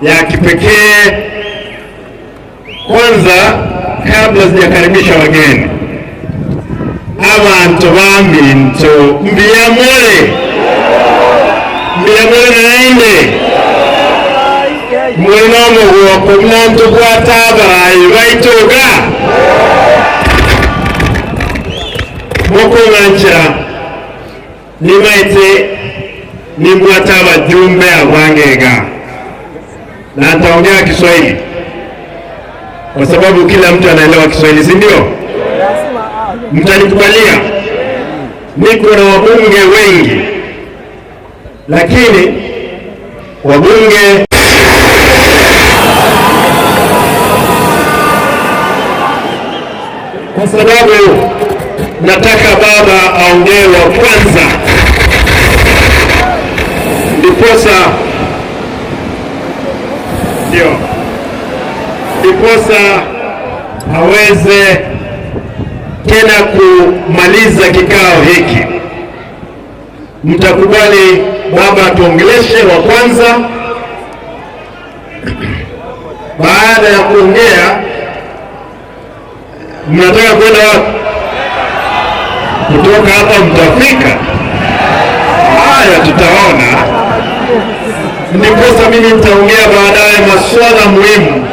Ya kipekee. Kwanza, kabla sijakaribisha wageni, abantu baminto, mbiyamole, mbiyamole, naende mulina omuguoko muntu gwatabarayi baitoga mukunganchira nimaite nimbwata abajumbe abwangega na nitaongea Kiswahili kwa sababu kila mtu anaelewa Kiswahili, si ndio? Mtanikubalia, niko na wabunge wengi, lakini wabunge kwa sababu nataka baba aongee wa kwanza, ndiposa aweze tena kumaliza kikao hiki. Mtakubali baba atuongeleshe wa kwanza. Baada ya kuongea, mnataka kwenda wapi? Kutoka hapa mtafika? Haya, tutaona. Ndiposa mimi nitaongea baadaye masuala muhimu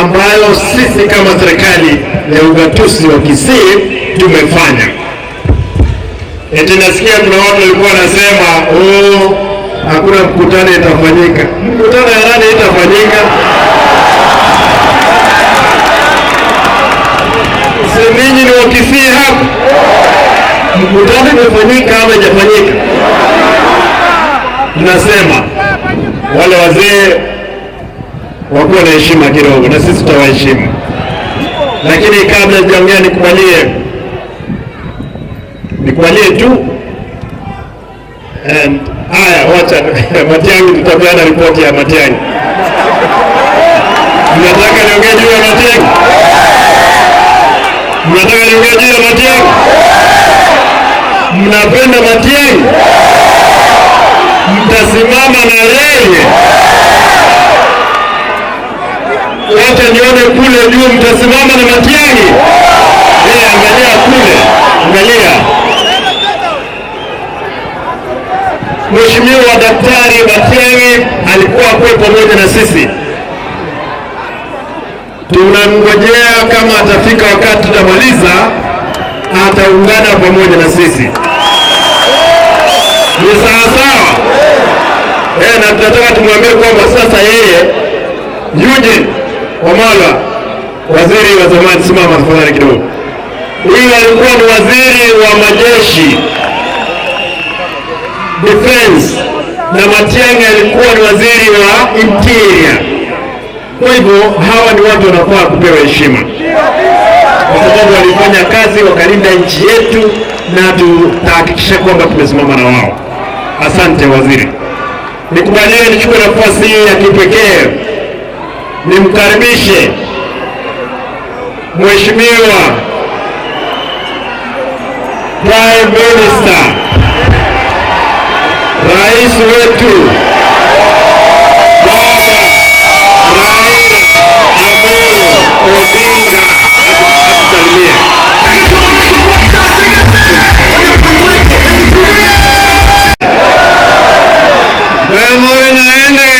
ambayo sisi kama serikali ya ugatuzi wa Kisii tumefanya. Eti nasikia kuna watu walikuwa wanasema, oh, hakuna mkutano itafanyika. Mkutano ya nani itafanyika? Si ninyi ni wa Kisii hapa? Mkutano imefanyika ama haijafanyika? Tunasema wale wazee wakuwa na heshima kidogo, na sisi tutawaheshimu. Lakini kabla sijaongea, nikubalie tu. And haya, wacha Matiang'i, tutapeana ripoti ya Matiang'i. Mnataka niongee juu ya Matiang'i? Mnataka niongee juu ya Matiang'i? Mnapenda Matiang'i? Mtasimama na yeye? Wacha nione kule juu, mtasimama na Matiang'i? Angalia kule, angalia. Mheshimiwa Daktari Matiang'i alikuwa kwe pamoja na sisi, tunamngojea kama atafika wakati tutamaliza, ataungana pamoja na sisi. Ni sawa sawa? Na tunataka tumwambie kwamba sasa yeye Eugene Wamalwa, waziri wa zamani, simama tafadhali kidogo. Huyu alikuwa ni waziri wa majeshi defense, na Matiang'i alikuwa ni waziri wa interior. Kwa hivyo hawa ni watu wanafaa kupewa heshima kwa sababu walifanya kazi wakalinda nchi yetu, na tutahakikisha kwamba tumesimama na wao. Asante waziri. Nikubalie nichukue nafasi hii ya kipekee nimkaribishe Mheshimiwa Prime Minister, Rais wetu Baba Raila Amolo Odinga atusalimie. Wewe naende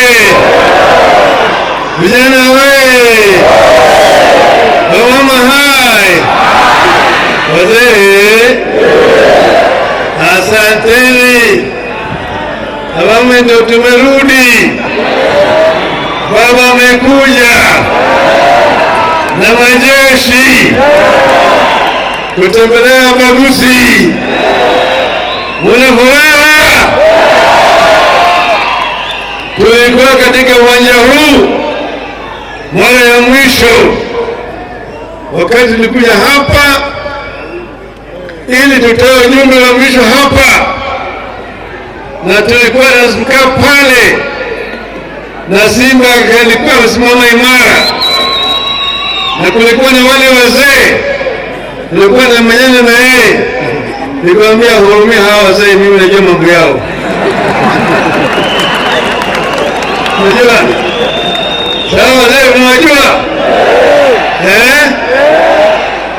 vijana we, wamama hai, wazee, asanteni. Awamu ndio tumerudi, baba amekuja na majeshi kutembelea Abagusii. Muna furaha? Tulikuwa katika uwanja huu mara ya mwisho wakati tulikuja hapa ili tutoe ujumbe wa mwisho hapa, na tulikuwa tunakaa pale na simba alikuwa amesimama imara, na kulikuwa na wale wazee, tulikuwa na menyana na yeye, nikamwambia hurumia hawa wazee, mimi najua mambo yao. Unajua? Sawa, leo unajua? Eh?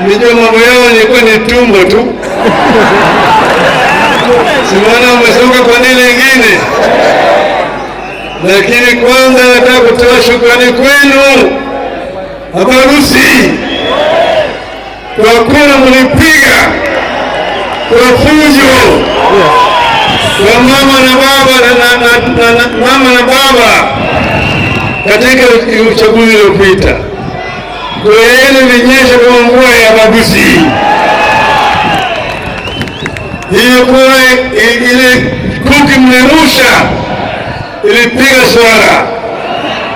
Nijua mambo yao ilikuwa ni tumbo tu. Simona umesonga kwa nini ingine? Lakini kwanza nataka kutoa shukrani kwenu Abarusi kwa kura mlipiga kwa fujo kwa mama na baba na mama na baba katika uchaguzi uliopita. Kura yenu ilinyesha kama mvua ya Bagusi. Hiyo kura ile kuki mlirusha ilipiga swara,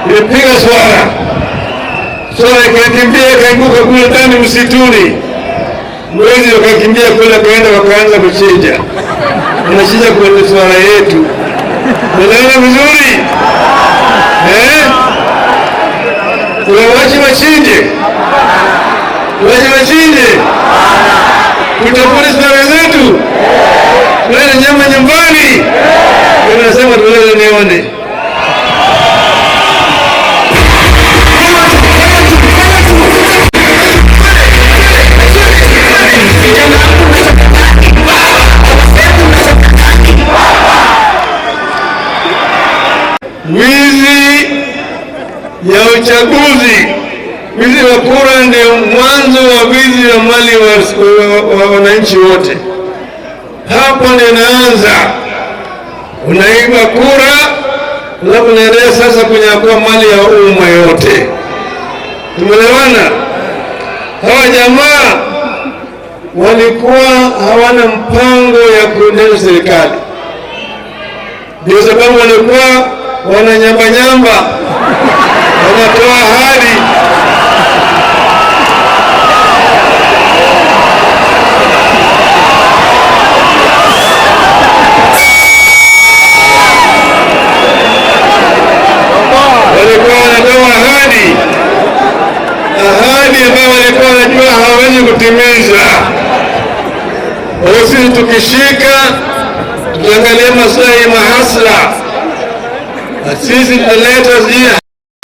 ilipiga swara, swara ikakimbia ikaanguka kule ndani msituni. Wezi wakakimbia kule, wakaenda wakaanza kuchinja, wanachinja kwenye swara yetu. Unaona vizuri eh? Wache wachinje, wache wachinje, tutafune swara zetu, tulete nyama nyumbani. Nasema tulete nione. Wizi ya uchaguzi, wizi wa kura ndio mwanzo wa wizi wa mali wa wananchi wote. Hapo ndio inaanza. Unaiba kura, alafu unaendelea sasa kunyakua mali ya umma yote. Tumeelewana? Hawa jamaa walikuwa hawana mpango ya kuendesha serikali, ndio sababu walikuwa wananyambanyamba, wanatoa ahadi. Walikuwa wanatoa ahadi, ahadi ambayo walikuwa wanajua hawawezi kutimiza. Kwa hiyo sisi tukishika, tukiangalia maslahi ya mahasla, na sisi tutaleta sijui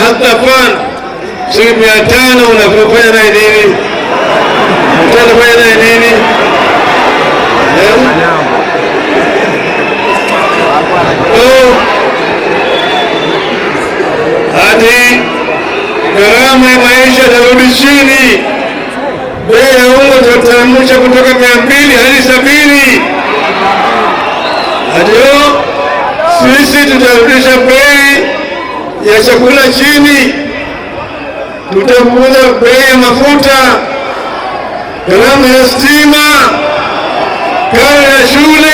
hustler fund shilingi 500, unafanya naye nini? Utafanya naye nini? Eh? Oh, hadi gharama ya maisha itarudi chini, bei ya unga tutateremsha kutoka 200 hadi 70. Ndio sisi tutarudisha bei ya chakula chini, tutapunguza bei ya mafuta, gharama ya stima, karo ya shule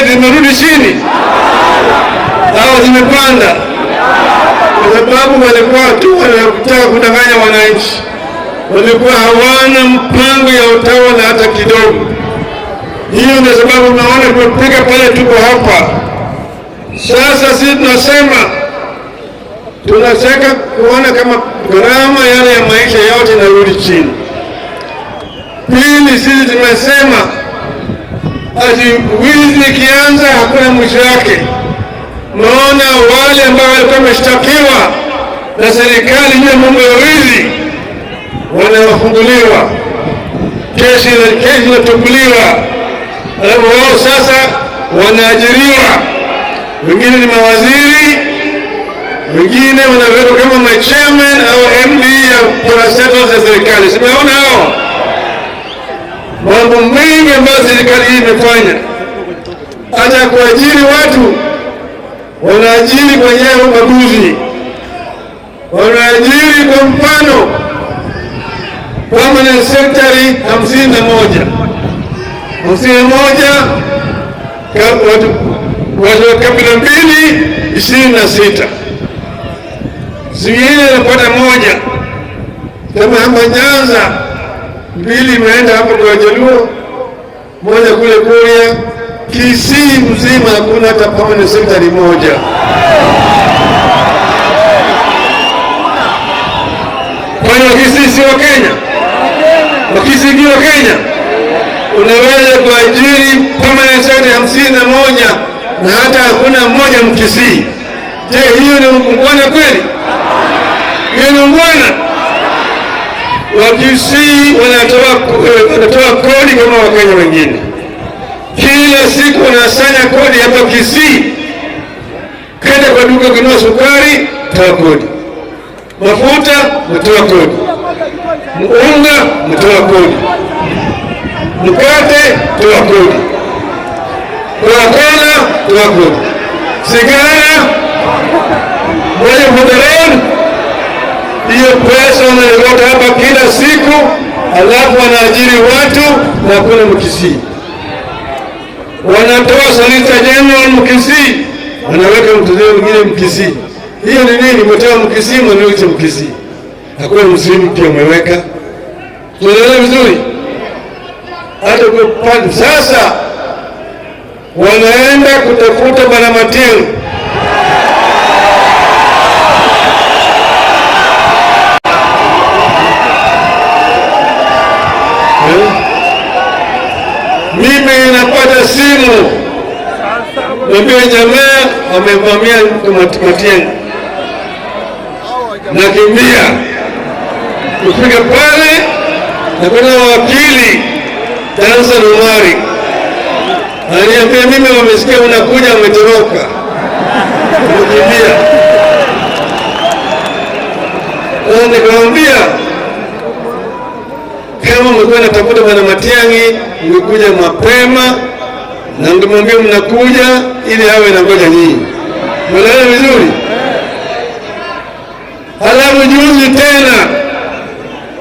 zimerudi chini au zimepanda? Kwa sababu walikuwa tu wanataka kudanganya wananchi, walikuwa hawana mpango ya utawala hata kidogo. Hiyo ndio sababu tunaona tumefika pale, tuko hapa sasa. Sisi tunasema tunataka kuona kama gharama yale ya maisha yote inarudi chini. Pili, sisi tumesema ati wizi ikianza hakuna mwisho yake. Naona wale ambao walikuwa wameshtakiwa na serikali juu ya mambo ya wizi wanafunguliwa, kesi inatupuliwa, alafu wao sasa wanaajiriwa, wengine ni mawaziri, wengine wanawekwa kama machairman au MD ya parastatals za serikali. Simeona hao mambo mengi ambayo serikali hii imefanya, hata kuajiri watu wanaajiri kwa njia ya ubaguzi, wanaajiri kwa mfano permanent secretary 51, 51 watu wa kabila mbili 26, zingine napata moja. Kama hapa Nyanza mbili imeenda hapo kwa Jaluo, moja kule Kuria. Kisii mzima hakuna hata permanent secretary moja. Kwani Wakisii si wa Kenya? Wakisii si wa Kenya? Unaweza kuajiri permanent secretary 51 na hata hakuna mmoja Mkisii. Je, hiyo ni ungwana kweli? Hiyo ni ungwana? Wakisii wanatoa kodi kama Wakenya wengine. Kila siku wanasanya kodi hapa Kisii. Kenda kwa duka kununua sukari, toa kodi. Mafuta, mtoa kodi. Unga, mtoa kodi. Mkate, toa kodi. Coca-Cola, toa kodi. Sigara, moja for. Hiyo pesa wanaleta hapa kila siku, alafu wanaajiri watu na hakuna Mkisii. Wanatoa Solicitor General Mkisii, wanaweka mtu mwingine Mkisii. Hiyo ni nini? Umetoa Mkisii, mnaweka Mkisii. Hakuna Mslimu pia umeweka. Tunaelewa vizuri? Hata kwa sasa wanaenda kutafuta Bwana Matiang'i. Mimi napata simu, niambia jamaa wamevamia Matiang'i, nakimbia kufika pale na kuna wakili Dansan Omari ananiambia mimi, wamesikia unakuja, wametoroka, wamekimbia. Sasa nikamwambia kama mlikuwa natafuta Bwana Matiang'i mngekuja mapema na mngemwambia mnakuja ili awe na ngoja nyinyi. Mnaelewa vizuri? Halafu juzi tena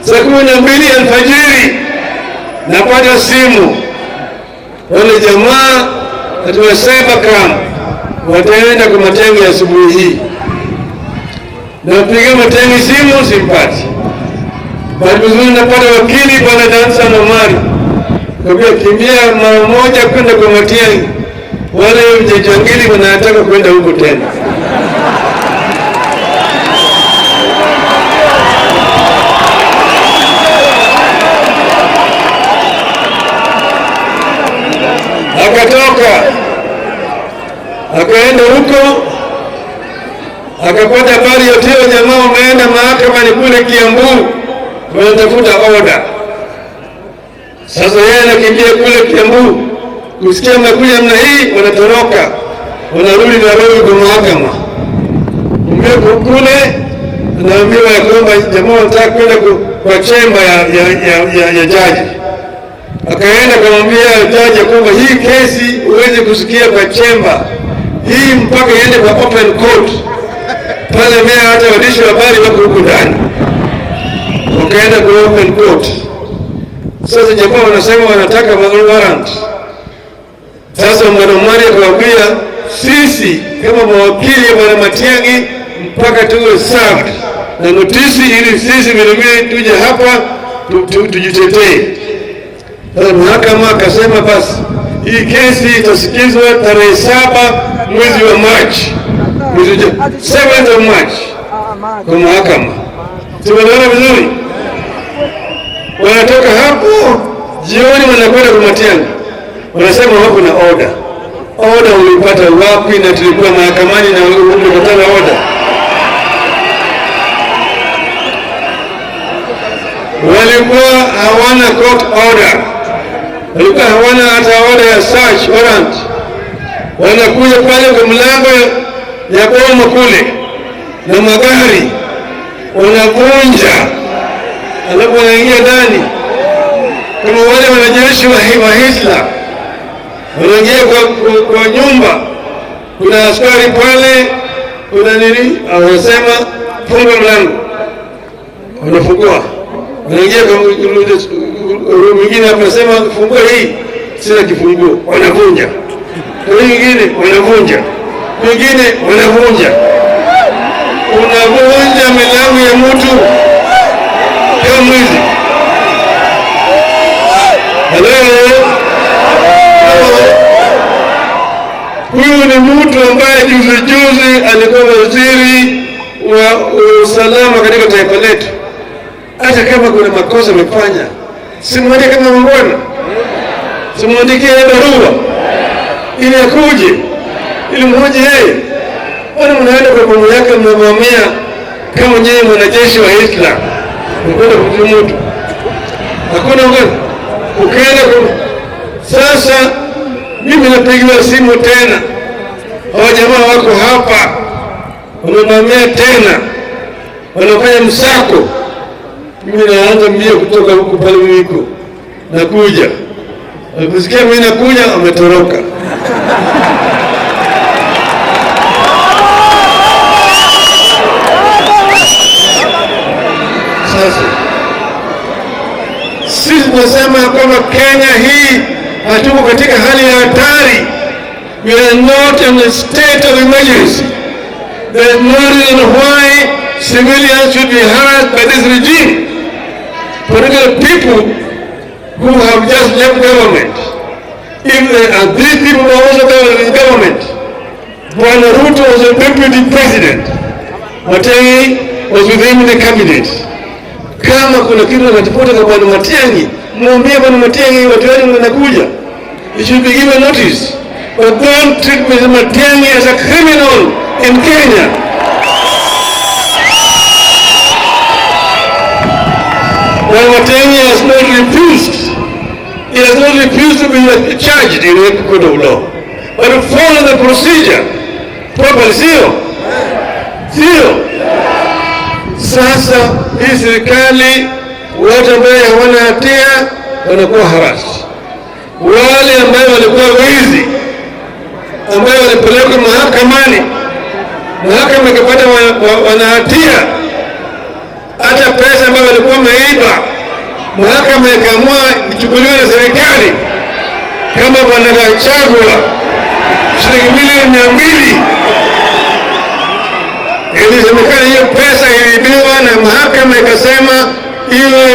saa 12 alfajiri napata simu, wale jamaa katika cybercrime wataenda kwa Matiang'i asubuhi hii. Napiga Matiang'i simu simpati. Bahati nzuri napata wakili Bwana Dansan Omari, kaambia kimbia mara moja kwenda kwa Matiang'i, wale vijangili wanataka kwenda huko tena. Akatoka akaenda huko, akapata habari yote, jamaa wameenda mahakamani kule Kiambu, wanatafuta oda. Sasa yeye anakimbia kule Kiambu, kusikia mnakuja namna hii, wanatoroka, wanarudi Nairobi kwa mahakama. Kule anaambiwa ya kwamba jamaa wanataka kwenda kwa chemba ya jaji. Akaenda kumwambia jaji kwamba hii kesi huwezi kusikia kwa chemba hii, mpaka iende kwa open court pale, mimi hata waandishi wa habari wako huko ndani. Wakaenda kwa open court. Sasa jamaa wanasema wanataka warrant. Sasa Bwana Omari akawaambia sisi kama mawakili wa Bwana Matiang'i mpaka tuwe served na notisi ili sisi vile tuje hapa tujitetee. Sasa mahakama akasema basi hii kesi itasikizwa tarehe 7 mwezi wa Machi, mwezi 7 of March kwa mahakama. Tumeelewana vizuri? Wanatoka hapo jioni wanakwenda kwa Matiang'i, wanasema wako na order. Order ulipata wapi? Na tulikuwa mahakamani na ulipata order? Walikuwa hawana court order, walikuwa hawana hata order ya search warrant. Wanakuja pale kwa mlango ya boma kule na magari wanavunja, alafu wanaingia ndani kama wale wanajeshi wa Hitler, wanaingia kwa nyumba, kuna askari pale, kuna nini, wanasema funga mlango, wanafungua, wanaingia kwa room nyingine, hapo wanasema fungua hii, sina kifunguo, wanavunja. Kwa nyingine wanavunja, nyingine wanavunja. Unavunja milango ya mtu kama mwizi. Hello? Huyu ni mtu ambaye juzi juzi alikuwa waziri wa usalama katika taifa letu. Hata kama kuna makosa amefanya, simwandike kama mungwana, simwandikie barua ili akuje. Ili mhoji yeye. Mbona mnaenda kwa boma yake mnavamia kama nyinyi mwanajeshi wa Hitler? Mkwenda kumtia mtu. Hakuna ugani. Ukienda kwa sasa, mimi napigiwa simu tena, hawa jamaa wako hapa, wamevamia tena, wanafanya msako. Mimi naanza mbio kutoka huku pale niko nakuja, waliposikia mimi nakuja, wametoroka. Sasa sisi tunasema kwamba Kenya hii hatuko katika hali ya hatari. We are not in a state of emergency. There is no reason why civilians should be harassed by this regime. Particularly people who have just left government. If they are these people who are also in government. Bwana Ruto was a deputy president. Matiang'i was with him in the cabinet. Kama kuna kitu anatafuta kwa Bwana Matiang'i, mwambie Bwana Matiang'i watu wenu wanakuja. You should be given notice. But don't treat Mr. Matiang'i as a criminal in Kenya. Bwana Matiang'i has not refused. He has not refused to be charged in a court of law. But to follow the procedure properly, sio? Sio? Sasa hii serikali, watu ambaye hawana hatia wanakuwa harassed. Wale ambayo walikuwa wizi, ambayo walipelekwa mahakamani, mahakama ikapata wana hatia, hata pesa ambayo walikuwa wameiba, mahakama ikaamua ichukuliwe na serikali, kama Bwana Gachagua shilingi milioni 200 ilisemekana hiyo pesa iliibiwa na mahakama ikasema iwe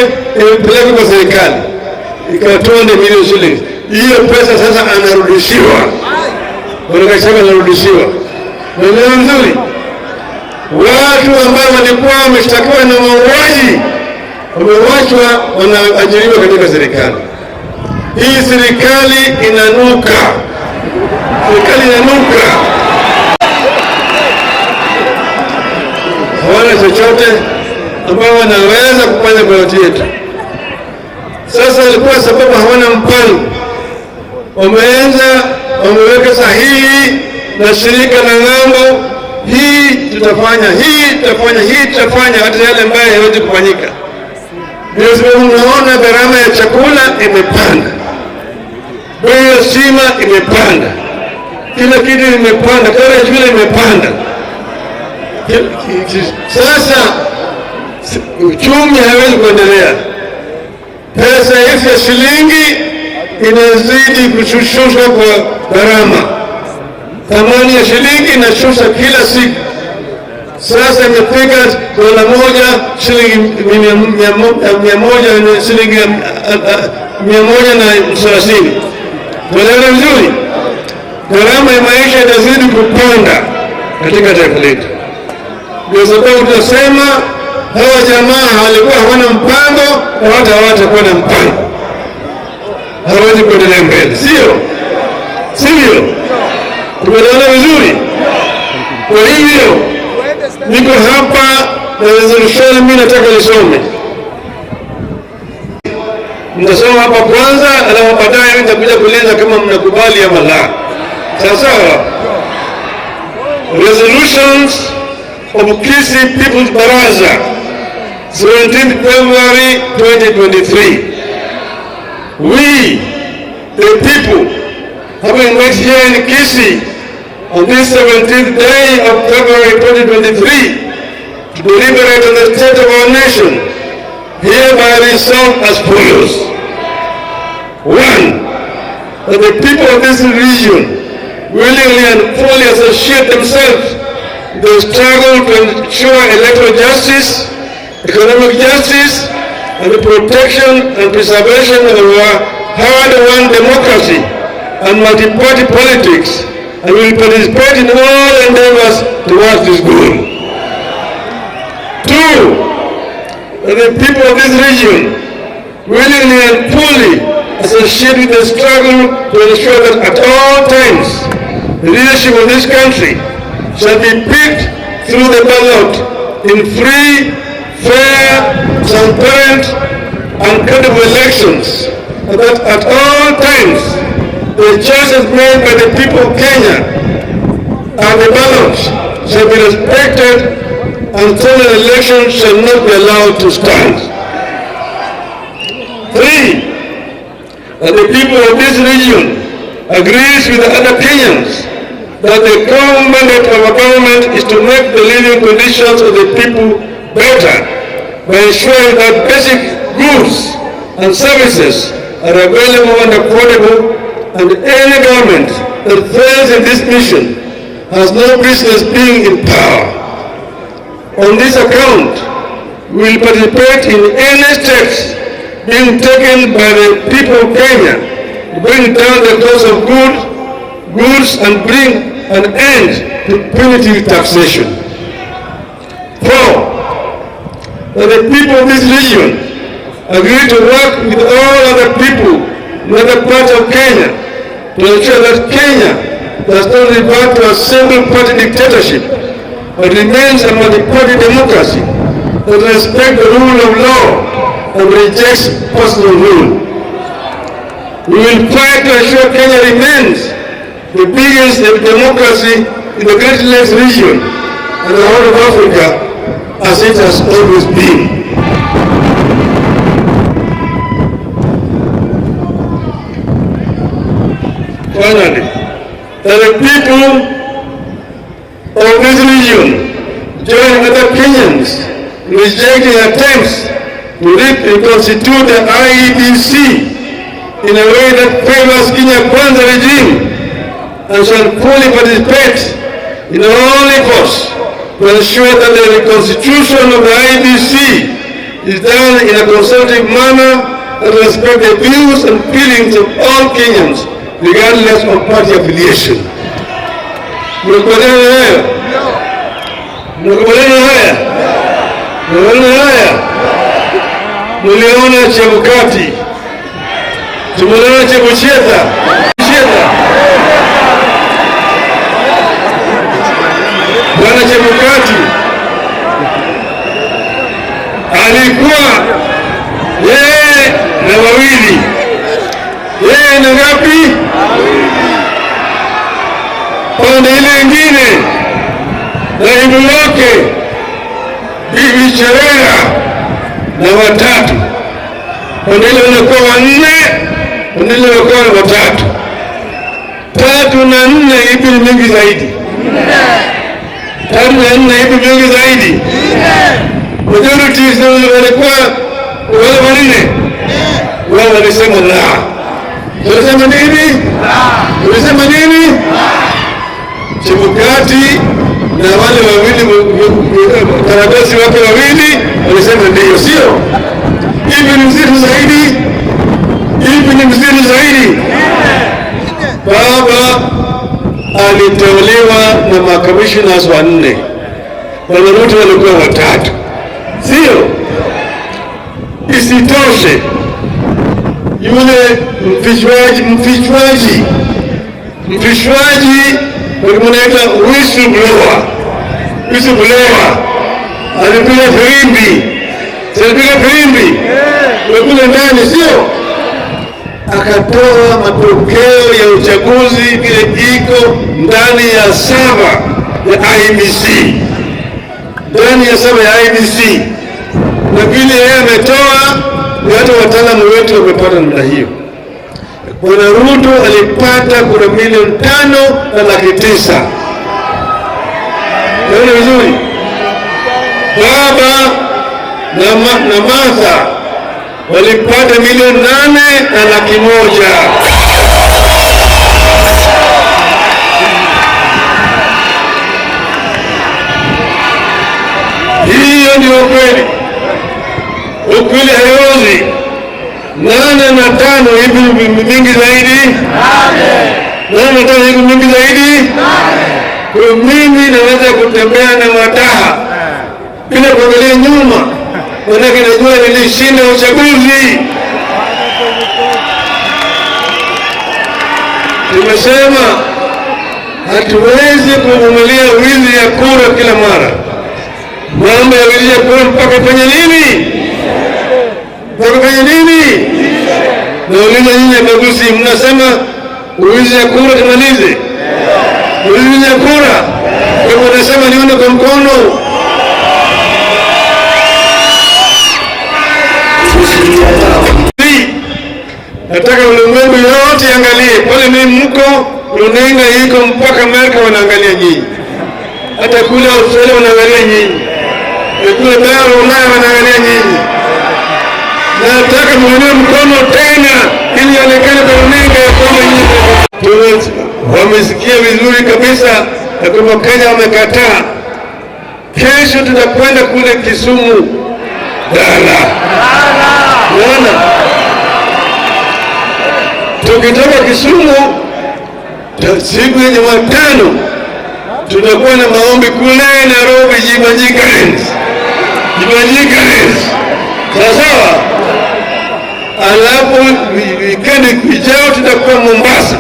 imepelekwa kwa serikali, ikawa 200 million shillings. Hiyo pesa sasa anarudishiwa, Bwana Gachagua anarudishiwa. Unaelewa vizuri? Watu ambao walikuwa wameshtakiwa na mauaji wamewachwa, wanaajiriwa katika serikali. Hii serikali inanuka, serikali inanuka. Hawana chochote ambao wanaweza kufanya kwa watu yetu. Sasa ilikuwa sababu hawana mpango, wameanza wameweka sahihi na shirika la ng'ambo, hii tutafanya, hii tutafanya, hii tutafanya, hata yale ambayo hayawezi kufanyika. Ndio sababu mnaona gharama ya chakula imepanda, bei ya stima imepanda, kila kitu imepanda, karo ya shule imepanda. Sasa uchumi hawezi kuendelea. Pesa yetu ya shilingi inazidi kushushwa kwa gharama, thamani ya shilingi inashusha kila siku. Sasa imefika dola 1 shilingi 100, shilingi 130. Tuelewane vizuri, gharama ya maisha itazidi kupanda katika taifa letu. Ndio sababu tunasema hawa jamaa walikuwa hawana mpango na hata hawatakuwa na mpango, hawezi kuendelea mbele, sio sivyo? Tumeelewana vizuri? Kwa hivyo niko hapa na resolution, mimi nataka nisome. Nitasoma hapa kwanza, alafu baadaye mimi nitakuja kueleza kama mnakubali ama la. Sawa sawa. Resolutions of Kisii People's Baraza, 17th February 2023. We, the people, having met here in Kisii on this 17th day of February 2023 to deliberate on the state of our nation, hereby resolve as follows. 1, that the people of this region willingly and fully associate themselves with the struggle to ensure electoral justice, economic justice, and the protection and preservation of our hard-won democracy and multi-party politics, and will participate in all endeavors towards this goal. 2, that the people of this region willingly and fully associate with the struggle to ensure that at all times The leadership of this country shall be picked through the ballot in free, fair, transparent, and credible elections, and that at all times the choices made by the people of Kenya and the ballot shall be respected and stolen elections shall not be allowed to stand. Three, that the people of this region agrees with the other Kenyans that the core mandate of our government is to make the living conditions of the people better by ensuring that basic goods and services are available and affordable, and any government that fails in this mission has no business being in power. On this account, we will participate in any steps being taken by the people of Kenya to bring down the cost of goods and bring an end to punitive taxation. Four, that the people of this region agree to work with all other people in other parts of Kenya to ensure that Kenya does not revert to a single party dictatorship, but remains a multi-party democracy that respects the rule of law and rejects personal rule. We will fight to ensure Kenya remains the biggest democracy in the Great Lakes region and the whole of Africa, as it has always been. Finally, that the people of this region join other Kenyans in rejecting attempts to reconstitute the IEBC in a way that favors Kenya Kwanza regime, and shall fully participate in all efforts to ensure that the reconstitution of the IEBC is done in a consultative manner that respects the views and feelings of all Kenyans, regardless of party affiliation. Mnakubaliana hayo? Mnakubaliana haya? Mnakubaliana haya? Mliona Chebukati, tumeona Chebucheta, Cheta. Bwana Chebukati alikuwa yeye na wawili, yeye na ngapi? Pande ile ingine naibu wake Bibi Cherera na watatu, pande ile wanakuwa wanne, pande ile wanakuwa watatu. 3 na 4, ipi ni mingi zaidi? 3 na 4, ipi mingi zaidi? Majority walikuwa wale wanne, wao walisema la. Walisema nini? Walisema nini? Chebukati na wale wawili karabasi wake wawili walisema ndio, sio? Hivi ni mzuri zaidi? Hivi ni mzuri zaidi? Baba aliteuliwa na makamishnas 4, Bwana Ruto walikuwa 3, sio? Isitoshe, yule mfichwaji wanaita whistleblower, whistleblower alipiga filimbi, alipiga filimbi kule ndani, sio? Akatoa matokeo ya uchaguzi vile iko ndani ya saba ya IEBC, ndani ya saba ya IEBC, na vile yeye ametoa, hata wataalamu wetu wamepata namna hiyo. Bwana Ruto alipata kura 5,900,000. Naona vizuri? Baba na Martha walipata 8,100,000. Hiyo ndio ukweli. Ukweli haiozi. 8 na 5 hivi mingi zaidi? 8 na 5 hivi mingi zaidi? Kwa mimi naweza kutembea na mataha bila kuangalia nyuma, maanake najua nilishinda uchaguzi. Tumesema Hatuwezi kuvumilia wizi ya kura kila mara. Mambo ya wizi ya kura mpaka ifanye nini? Mpaka ifanye nini? Nauliza nyinyi Abagusii, mnasema wizi ya kura tumalize? Wizi ya kura, kwa hivyo nasema nione kwa mkono. Nataka ulimwengu yote angalie pale, mimi mko runinga iko mpaka Amerika wanaangalia nyinyi, hata kule Australia wanaangalia nyinyi, kule bara Ulaya wanaangalia nyinyi. Nataka muinue mkono tena ili ionekane kwa runinga ya kwamba nyinyi wamesikia vizuri kabisa na kwamba Kenya wamekataa. Kesho tutakwenda kule Kisumu Dala, unaona, tukitoka Kisumu siku ya Jumatano tutakuwa na maombi kule Nairobi, Jeevanjee Gardens, Jeevanjee Gardens, sawa sawa. Alafu wikendi ijao tutakuwa Mombasa,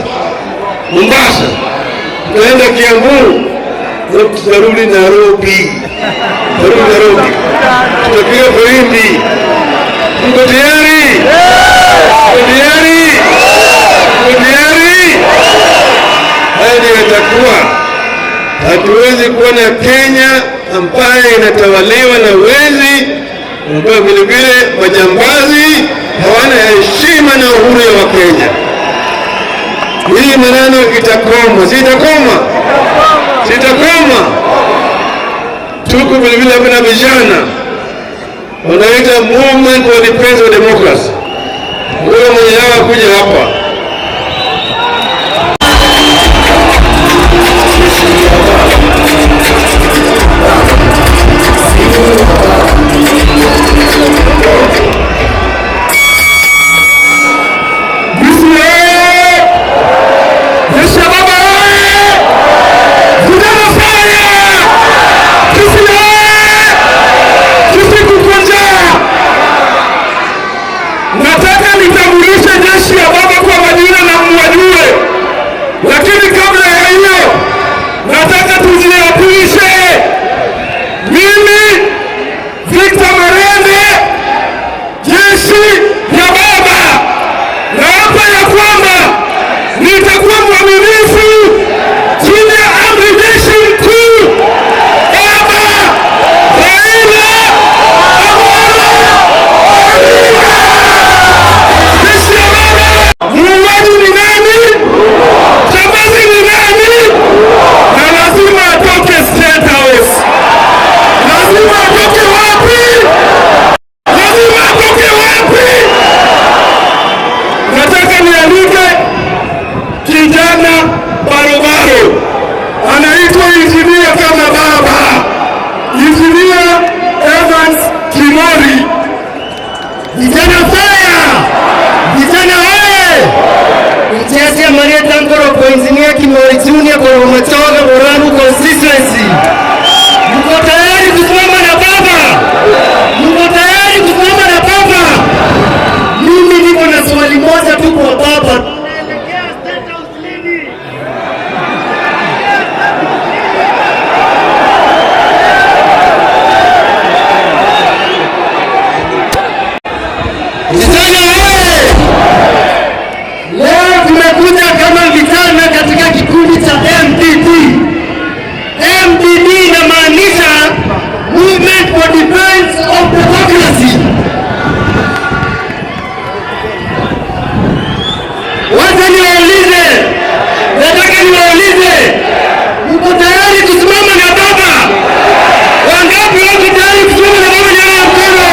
Mombasa tutaenda Kiambu, tutarudi Nairobi, tutarudi Nairobi, tutapiga firimbi. Mko tayari? Mko tayari? Mko tayari? Haya ndio itakuwa. Hatuwezi kuwa na Kenya ambaye inatawaliwa na wezi, ambayo vile vile majambazi hawana heshima na uhuru ya Wakenya. Hii maneno itakoma, si itakoma? Si itakoma? Tuko vile vile hapa na vijana wanaita Movement for Defense of Democracy. Huyo mwenye yao kuja hapa. Nataka nitambulishe jeshi ya baba kwa majina na mwajue, lakini kabla ya hiyo nataka tujiapishe. Mimi Victor Marende, jeshi ya baba, naapa ya kwamba nitakuwa mwaminifu chini ya amri jeshi mkuu Baba Raila Amolo Odinga. Jeshi ya baba, muuaji ni nani? Jambazi ni nani? Na lazima atoke State House. Lazima atoke wapi? Lazima atoke wapi? Nataka niandike kijana barobaro anaitwa injinia kama baba, Injinia Evans Kimori. Vijana fire! Vijana oye! Mchezi ya Maria Tangoro kwa Engineer Kimori Junior kwa Machoga Borabu constituency. Mko tayari kusimama na baba? Mko tayari kusimama na baba? Mimi niko na swali moja tu kwa baba. Tunaelekea State House lini? Vijana oye! Leo tumekuja kama vijana katika kikundi cha MDD. MDD inamaanisha Movement for Defense of Democracy. Wacha niwaulize, nataka niwaulize, mko tayari kusimama na baba? Wangapi wako tayari kusimama na baba? Nyanyua mkono.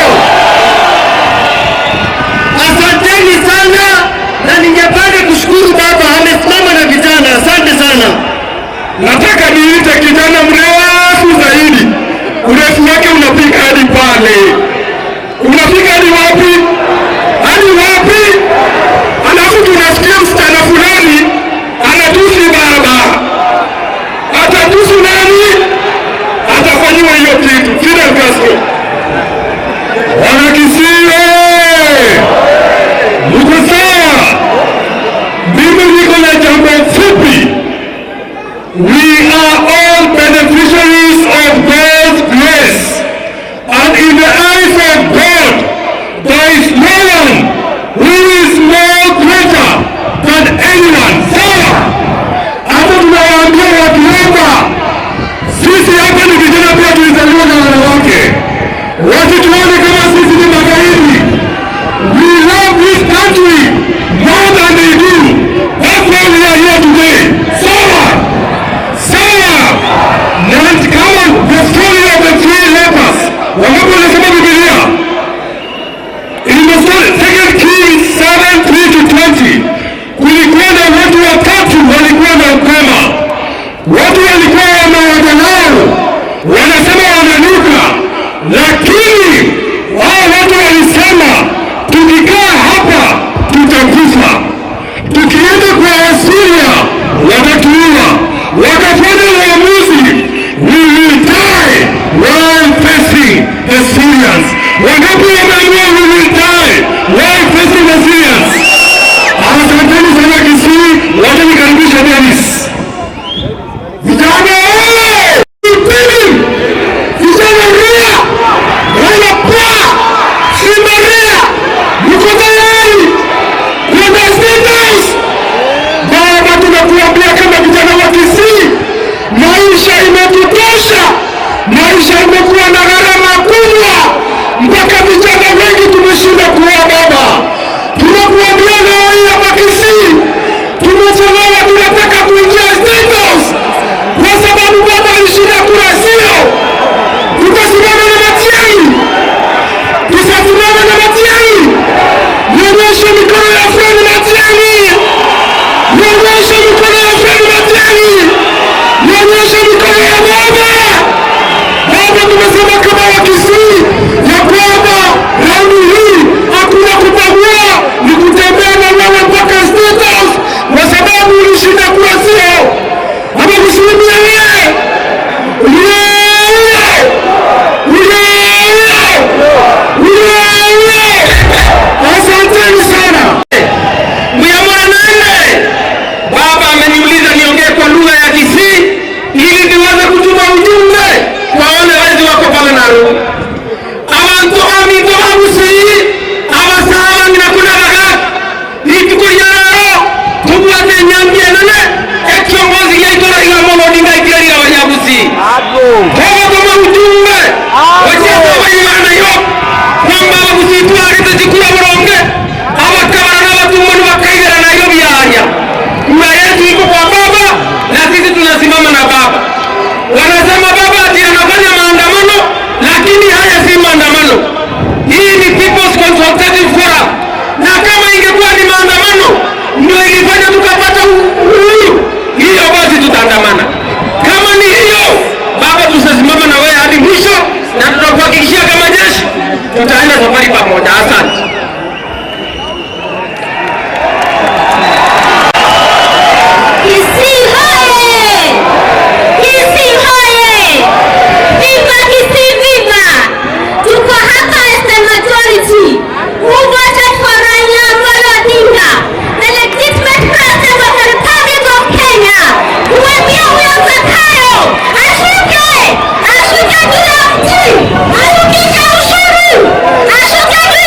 Tutaenda safari pamoja. Asante. Kisii hoye! Kisii hoye! Viva Kisii viva! Tuko hapa as the majority who voted for Raila Amolo Odinga, the legitimate president of the Republic of Kenya. Kuambia huyo Zakayo ashuke, ashuke juu ya mti, ashukishe ushuru, ashuke juu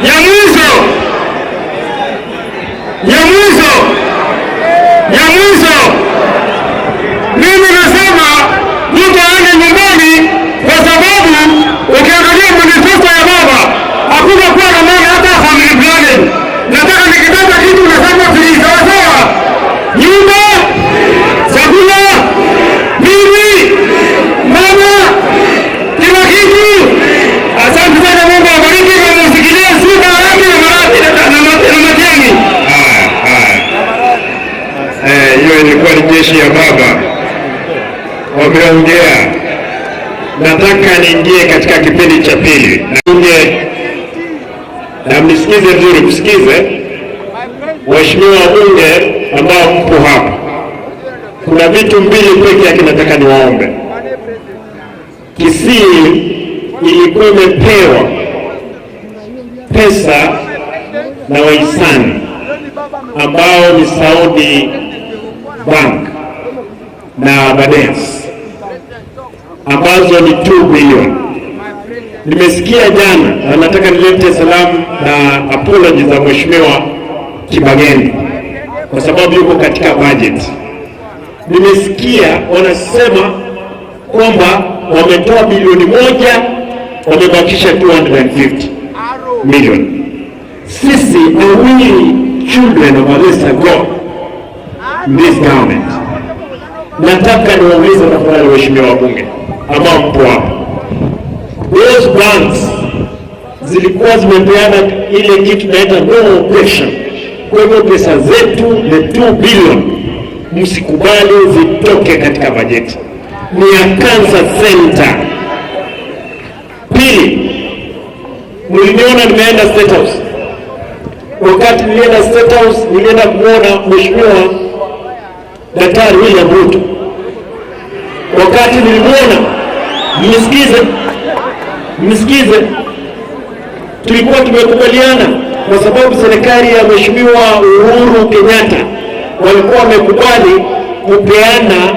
Ya mwisho, ya mwisho, ya mwisho, mimi nasema mtu aende nyumbani, kwa sababu ukiangalia manifesto ya baba hakuna kuwa na maana hata family planning. Nataka nikitaka kitu nasema free, sawa sawa? Nyumba, chakula, bibi, mama, kila kitu. Asante sana, Mungu awabariki na msikilie sika yake na maradhi na Matiang'i. Haya, haya. Hiyo ilikuwa ni jeshi ya baba, wameongea. Nataka niingie katika kipindi cha pili na bunge, na mnisikize vizuri, msikize waheshimiwa wabunge ambao mpo hapa. Kuna vitu mbili peke yake nataka niwaombe. Kisii ilikuwa imepewa pesa na wahisani ambao ni Saudi Bank na Aberdares ambazo ni 2 billion. Nimesikia jana na nataka nilete salamu na apology za Mheshimiwa Kibagendi kwa sababu yuko katika budget. Nimesikia wanasema kwamba wametoa bilioni 1, wamebakisha 250 million. Sisi, are we children of a lesser God in this government? Nataka niwaulize tafadhali, waheshimiwa wabunge ambao mpo hapa, those banks zilikuwa zimepeana ile kitu tunaita no objection. Kwa hivyo pesa zetu ni 2 billion, msikubali zitoke katika bajeti, ni ya cancer center. Pili, mliniona nimeenda State House. Wakati nilienda State House, nilienda kumwona Mheshimiwa Daktari William Ruto. Wakati nilimwona, mnisikize, mnisikize, tulikuwa tumekubaliana kwa sababu serikali ya Mheshimiwa Uhuru Kenyatta walikuwa wamekubali kupeana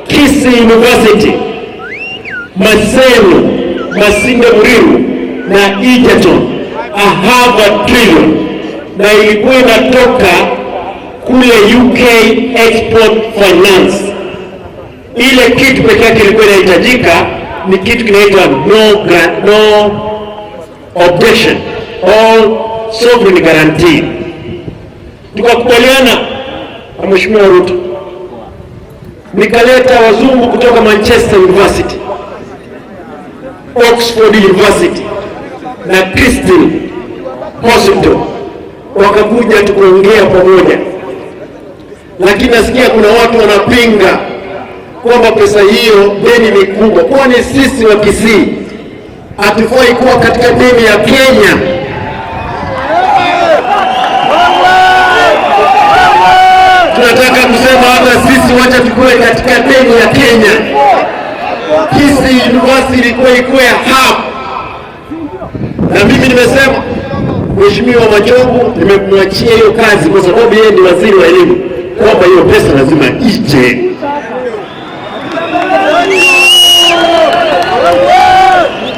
Kisii University, Maseno, Masinde Muliro na Egerton a half a trillion, na ilikuwa inatoka kule UK Export Finance. Ile kitu pekee yake ilikuwa inahitajika ni kitu kinaitwa no objection or sovereign guarantee. Tukakubaliana na Mheshimiwa Ruto, nikaleta wazungu kutoka Manchester University, Oxford University na Christine Hospital, wakakuja tukaongea pamoja, lakini nasikia kuna watu wanapinga kwamba pesa hiyo deni ni kubwa. Kwani sisi wa Kisii hatufai kuwa katika deni ya Kenya? Tunataka kusema hata sisi wacha tukue katika deni ya Kenya. Kisii University ilikuwa ikuwe hub, na mimi nimesema Mheshimiwa Machogu nimemwachia hiyo kazi kwa sababu yeye ni waziri wa elimu, kwamba hiyo pesa lazima ije.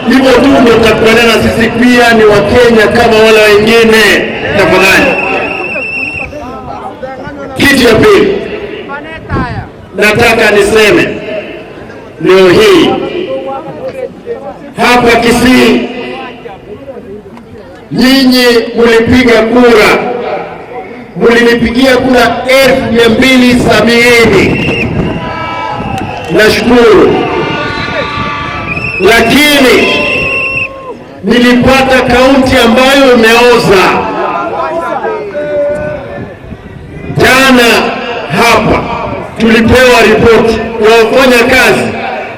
Hivyo tu ndio tutakubaliana, sisi pia ni Wakenya kama wale wengine. Tafadhali. Kitu ya pili nataka niseme leo hii hapa Kisii, nyinyi mlipiga kura, mlinipigia kura 270,000. Nashukuru, lakini nilipata kaunti ambayo imeoza. Jana hapa tulipewa ripoti ya wafanya kazi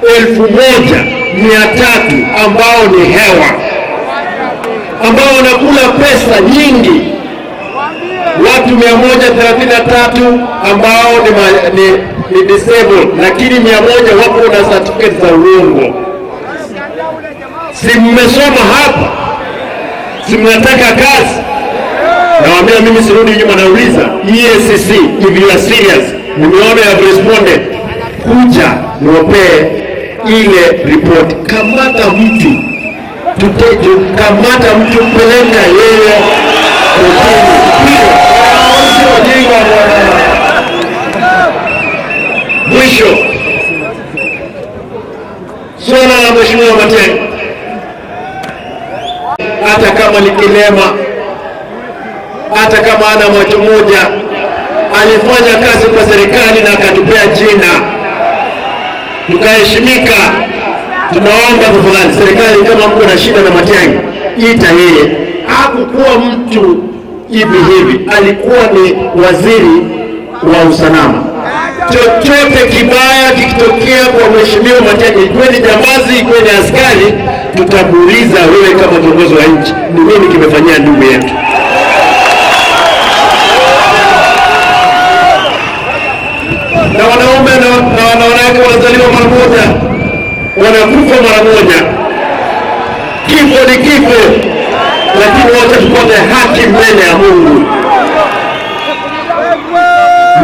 1,300 ambao ni hewa, ambao wanakula pesa nyingi, watu 133 ambao ni disabled, lakini 100 wako na certificate za uongo. Si mmesoma hapa? Si mnataka kazi? Nawaambia mimi sirudi nyuma, nauliza EACC, if you are serious, nimeona you have responded, kuja niwapee ile report. Kamata mtu tuteju, kamata mtu peleka yeye kama ni kilema, hata kama ana macho moja, alifanya kazi kwa serikali na akatupea jina, tukaheshimika. Tunaomba tafadhali serikali, kama mko na shida na Matiang'i, ita yeye. Hakukuwa mtu hivi hivi, alikuwa ni waziri wa usalama. Chochote kibaya kikitokea kwa mheshimiwa Matiang'i, ikiwe ni jambazi, ikiwe ni askari, tutamuuliza wewe kama kiongozi wa nchi, ni nini kimefanyia ndugu yetu? Na wanaume na wanawake wanazaliwa mara moja, wanakufa mara moja. Kifo ni kifo, lakini wote tupate haki mbele ya Mungu.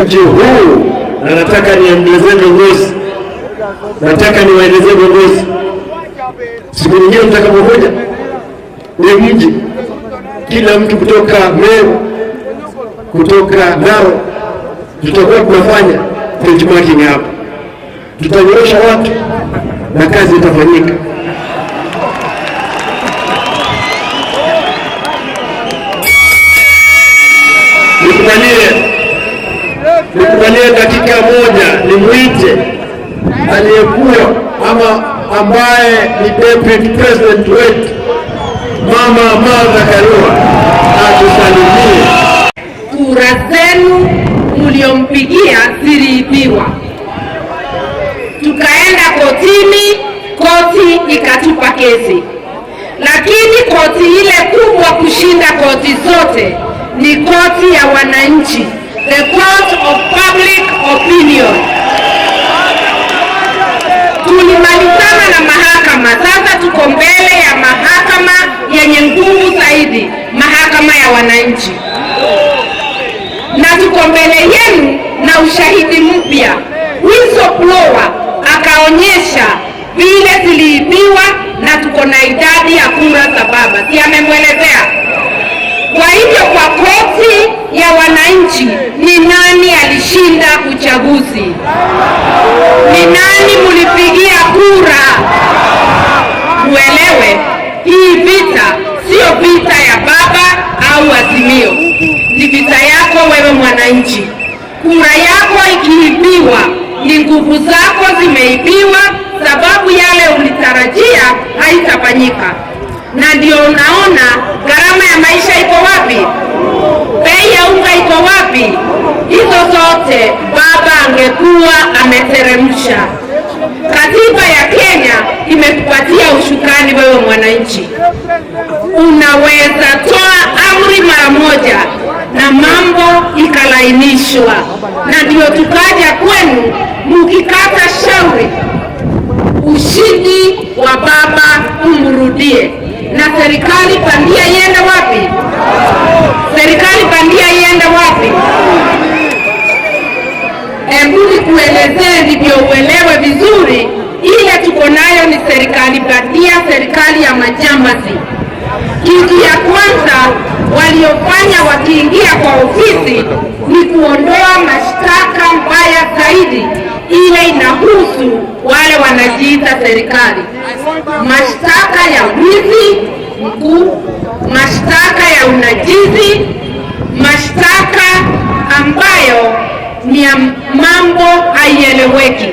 Mji huu, na nataka nielezee viongozi, nataka niwaelezee viongozi, siku nyingine mtakapokuja, ni mji kila mtu kutoka Meru, kutoka Narok, tutakuwa tunafanya benchmarking hapa, tutanyorosha watu na kazi itafanyika. Nikubalie dakika moja nimwite aliyekuwa ama ambaye ni deputy president wetu Mama Martha Karua atusalimie. Kura zenu mliompigia ziliibiwa, tukaenda kotini, koti ikatupa kesi, lakini koti ile kubwa kushinda koti zote ni koti ya wananchi, the court of public opinion. Tulimalizana na mahakama, sasa tuko mbele ya mahakama yenye nguvu zaidi, mahakama ya wananchi, na tuko mbele yenu na ushahidi mpya. Whistleblower akaonyesha vile ziliibiwa, na tuko na idadi ya kura za baba, si amemwelezea? Kwa hivyo kwa koti ya wananchi, ni nani alishinda uchaguzi? Ni nani mulipigia kura? Uelewe, hii vita sio vita ya baba au Azimio, ni vita yako wewe mwananchi. Kura yako ikiibiwa, ni nguvu zako zimeibiwa, sababu yale ulitarajia haitafanyika. Na ndio unaona gharama ya maisha iko wapi, bei ya unga iko wapi. Hizo zote baba angekuwa ameteremsha. Katiba ya Kenya imekupatia ushukani wewe mwananchi, unaweza toa amri mara moja na mambo ikalainishwa. Na ndio tukaja kwenu mkikata shauri, ushindi wa baba umrudie, na serikali bandia iende wapi? Serikali bandia iende wapi? Hebu nikuelezee ndivyo uelewe vizuri. Ile tuko nayo ni serikali bandia, serikali ya majambazi. Kitu ya kwanza waliofanya wakiingia kwa ofisi ni kuondoa mashtaka mbaya zaidi, ile inahusu wale wanajiita serikali, mashtaka ya wizi mkuu, mashtaka ya unajizi, mashtaka ambayo ni ya mambo haieleweki.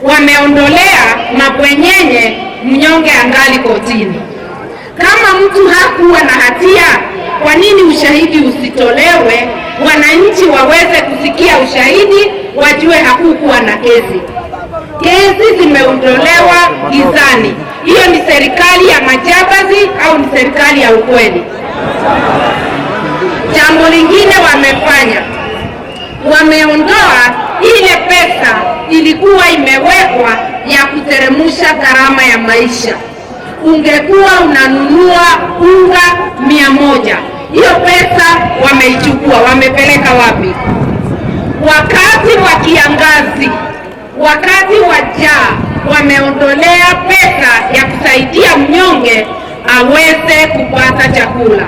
Wameondolea mabwenyenye, mnyonge angali kotini. Kama mtu hakuwa na hatia, kwa nini ushahidi usitolewe? Wananchi waweze kusikia ushahidi, wajue hakukuwa na kesi. Kesi zimeondolewa gizani. Hiyo ni serikali ya majambazi au ni serikali ya ukweli? Jambo lingine wamefanya, wameondoa ile pesa ilikuwa imewekwa ya kuteremusha gharama ya maisha. Ungekuwa unanunua unga 100, hiyo pesa wameichukua, wamepeleka wapi? Wakati wa kiangazi, wakati wa njaa, wameondolea pesa ya kusaidia mnyonge aweze kupata chakula.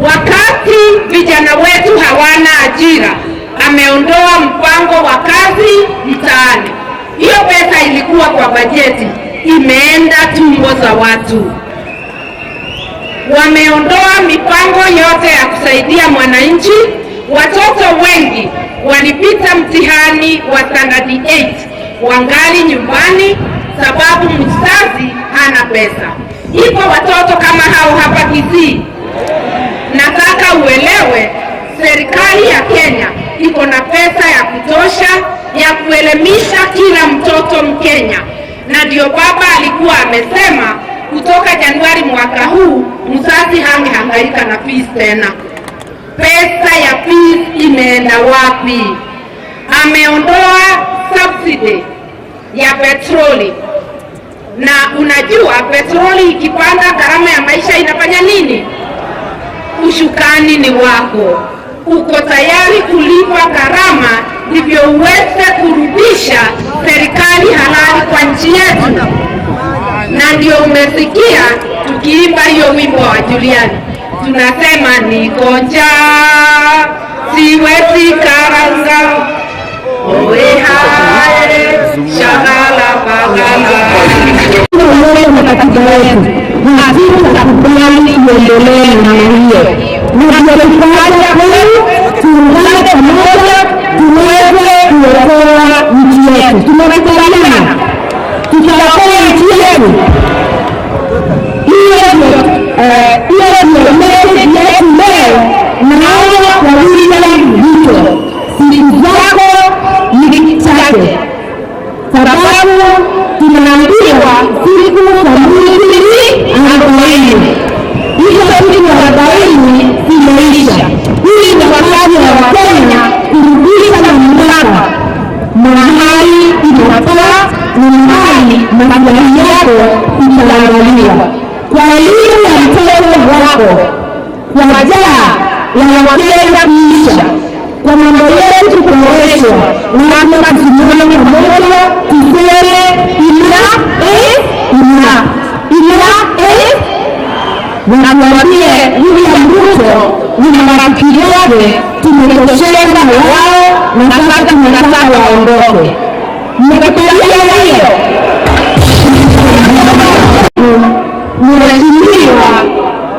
Wakati vijana wetu hawana ajira, ameondoa mpango wa kazi mtaani. Hiyo pesa ilikuwa kwa bajeti, imeenda tumbo za watu. Wameondoa mipango yote ya kusaidia mwananchi. Watoto wengi walipita mtihani wa standard 8 wangali nyumbani sababu mzazi hana pesa. Iko watoto kama hao hapa Kisii. Nataka uelewe, serikali ya Kenya iko na pesa ya kutosha ya kuelimisha kila mtoto Mkenya, na ndio baba alikuwa amesema kutoka Januari mwaka huu mzazi hangehangaika na fees tena. Pesa ya fees imeenda wapi? Ameondoa subsidy ya petroli, na unajua petroli ikipanda, gharama ya maisha inafanya nini? Ushukani ni wako, uko tayari kulipa gharama ndivyo uweze kurudisha serikali halali kwa nchi yetu. Na ndio umesikia tukiimba hiyo wimbo wa Juliani, tunasema niko njaa, siwezi karanga, oe hae shagala bagala. Na katiba yetu, hatutakubali iendelee namna hiyo, na ndio tukaja kwenu, tuungane pamoja tuweze kuokoa nchi yetu. Tumekubaliana tutaokoa nchi yetu. Hiyo ndio message yetu leo. Naona kwa William Ruto, siku zako ni chache, sababu tunaambiwa siku za mwizi ni 40. Hizo siku 40 zimeisha. Hii ni wakati wa Wakenya kurudisha mamlaka mahali inafaa na mahali maslahi yako itaangaliwa. Kwa elimu ya mtoto wako, kwa njaa ya Wakenya kuisha, kwa mambo yetu kuboreshwa, lazima tusimame pamoja, tuseme enough is enough. Enough is, na tuambie William Ruto na marafiki wake tumetosheka na wao na sasa tunataka waondoke. Mmekubaliana hiyo? Mheshimiwa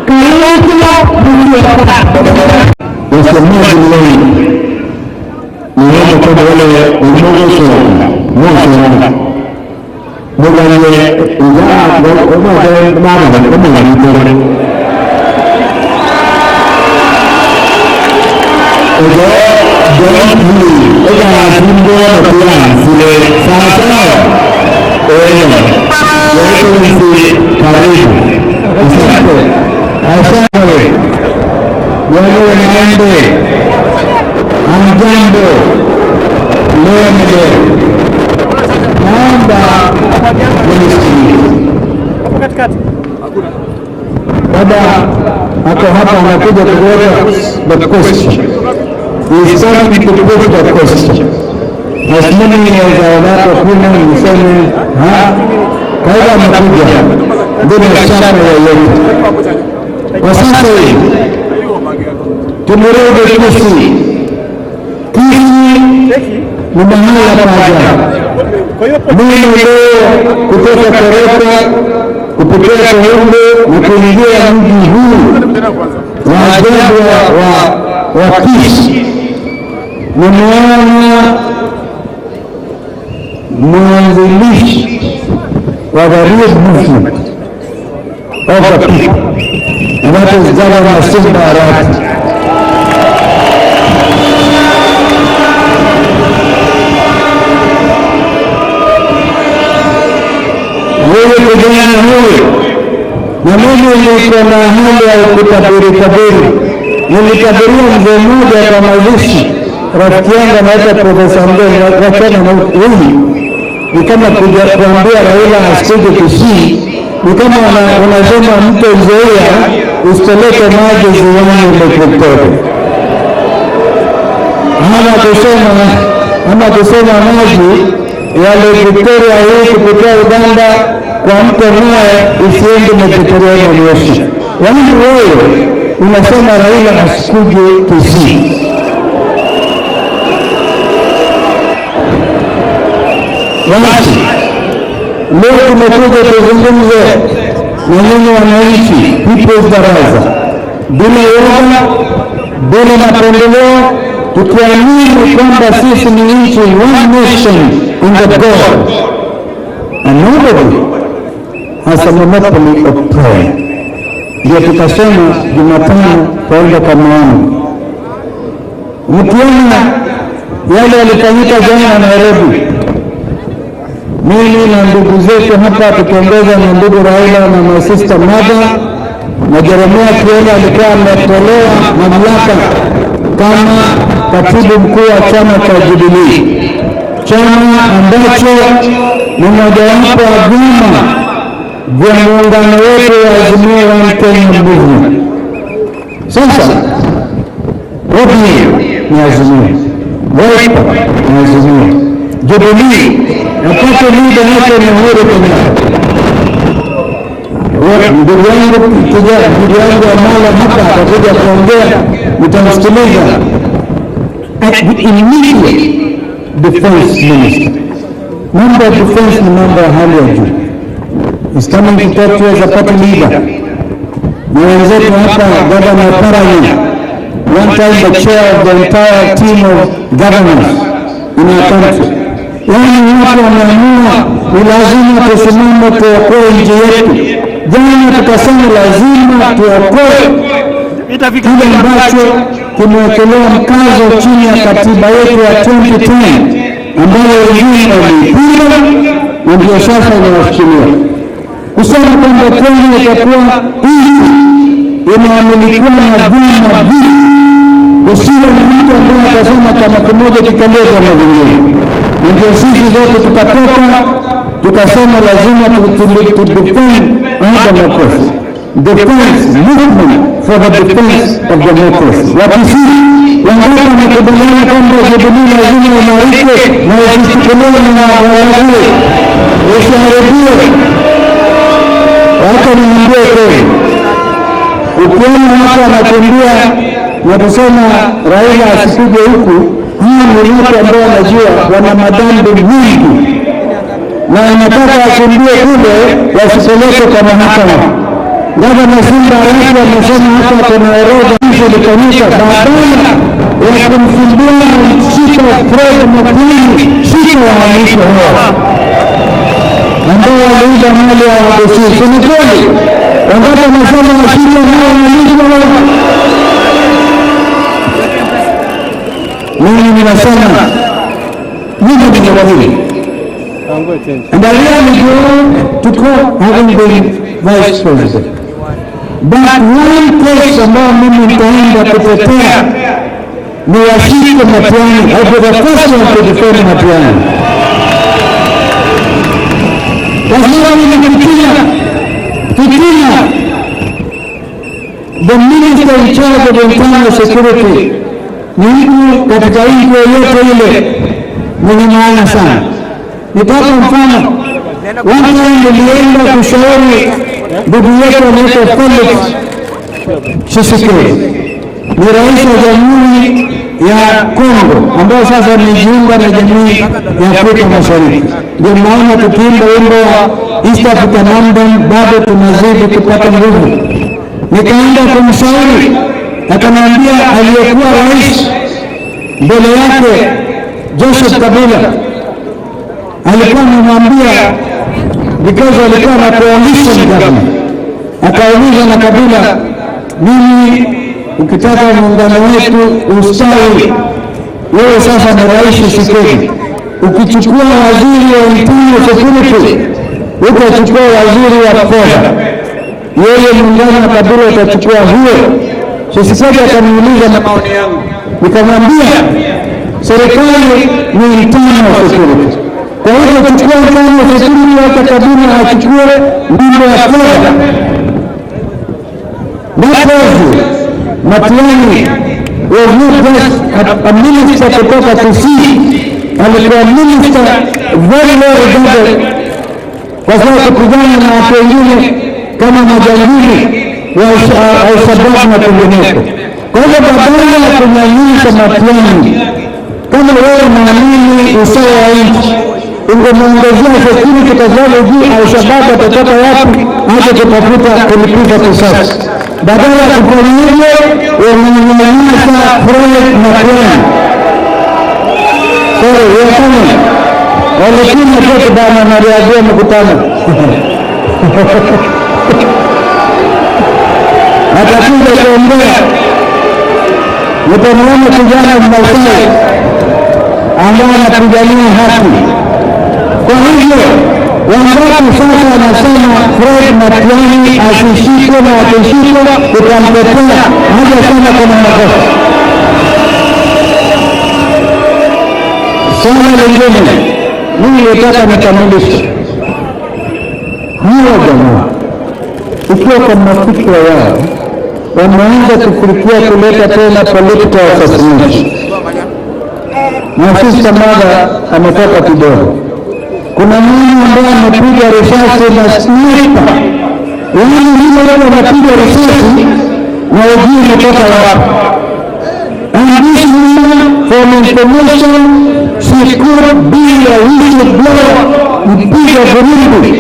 Kalonzo Musyoka. Wasemaji wengi niombe kwamba wale umogosoka mosoka mugaye mama omugaliikore ojo jomii ogasimbono kuyansile sawasawa Excellency, karibu. Asante. Asante. Wewe niende. Hamjambo. Leo ni leo. Naomba unisikilize. Baba ako hapa anakuja kuweka the question. He is coming to put the question. As many as I want kuna niseme ha kwa hivyo amekuja bila shaka yoyote. Kwa sasa hivi tumerudi Kisii. Kisii ni mahala pa ajabu. Mimi leo kutoka Keroka kupitia Kihumbu na kuingia mji huu wa ajabu wa Kisii, nimeona mwanzilishi wa the real movement of the people, and that is Governor Simba Arati. Huyu kijana huyu, na mimi niko na hali ya kutabiri tabiri. Nilitabiria mzee mmoja kwa mazishi, rafiki yangu anaitwa Profesa Mgeni, wachana na huyu ni kama kuja kuambia Raila asikuje Kisii, ni kama unasema mto Nzoia usipeleke maji ziwani Lake Victoria, ama kusema maji ya Lake Victoria hii kupitia Uganda kwa mto Nile isiende Mediterranean Ocean. Yaani wewe unasema Raila asikuje Kisii. Basi leo tumekuja tuzungumze na nyinyi wananchi, People's Baraza, bila uoga, bila mapendeleo, tukiamini kwamba sisi ni nchi, one nation under God and nobody has a monopoly of prayer. Ndio tukasema Jumatano twaenda kwa maombi. Mkiona yale yalifanyika jana Nairobi, mimi na ndugu zetu hapa tukiongozwa na ndugu Raila na my sister Mother na Jeremia Kioni alikuwa ametolewa mamlaka kama katibu mkuu wa chama cha Jubilee, chama ambacho ni mojawapo wa vyama vya muungano wetu wa Azimio One Kenya Movement. Sasa ODM ni Azimio, Wiper ni Azimio, Jubilee na party leader yake ni Uhuru Kenyatta. Ndugu yangu kijana, ndugu yangu Amala hapa atakuja kuongea, nitamsikiliza. Immediate defense minister. Mambo ya defense ni mambo ya hali ya juu. He's coming to talk to us as a party leader. Na wenzetu hapa, Governor Oparanya, one time the chair of the entire team of governors in our country. Yaani watu wameamua ni lazima tusimame tuokoe nchi yetu. Jana tukasema lazima tuokoe kile ambacho kimewekelewa mkazo chini ya katiba yetu ya 2010 ambayo wengine waliipinga na ndio sasa inawashikilia kusema kwamba Kenya itakuwa nchi inamilikiwa na vyama vingi, usiwe na mtu ambaye atasema chama kimoja kikalie vyama vingine. Na ndio sisi zote tukatoka tukasema lazima to defend our democracy, defense movement for the defense of democracy. Wakisii wangapi wamekubaliana kwamba Jubilee lazima imarike na isichukuliwe na walaghai, isiharibiwe? Wacha niambie kweli, ukiona watu wanakimbia na kusema Raila asipige huku, hii ni watu ambao wanajua wana madhambi mingi na wanataka wakimbie kule wasipeleke kwa mahakama. Gavana Simba Arati amesema hapa kuna orodha hizo ilifanyika badala ya kumfumbua na mshika Fred Matiang'i, shika wahalifu hao ambao waliiba mali ya Wabusia. Si ni kweli? Wangapi wanasema washike hao wahalifu hao? Mimi ninasema mimi ni wawili. And I really go to court having been vice president. But one case ambayo mimi nitaenda kutetea ni washike Matiang'i. I be the first one to defend Matiang'i. Kwa sababu ni fitina, fitina. The minister in charge of internal security ni mtu katika nchi yoyote ile mwenye maana sana. Nitapa mfano, one time nilienda kushauri ndugu yetu anaitwa Felix Tshisekedi, ni rais wa Jamhuri ya Kongo ambayo sasa imejiunga na Jamhuri ya Afrika Mashariki. Ndio maana tukiimba wimbo wa East African Anthem bado tunazidi kupata nguvu. Nikaenda kumshauri, akaniambia aliyekuwa rais mbele yake Joseph Kabila alikuwa amemwambia, because alikuwa na coalition government, akauliza na Kabila, mimi ukitaka muungano wetu ustawi, wewe sasa ni rais Tshisekedi, ukichukua waziri wa internal security utachukua waziri wa fedha, yeye muungano wa Kabila utachukua huo. Tshisekedi akaniuliza na maoni yangu, nikamwambia serikali ni internal security, kwa hivyo chukua internal security, hata Kabila achukue mambo ya fedha. That was Matiang'i was not just a minister kutoka Kisii, alikuwa minister very well regarded kwa sababu kupigana na watu wengine kama majangili wa Al-Shabaab na kwingineko. Kwa hivyo badala ya kunyanyasa Matiang'i, kama wewe unaamini usawa wa nchi, Ungemwongezea security kwa sababu juu Alshabab atatoka wapi aje kutafuta kulipiza kisasi. Badala ya kufanya hivyo, wamenyanyasa Fred Matiang'i. Sorry, we are coming. Walikunywa tu bana na reagua mkutano. Atakuja kuongea. Utamwona kijana Mmasai ambaye anapigania haki. Kwa hivyo wangapi sasa wanasema Fred Matiang'i asishikwe na akishikwa tutamtetea? Moja sana kuna makosa. Swala lingine mimi nataka nikamilishe, hawa jamaa ikiwa kwa mafikra yao wameanza kufikiria kuleta tena political assassination, na Sister Mother ametoka kidogo. Kuna mama ambaye amepiga risasi na sniper, yaani yule yule anapiga risasi na ujui imetoka wapi. And this woman, from information, she could be a whistleblower, mpiga firimbi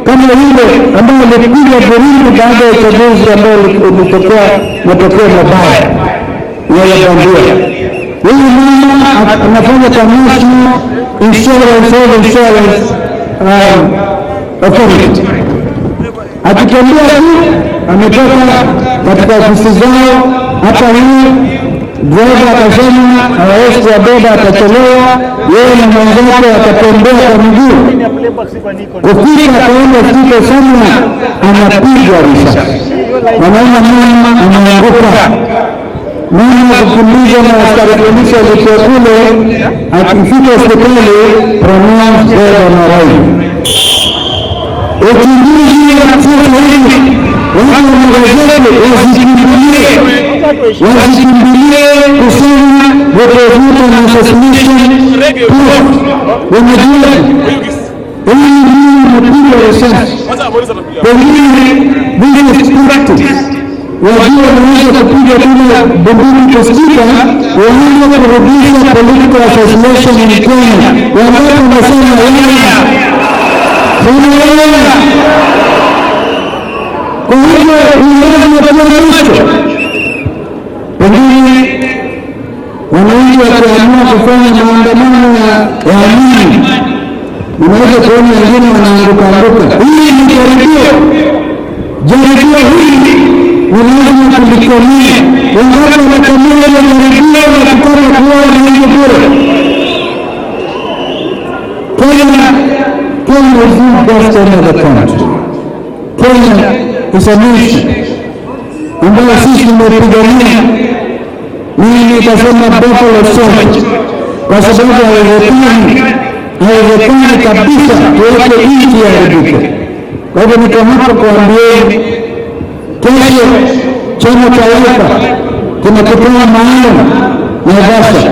kama yule ambaye alipiga firimbi baada ya uchaguzi ambao ulitokea matokeo mabaya ya bandia. Huyu mama anafanya kwa National Insurance Health Insurance Authority. Akitembea tu ametoka katika ofisi zao hapa hii driver akasema hawezi kuwabeba, atachelewa. Yeye na mwenzake akatembea kwa miguu kufika, akaenda fika sana, anapigwa risasi. Wanaona mama anaanguka, mama kukimbizwa na askari polisi alikuwa kule, akifika hospitali pronounced dead on arrival. Uchunguzi wa sasa hivi, watu wa magazeti wasikimbilie kusema watavuta na assassination proof. Wanajua huyu mama amepiga risasi, pengine this is practice. Wajua wanaweza kupiga bila bunduki kusikika, waanze kurudisha political assassination in Kenya. Wangapi wanasema wala sema wala? Kwa hivyo ni lazima kuwa macho. Pengine wananchi wakiamua kufanya maandamano ya amani, unaweza kuona wengine wanaanguka anguka. Hii ni jaribio, jaribio hili ni lazima kulikomea. Wangapi wanakomea ile jaribio na kutaka kuwa wananchi bure? Kenya is not just another country. Kenya is a nation ambayo sisi tumepigania. Mimi nikasema buffalo soldier kwa sababu haiwezekani kabisa tuweke nchi iharibike. Kwa hivyo niko hapa kuambieni, kesho chama cha Wiper kinakutana maalum Naivasha.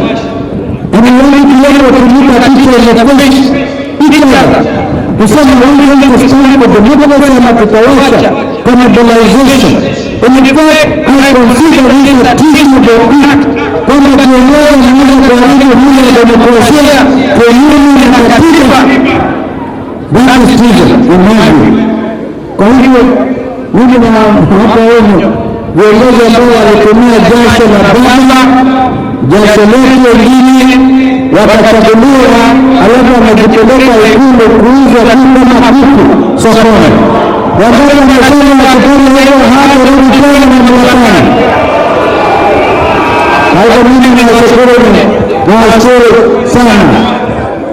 Anawahi kuwepo kulipa kichwa ya fresh each other kusema we want to stand for democracy ama tutawasha cannibalization. In fact, I consider this a treasonable act kwamba kiongozi anaweza kuharibu mila ya demokrasia kinyume na katiba. That is treason in my view. Kwa hivyo mimi na hapa wenu viongozi ambao walitumia jasho la baba, jasho letu wengine wakachaguliwa, alafu wamejipeleka Ikulu kuuza tu kama kuku sokoni. Wangapi wamesema wakifanya hivyo hatarudi tena mamlakani? Kwa hivyo mimi nawashukuru sana,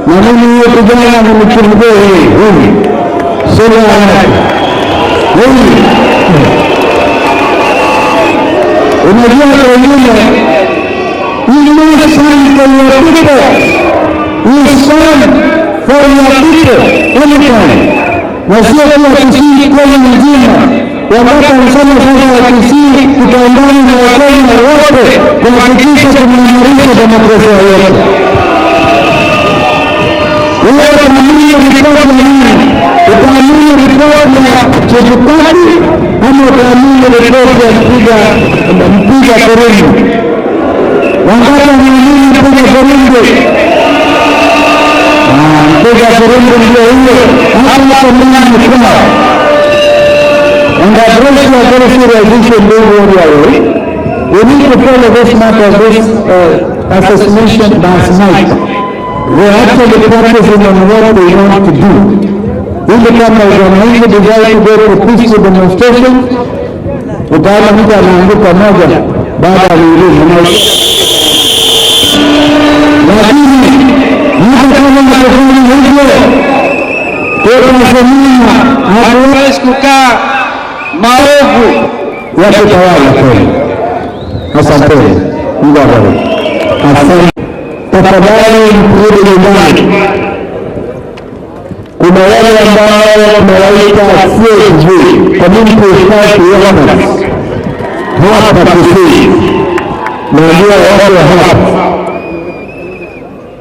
na mimi huyo kijana nimchungue yeye huyu sura yake huyu. Unajua wengine, you must stand for your people. You stand for your people anytime. Na sio tu Kisii, Kenya nzima. Wangapi walisema sasa wa Kisii tutaungana na Wakenya wote kuhakikisha tunaimarisha demokrasia yetu. Wewe utaamini ripoti ya nini? Utaamini ripoti ya Chebukati ama utaamini ripoti ya mpiga firimbi? Wangapi wanaamini mpiga firimbi? Piga firimbi ndio hiyo, hapa hapo mimi kwao. And I address a very serious issue in this area. We need to follow this matter, this assassination last night. We're actually practicing on what they want to do. Ili kama wananchi decide to go for peaceful demonstration, utaona mtu anaanguka moja baada ya mwingine. Lakini hata kama watafanya hivyo, tutasimama, Hatuwezi kukaa maovu ya kutawala kweli. Asanteni, Mungu awabariki. Asante. Tafadhali mrudi nyumbani. Kuna wale ambao tunawaita CSV, Community Health Workers, hapa Kisii, najua wako hapa,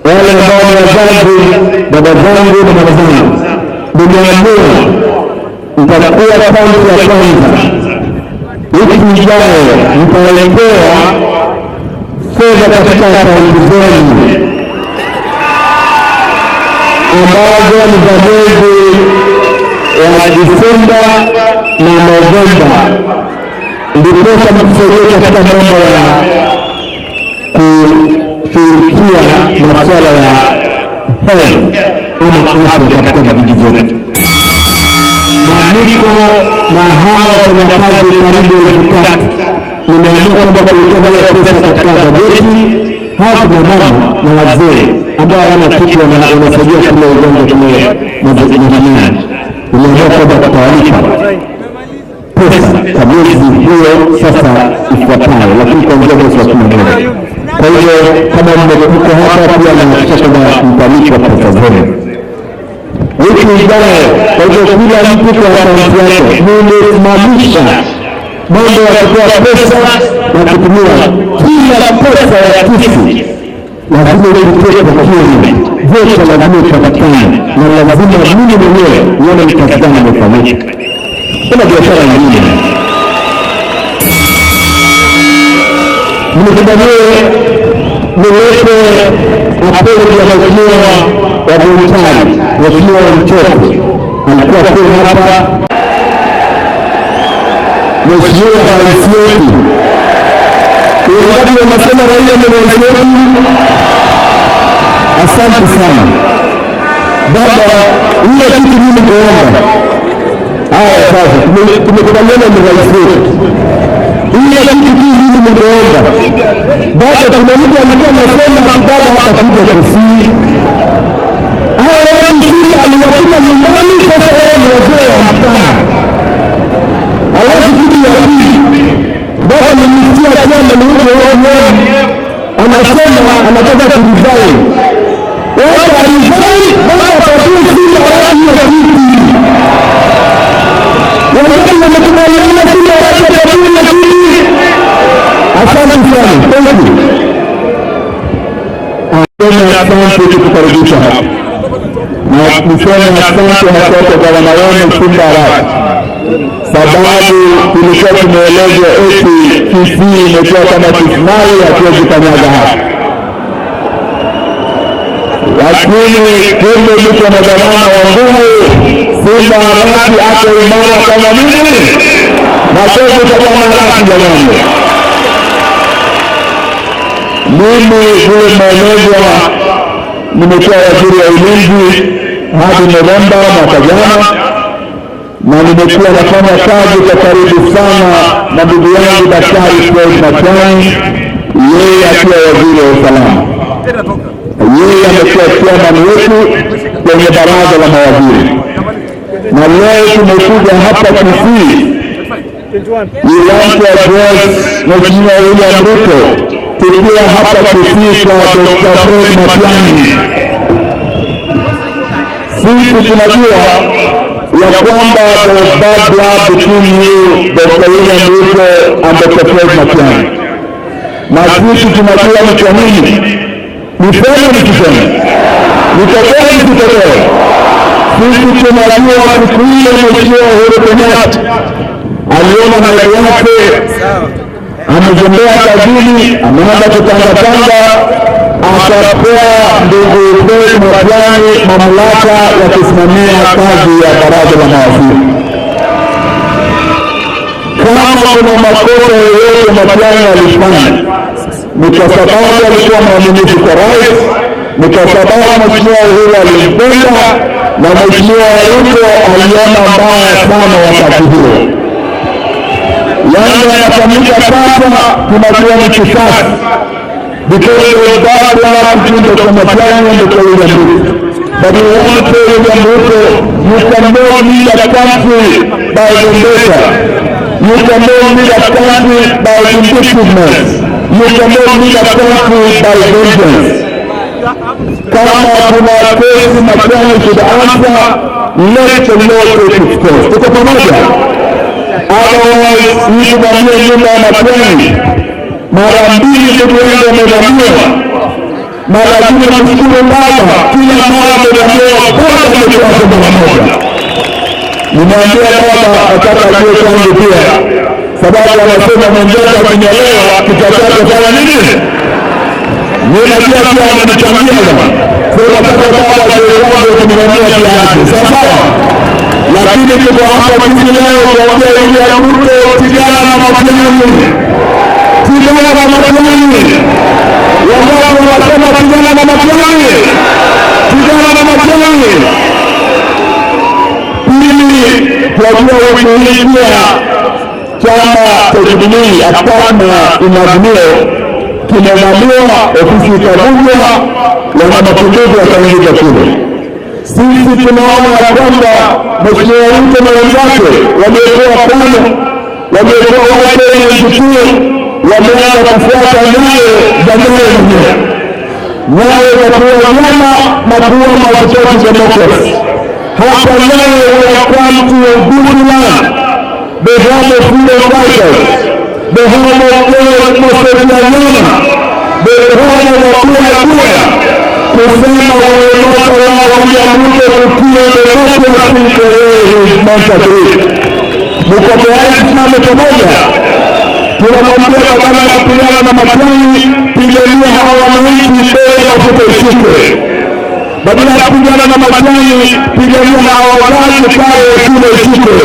wale ambao ni wazazi, baba zangu na mama zangu, nimeamua nitakuwa kaunti ya kwanza wiki ijayo nitawaletea fedha katika akaunti zenu ambazo ni za mwezi wa Disemba na Novemba, ndiposa mtusaidie katika mambo ya kushughulikia masuala ya health ama afya katika vijiji vyetu na niko na hawa wafanyakazi karibu 3,000. Nimeamua kwamba kuwekeza hiyo pesa katika bajeti. Hawa kina mama na wazee ambao hawana kitu wanasaidia kule ugonjwa kule mashinani, nimeamua kwamba tutawalipa pesa kwa miezi hiyo sasa ifuatayo, lakini kuanzia mwezi wa 11. Kwa hivyo kama mmekuja hapa pia nahakikisha kwamba mtalipwa pesa zenu wiki ijayo. Kwa hivyo kila mtu kwa akaunti yake, nimesimamisha mambo ya kutoa pesa na kutumia. Kila pesa ya Kisii lazima ipitie procurement, vocha lazima ipatikane, na lazima mimi mwenyewe nione ni kazi gani imefanyika. Kuna biashara nyingine mnikubalie nilete apology ya mheshimiwa wa Buntari, Mheshimiwa Mchoki alikuwa tu hapa, Mheshimiwa Rais wetu. Wakati wanasema Raila ni rais wetu, asante sana baba. Ile kitu mimi kuomba haya sasa, tumekubaliana ni rais wetu. Ile kitu tu mimi ningeomba baba, kuna mtu alikuwa anasema baba hatakuja Kisii. Hao watu sisi aliwatuma nyumbani, sasa wao ni wazee wa mtaa. Alafu kitu ya pili, baba nimesikia chama ni huko ODM anasema anataka kuresign. Wacha resign, baba apatie Simba watu hiyo kiti. Wangapi wamekubaliana Simba watu apatie hiyo kiti? Asante sana, thank you. Asante, asante kutukaribisha hapa na niseme asante hasa kwa gavana wenu Simba Arati, sababu tulikuwa tumeelezwa eti Kisii imekuwa kama Kismayu, hatuwezi kanyaga hapa, lakini kumbe mko na gavana wa nguvu. Simba Arati ako imara kama nini? Makofi kwa Bwana Arati jamani. Mimi vile maelezo, nimekuwa waziri wa ulinzi hadi Novemba mwaka jana, na nimekuwa nafanya kazi kwa karibu sana na ndugu yangu Daktari Fred Matiang'i, yeye akiwa waziri wa usalama. Yeye amekuwa chairman wetu kwenye baraza la mawaziri, na leo tumekuja hapa Kisii. We want to address Mheshimiwa William Ruto tukiwa hapa Kisii kwa Dr. Fred Matiang'i. Sisi tunajua ya kwamba there is bad blood between you, Dr. William Ruto and Dr. Fred Matiang'i, na sisi tunajua ni kwa nini. Niseme nikisema, nitokee nisitokee, sisi tunajua siku ile Mheshimiwa Uhuru Kenyatta aliona mali yake amezembea kazini, ameanza kutangatanga. Akapea ndugu Ben Matiang'i mamlaka ya kusimamia kazi ya baraza la mawaziri. Kama kuna makosa yoyote Matiang'i alifanya, ni kwa sababu alikuwa mwaminifu kwa rais, ni kwa sababu Mheshimiwa Uhuru alimpenda na Mheshimiwa Ruto aliona mbaya sana wakati huo. Yale yanafanyika sasa tunakuwa ni kisasi because the bad blood between Dr. Matiang'i and Dr. William Ruto. But we want to tell William Ruto, you cannot lead a country by vendetta. You cannot lead a country by vindictiveness. You cannot lead a country by vengeance. Kama kuna kesi Matiang'i should answer, let the law take its course. Tuko pamoja? Otherwise, hii tuvamie nyumba ya Matiang'i mara mbili, ndugu yangu amevamiwa, na lazima tushukuru Baba, kila mara amevamiwa, Baba amekuwa mara moja. Nimeambia baba nataka ajue changu pia, sababu anasema mwenzake akinyolewa kichwa chake fanya nini? Mimi najua pia ananichangia bwana. So nataka baba ajue kwangu kunivamia pia yake, sawa sawa. Lakini tuko hapa sisi leo kuambia William Ruto, pigana na Matiang'i, pigana na Matiang'i. Wangapi wanasema pigana na Matiang'i? Pigana na Matiang'i. Pili, tunajua wiki hii pia chama cha Jubilee hapana Azimio kimevamiwa, ofisi ikavunjwa, wana mapinduzi wakaingiza kule. Sisi tunaona ya kwamba Mheshimiwa Ruto na wenzake waliokuwa pale, waliokuwa wale NCT wameanza kufuata nyayo za nyayo mwenyewe, nyayo za kuua vyama na kuua multi-party democracy. Hapa leo we have come to a good land, the home of freedom fighters, the home of George Moseti Anyona, the home of Akuya Akuya, kusema we will not allow William Ruto to kill democracy the way he is meant to do. Mko tayari tusimame pamoja? Tunamwambia badala ya kupigana na Matiang'i, pigania hawa wananchi, bei ya mafuta ishuke. Badala ya kupigana na Matiang'i, pigania hawa wazazi, karo ya shule ishuke.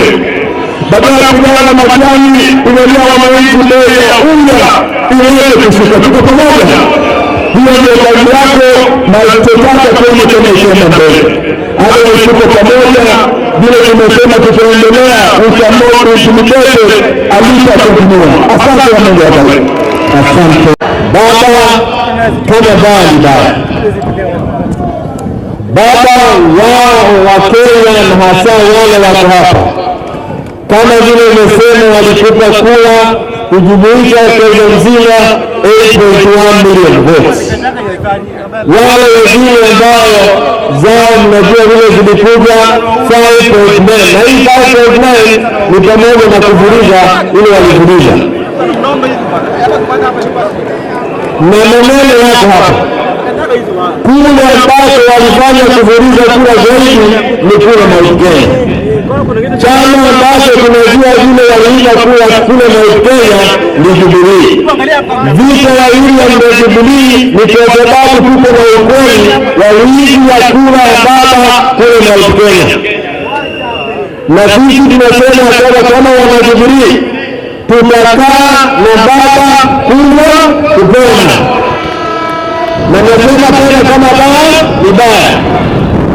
Badala ya kupigana na Matiang'i, pigania wananchi, bei ya unga iweze kushuka. Tuko pamoja? Hiyo ndio kazi yako na tutaka tuone tena ikienda mbele. Hata tuko pamoja vile tumesema tutaendelea, we cannot be intimidated. Alita continue. Asante wa Mungu awabariki. Asante baba, kama bali baba baba wao wa Kenya na hasa wale wako hapa, kama vile umesema walikupa kura kujumuisha Kenya nzima 8.1 million votes. Wale wengine ambao zao mnajua vile zilikuja 5.9 na hii 5.9 ni pamoja na kuvuruga ile walivuruga na maneno yako hapa kule ambako walifanya kuvuruga kura zaidi ni kule Mount Kenya. Chama ambacho tunajua vile waliiba kura kule Mount Kenya ni Jubilee. Vita ya William na Jubilee ni kwa sababu tuko na ukweli wa wizi wa kura ya baba kule Mount Kenya, na sisi tunasema kwamba kama wana Jubilee tutakaa na baba kunywa kupona na nasema tena kama baya ni baya.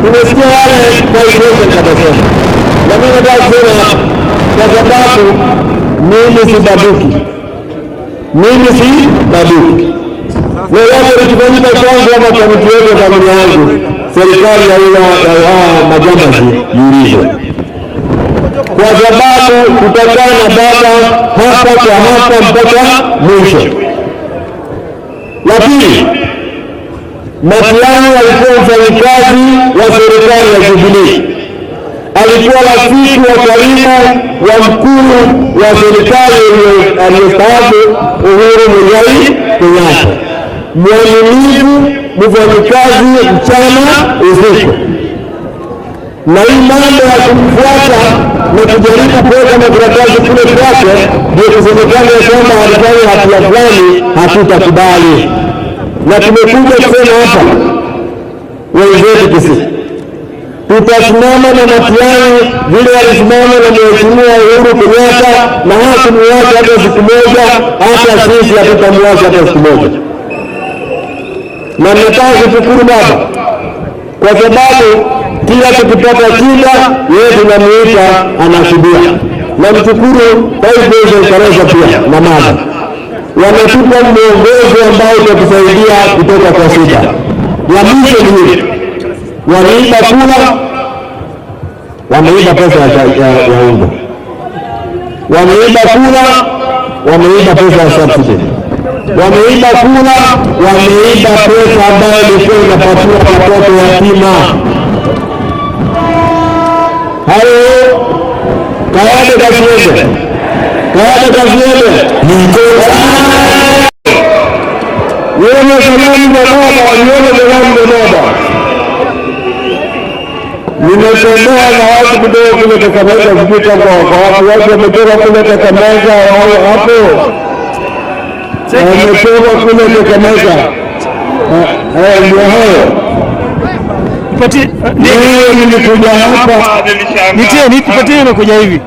Tumesikia wale vice president watasema, na mimi nataka kusema kwa sababu mimi si baduki, mimi si baduki. Lolote likifanyika kwangu ama kwa mtu yote familia yangu, serikali ya hawa majambazi iulizwe, kwa sababu tutakaa na baba hapa kwa hapa mpaka mwisho. Lakini Matiang'i alikuwa mfanyikazi wa serikali ya Jubilee, alikuwa rafiki wa karibu wa mkuu wa serikali aliyestaafu Uhuru Muigai Kenyatta, mwaminifu, mfanyikazi mchana usiku. Na hii mambo ya kumfuata na kujaribu kuweka makaratasi kule kwake ndio kusemekana ya kwamba alifanya hatia fulani, hatutakubali. Na tumekuja kusema hapa, wenzetu Kisii, tutasimama na Matiang'i vile walisimama na Mheshimiwa Uhuru Kenyatta, na hakumuacha hata siku moja, hata sisi hatutamwacha hata siku moja. Na nataka kushukuru baba kwa sababu kila tukipata shida yeye tunamuita anashuhudia. Na mshukuru Vice President Karanja pia na mama wametupa mwongozo ambao utatusaidia kutoka kwa shida. Ya mwisho ni hili, wameiba kura, wameiba pesa ya unga, wameiba kura, wameiba pesa ya subsidy, wameiba kura, wameiba pesa ambayo ilikuwa inapatiwa watoto yatima. Hayo Kayade kasiende, Kayade kasiende. Nione salamu za baba, nione salamu za baba. Nimetembea na watu kutoka kule Kakamega, sijui kama wako wapi. Watu wametoka kule Kakamega, wao hapo wametoka kule Kakamega. Ndio hayo. Leo nilikuja hapa. Nitie, nipatie hiyo imekuja hivi.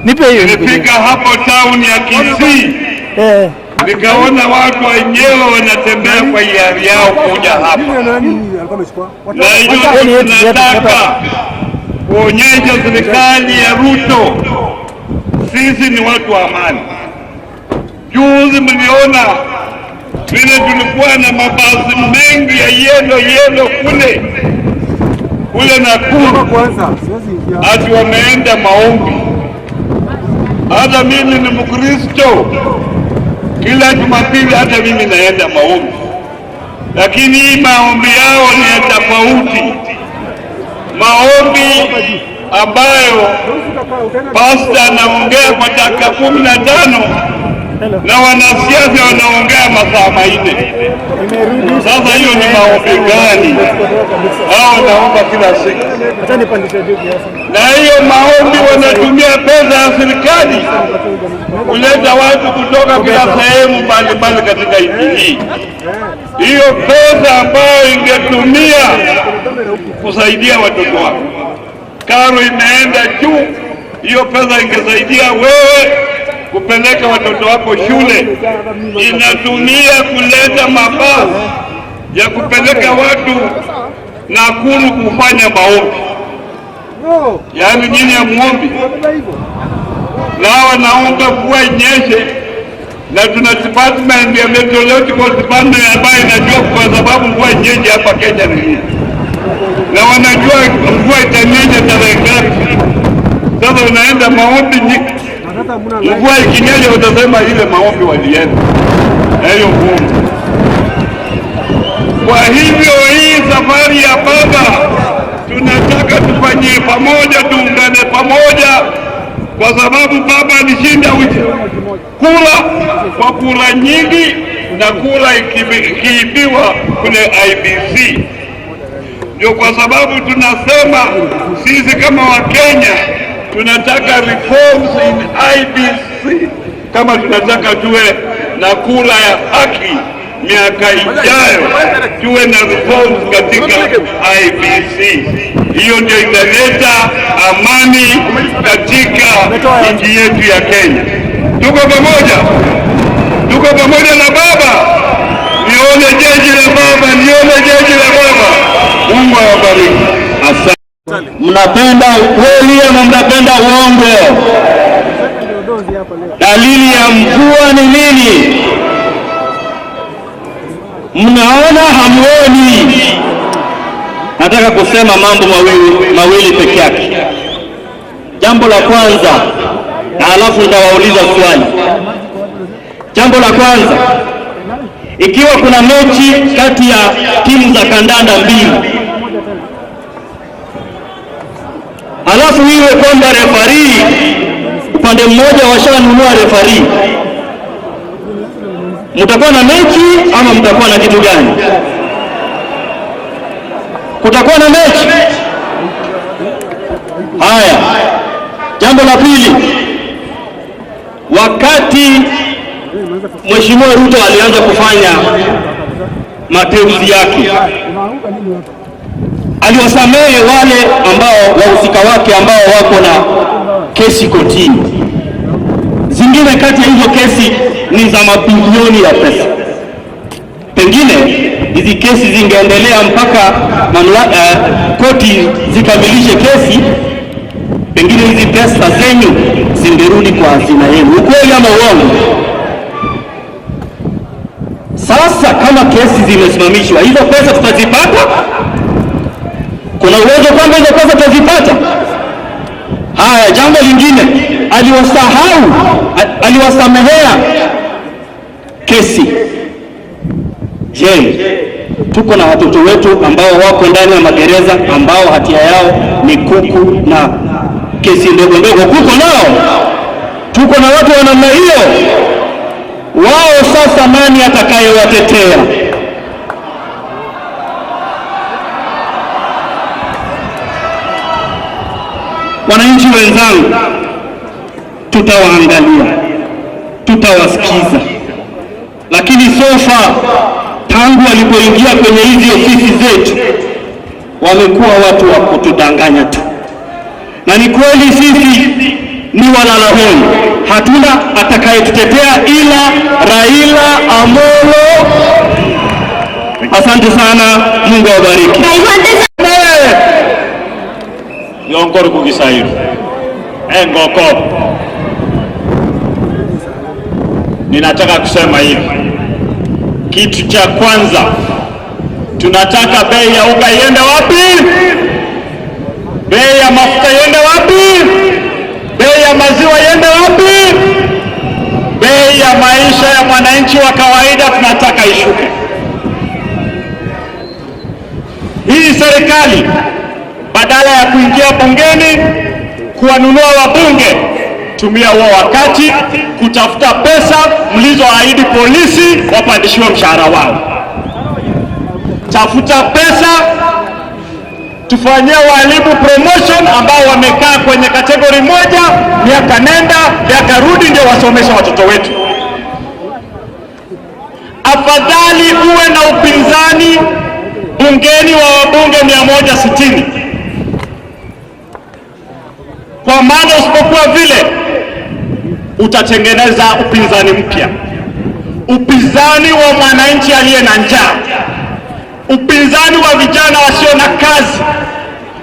Nipe hiyo. Nilifika hapo town ya Kisii nikaona watu wenyewe wanatembea kwa hiari yao kuja hapa, na hiyo tunataka kuonyesha serikali ya Ruto sisi ni watu wa amani. Juzi mliona vile tulikuwa na mabasi mengi ya yellow yellow kule kule Nakuru, ati wameenda maombi. Hata mimi ni Mkristo, kila Jumapili hata mimi naenda maombi, lakini hii maombi yao ni ya tofauti, maombi ambayo pasta anaongea kwa dakika 15 na wanasiasa wanaongea masaa 4. Sasa hiyo ni maombi gani? Hao wanaomba kila siku, na hiyo maombi wanatumia pesa ya serikali kuleta watu kutoka kila sehemu mbalimbali katika nchi hii. Hiyo pesa ambayo ingetumia kusaidia watoto wako, karo imeenda juu, hiyo pesa ingesaidia wewe kupeleka watoto wako shule, inatumia kuleta mabasi ya kupeleka watu Nakuru kufanya maombi. Yaani nyinyi hamuombi, na wanaomba mvua inyeshe, na tuna department ya meteorological department ambayo inajua kwa sababu mvua inyeshe hapa Kenya ni nini, na wanajua mvua itanyesha tarehe ngapi. Sasa unaenda maombi, mvua ikinyesha utasema ile maombi walienda na hiyo mvua. Kwa hivyo hii safari ya baba tunataka tufanyie pamoja, tuungane pamoja, kwa sababu baba alishinda kura kwa kura nyingi, na kura ikiibiwa kule IEBC. Ndio kwa sababu tunasema sisi kama Wakenya tunataka reforms in IEBC, kama tunataka tuwe na kura ya haki miaka ijayo, tuwe na reforms katika IEBC. Hiyo ndio italeta amani katika nchi yetu ya Kenya. Tuko pamoja, tuko pamoja na baba. Nione jeshi la baba, nione jeshi la baba. Mungu awabariki. Asante. Mnapenda ukweli ama mnapenda uongo? Dalili ya mvua ni nini? Mnaona hamuoni? Nataka kusema mambo mawili mawili peke yake. Jambo la kwanza, na halafu nitawauliza swali. Jambo la kwanza, ikiwa kuna mechi kati ya timu za kandanda mbili, halafu iwe kwamba refarii upande mmoja washanunua refarii, mtakuwa na mechi ama mtakuwa na kitu gani? Kutakuwa na mechi? Haya, jambo la pili, wakati Mheshimiwa Ruto alianza kufanya Mateuzi yake. Aliwasamehe wale ambao wahusika wake ambao wako na kesi kotini. Zingine kati ya hizo kesi ni za mabilioni ya pesa. Pengine hizi kesi zingeendelea mpaka koti zikamilishe kesi, pengine hizi pesa zenyu zingerudi kwa hazina yenu. Ukweli ama uongo? Sasa kama kesi zimesimamishwa, hizo pesa tutazipata? Kuna uwezo kwamba hizo pesa tutazipata? Haya, jambo lingine, aliwasamehea kesi. Je, tuko na watoto wetu ambao wako ndani ya magereza ambao hatia yao ni kuku na kesi ndogo ndogo? Kuko nao? Tuko na watu wa namna hiyo? Wao sasa nani atakayewatetea? Wananchi wenzangu, tutawaangalia, tutawasikiza, lakini so far tangu walipoingia kwenye hizi ofisi zetu wamekuwa watu wa kutudanganya tu. Na ni kweli sisi ni walala hoi, hatuna atakayetutetea ila Raila Amolo. Asante sana, Mungu awabariki. Yonkor kugisairu engoko. Ninataka kusema hivi, kitu cha kwanza tunataka bei ya unga iende wapi? Bei ya mafuta iende wapi? Bei ya maziwa iende wapi? Bei ya maisha ya mwananchi wa kawaida tunataka ishuke. Hii serikali badala ya kuingia bungeni kuwanunua wabunge, tumia huo wakati kutafuta pesa mlizoahidi polisi wapandishiwe mshahara wao. Tafuta pesa tufanyie walimu promotion ambao wamekaa kwenye kategori moja miaka nenda miaka rudi, ndio wasomesha watoto wetu. Afadhali uwe na upinzani bungeni wa wabunge 160, kwa maana usipokuwa vile utatengeneza upinzani mpya, upinzani wa mwananchi aliye na njaa, upinzani wa vijana wasio na kazi,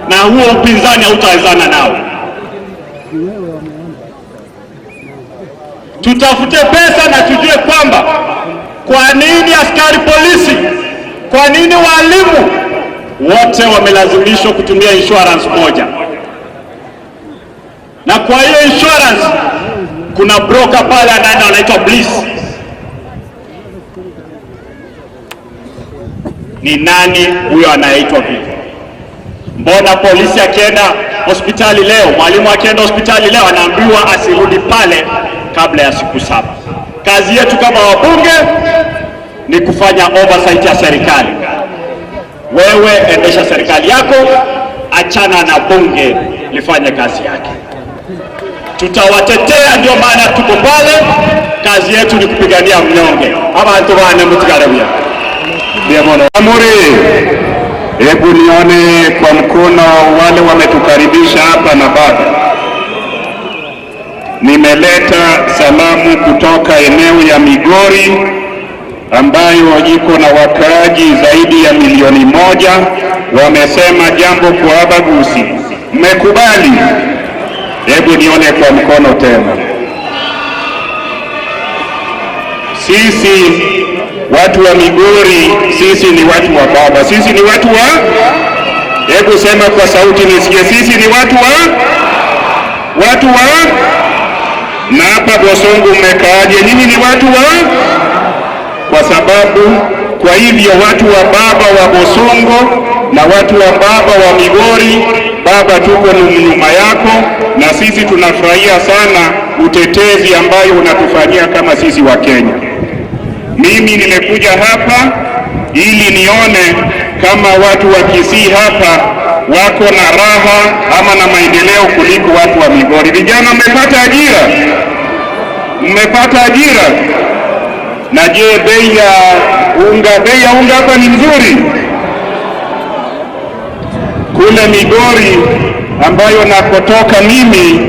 na huo upinzani hautawezana nao. Tutafute pesa na tujue kwamba kwa nini askari polisi, kwa nini walimu wote wamelazimishwa kutumia insurance moja, na kwa hiyo insurance kuna broker pale anaenda anaitwa Bliss. Ni nani huyo anaitwa vile? Mbona polisi akienda hospitali leo, mwalimu akienda hospitali leo anaambiwa asirudi pale kabla ya siku 7? Kazi yetu kama wabunge ni kufanya oversight ya serikali. Wewe endesha serikali yako, achana na bunge lifanye kazi yake. Tutawatetea, ndio maana tuko pale. Kazi yetu ni kupigania mnyonge. Abantu bane mutigarabia. Amuri, hebu nione kwa mkono wale wametukaribisha hapa na baba. Nimeleta salamu kutoka eneo ya Migori ambayo iko na wakaaji zaidi ya 1,000,000. Wamesema jambo kwa abaguzi. Mmekubali? Hebu nione kwa mkono tena. Sisi watu wa Migori, sisi ni watu wa baba. Sisi ni watu wa, hebu sema kwa sauti nisikie, sisi ni watu wa, watu wa. Na hapa Bosongo mmekaaje? Nyinyi ni watu wa, kwa sababu kwa hivyo watu wa baba wa Bosongo na watu wa baba wa Migori, baba tuko nyuma yako, na sisi tunafurahia sana utetezi ambayo unatufanyia kama sisi wa Kenya. Mimi nimekuja hapa ili nione kama watu wa Kisii hapa wako na raha ama na maendeleo kuliko watu wa Migori. Vijana mmepata ajira? Mmepata ajira? Na je, bei ya unga hapa ni nzuri? Kule Migori ambayo nakotoka mimi,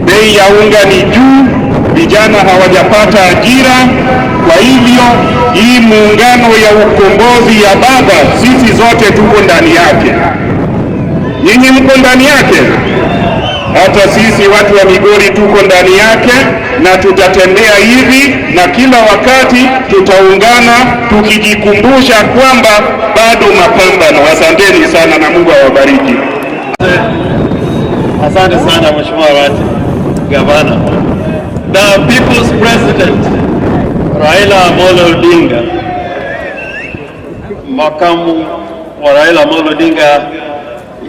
bei ya unga ni juu, vijana hawajapata ajira. Kwa hivyo hii muungano ya ukombozi ya baba, sisi zote tuko ndani yake. Nyinyi mko ndani yake? Hata sisi watu wa Migori tuko ndani yake, na tutatembea hivi na kila wakati tutaungana tukijikumbusha kwamba bado mapambano. Asanteni sana na Mungu awabariki. Asante sana, Mheshimiwa Rati, Gavana. The People's President Raila Amolo Odinga, makamu wa Raila Amolo Odinga,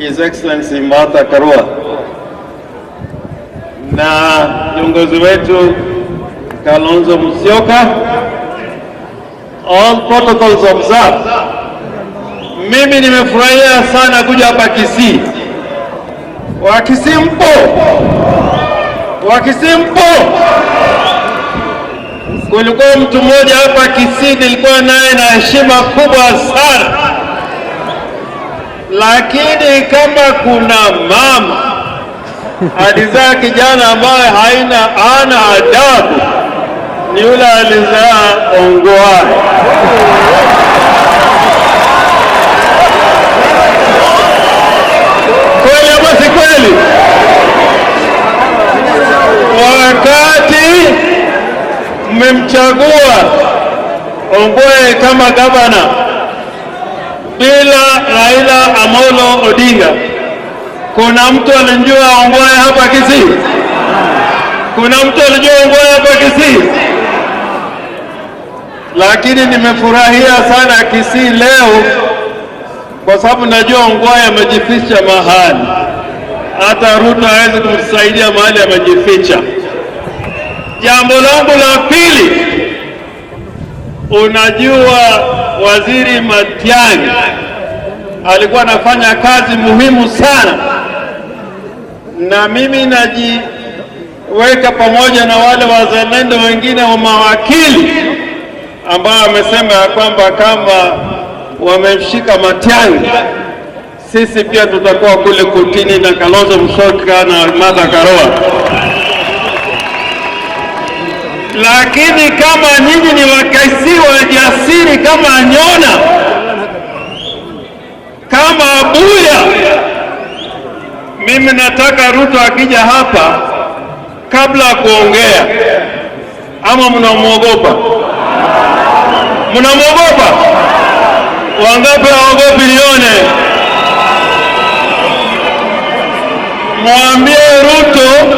His Excellency Martha Karua, na kiongozi wetu Kalonzo Musyoka, all protocols observed. Mimi nimefurahia sana kuja hapa Kisii. Wakisii mpo? Wakisii mpo? Kulikuwa mtu mmoja hapa Kisii nilikuwa naye na heshima kubwa sana, lakini kama kuna mama alizaa kijana ambaye hana adabu ni yule alizaa Ongwae. Kweli ama si kweli? Wakati mmemchagua Ongwae kama gavana bila Raila Amolo Odinga, kuna mtu alimjua Ongwae hapa Kisii? Kuna mtu alijua Ongwae hapa Kisii? Lakini nimefurahia sana Kisii leo kwa sababu najua Ongwae amejificha mahali, hata Ruto hawezi kumsaidia mahali amejificha. Jambo langu la pili, unajua Waziri Matiang'i alikuwa anafanya kazi muhimu sana, na mimi najiweka pamoja na wale wazalendo wengine wa mawakili ambao wamesema ya kwamba kama wamemshika Matiang'i, sisi pia tutakuwa kule kotini na Kalonzo Musyoka na Martha Karua. Lakini kama nyinyi ni Wakisii wajasiri kama Nyona, kama Abuya, mimi nataka Ruto akija hapa, kabla ya kuongea, ama mnamwogopa? Mnamwogopa? Wangapi hawaogopi? Nione. Mwambie Ruto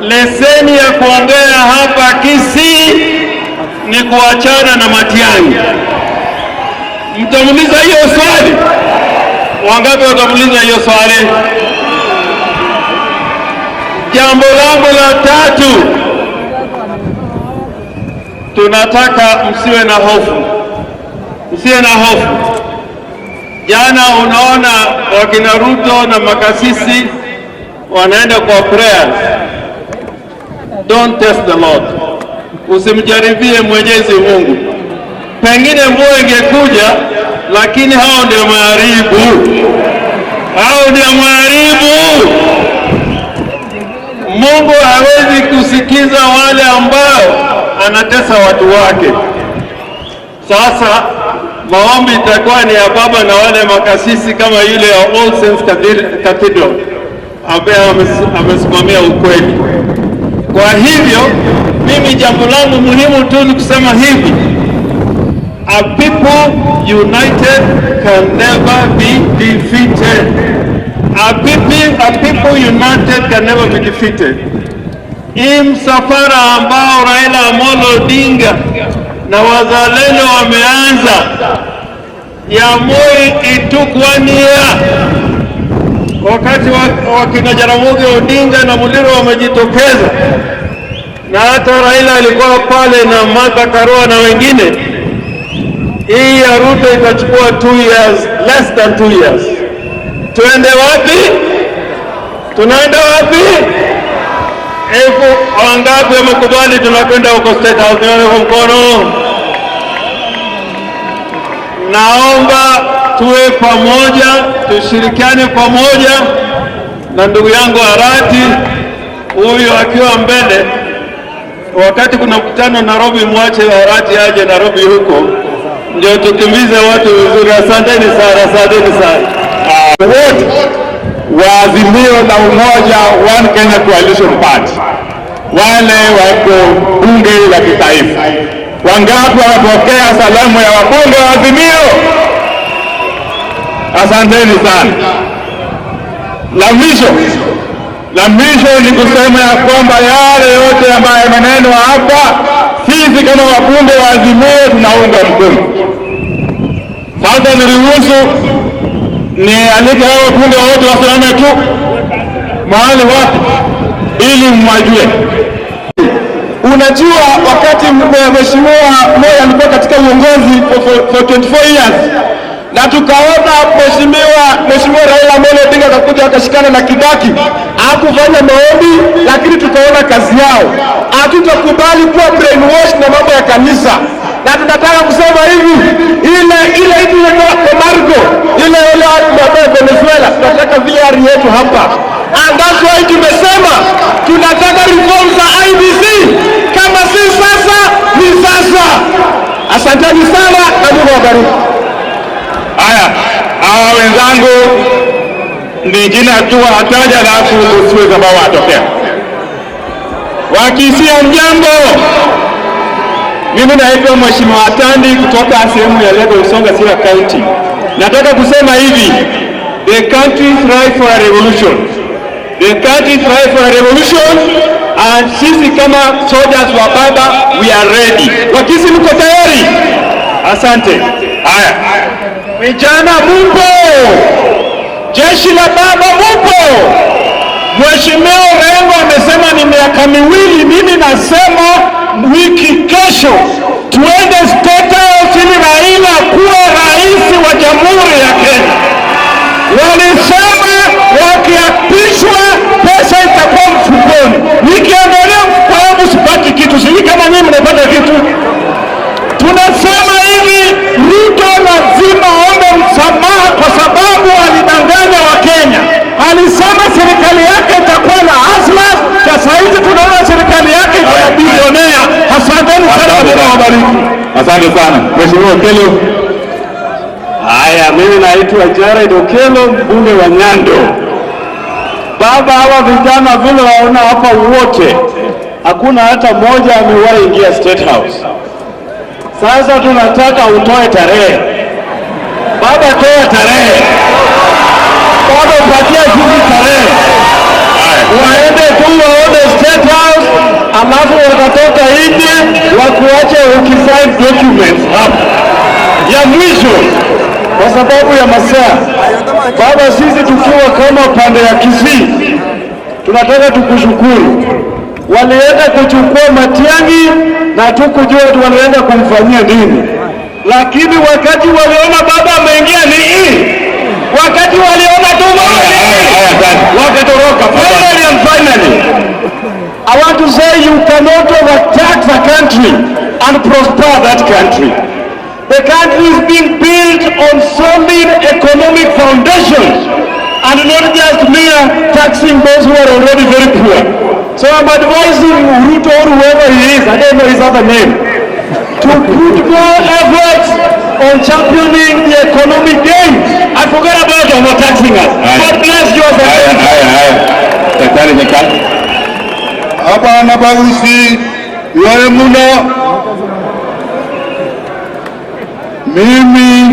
leseni ya kuongea hapa Kisii ni kuachana na Matiang'i. Mtamuuliza hiyo swali? Wangapi watamuuliza hiyo swali? Jambo langu la tatu, tunataka msiwe na hofu, msiwe na hofu. Jana unaona wakina Ruto na makasisi wanaenda kwa prayers. Don't test the Lord, usimjaribie Mwenyezi Mungu. Pengine mvua ingekuja, lakini hao ndio maharibu, hao ndio maharibu. Mungu hawezi kusikiza wale ambao anatesa watu wake. Sasa maombi itakuwa ni ya baba na wale makasisi kama yule ya All Saints Cathedral ambaye amesimamia ukweli. Kwa hivyo mimi jambo langu muhimu tu ni kusema hivi, a people united can never be defeated. A people united can never be defeated. Hii msafara ambao Raila Amolo Odinga na wazalendo wameanza ya Moi, it took one year. Wakati wakina Jaramogi Odinga na Muliro wamejitokeza na hata Raila alikuwa pale na Martha Karua na wengine. Hii ya Ruto itachukua 2 years, less than 2 years. Tuende wapi? Tunaenda wapi? Elfu wangapi wamekubali tunakwenda huko State House? Nione kwa mkono. Naomba tuwe pamoja, tushirikiane pamoja na ndugu yangu Arati huyu akiwa mbele. Wakati kuna mkutano Nairobi, mwache Arati aje Nairobi huko, ndio tukimbize watu vizuri. Asanteni sana, asanteni sana. Wote wa Azimio la Umoja One Kenya Coalition Party, wale wako bunge la kitaifa, wangapi wamepokea salamu ya wabunge wa Azimio? Asanteni sana. La mwisho ni kusema ya kwamba yale yote ambayo yamenenwa hapa, sisi kama wabunge wa Azimio tunaunga mkono. Sasa niruhusu nialike hao wabunge wote wasimame tu mahali wapi, ili mwajue. Unajua, wakati Mheshimiwa Moi alikuwa katika uongozi for 24 years na tukaona Mheshimiwa Raila Amolo Odinga akakuja akashikana na Kibaki, hakufanya maombi, lakini tukaona kazi yao. Hatutakubali kuwa brainwash na mambo ya kanisa, na tunataka kusema hivi, ile ile ile Comarco, ile ile watu wa Venezuela, tunataka VAR yetu hapa, and that's why tumesema tunataka reforms za IEBC. Kama si sasa ni sasa. Asanteni sana na Mungu awabariki. Haya, hawa wenzangu ni jina tu wanataja, alafu usiwe ambao wanatokea. Wakisia, mjambo. Mimi naitwa Mheshimiwa Atandi kutoka sehemu ya Alego Usonga, Siaya County. Nataka kusema hivi, the country thrive for a revolution. The country thrive for a revolution and sisi kama soldiers wa baba, we are ready. Wakisi, mko tayari? Asante. Haya, Vijana mupo? Jeshi la baba mupo? Mheshimiwa Orengo amesema ni miaka 2, mimi nasema wiki kesho tuende State House ili Raila kuwa rais wa Jamhuri ya Kenya. Walisema wakiapishwa pesa itakuwa mfukoni. Nikiangalia mfuko wangu sipati kitu, sijui kama nyinyi mnapata kitu. Tunasema hivi, Ruto lazima aombe msamaha kwa sababu alidanganya Wakenya. Alisema serikali yake itakuwa na hustlers, sasa hizi tunaona serikali yake iko na bilionea. Asanteni sana, Mungu awabariki. Asante sana Mheshimiwa Okello. Haya, mimi naitwa Jared Okello, mbunge wa Nyando. Baba, hawa vijana vile waona hapa wote, hakuna hata mmoja amewahi ingia State House. Sasa tunataka utoe tarehe. Baba, toa tarehe. Baba, patia sisi tarehe. Waende tu waone State House, alafu watatoka nje wakuache ukisign documents hapo. Ya mwisho, kwa sababu ya masaa, baba, sisi tukiwa kama pande ya Kisii tunataka tukushukuru. Walienda kuchukua Matiang'i na tukujua walienda kumfanyia nini, lakini wakati waliona baba ameingia ni hii, wakati waliona tu baba ni hii, wakatoroka. Finally and finally, I want to say you cannot overtax a country and prosper that country. The country is being built on solid economic foundations and not just mere taxing those who are already very poor. So I'm advising Ruto or whoever he is, I don't know his other name, to put more efforts on championing the economic gains and forget about overtaxing us. God bless you as a Haya, haya, haya. Daktari Nyikal. Abana bagusi yoye muno. Mimi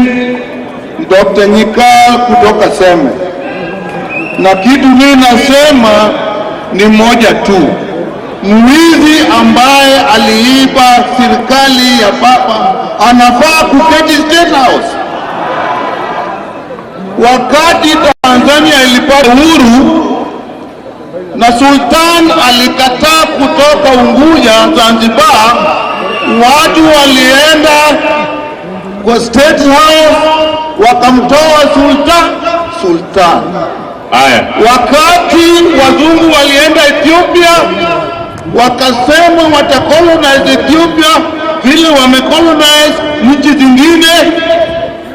ni Dr. Nyikal kutoka Seme, na kitu mimi nasema ni moja tu: mwizi ambaye aliiba serikali ya baba anafaa kuketi State House. Wakati Tanzania ilipata uhuru na Sultan alikataa kutoka Unguja Zanzibar, watu walienda kwa State House wakamtoa Sultan. Haya. Wakati wazungu walienda Ethiopia, wakasema watacolonize Ethiopia vile wamecolonize nchi zingine.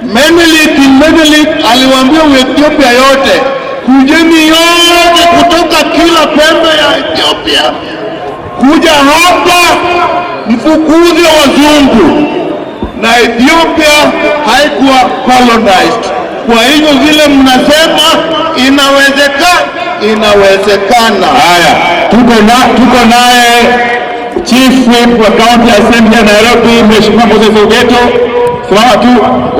Menelik, King Menelik aliwaambia Uethiopia yote, kujeni yote kutoka kila pembe ya Ethiopia, kuja hapa mfukuze wazungu, na Ethiopia haikuwa colonized. Kwa hivyo vile mnasema inawezekana. Haya, tuko naye Chief Whip wa County Assembly ya Nairobi, Mheshimiwa Moses Ogeto. Simama tu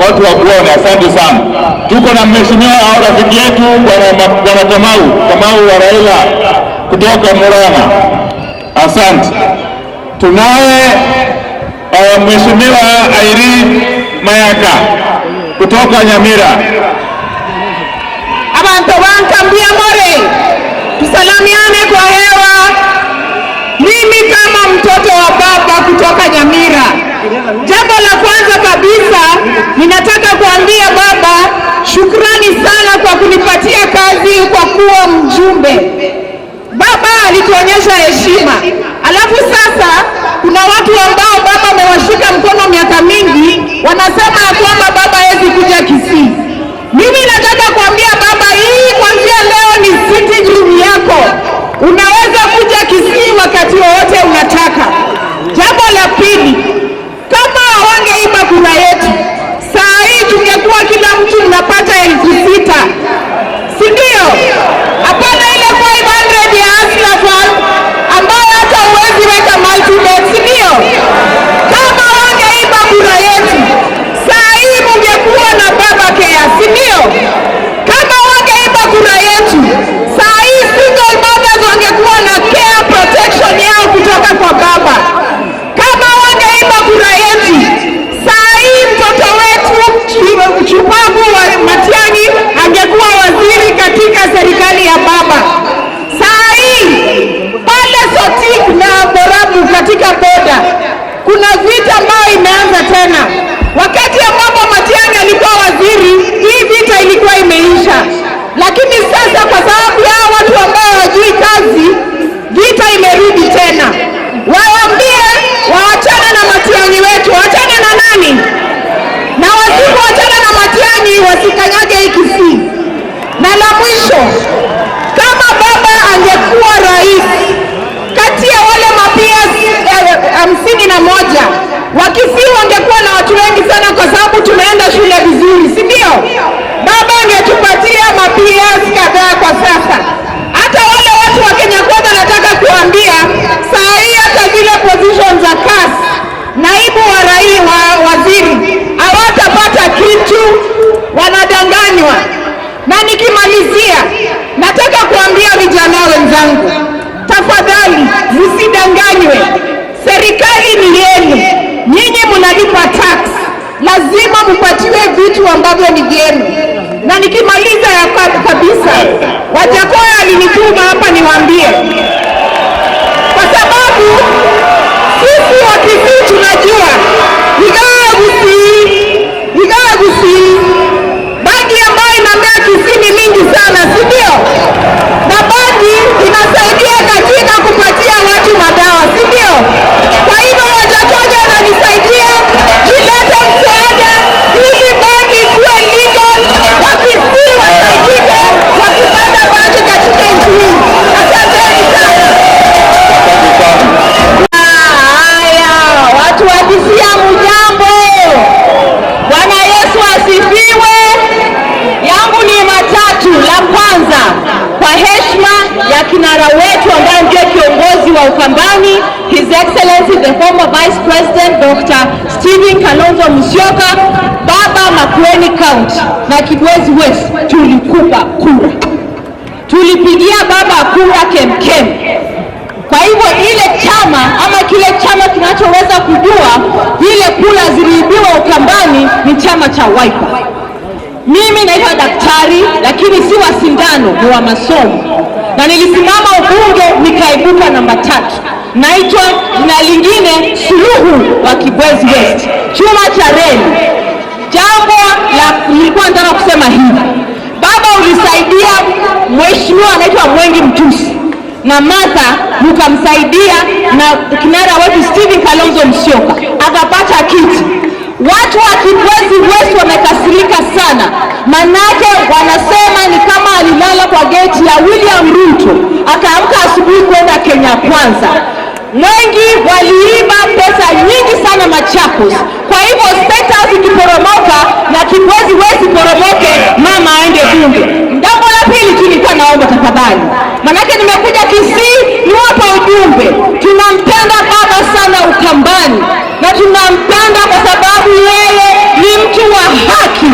watu wakuone, asante sana. Tuko na mheshimiwa au rafiki yetu Bwana Kamau wa Raila kutoka Murang'a, asante. Tunaye Mheshimiwa Irene Mayaka kutoka Nyamira. Abantu bankambia more, tusalamiane kwa hewa. Mimi kama mtoto wa baba kutoka Nyamira, jambo la kwanza kabisa ninataka kuambia baba shukrani sana kwa kunipatia kazi kwa kuwa mjumbe. Baba alituonyesha heshima. Alafu sasa kuna watu ambao baba amewashika mkono miaka mingi, wanasema ya kwamba baba hawezi kuja Kisii. Mimi nataka kuambia baba, hii kuanzia leo ni sitting room yako, unaweza kuja Kisii wakati wowote unataka. Jambo la pili, kama hawangeiba kura yetu, saa hii tungekuwa kila mtu mnapata 6,000, si ndio? Hapana ile 500 ya Hustler Fund ambayo hata huwezi weka multibet, si ndio? Kama wangeiba kura yetu, saa hii mungekuwa na baba care, si ndio? Kama wangeiba kura yetu, saa hii single mothers wangekuwa na care protection yao kutoka kwa baba. Kama wangeiba kura yetu, saa hii mtoto wetu Chupavu wa Matiang'i angekuwa waziri katika serikali ya baba. Saa hii pale Sotik na Borabu katika boda kuna vita ambayo imeanza tena. Wakati ambapo Matiang'i alikuwa waziri, hii vita ilikuwa imeisha, lakini sasa kwa sababu ya watu ambao hawajui kazi, vita imerudi tena. Waambie waachane na Matiang'i wetu, waachane na nani? Na wasipoachana na Matiang'i wasikanyage hii Kisii. Na la mwisho, kama baba angekuwa rais, kati ya wale ma-PS 51 wa Kisii wangekuwa na watu wengi sana, kwa sababu tumeenda shule vizuri, si ndio? Baba angetupatia ma-PS kadhaa kwa sasa. Hata wale watu wa Kenya Kwanza, nataka kuambia saa hii hata zile position za CAS, naibu wa rai wa waziri hawatapata kitu, wanadanganywa. Na nikimalizia, nataka kuambia vijana wenzangu, tafadhali msidanganywe. Serikali ni yenu, nyinyi mnalipa tax, lazima mpatiwe vitu ambavyo ni vyenu. Na nikimaliza ya kabisa, Wajackoyah alinituma hapa niwaambie, kwa sababu sisi wa Kisii tunajua Igagusi, bangi ambayo inamea Kisii ni mingi sana, si ndio? Na bangi inasaidia katika kupatia watu madawa, si ndio? Kwa hivyo Wajackoyah wananisaidia kuleta msaada ili bangi ikuwe legal, Wakisii wasaidike wakipanda bangi katika nchi hii. Asanteni sana. Haya, watu wa Kisii hamjambo? Bwana Yesu asifiwe. Yangu ni matatu. La kwanza, kwa heshima ya kinara wetu ambaye ndiye kiongozi wa Ukambani, His Excellency the former Vice President Dr. Stephen Kalonzo Musyoka, baba Makueni County na Kibwezi West, tulikupa kura, tulipigia baba kura kemkem. Kwa hivyo ile chama ama kile chama kinachoweza kujua vile kura ziliibiwa Ukambani ni chama cha Wiper. Mimi naitwa daktari, lakini si wa sindano, ni wa masomo, na nilisimama ubunge nikaibuka namba 3. Naitwa jina lingine Suluhu wa Kibwezi West, chuma cha reli. Jambo la nilikuwa nataka kusema hivi, baba ulisaidia Mheshimiwa anaitwa Mwengi Mtusi na Martha mkamsaidia na kinara wetu Stephen Kalonzo Musyoka akapata kiti. Watu wa Kibwezi West wamekasirika sana, manake wanasema ni kama alilala kwa geti ya William Ruto akaamka asubuhi kwenda Kenya Kwanza. Mwengi waliiba pesa nyingi sana Machakos. Kwa hivyo State House ikiporomoka na Kibwezi West iporomoke, mama aende bunge. Jambo la pili tu nilikuwa naomba tafadhali, manake nimekuja Kisii niwape ujumbe. Tunampenda baba sana Ukambani na tunampenda kwa sababu yeye ni mtu wa haki.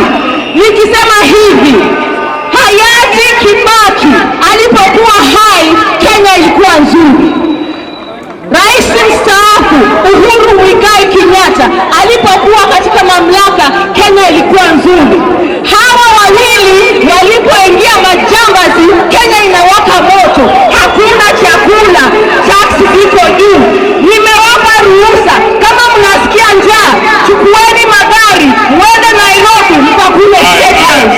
Nikisema hivi, hayati Kibaki alipokuwa hai, Kenya ilikuwa nzuri. Rais mstaafu Uhuru Muigai Kenyatta alipokuwa katika mamlaka, Kenya ilikuwa nzuri. Hawa wawili walipoingia majambazi, Kenya inawaka moto, hakuna chakula, taksi ziko juu. Nimewapa ruhusa, kama mnasikia njaa, chukueni magari mwende Nairobi mkakule State House.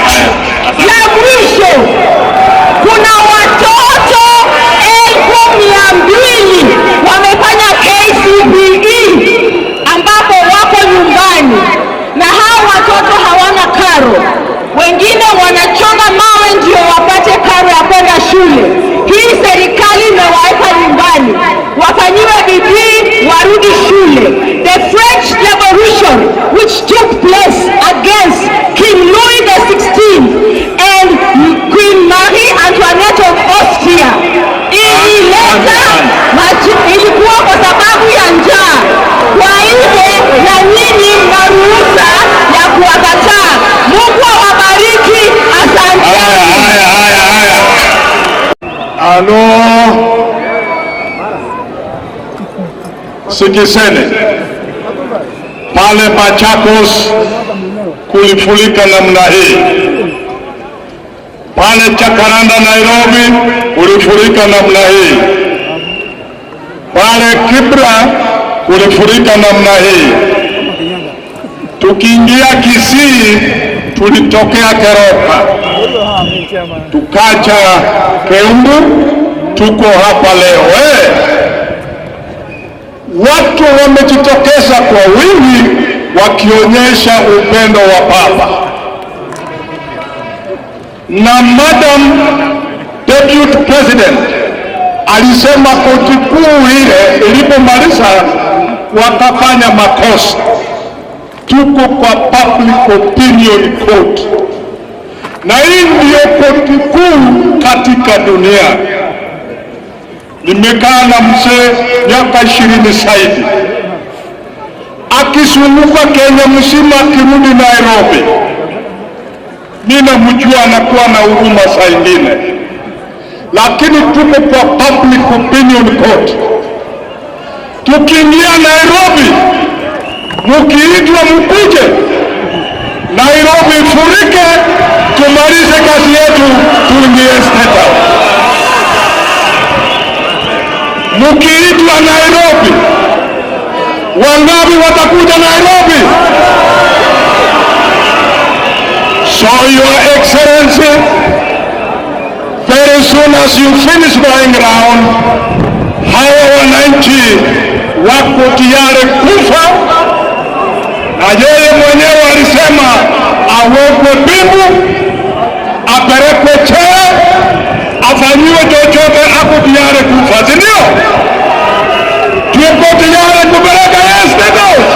La mwisho, kuna watoto 200,000 wamefanya KCPE ambapo wako nyumbani na hao watoto hawana karo. Wengine wanachonga mawe ndio wapate karo ya kwenda shule. Hii serikali imewaweka nyumbani, wafanyiwe bidii warudi shule. The French Revolution which took place against King Louis XVI and Queen Marie Antoinette of Austria ilileta ilikuwa kwa sababu ya njaa. Kwa hivyo na nyinyi mna ruhusa ya kuwakataa. Mungu awabariki, asanteni. Alo, sikisene pale Machakos kulifurika namna hii, pale Chakaranda Nairobi kulifurika namna hii, pale Kibra kulifurika namna hii. Tukiingia Kisii tulitokea Keroka, tukacha Keumbu, tuko hapa leo. Watu wamejitokeza kwa wingi wakionyesha upendo wa Baba. Na Madam Deputy President alisema koti kuu ile ilipomaliza wakafanya makosa. Tuko kwa public opinion court, na hii ndio koti kuu katika dunia. Nimekaa na mzee miaka 20 zaidi, akizunguka Kenya mzima, akirudi Nairobi, mimi namjua anakuwa na huruma saa ingine, lakini tuko kwa public opinion court. Tukiingia Nairobi, mukiitwa mkuje Nairobi ifurike, tumalize kazi yetu, tuingie State House. Mukiitwa Nairobi, wangapi watakuja Nairobi? So Your Excellency, very soon as you finish going round, hawa wananchi wako tayari kufa, na yeye mwenyewe alisema awekwe pingu, apelekwe chee, afanyiwe chochote, ako tayari kufa, si ndio? Tuko tayari kupeleka yeye State House.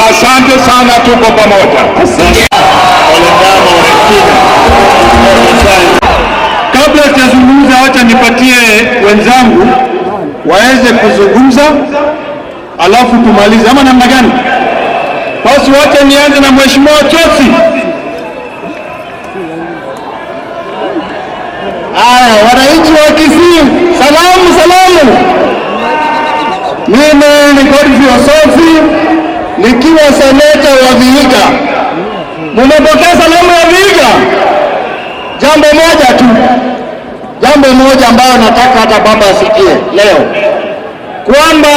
Asante sana, tuko pamoja. Kabla sijazungumza, wacha nipatie wenzangu waweze kuzungumza, alafu tumalize, ama namna gani? Basi wacha nianze na Mheshimiwa Chosi. Haya, wananchi wa Kisii, salamu salamu. Mimi ni Godfrey Osotsi nikiwa seneta wa Vihiga. Mumepokea salamu ya Vihiga? Jambo moja tu, jambo moja ambayo nataka hata baba asikie leo, kwamba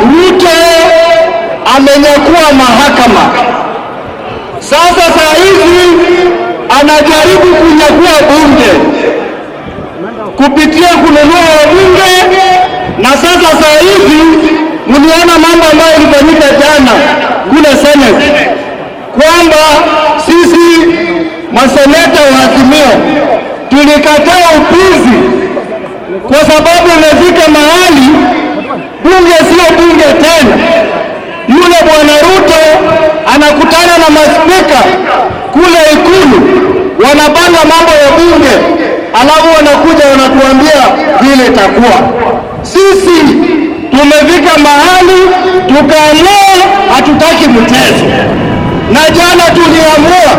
Ruto amenyakua mahakama. Sasa saa hizi Anajaribu kunyakua bunge kupitia kununua wabunge, na sasa saa hizi mliona mambo ambayo ilifanyika jana kule Senate kwamba sisi maseneta wa Azimio tulikataa upuzi, kwa sababu imefika mahali bunge sio bunge tena. Yule bwana Ruto anakutana na maspika kule Ikulu, wanapanga mambo ya bunge, alafu wanakuja wanatuambia vile itakuwa. Sisi tumefika mahali tukaamua hatutaki mchezo, na jana tuliamua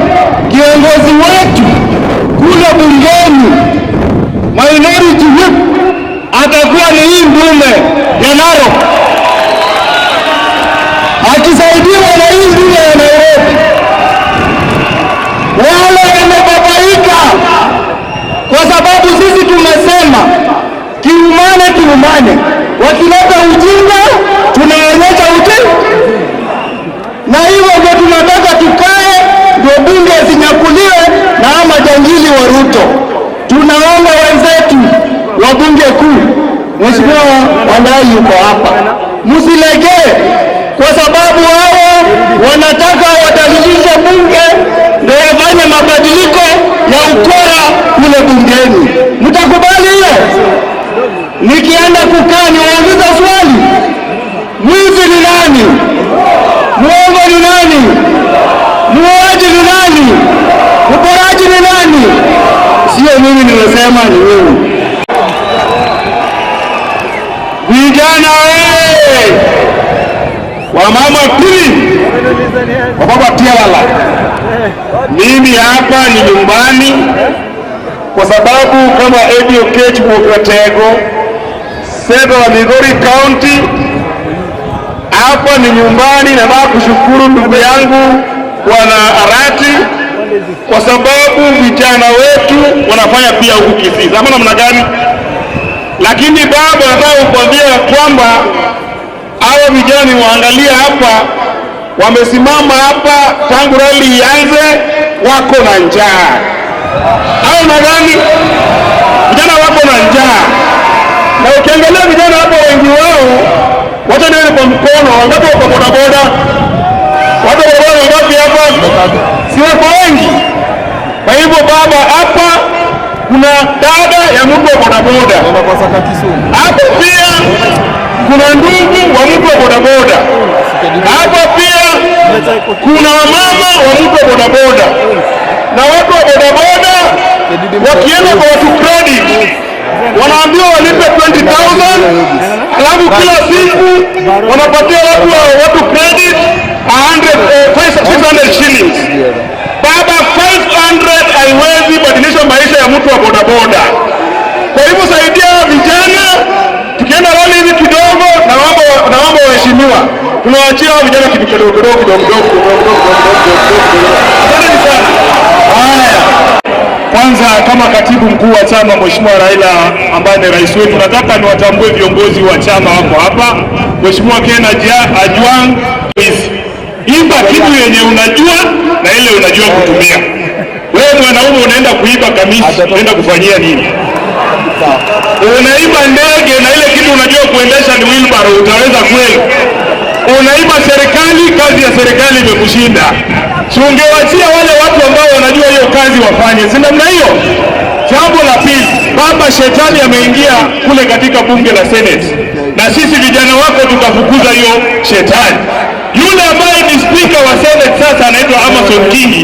kiongozi wetu kule bungeni, minority whip, atakuwa ni hii ndume ya Narok akisaidiwa na hii ndume ya Nairobi. Wale wamebabaika kwa sababu sisi tumesema kiumane kiumane, wakileta ujinga tunaonyesha ujinga, na hivyo ndio tunataka tukae, ndio bunge zinyakuliwe na hawa majangili wa Ruto. Tunaomba wenzetu wa bunge kuu, Mheshimiwa Wandayi yuko hapa, msilegee kwa sababu hao wanataka wadalilishe bunge ndio wafanye mabadiliko ya ukora kule bungeni. Mtakubali hiyo? Nikienda kukaa niwauliza swali, mwizi ni nani? Muongo ni nani? Muuaji ni nani? Mporaji ni nani? Sio mimi nimesema, ni wewe. Vijana wewe, wamama pili, wababa tialala, mimi hapa ni nyumbani kwa sababu kama Eddie Oketch Mokratego, seneta wa Migori County, hapa ni nyumbani. Nataka kushukuru ndugu yangu Bwana Arati kwa sababu vijana wetu wanafanya pia huku Kisii, ama namna gani? Lakini baba, nataka kukwambia kwamba hawa vijana niwaangalia hapa, wamesimama hapa tangu rali ianze, wako na njaa au nadhani vijana wako na njaa, na ukiangalia vijana hapa wengi wao, wacha nione kwa mkono, wangapi wako bodaboda? Watu wa bodaboda wangapi hapa? Si wako wengi? Kwa hivyo baba, hapa kuna dada ya mtu wa bodaboda, hapo pia kuna ndugu wa mtu wa bodaboda, hapa pia kuna wamama wa mtu wa bodaboda, na watu wa bodaboda wakienda kwa watu credit wanaambiwa walipe 20,000, alafu kila siku wanapatia watu credit 100, 600 shillings. Baba, 500 haiwezi badilisha maisha ya mtu wa bodaboda. Kwa hivyo saidia vijana, tukienda rali hivi kidogo na mambo waheshimiwa, tunawaachia hao vijana kitu kidogo kidogo kidogo kidogo kidogo kidogo. Asante sana. Haya, kwanza kama katibu mkuu wa chama Mheshimiwa Raila ambaye ni rais wetu, nataka niwatambue viongozi wa chama wako hapa. Mheshimiwa Ken Ajwang, iba kitu yenye unajua na ile unajua kutumia. Wewe mwanaume unaenda kuiba kamisi, unaenda kufanyia nini? Unaiba ndege na ile kitu unajua kuendesha ni wheelbarrow, utaweza kweli? Unaiba serikali, kazi ya serikali imekushinda. Si ungewachia wale watu ambao wanajua hiyo kazi wafanye, si namna hiyo? Jambo la pili, baba, shetani ameingia kule katika bunge la Senate, na sisi vijana wako tutafukuza hiyo shetani. Yule ambaye ni spika wa Senate sasa anaitwa Amason Kingi,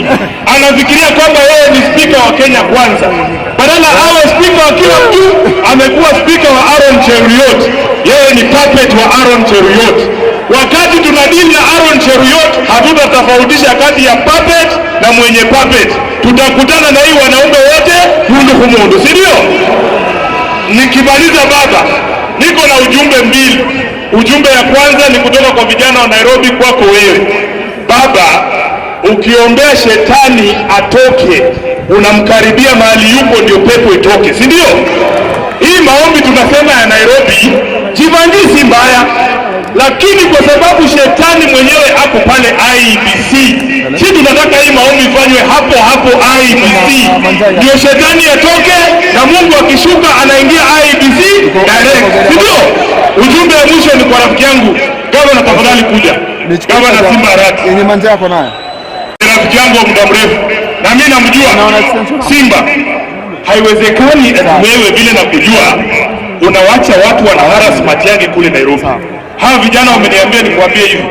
anafikiria kwamba yeye ni spika wa Kenya Kwanza, badala awe spika wa kila mtu, amekuwa spika wa Aaron Cheruiyot. Yeye ni puppet wa Aaron Cheruiyot. Wakati tunadili na Aaron Cheruiyot, hatutatofautisha kati ya puppet na mwenye puppet. Tutakutana na hii wanaume wote mundu kumundu, si ndio? Nikimaliza baba, niko na ujumbe mbili. Ujumbe ya kwanza ni kutoka kwa vijana wa Nairobi kwako wewe baba. Ukiombea shetani atoke, unamkaribia mahali yuko ndio pepo itoke, si ndio? Hii maombi tunasema ya Nairobi Jivanji si mbaya, lakini kwa sababu shetani mwenyewe ako pale IEBC, si tunataka hii maombi ifanywe ifanywe hapo hapo IEBC, ndio shetani atoke na Mungu akishuka anaingia IEBC direct, si ndio? Ujumbe wa mwisho ni kwa rafiki yangu gavana, tafadhali kuja. Gavana Simba Arati Yenye manja yako nayo. Ni rafiki yangu wa muda mrefu na mimi namjua Simba. Haiwezekani ati wewe vile nakujua unawacha watu wana harass Matiang'i kule Nairobi. Hawa vijana wameniambia nikwambie hivi,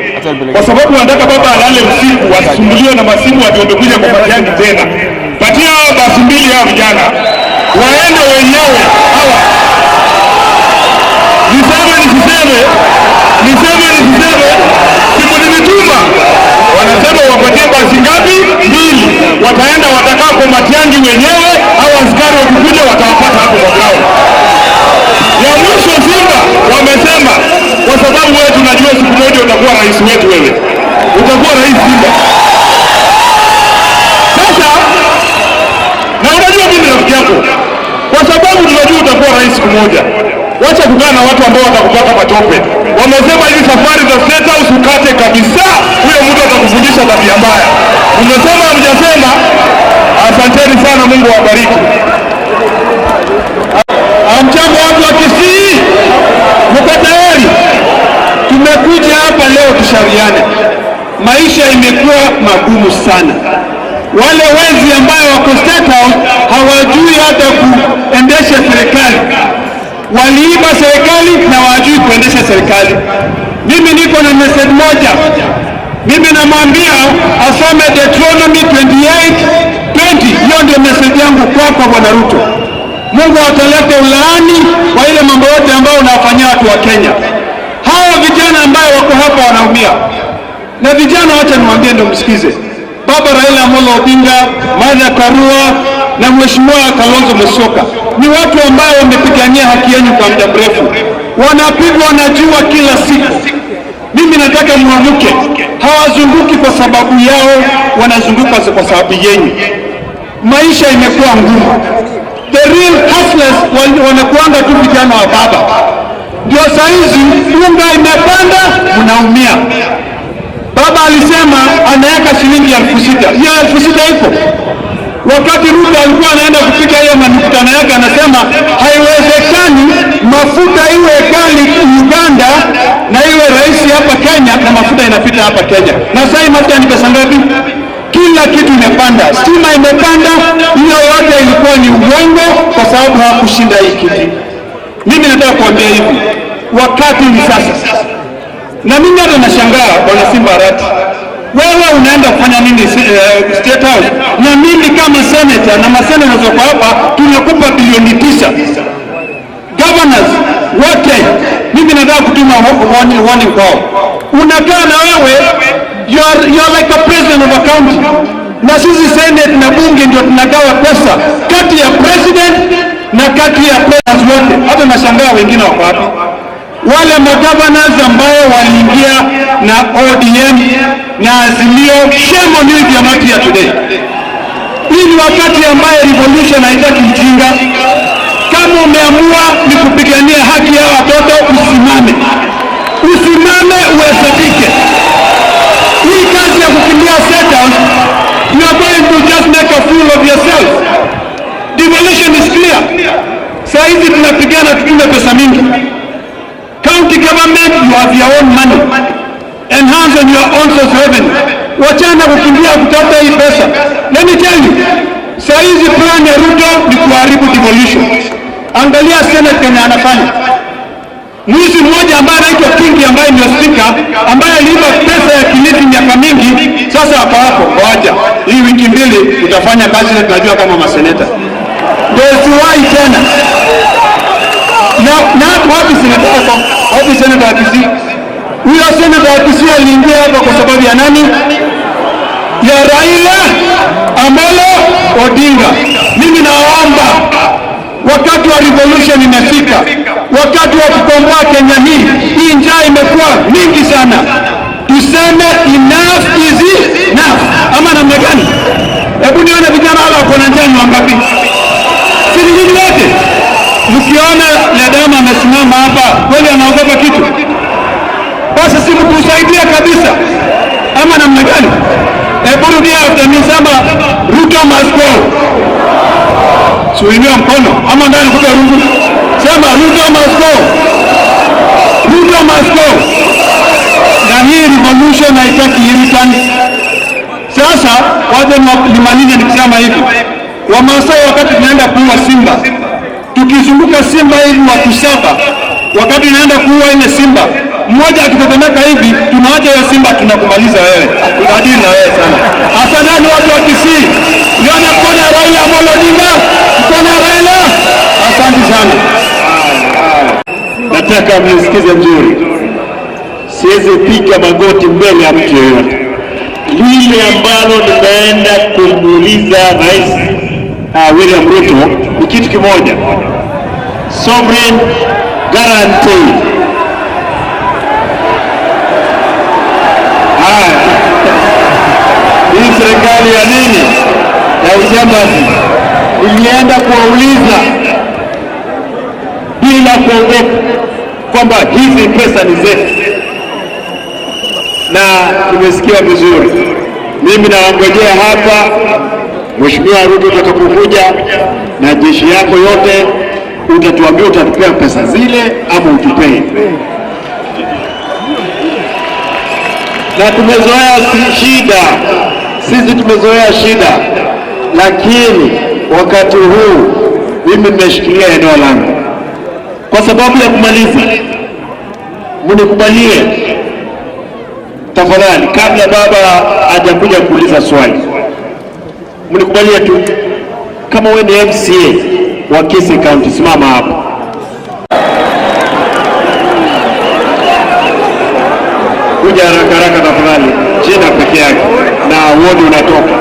kwa sababu wanataka baba alale usiku, wasisumbuliwe na masimu ati wamekuja kwa Matiang'i tena. Patia hawa basi mbili hawa vijana waende wenyewe hawa. Niseme nisiseme? Niseme nisiseme? Simu nilituma, wanasema wapatie basi ngapi? Mbili. Wataenda watakaa kwa Matiang'i wenyewe, au askari wakikuja watawapata hapo kwa ground. Ya mwisho, Simba wamesema kwa sababu wewe tunajua siku moja utakuwa rais wetu, wewe utakuwa rais, Simba. Sasa na unajua mimi ni rafiki yako, kwa sababu tunajua utakuwa rais siku moja. Wacha kukaa na watu ambao watakupaka matope. Wamesema hivi safari za State House ukate kabisa, huyo mtu atakufundisha tabia mbaya. Umesema hamjasema? Asanteni sana, Mungu awabariki. Hamjambo watu wa Kisii, mko tayari? Tumekuja hapa leo tushauriane. Maisha imekuwa magumu sana. Wale wezi ambayo wako State House hawajui hata kuendesha serikali. Waliiba serikali na hawajui kuendesha serikali. Mimi niko na message moja. Mimi namwambia asome Deuteronomy 28:20. Hiyo ndio message yangu kwako Bwana Ruto. Mungu ataleta ulaani kwa ile mambo yote ambayo unawafanyia watu wa Kenya. Hawa vijana ambayo wako hapa wanaumia. Na vijana, wacha niwaambie ndio msikize. Baba Raila Amolo Odinga, Martha Karua na Mheshimiwa Kalonzo Musyoka ni watu ambao wamepigania haki yenu kwa muda mrefu, wanapigwa na jua kila siku. Mimi nataka muamuke. Hawazunguki kwa sababu yao, wanazunguka kwa sababu yenu. Maisha imekuwa ngumu. The real hustlers wanakuanga tu vijana wa baba. Ndio saizi unga imepanda, mnaumia. Baba alisema anaweka shilingi 6,000. Hiyo 6,000 iko. Wakati Ruto alikuwa anaenda kupiga hiyo mikutano yake, anasema haiwezekani mafuta iwe ghali Uganda na iwe rahisi hapa Kenya, na mafuta inapita hapa Kenya. Na sasa hii mafuta ni pesa ngapi? Kila kitu imepanda, stima imepanda. Hiyo yote ilikuwa ni uongo, kwa sababu hawakushinda hii kiti. Mimi nataka kuambia hivi, wakati ni sasa. Na mimi hata nashangaa, Bwana Simba Arati, wewe unaenda kufanya nini State House? Na mimi kama senator na masenators wako hapa tunakupa bilioni 9. Governors wote, mimi nataka kutuma warning kwao. Unakaa na wewe you are like a president of a county, na sisi Senate na bunge ndio tunagawa pesa kati ya president na kati ya presidents wote. Hata nashangaa wengine wako wapi? Wale magovernors ambao waliingia na ODM na Azimio, shame on you if you are not here today. Hii ni wakati ambaye revolution haitaki ujinga. Kama umeamua ni kupigania haki ya watoto, usimame, usimame uhesabike. Hii kazi ya kukimbia State House, you are going to just make a fool of yourself. Devolution is clear. Saa hizi tunapigana tutume pesa mingi. County government, you have your own money. Enhance on your own source revenue. Wachana kukimbia kutafuta hii pesa. Let me tell you, saa hizi plan ya Ruto ni kuharibu devolution. Angalia Senate Kenya anafanya. Mwizi mmoja ambaye anaitwa Kingi ambaye ndio speaker ambaye aliiba pesa ya Kilifi miaka mingi, sasa ako hapo. Ngoja hii wiki mbili utafanya kazi na tunajua kama maseneta. Ndio siwahi tena. Na wapi seneta wako? Wapi seneta wa Kisii? Huyo seneta wa Kisii aliingia hapa kwa sababu ya nani? Ya Raila Amolo Odinga. Mimi naomba, wakati wa revolution imefika, wakati wa kukomboa Kenya hii. Hii njaa imekuwa mingi sana, tuseme enough is enough, ama namna gani? Hebu nione vijana wale wako na njaa ni wangapi? Si ni nyinyi wote? Mkiona Ledama amesimama hapa, kweli anaogopa kitu? Basi si mtusaidie kabisa, ama namna gani? Hebu rudia after me, sema Ruto must go. Suinua mkono ama ndani kupe rungu. Sema Ruto must go. Ruto must go. Na hii revolution haitaki irritant. Sasa wacha nimalize nikisema hivi. Wamasai wakati tunaenda kuua simba, tukizunguka simba hivi watu 7, wakati tunaenda kuua ile simba, mmoja akitetemeka hivi, tunaacha hiyo simba, tunakumaliza wewe. Tunadili na wewe sana. Asanteni watu wa Kisii. Nione mkono ya Raila Amolo Odinga, mkono ya Raila. Asante sana. Nataka mnisikize mzuri. Siwezi piga magoti mbele ya mtu yeyote. Lile ambalo nimeenda kumuuliza Rais William Ruto ni kitu kimoja: sovereign guarantee. Haya, hii serikali ya nini ya ujambazi, ilienda kuwauliza bila kuogopa kwamba hizi pesa ni zetu, na tumesikia vizuri. Mimi nawangojea hapa Mheshimiwa Ruto utakapokuja na jeshi yako yote, utatuambia utatupea pesa zile ama utupee. Na tumezoea shida, sisi tumezoea shida, lakini wakati huu mimi nimeshikilia eneo langu. Kwa sababu ya kumaliza, mnikubalie tafadhali, kabla baba hajakuja kuuliza swali, mnikubalie tu, kama wewe ni MCA wa Kisii County, simama hapo. Kuja haraka haraka tafadhali, jina peke yake na wodi unatoka.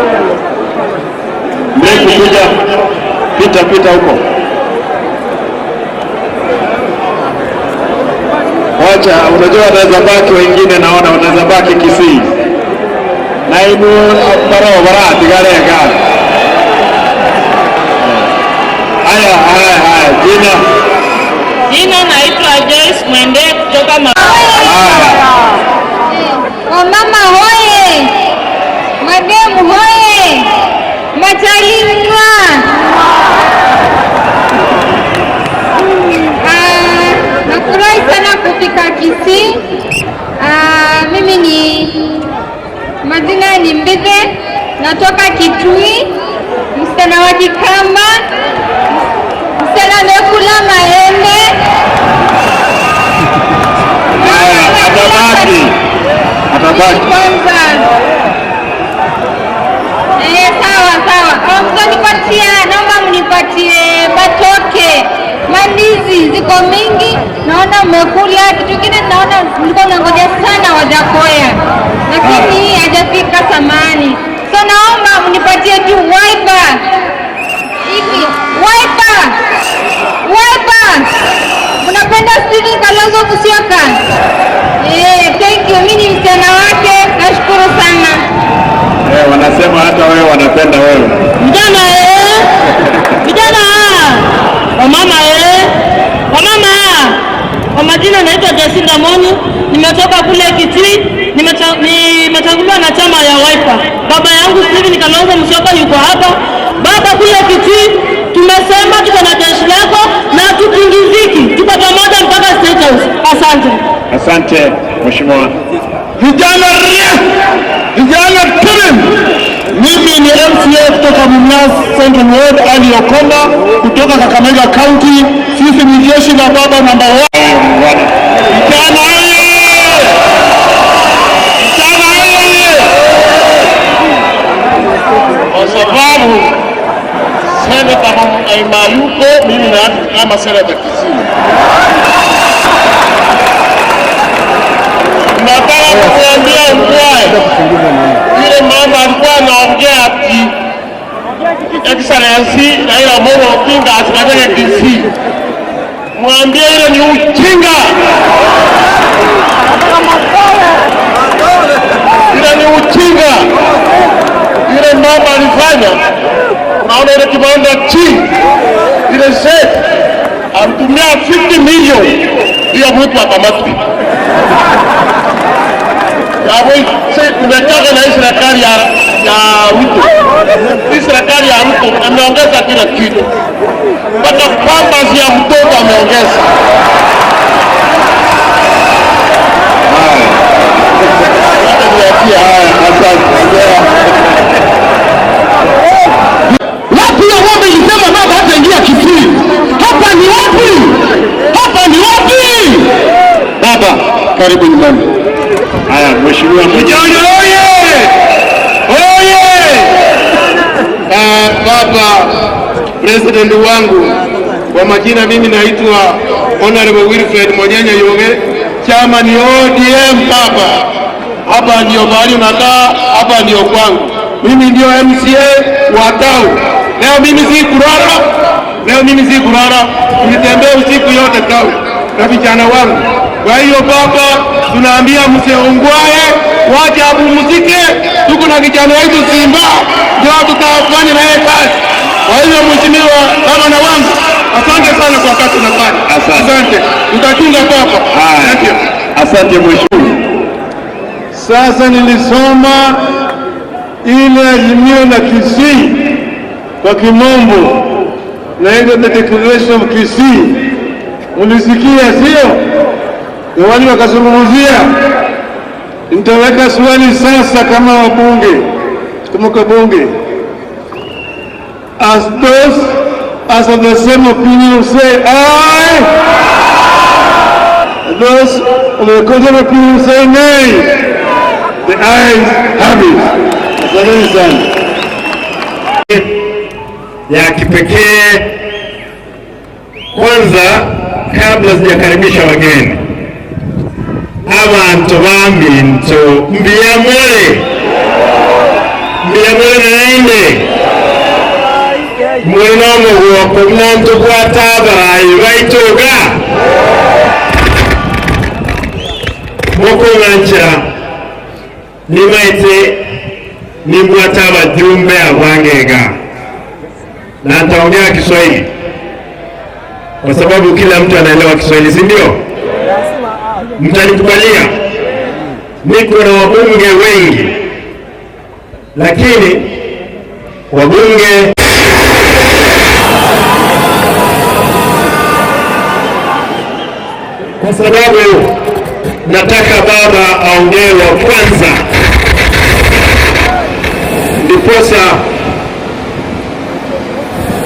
Mrefu kuja, pita pita huko. Wacha, unajua wanaweza baki wengine, naona wanaweza baki Kisii. Na inu barabara tigarega. Haya haya haya, jina. Jina naitwa Joyce Mwende kutoka Wamama hoye, mademu hoye, matalimwa. Nafurahi sana kufika Kisii. Mimi ni majina ni Mbithe, natoka Kitui, msichana wa Kikamba, msichana amekula maembe. Atabaki. Atabaki. Kwanza. Sawa sawa. Mtanipatia, naomba mnipatie matoke. Mandizi ziko mingi, naona mmekula. Kitu kingine naona mlikuwa mnangoja sana Wajackoyah, lakini hajafika samani. So naomba mnipatie tu Wiper. Hivi Wiper. Wiper. Mnapenda Stephen Kalonzo Musyoka? Thank you. Mimi ni msichana wake, nashukuru sana. Wanasema hata wewe wanapenda wewe. Vijana vijana, wamama wamama. Kwa majina naitwa Jacinda Moni, nimetoka kule Kitui, nimechaguliwa na chama ya Wiper. Baba yangu Stephen Kalonzo Musyoka yuko hapa. Baba kule Kitui, tumesema tuko na jeshi lako na tutingiziki, tuko pamoja mpaka State House. Asante. Asante mheshimiwa. Vijana vijana timu. Mimi ni MCA kutoka Mumias Central Ward, Ali Okonda kutoka Kakamega County. Sisi ni jeshi la baba namba 1. Vijana oye! Vijana oye! Kwa sababu seneta Mayuko, mimi na kama seneta Kisii, nataka kuambia Mkwae, yule mama alikuwa anaongea ati Excellency Raila Amolo Odinga asikanyage Kisii. Mwambie ile ni ujinga. Ile ni ujinga. Ile mama alifanya, naona ile kibanda chini, ile set alitumia 50 million hiyo mtu akamatwe. Nimetoka na hii serikali ya kila kitu, mpaka pampers ya mtoto ameongeza. Haya, niachie haya, asante. Wapi hiyo ng'ombe ilisema baba hataingia Kisii? Hapa ni wapi? Hapa ni wapi? Baba, karibu nyumbani. Haya, mheshimiwa Vijana oye! Oye! Baba president wangu, kwa majina mimi naitwa Honorable Wilfred Monyenya Yonge, chama ni ODM. Baba, hapa ndio mahali unakaa, hapa ndio kwangu. Mimi ndio MCA wa Tau. Leo mimi si kulala, leo mimi si kulala, tulitembea usiku yote Tau na vijana wangu. Kwa hiyo baba, tunaambia mzee Ongwae waje apumzike, tuko na kijana wetu Simba, ndio tutafanya na yeye kazi. Kwa hiyo mheshimiwa gavana wangu, asante sana kwa kazi unafanya. Asante, tutachunga baba. Thank you. Asante mheshimiwa. Sasa nilisoma ile azimio la Kisii kwa kimombo, naitwa the Declaration of Kisii. Ulisikia sio? Na wale wakazungumzia. Nitaweka swali sasa kama wabunge, kama kwa bunge, as those as of the same opinion say aye, those of the contrary opinion say nay. The ayes have it. Asanteni sana. Ya kipekee. Kwanza, kabla sijakaribisha wageni, abantu baminto, mbiyamole, mbiyamole, naende mulina omuguoko muntu gwatabarayi baitoga mukung'anchira nimaite nimbwata abajumbe abangega na nitaongea Kiswahili kwa sababu kila mtu anaelewa Kiswahili, si ndio? Mtanikubalia, niko na wabunge wengi, lakini wabunge kwa sababu nataka baba aongee wa kwanza, ndiposa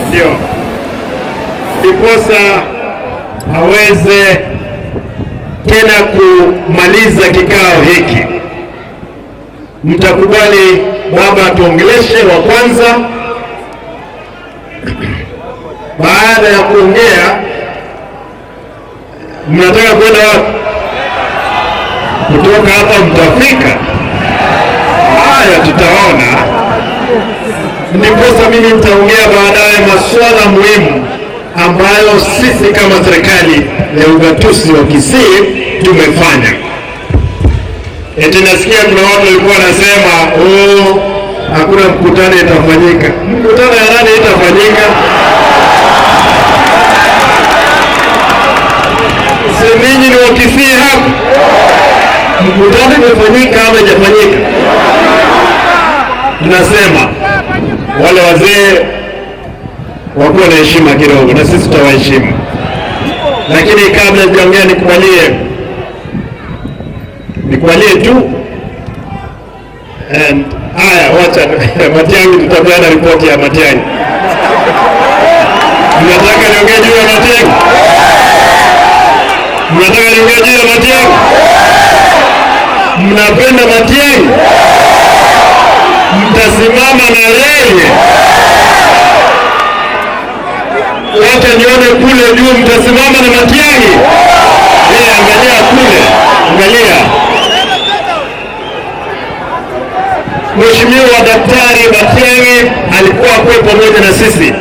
ndio ndiposa aweze tena kumaliza kikao hiki. Mtakubali baba atuongeleshe wa kwanza. Baada ya kuongea, mnataka kwenda wapi? Kutoka hapa mtafika? Haya, tutaona. Ndiposa mimi nitaongea baadaye masuala muhimu ambayo sisi kama serikali ya ugatuzi wa Kisii tumefanya. Eti nasikia kuna watu walikuwa wanasema, oh, hakuna mkutano itafanyika. Mkutano ya nani itafanyika? Si ninyi ni wa Kisii hapa? Mkutano imefanyika ama haijafanyika? Tunasema wale wazee wakuwa na heshima kidogo, na sisi tutawaheshimu. Lakini kabla sijaongea, nikubalie tu. And haya, wacha Matiang'i, tutapeana ripoti ya Matiang'i. Mnataka niongee juu ya Matiang'i? Mnataka niongee juu ya Matiang'i? Mnapenda Matiang'i? Mtasimama na yeye? Wacha nione kule juu, mtasimama na Matiang'i? Angalia kule, angalia. Mheshimiwa Daktari Matiang'i alikuwa kwe pamoja na sisi.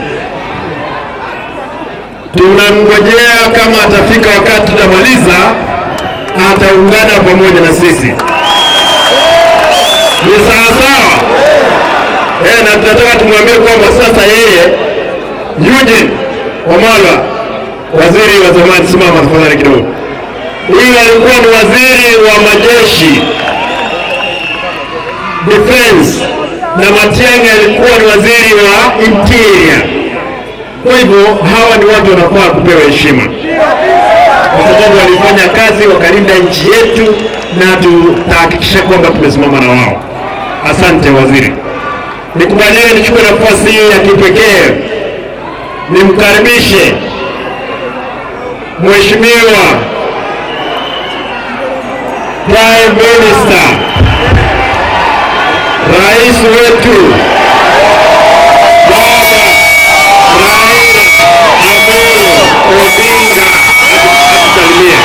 Tunamngojea kama atafika wakati tutamaliza, ataungana pamoja na sisi. Ni sawa sawa? Na tunataka tumwambie kwamba sasa yeye Eugene Wamalwa, waziri wa zamani, simama tafadhali kidogo. Huyu alikuwa ni waziri wa majeshi, defense, na Matiang'i alikuwa ni waziri wa interior. Kwa hivyo hawa ni watu wanafaa kupewa heshima kwa sababu walifanya kazi wakalinda nchi yetu, na tutahakikisha kwamba tumesimama na wao. Asante waziri. Nikubalie nichukue nafasi hii ya kipekee nimkaribishe Mheshimiwa Prime Minister, Rais wetu Baba Raila Amolo Odinga atusalimie.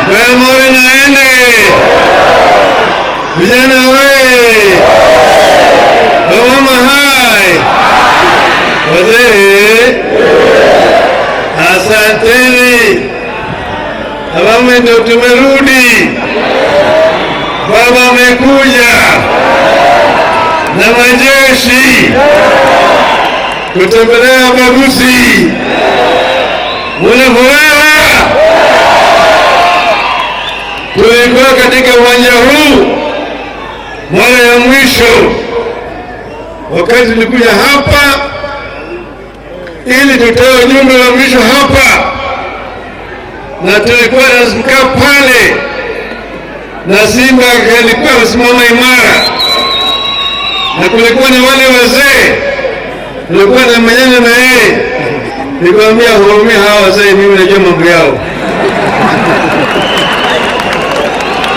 Wewe naende vijana we, wamama hai, wazee, asanteni. Awamu ndio tumerudi, baba amekuja na majeshi kutembelea Bagusi. Muna furaha? Tulikuwa katika uwanja huu mara ya mwisho wakati tulikuja hapa ili tutoe ujumbe wa mwisho hapa, na tulikuwa tunakaa pale na Simba alikuwa amesimama imara, na kulikuwa na wale wazee, tulikuwa na manyana na yeye. Nikamwambia, hurumia hawa wazee, mimi najua mambo yao.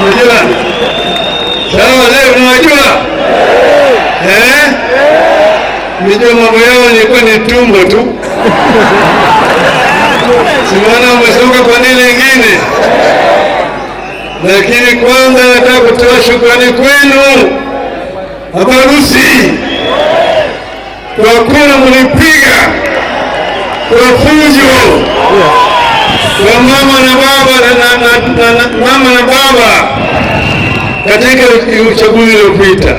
Unajua? Sawa wazee, unajua? Eh? Nijua mambo yao nilikuwa ni tumbo tu. Simuona umesonga kwa nini lingine. Lakini kwanza nataka kutoa shukrani kwenu Abarusi kwa kura mlipiga kwa fujo kwa mama na baba na mama na baba katika uchaguzi uliopita.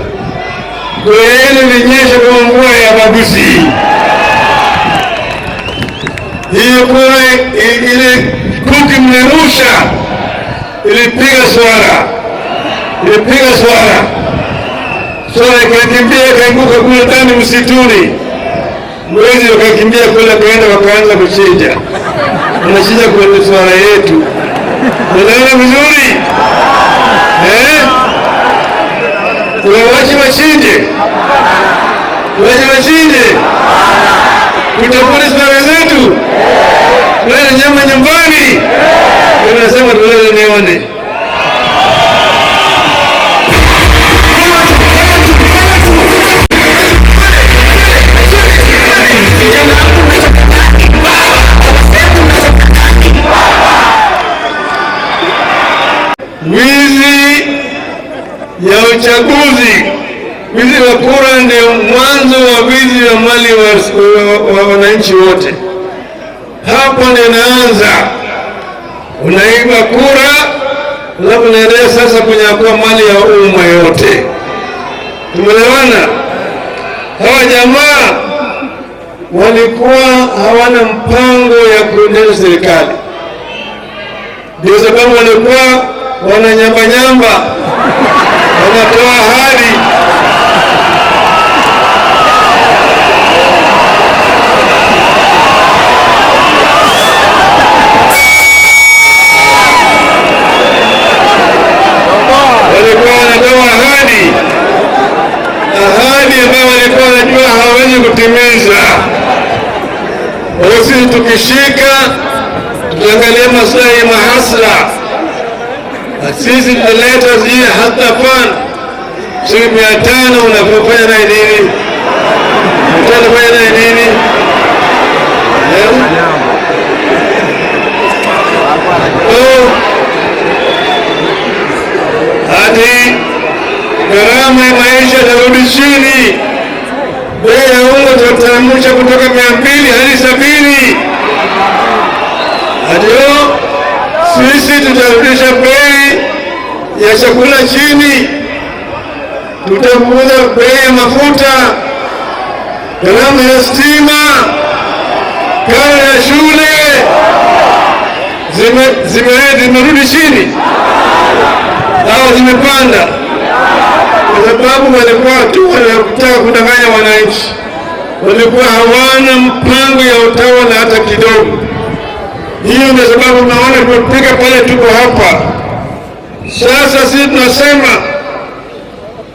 Kura yenu ilinyesha kama mvua ya Bagusi. Hiyo kura ile kuki mlirusha ilipiga swara, ilipiga swara, swara ikakimbia ikaanguka kule ndani msituni. Mwezi wakakimbia kule wakaenda wakaanza kuchinja, wanachinja kwenye swara yetu. Unaona vizuri eh? Wache wachinje, wache wachinje, tutapata swara zetu, tulale nyama nyumbani. Tunasema tulale nione. Wizi ya uchaguzi, wizi wa kura ndio mwanzo wa wizi wa mali wa wananchi wote. Hapo ndio inaanza. Unaiba kura, alafu unaendelea sasa kunyakua mali ya umma yote. Tumeelewana? Hawa jamaa walikuwa hawana mpango ya kuendesha serikali, ndio sababu walikuwa wananyamba-nyamba, wanatoa ahadi. Walikuwa wanatoa ahadi, ahadi ambayo walikuwa wanajua hawawezi kutimiza. Sisi tukishika tutaangalia maslahi ya mahasla. Sisi tutaleta zile hata fan shilingi 500, unafanya naye nini? Utafanya naye nini? Hadi gharama ya maisha itarudi chini. Bei ya unga tutateremsha kutoka 200 hadi 70. Ndio sisi tutarudisha bei ya chakula chini, tutapunguza bei ya mafuta, gharama ya stima, karo ya shule zimerudi chini au zimepanda? Kwa sababu walikuwa tu wanataka kudanganya wananchi, walikuwa hawana mpango ya utawala hata kidogo. Hiyo ndio sababu naona tumefika pale, tuko hapa sasa. Sisi tunasema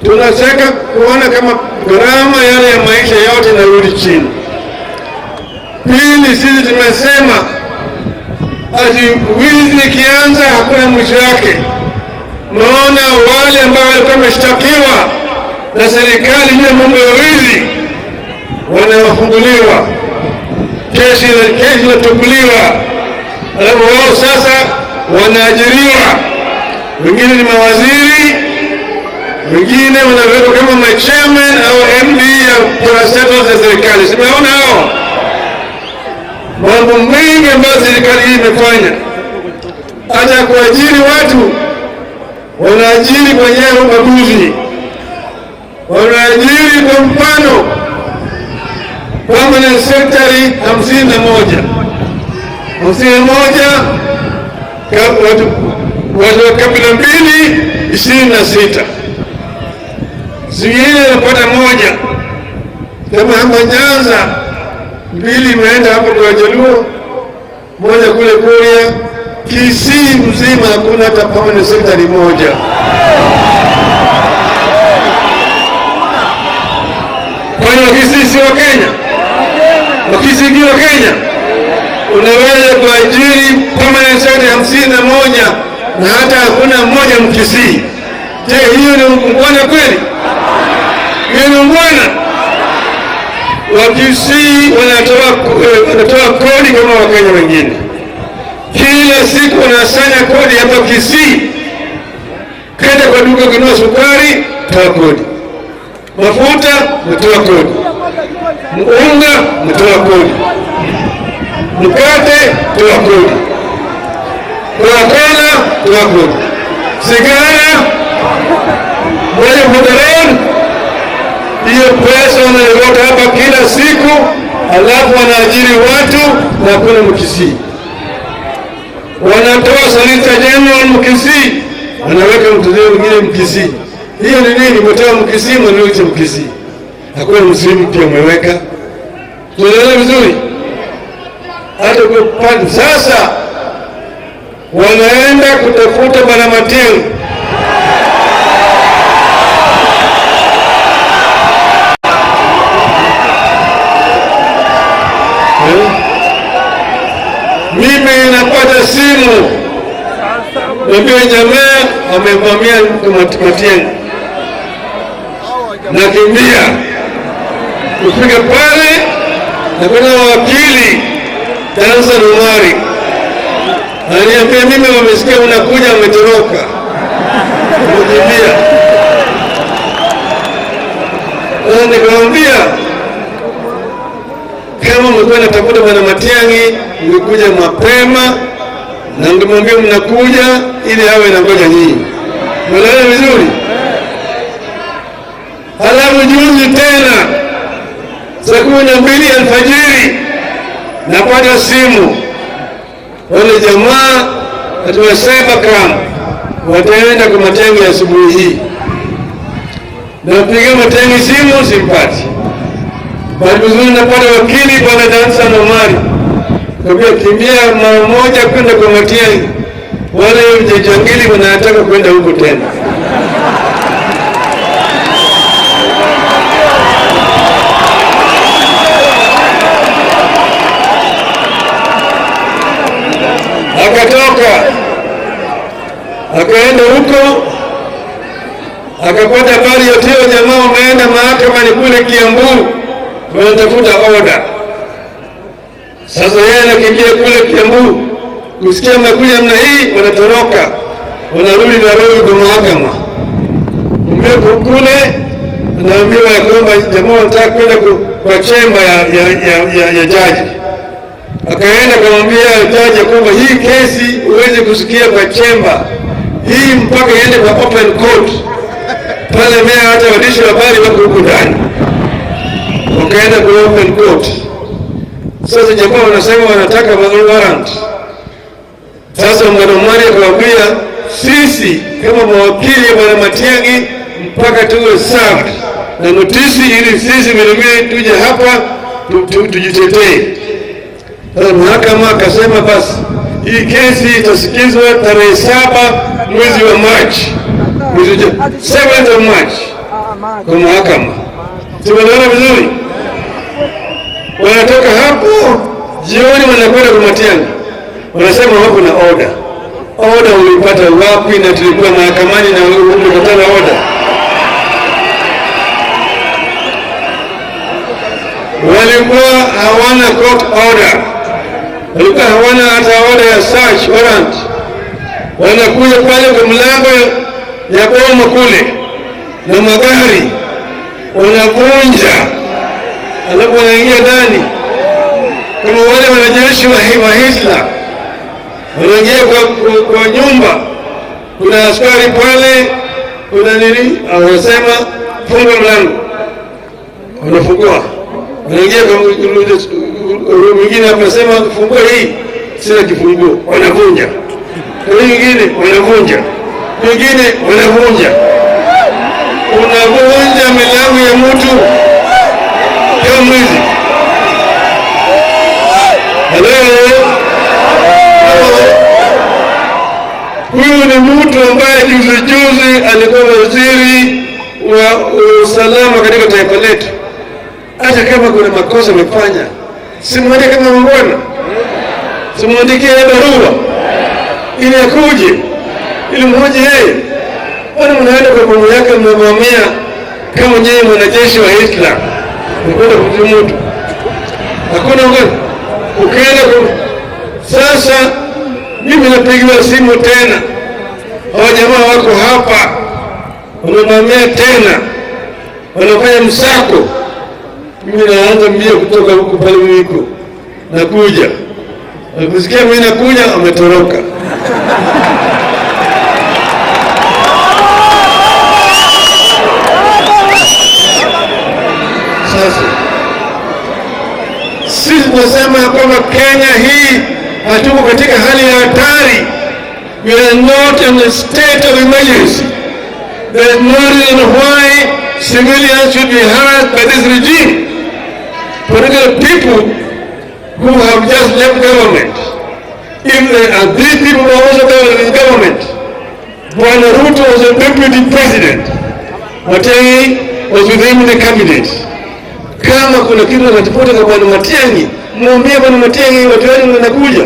tunataka kuona kama gharama yale ya maisha yote inarudi chini. Pili, sisi tumesema ati wizi ikianza hakuna mwisho yake. Naona wale ambao walikuwa wameshtakiwa na serikali juu ya mambo ya wizi wanafunguliwa, kesi kesi inatukuliwa, alafu wao sasa wanaajiriwa, wengine ni mawaziri, wengine wanawekwa kama machairman au MD ya parastatals za serikali. Simeona hao mambo mengi ambayo serikali hii imefanya, hata kuajiri watu wanaajiri kwa njia ya ubaguzi, wanaajiri kwa mfano permanent secretary 51, 51, watu wa kabila mbili 26, zingine napata moja. Kama hapa Nyanza mbili imeenda hapo kwa Jaluo, moja kule Kuria. Kisii mzima hakuna hata permanent secretary moja. Kwani Wakisii si wa Kenya? Wakisii si wa Kenya? Unaweza kuajiri permanent secretary 51 na hata hakuna mmoja Mkisii. Je, hiyo ni ungwana kweli? Hiyo ni ungwana? Wakisii wanatoa kodi kama Wakenya wengine. Kila siku wanasanya kodi hapa Kisii. Kenda kwa duka kununua sukari, toa kodi. Mafuta, mtoa kodi. Unga, mtoa kodi. Mkate, toa kodi. Coca-Cola, toa kodi. Sigara, moja mhodharani. Hiyo pesa wanaiweka hapa kila siku, alafu wanaajiri watu na hakuna Mkisii. Wanatoa Solicitor General Mkisii, wanaweka mtu mwingine Mkisii. Hiyo ni nini? Mtoa Mkisii, mwanaweka Mkisii. Hakuna Mslimu pia mweweka. Tunaelewa vizuri? Hata kwa sasa wanaenda kutafuta Bwana Matiang'i. Mimi napata simu, niambia jamaa amevamia Matiang'i, nakimbia kufika pale na kuna wakili Dansan Omari ananiambia mimi wamesikia unakuja, wametoroka, wamekimbia. Sasa nikamwambia kama mlikuwa natafuta Bwana Matiang'i mngekuja mapema na mngemwambia mnakuja ili awe na ngoja nyinyi. Umeelewa vizuri? Halafu juzi tena saa 12 alfajiri napata simu, wale jamaa katika cybercrime wataenda kwa Matiang'i asubuhi hii. Napiga Matiang'i simu simpati. Bahati nzuri napata wakili Bwana Dansan Omari, kaambia kimbia mara moja kwenda kwa Matiang'i, wale jangili wanataka kwenda huko tena. Akatoka akaenda huko akapata habari yote, jamaa wameenda mahakama ni kule Kiambu, wanatafuta oda. Sasa yeye anakimbia kule Kiambu, kusikia amekuja namna hii, wanatoroka wanarudi Nairobi kwa mahakama. Kumbe kule anaambiwa ya kwamba jamaa wanataka kwenda kwa chemba ya jaji. Akaenda akamwambia jaji kwamba hii kesi huwezi kusikia kwa chemba hii, mpaka iende kwa open court pale, mea hata waandishi wa habari wako huku ndani. Wakaenda kwa open court. Sasa jamaa wanasema wanataka warrant. Sasa Bwana Omari akamwambia sisi kama mawakili wa Bwana Matiang'i, mpaka tuwe served na notisi, ili sisi vilevile tuje hapa tujitetee. Sasa mahakama akasema basi hii kesi itasikizwa tarehe 7 mwezi wa Machi, mwezi 7th of March kwa mahakama. Tumeelewana vizuri? Wanatoka hapo jioni, wanakwenda kwa Matiang'i, wanasema wako na order. Order ulipata wapi? Na tulikuwa mahakamani na ulipata order? Walikuwa hawana court order, walikuwa hawana hata order ya search warrant. Wanakuja pale kwa mlango ya boma kule na magari wanavunja, alafu wanaingia ndani kama wale wanajeshi wa Hitler, wanaingia kwa nyumba, kuna askari pale, kuna nini, wanasema funga mlango, wanafungua, wanaingia kwa mwingine, anasema fungua hii, sina kifunguo, wanavunja, kwa nyingine wanavunja, nyingine wanavunja. Unavunja milango ya mtu kama mwizi. Hello? Huyu ni mtu ambaye juzi juzi alikuwa waziri wa usalama katika taifa letu. Hata kama kuna makosa amefanya, simwandike kama mungwana, simwandikie barua ili akuje, ili mmoja yeye. Wana mnaenda kwa bomu yake, mnavamia kama nyinyi mwanajeshi wa Hitler, mkwenda kumtia mtu. Hakuna ungana. Ukienda kwa sasa, mimi napigiwa simu tena, hawa jamaa wako hapa, wamevamia tena, wanafanya msako. Mimi naanza mbio kutoka huku pale niko nakuja, nakusikia mimi nakuja, ametoroka. Sasa sisi tunasema kwamba Kenya hii hatuko katika hali ya hatari. We are not in a state of emergency. There is no reason why civilians should be harassed by this regime. Particularly people who have just left government. If they are these people who are also in government. Bwana Ruto was a deputy president. Matiang'i was with him in the cabinet. Kama kuna kitu anatafuta kwa Bwana Matiang'i, mwambie Bwana Matiang'i watu wenu wanakuja.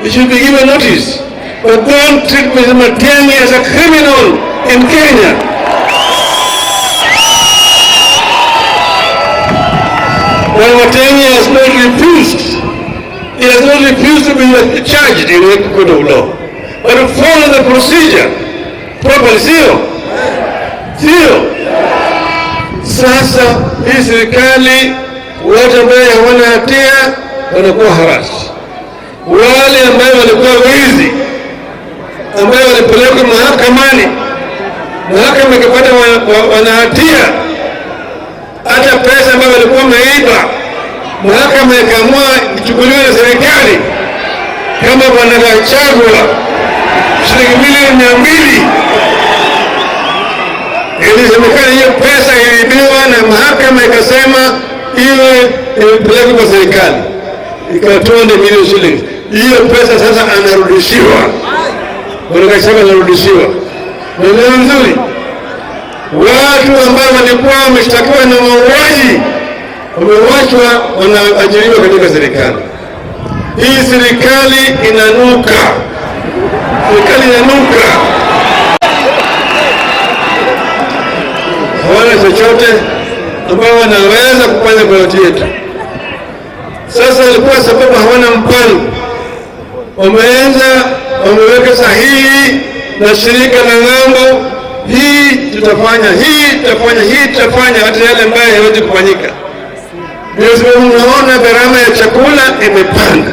You should be given notice. But don't treat Mr. Matiang'i as a criminal in Kenya. Bwana Matiang'i has not refused. He has not refused to be charged in a court of law. But to follow the procedure properly, sio? Sio? Sasa hii serikali, watu ambao hawana hatia wanakuwa harassed. Wale ambao walikuwa wizi, ambao walipelekwa mahakamani, mahakama ikapata wana hatia, hata pesa ambayo walikuwa wameiba, mahakama ikaamua ichukuliwe na serikali. Kama Bwana Gachagua shilingi milioni 200, ilisemekana hiyo pesa iliibiwa na mahakama ikasema iwe imepelekwa kwa serikali, ikawa 200 million shillings. Hiyo pesa sasa anarudishiwa, Bwana Gachagua anarudishiwa. Unaelewa vizuri? Watu ambao walikuwa wameshtakiwa na mauaji wamewachwa, wanaajiriwa katika serikali. Hii serikali inanuka, serikali inanuka. Hawana chochote ambao wanaweza kufanya kwa watu yetu. Sasa ilikuwa sababu hawana mpango, wameanza wameweka sahihi na shirika la ng'ambo, hii tutafanya, hii tutafanya, hii tutafanya, hata yale ambayo hayawezi kufanyika. Ndio sababu unaona gharama ya chakula imepanda,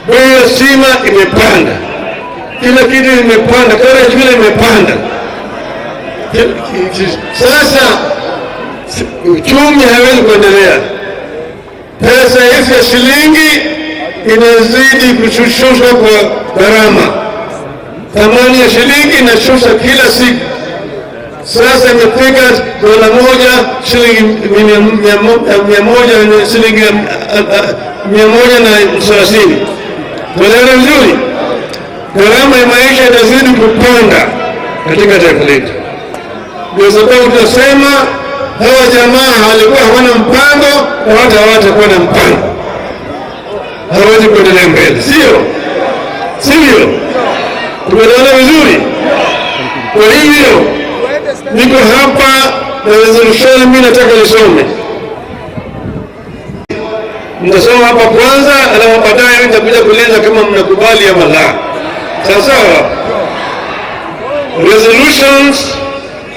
bei ya sima imepanda, kila kitu imepanda, karo ya shule imepanda. Sasa uchumi hawezi kuendelea. Pesa hizi ya shilingi inazidi kushushwa kwa gharama. Thamani ya shilingi inashusha kila siku. Sasa imefika dola 1 shilingi 100, shilingi 130. Tuelewane vizuri, gharama ya maisha itazidi kupanda katika taifa letu. Ndio sababu tunasema hawa jamaa walikuwa hawana mpango na hata hawatakuwa na mpango, hawawezi kuendelea mbele, sio sivyo? Tumeelewana vizuri? Kwa hivyo niko hapa na resolution, mimi nataka nisome. Nitasoma hapa kwanza, alafu baadaye nitakuja kueleza kama mnakubali ama la. Sawa sawa. Resolutions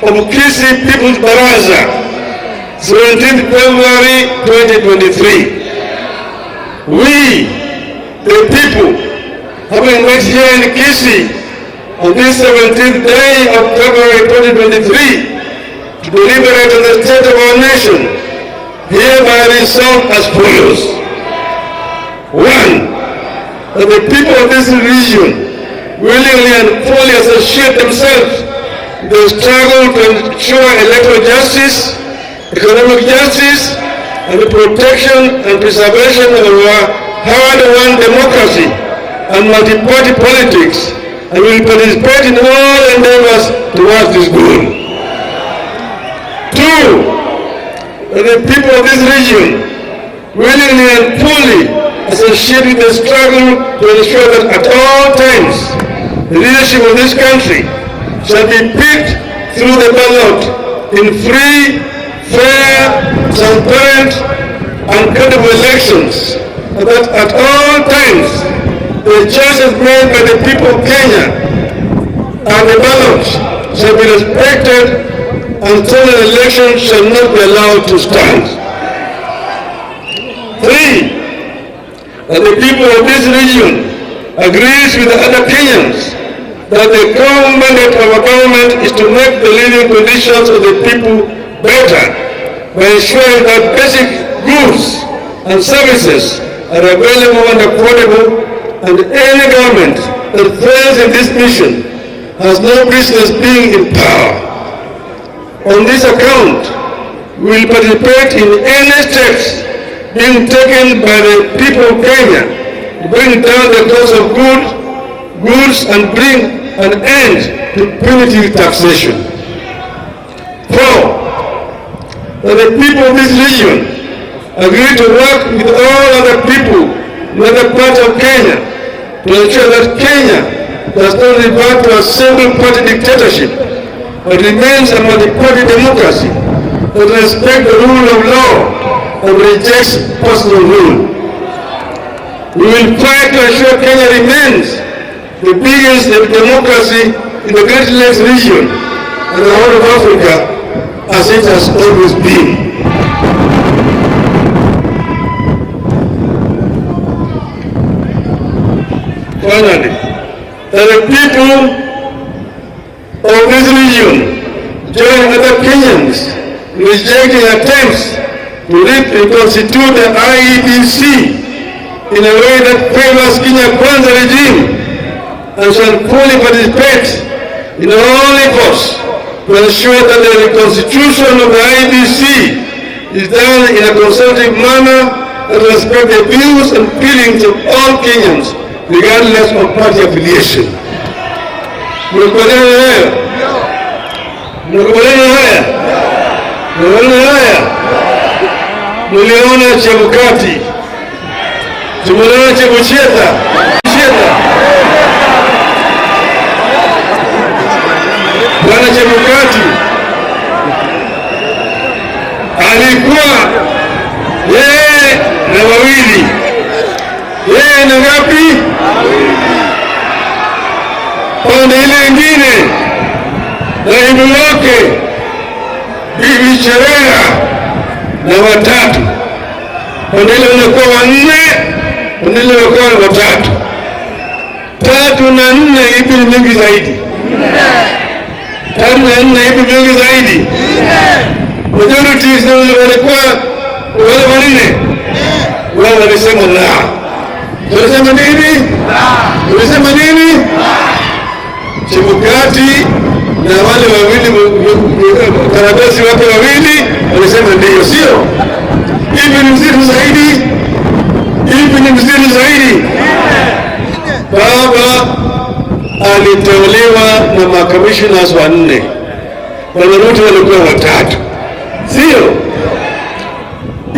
of Kisii People's Baraza, 17th February 2023. We, the people, having met here in Kisii on this 17th day of February 2023 to deliberate on the state of our nation, hereby resolve as follows. One, that the people of this region willingly and fully associate themselves in the struggle to ensure electoral justice, economic justice, and the protection and preservation of our hard-won democracy and multi-party politics, and will participate in all endeavors towards this goal. Two, that the people of this region willingly and fully associate with the struggle to ensure that at all times the leadership of this country shall be picked through the ballot in free, fair, transparent, and credible elections, and that at all times the choices made by the people of Kenya and the ballot shall be respected and stolen elections shall not be allowed to stand. Three, that the people of this region agrees with the other Kenyans that the core mandate of our government is to make the living conditions of the people better by ensuring that basic goods and services are available and affordable, and any government that fails in this mission has no business being in power. On this account, we will participate in any steps being taken by the people of Kenya to bring down the cost of goods and bring an end to punitive taxation. Four, that the people of this region agree to work with all other people in other parts of Kenya to ensure that Kenya does not revert to a single party dictatorship, but remains a multi-party democracy that respects the rule of law and rejects personal rule. We will fight to ensure Kenya remains the biggest democracy in the Great Lakes region and the whole of Africa, as it has always been. Finally, that the people of this region join other Kenyans in rejecting attempts to reconstitute the IEBC in a way that favors Kenya Kwanza regime, and shall fully participate in all efforts to ensure that the reconstitution of the IEBC is done in a consultative manner that respects the views and feelings of all Kenyans, regardless of party affiliation. Mnakubaliana hayo? Mnakubaliana haya? Mnakubaliana haya? Mliona Chebukati, tumeona Chebucheta, Cheta. Bwana Chebukati alikuwa yeye na wawili, yeye na ngapi? Pande ile ingine naibu wake Bibi Cherera na watatu, pande ile wanakuwa wanne, pande ile wanakuwa watatu. Tatu na nne, ipi ni mingi zaidi? Tatu na nne, ipi mingi zaidi? Majority walikuwa wale wanne, wao walisema la. Walisema nini? Walisema nini? Chebukati na wale wawili karabesi wake wawili walisema ndio, sio? Hivi ni mzuri zaidi, hivi ni mzuri zaidi. Baba aliteuliwa na makamishnas 4, Bwana Ruto walikuwa 3, sio?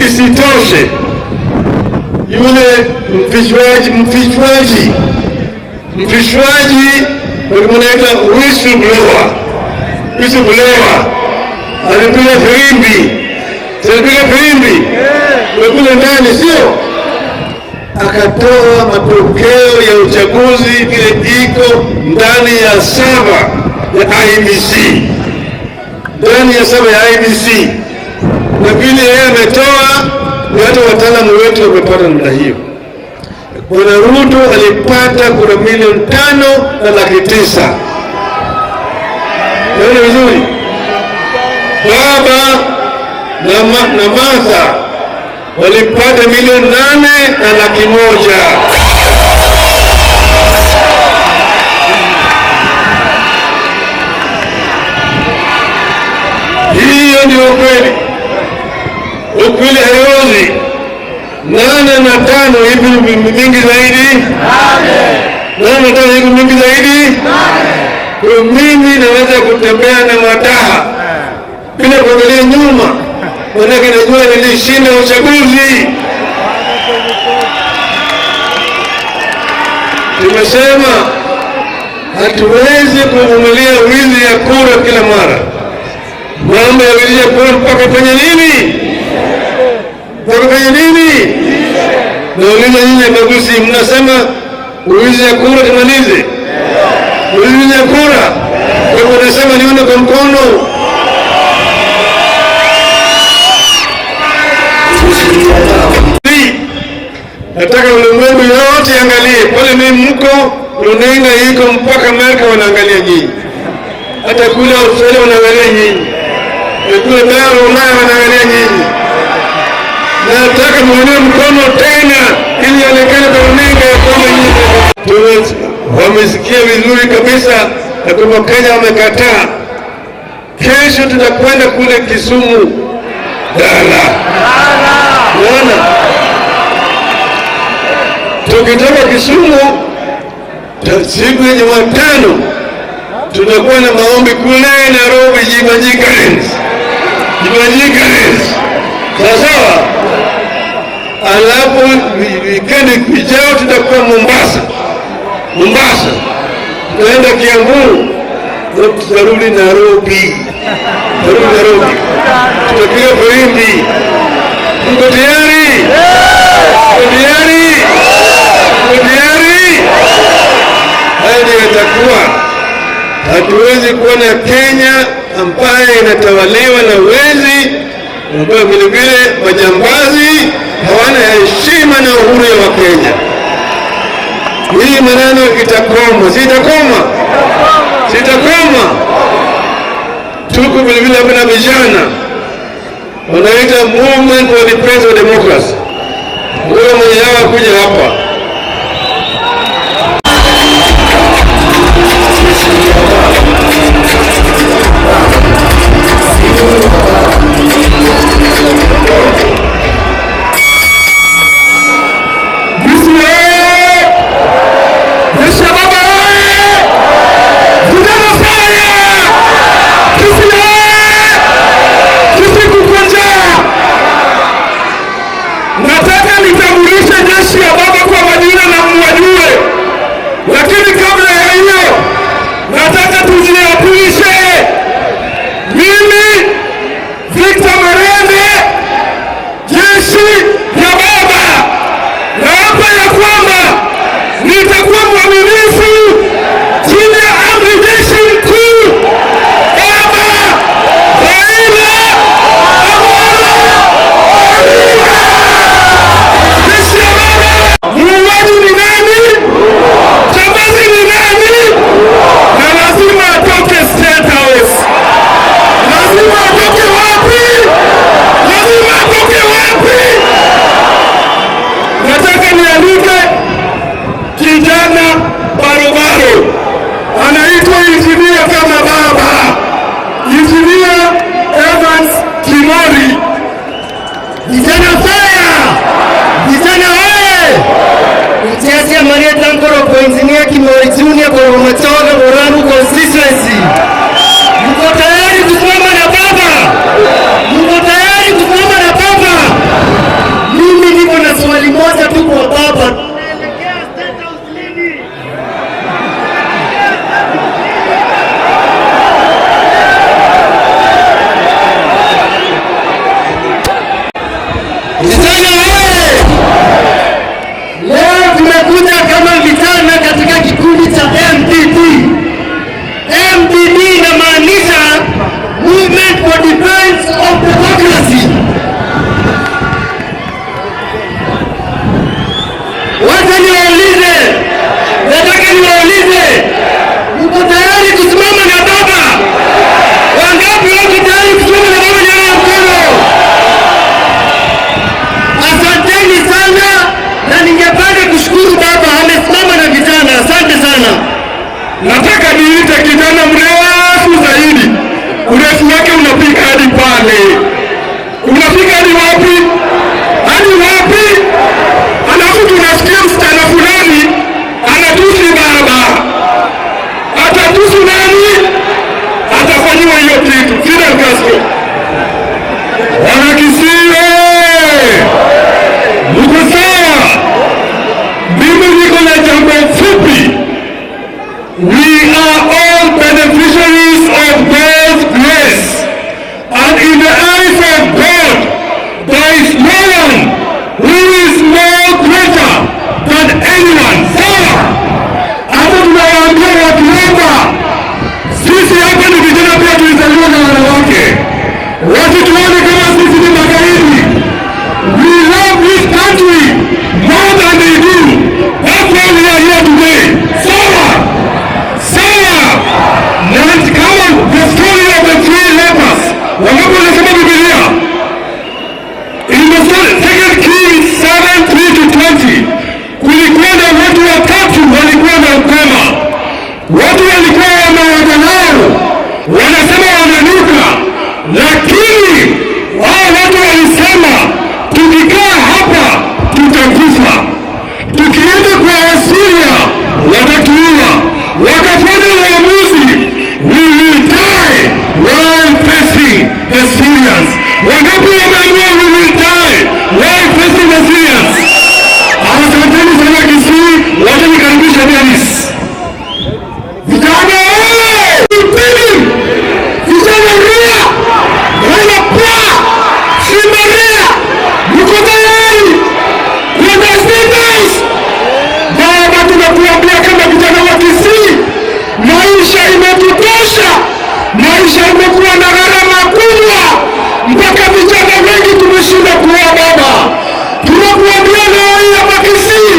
Isitoshe, yule mfishwaji wanaita whistleblower alipiga filimbi, alipiga filimbi kule ndani, sio? Akatoa matokeo ya uchaguzi vile iko ndani ya saba ya IEBC, ndani ya saba ya IEBC, na vile yeye ametoa ni hata wataalamu wetu wamepata namna hiyo. Bwana Ruto alipata kura 5,900,000. Naona vizuri? Baba na Martha walipata 8,100,000. Hiyo ndio ukweli. Ukweli haiozi. 8 na 5 hivi mingi zaidi. 8 na 5 hivi mingi zaidi. Kwa mimi naweza kutembea na mataha bila kuangalia nyuma, maanake najua nilishinda uchaguzi. Tumesema hatuwezi kuvumilia wizi ya kura kila mara. Mambo ya wizi ya kura mpaka fanya nini? Mpaka fanya nini? Nauliza nyinyi Abagusi, mnasema wizi ya kura tumalize? Wizi ya kura. Kwa hivyo nasema nione kwa mkono. Nataka ulimwengu yote angalie. Pale mimi mko, runinga iko mpaka Amerika wanaangalia nyinyi. Hata kule Australia wanaangalia nyinyi. Kule bara Ulaya wanaangalia nyinyi. Nataka muone mkono tena ili ionekane kwa runinga ya kwamba nyinyi wamesikia vizuri kabisa na kwamba Kenya wamekataa. Kesho tutakwenda kule Kisumu Dala. Unaona? Tukitoka Kisumu siku ya Jumatano tutakuwa na maombi kule Nairobi, Jivanjee Gardens. Jivanjee Gardens. Sawa? Alafu weekend ijayo tutakuwa Mombasa. Mombasa. Tutaenda Kiambu. Tutarudi Nairobi. Tutarudi Nairobi. Tutapiga filimbi. Mko tayari? Mko tayari? Mko tayari? Haya ndio itakuwa. Hatuwezi kuwa na Kenya ambaye inatawaliwa na wezi, ambayo vile vile majambazi hawana heshima na uhuru wa Kenya. Hii maneno itakoma, sitakoma, sitakoma. Tuko vile vile hapa na vijana wanaita Movement for Defense of Democracy. Huyo mwenye hawa kuja hapa. Nataka nitambulishe jeshi ya baba kwa cha kijana mrefu zaidi, urefu wake unafika hadi pale. Unafika hadi wapi? Hadi wapi? Alafu tunasikia msichana fulani anatusi baba. Atatusi nani? Atafanyiwa hiyo kitu. Fidel Castro. Wanakisii, mko sawa? Mimi niko na jambo fupi. We are all beneficiaries of God's grace. And in the eyes of God, there is no one who is more greater than anyone. Sawa? Hata tunawaambia wakiomba, sisi hapa ni vijana pia tulizaliwa na wanawake. Wasituone kama sisi ni magaidi. We love this country more than they do. That's why we are here today. Sawa? Sawa? Na kama the story of the three lepers, wangapi wanasoma Biblia? In the story, Second Kings 7, 3 to 20, kulikuwa na watu watatu walikuwa na ukoma. Watu walikuwa wamewadharau, wanasema wananuka, lakini wao watu walisema tukikaa hapa tutakufa, tukienda kwa Asiria watatuua. Wakafanya uamuzi, we will die while facing the Syrians. Wangapi wameamua we will die while facing the Syrians? Asanteni sana Kisii, wacha nikaribishe Dennis. Vijana oye! Pili! Vijana ria! Raila pa! Simba ria! Mko tayari? Kwenda State House? Baba, tunakuambia kama vijana wa Kisii, maisha imetutosha, maisha imekuwa na gharama kubwa, mpaka vijana wengi tumeshinda kuoa. Baba, tunakuambia leo hii hapa Kisii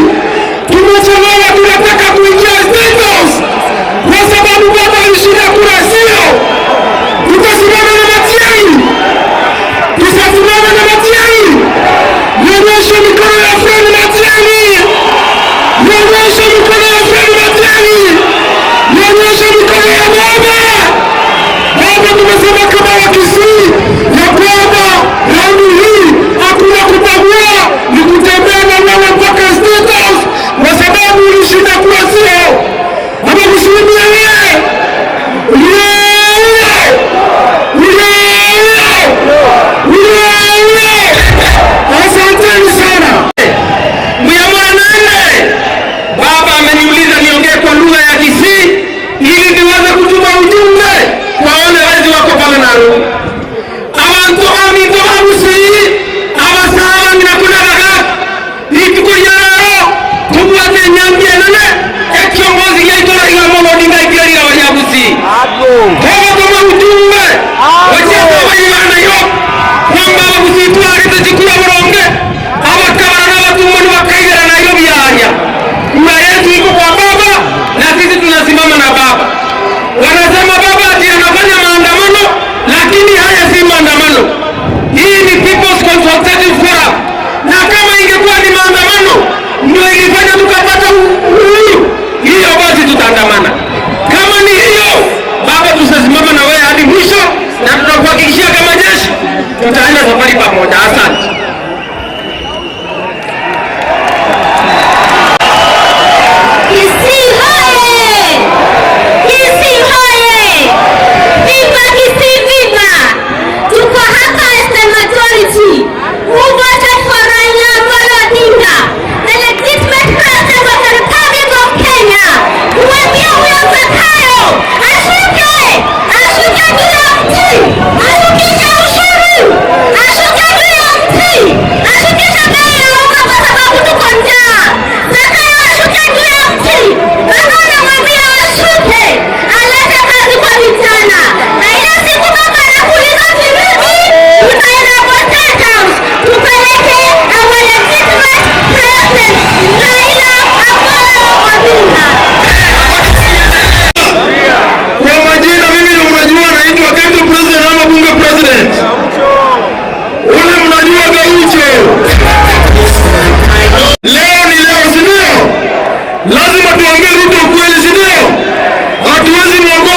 tumechelewa, tunataka kuingia State House kwa sababu baba alishinda kura, sio? Tutasimama na Matiang'i, tutasimama na Matiang'i. Nionyeshe mikono ya Fred Matiang'i, nionyeshe mikono ya Fred Matiang'i, nionyeshe mikono ya baba. Baba, tumesema kama Wakisii ya kwamba raundi hii hakuna kubagua, ni kutembea na wewe mpaka State House, kwa sababu ulishinda kura, sio? Ama kusimamia wewe. Yeah! Yeah! Yeah! Asanteni sana. Muyamwanane, baba ameniuliza niongee kwa lugha ya Kisii ili niweze kutuma ujumbe kwa wale wezi wako pale Nairobi. Abantu aminto abusii abasaba nginakuna daga ituko yararo tubwate nyambi enene ekiongozi gyaito Raila Amolo Odinga ikirira Abanyabusi. Toba tuma ujumbe wacheza abayibana yo kwamba Abagusii twarite chikura buronge abakabara n'abatumoni bakaigera Nairobi yaria. Kura yetu iko kwa baba na sisi tunasimama na baba. Wanasema baba ati anafanya maandamano, lakini haya si maandamano. Hii ni People's Consultative Forum, na kama ingekuwa ni maandamano ndio ilifanya tukapata uhuru, hiyo basi tutaandamana. Kama ni hiyo, baba, tutasimama na wewe hadi mwisho, na tutakuhakikishia kama jeshi tutaenda safari pamoja. Asante. Kisii hoye! Kisii hoye! Viva Kisii viva! Tuko hapa as the majority who voted for Raila Amolo Odinga, the legitimate president of the Republic of Kenya. Kuambia huyo Zakayo ashuke, ashuke juu ya mti, ashukishe ushuru, ashuke juu ya mti, ashukishe bei ya unga kwa sababu tuko njaa. Zakayo ashuke juu ya mti, baba anamwambia ashuke, alete kazi kwa vijana. Na ile siku baba anapuliza firimbi, tutaenda kwa State House tupeleke our legitimate president Raila Amolo Odinga. Kwa majina mimi ndio mnajua naitwa Deputy President ama Bunge President. Ule mnajua Gaucho. Leo ni leo, si ndio? Lazima tuambie Ruto ukweli, si ndio? Hatuwezi muogopa.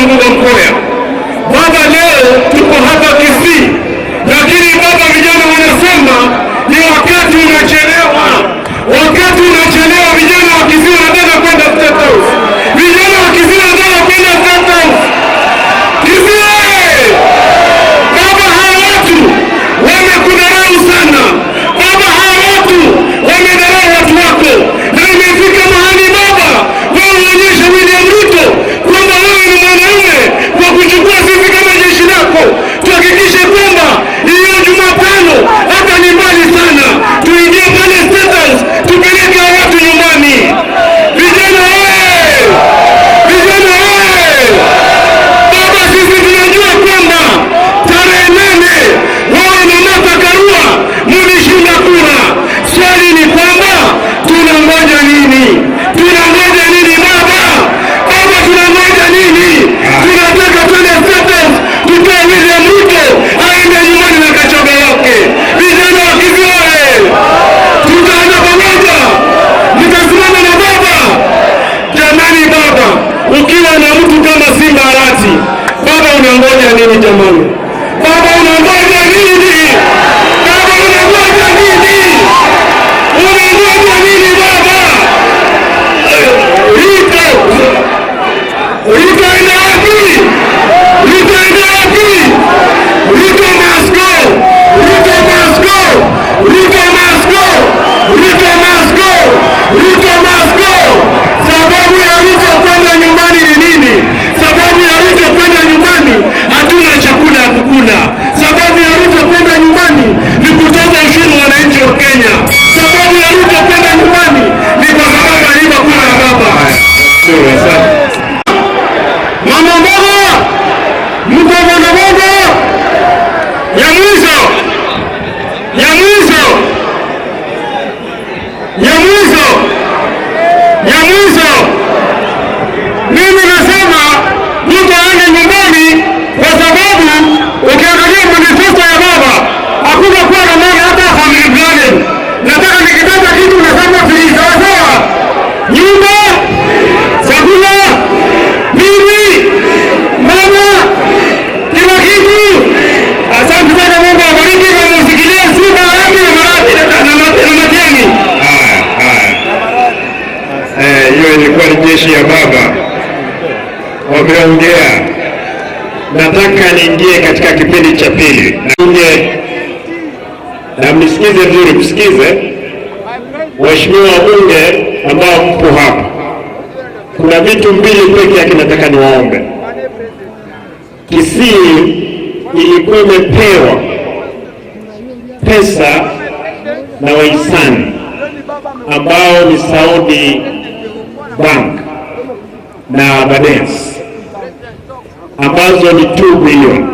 Mbuga Mkoya. Baba, leo tuko hapa Kisii, lakini baba, vijana wanasema ni wakati unachelewa, wakati unachelewa. Vijana wa Kisii wanataka kwenda State House, vijana wa Kisii wanataka kwenda State House. Kisii oye! Baba, hawa watu wamekudharau sana. Baba, hawa watu wamedharau watu wako, na imefika mahali baba, wewe uonyeshe William Ruto kwamba wewe ni mwanaume kwa kuchukua sisi kama jeshi lako, tuhakikishe kwamba hiyo Jumatano hata ni mbali sana, tuingie pale State House, tupeleke hao watu nyumbani. Vijana oye! Vijana oye! Baba, sisi tunajua kwamba tarehe 8 wewe na Martha Karua mulishinda kura. Swali ni kwamba tunangoja nini? Tunangoja nini baba? Baba, tunangoja nini? Tunataka twende State House, tutoe William Ruto aende nyumbani na kachoga yake. Vijana wa Kisii oye! Tutaenda pamoja, nitasimama na baba. Jamani baba, ukiwa na mtu kama Simba Arati, baba unangoja nini jamani? Baba unangoja nini? Baba unangoja nini? Unangoja nini baba? Ruto, Ruto enda wapi? Ruto enda wapi? Ruto must go! Ruto must go! Ruto must go! Ruto must go! Ruto must go! Sababu ya Ruto kwenda nyumbani ni nini? Sababu ya Ruto kwenda nyumbani, hatuna chakula ya kukula. Sababu ya Ruto kwenda nyumbani ni kutoza ushuru wananchi wa Kenya. Sababu ya Ruto kwenda nyumbani ni kwa sababu aliiba kura ya baba. Mama mboga, mko bodaboda ya mwisho, ya mwisho, ya mwisho, ya mwisho. Mimi nasema Ruto aende nyumbani kwa sababu ukiangalia manifesto ya baba hakuna kuwa na maana hata family planning. Nataka nikitaja kitu nasema free, sawa sawa? Nyumba, chakula, bibi, mama, kila kitu. Asante sana, Mungu awabariki na musikilie Simba Arati na Marati na Matiang'i. Haya, haya. Hiyo ilikuwa ni jeshi ya baba, wameongea. Nataka niingie katika kipindi cha pili na na mnisikize vizuri, msikize waheshimiwa wabunge ambao mpo hapa. Kuna vitu mbili peke yake nataka niwaombe. Kisii ilikuwa imepewa pesa na wahisani ambao ni Saudi Bank na Aberdares ambazo ni 2 billion.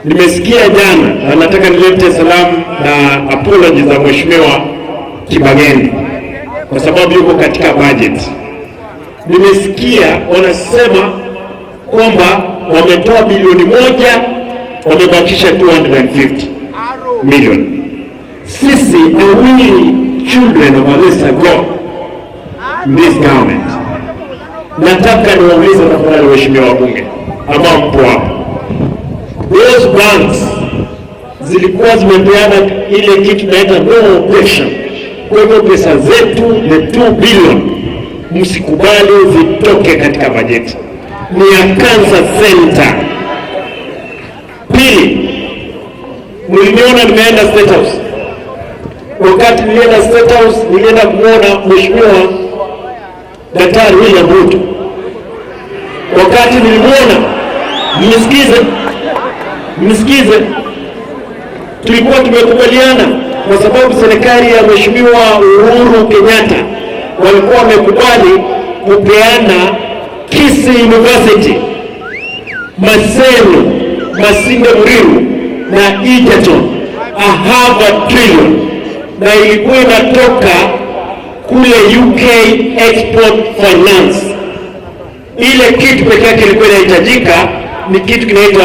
Nimesikia jana na nataka nilete salamu na apology za Mheshimiwa Kibagendi kwa sababu yuko katika budget. Nimesikia wanasema kwamba wametoa bilioni 1, wamebakisha 250 million. Sisi, are we children of a lesser God in this government? Nataka niwaulize tafadhali, waheshimiwa wabunge ambao mpo hapa, those banks zilikuwa zimepeana ile kitu tunaita no objection. Kwa hivyo pesa zetu ni 2 billion, msikubali zitoke katika bajeti, ni ya cancer center. Pili, mliniona nimeenda State House. Wakati nilienda State House, nilienda kumwona Mheshimiwa Daktari William Ruto. Wakati nilimwona, mnisikize, mnisikize, tulikuwa tumekubaliana kwa sababu serikali ya Mheshimiwa Uhuru Kenyatta walikuwa wamekubali kupeana Kisii University, Maseno, Masinde Muliro na Egerton a half a trillion, na ilikuwa inatoka kule UK Export Finance. Ile kitu pekee yake ilikuwa inahitajika ni kitu kinaitwa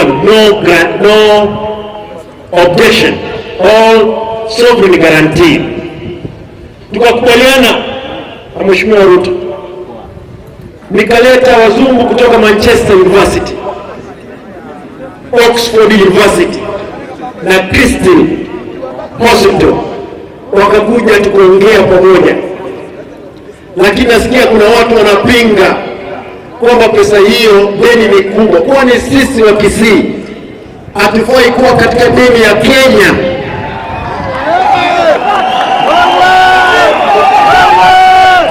no objection or sovereign guarantee. Tukakubaliana na Mheshimiwa Ruto. Nikaleta wazungu kutoka Manchester University, Oxford University na Christine Hospital, wakakuja tukaongea pamoja, lakini nasikia kuna watu wanapinga kwamba pesa hiyo deni ni kubwa. Kwani sisi wa Kisii hatufai kuwa katika deni ya Kenya?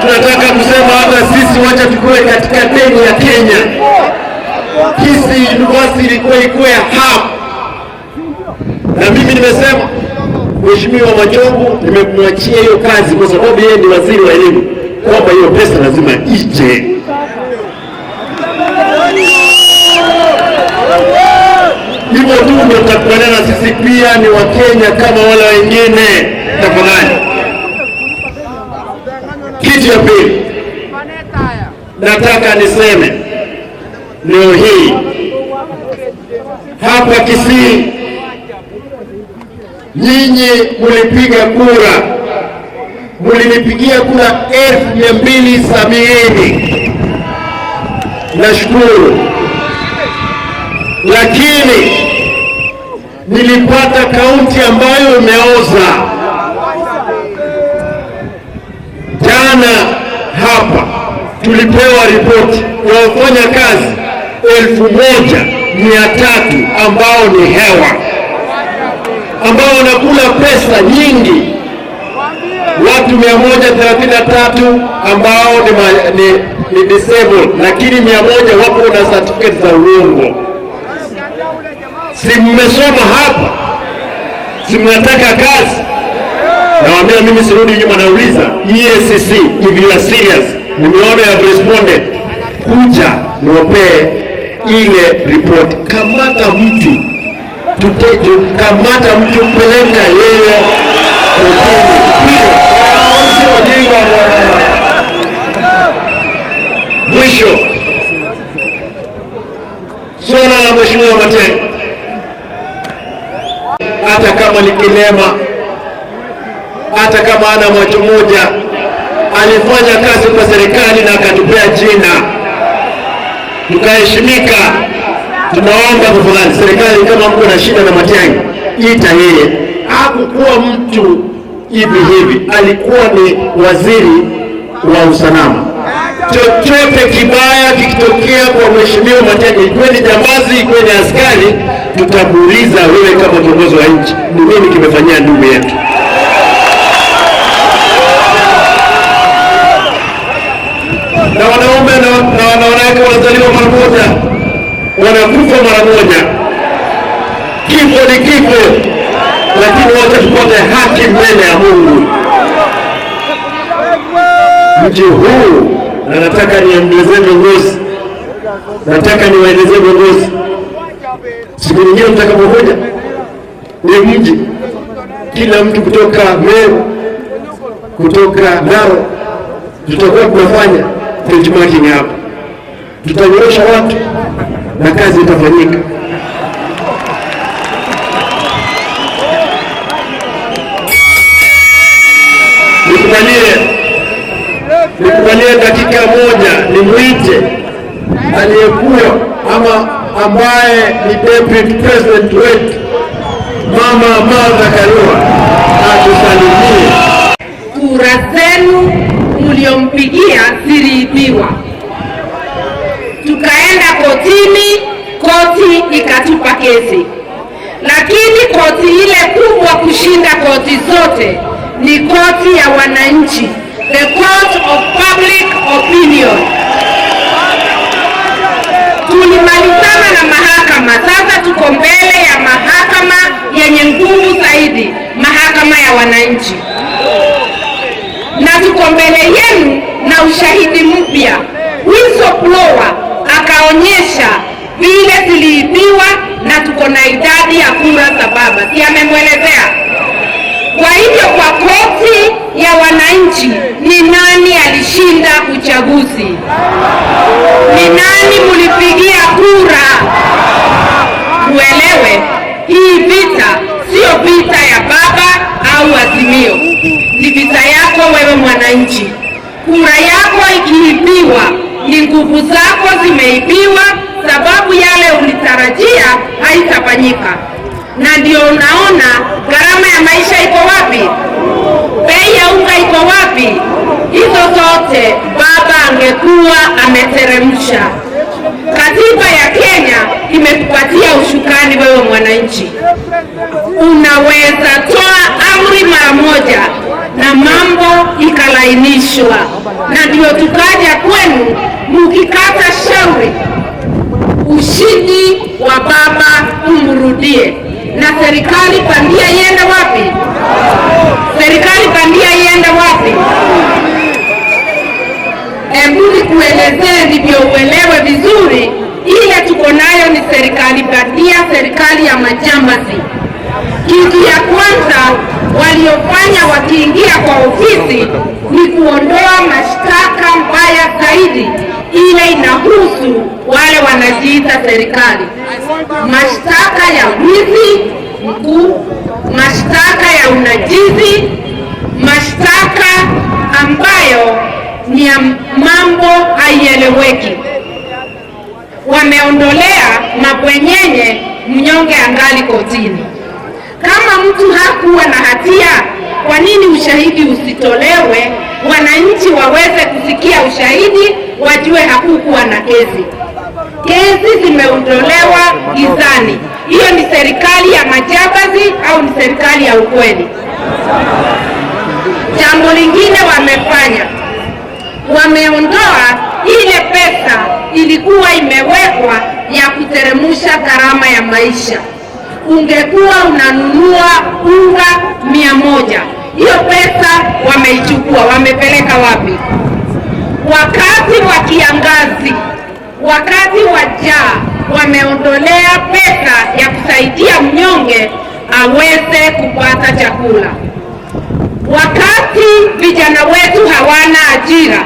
Tunataka kusema hata sisi wacha tukue katika deni ya Kenya. Kisii University ilikuwa ikuwe hub, na mimi nimesema Mheshimiwa Machogu nimemwachia hiyo kazi kwa sababu yeye ni waziri wa elimu, kwamba hiyo pesa lazima ije. Hivyo tu ndio tutakubaliana, sisi pia ni Wakenya kama wale wengine. Tafadhali. Kitu ya pili nataka niseme leo hii hapa Kisii, nyinyi mulipiga kura, mulinipigia kura 270,000. Nashukuru, lakini nilipata kaunti ambayo imeoza. Jana hapa tulipewa ripoti ya wafanya kazi 1,300 ambao ni hewa, ambao wanakula pesa nyingi, watu 133 ambao ni disabled, lakini 100 wako na certificate za uongo. Si mmesoma hapa? Si mnataka kazi? Nawaambia mimi sirudi nyuma, nauliza EACC, if you are serious, nimeona ya responded, kuja niwapee ile report. Kamata mtu, kamata mtu, peleka yeye kotini. Mwisho, swala la Mheshimiwa Matiang'i, hata kama ni kilema, hata kama ana macho moja, alifanya kazi kwa serikali na akatupea jina, tukaheshimika. Tunaomba tafadhali serikali, kama mko na shida na Matiang'i, ita yeye. Hakukuwa mtu hivi hivi, alikuwa ni waziri wa usalama. Chochote kibaya kikitokea kwa Mheshimiwa Matiang'i, ikiwe ni jambazi, ikiwe ni askari, tutamuuliza wewe kama kiongozi wa nchi, ni nini kimefanyia ndugu yetu? Na wanaume na wanawake wanazaliwa mara moja, wanakufa mara moja. Kifo ni kifo, lakini wote tupate haki mbele ya Mungu. Mji huu, na nataka nielezee viongozi, nataka niwaelezee viongozi, siku nyingine mtakapokuja, ni mji kila mtu kutoka Meru, kutoka Narok, tutakuwa tunafanya benchmarking hapa, tutanyorosha watu na kazi itafanyika. Nikubalie dakika moja nimuite aliyekuwa ama ambaye ni deputy president wetu, Mama Martha Karua, atusalimie. Kura zenu mliompigia ziliibiwa, tukaenda kotini, koti ikatupa kesi, lakini koti ile kubwa kushinda koti zote ni koti ya wananchi, the court of public opinion. Tulimalizana na mahakama, sasa tuko mbele ya mahakama yenye nguvu zaidi, mahakama ya wananchi, na tuko mbele yenu na ushahidi mpya. Whistleblower akaonyesha vile ziliibiwa, na tuko na idadi ya kura za baba, si amemwelezea? Kwa hivyo kwa koti ya wananchi, ni nani alishinda uchaguzi? Ni nani mulipigia kura? Uelewe, hii vita sio vita ya baba au Azimio, ni vita yako wewe mwananchi. Kura yako ikiibiwa ni nguvu umeibiwa, sababu yale ulitarajia haitafanyika. Na ndio unaona gharama ya maisha iko wapi, bei ya unga iko wapi. Hizo zote baba angekuwa ameteremsha. Katiba ya Kenya imekupatia ushukani wewe mwananchi, unaweza toa amri mara moja na mambo ikalainishwa, na ndio tukaja kwenu mukikata shauri, ushindi wa baba umrudie, na serikali bandia iende wapi? Serikali bandia iende wapi? Hebu nikuelezee ndivyo uelewe vizuri. Ile tuko nayo ni serikali bandia, serikali ya majambazi. Kitu ya kwanza waliofanya wakiingia kwa ofisi ni kuondoa mashtaka mbaya zaidi, ile inahusu wale wanajiita serikali, mashtaka ya wizi mkuu, mashtaka ya unajizi, mashtaka ambayo ni ya mambo haieleweki. Wameondolea mabwenyenye, mnyonge angali kotini. Kama mtu hakuwa na hatia, kwa nini ushahidi usitolewe? Wananchi waweze kusikia ushahidi, wajue hakukuwa na kesi. Kesi zimeondolewa gizani. Hiyo ni serikali ya majambazi au ni serikali ya ukweli? Jambo lingine wamefanya, wameondoa ile pesa ilikuwa imewekwa ya kuteremusha gharama ya maisha. Ungekuwa unanunua unga 100, hiyo pesa wameichukua, wamepeleka wapi? Wakati wa kiangazi, wakati wa njaa, wameondolea pesa ya kusaidia mnyonge aweze kupata chakula. Wakati vijana wetu hawana ajira,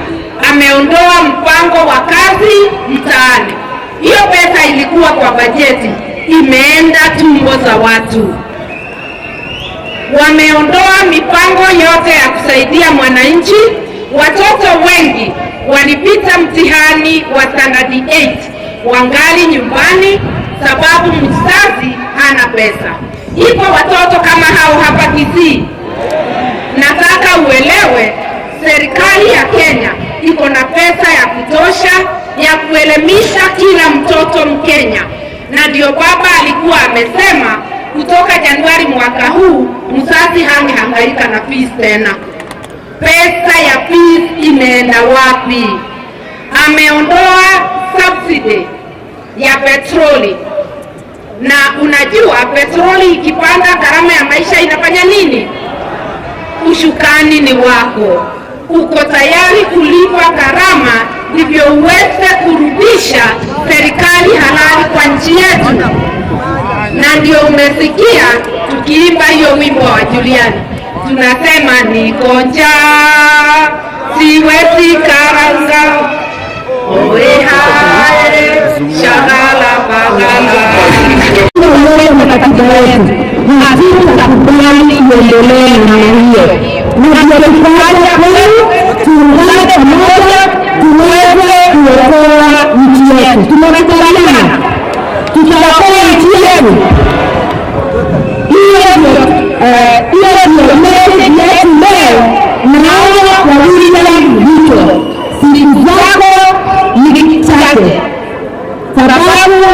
ameondoa mpango wa kazi mtaani. Hiyo pesa ilikuwa kwa bajeti, imeenda tumbo za watu. Wameondoa mipango yote ya kusaidia mwananchi. Watoto wengi walipita mtihani wa standard 8 wangali nyumbani sababu mzazi hana pesa. Ipo watoto kama hao hapa Kisii. Nataka uelewe, serikali ya Kenya iko na pesa ya kutosha ya kuelimisha kila mtoto Mkenya, na ndio baba alikuwa amesema kutoka Januari mwaka huu mzazi hangehangaika na fees tena. Pesa ya fees imeenda wapi? Ameondoa subsidy ya petroli, na unajua petroli ikipanda gharama ya maisha inafanya nini? Ushukani ni wako, uko tayari kulipa gharama ndivyo uweze kurudisha serikali halali kwa nchi yetu. Na ndio umesikia tukiimba hiyo wimbo wa Juliani, tunasema niko njaa siwezi karanga, oe hae shagala bagala. Katiba yetu hatutakubali iendelee namna hiyo, na ndio tukaja kwenu tuungane pamoja tuweze kuokoa nchi yetu. Tumekubaliana tutaokoa nchi yetu. Hiyo ndio message yetu leo. Naona kwa William Ruto, siku zako ni chache, sababu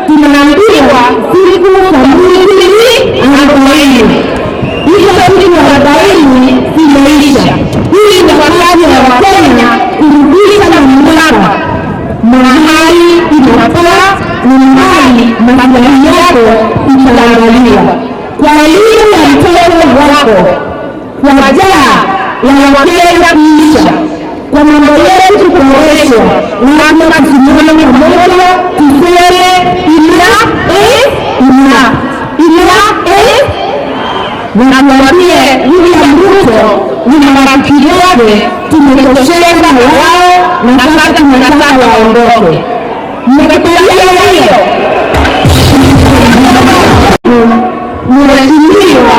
tunaambiwa siku za mwizi ni 40. Hizo siku 40 zimeisha. Hii ni wakati wa Wakenya kurudisha mamlaka mahali inafaa na mahali maslahi yako itaangaliwa. Kwa elimu ya mtoto wako, kwa njaa ya Wakenya kuisha, kwa mambo yetu kuboreshwa, lazima tusimame pamoja, tuseme enough is enough, enough is, na tuambie William Ruto na marafiki wake tumetosheka na wao, na sasa tunataka waondoke. Mmekubaliana hiyo? Mheshimiwa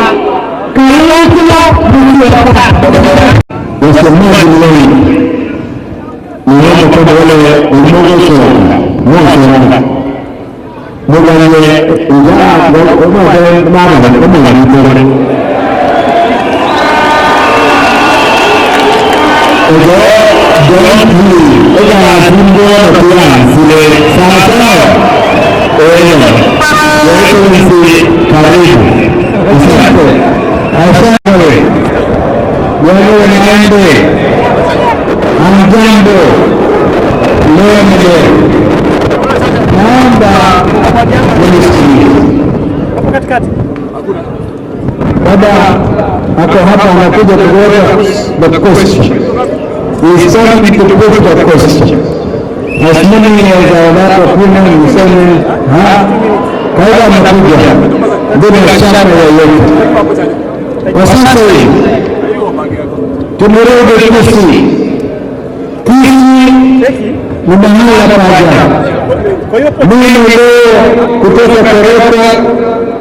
Kalonzo Musyoka. Wasemaji ni wengi, niombe kwamba wale wamogoso Baba ako hapa anakuja kuweka the question. He is coming to put the question. As many as I like opinion niseme ha, kwa hiyo anakuja bila shaka yoyote. Kwa sasa hivi tumerudi Kisii. Kisii ni mahala pa ajabu. Mimi leo kutoka Keroka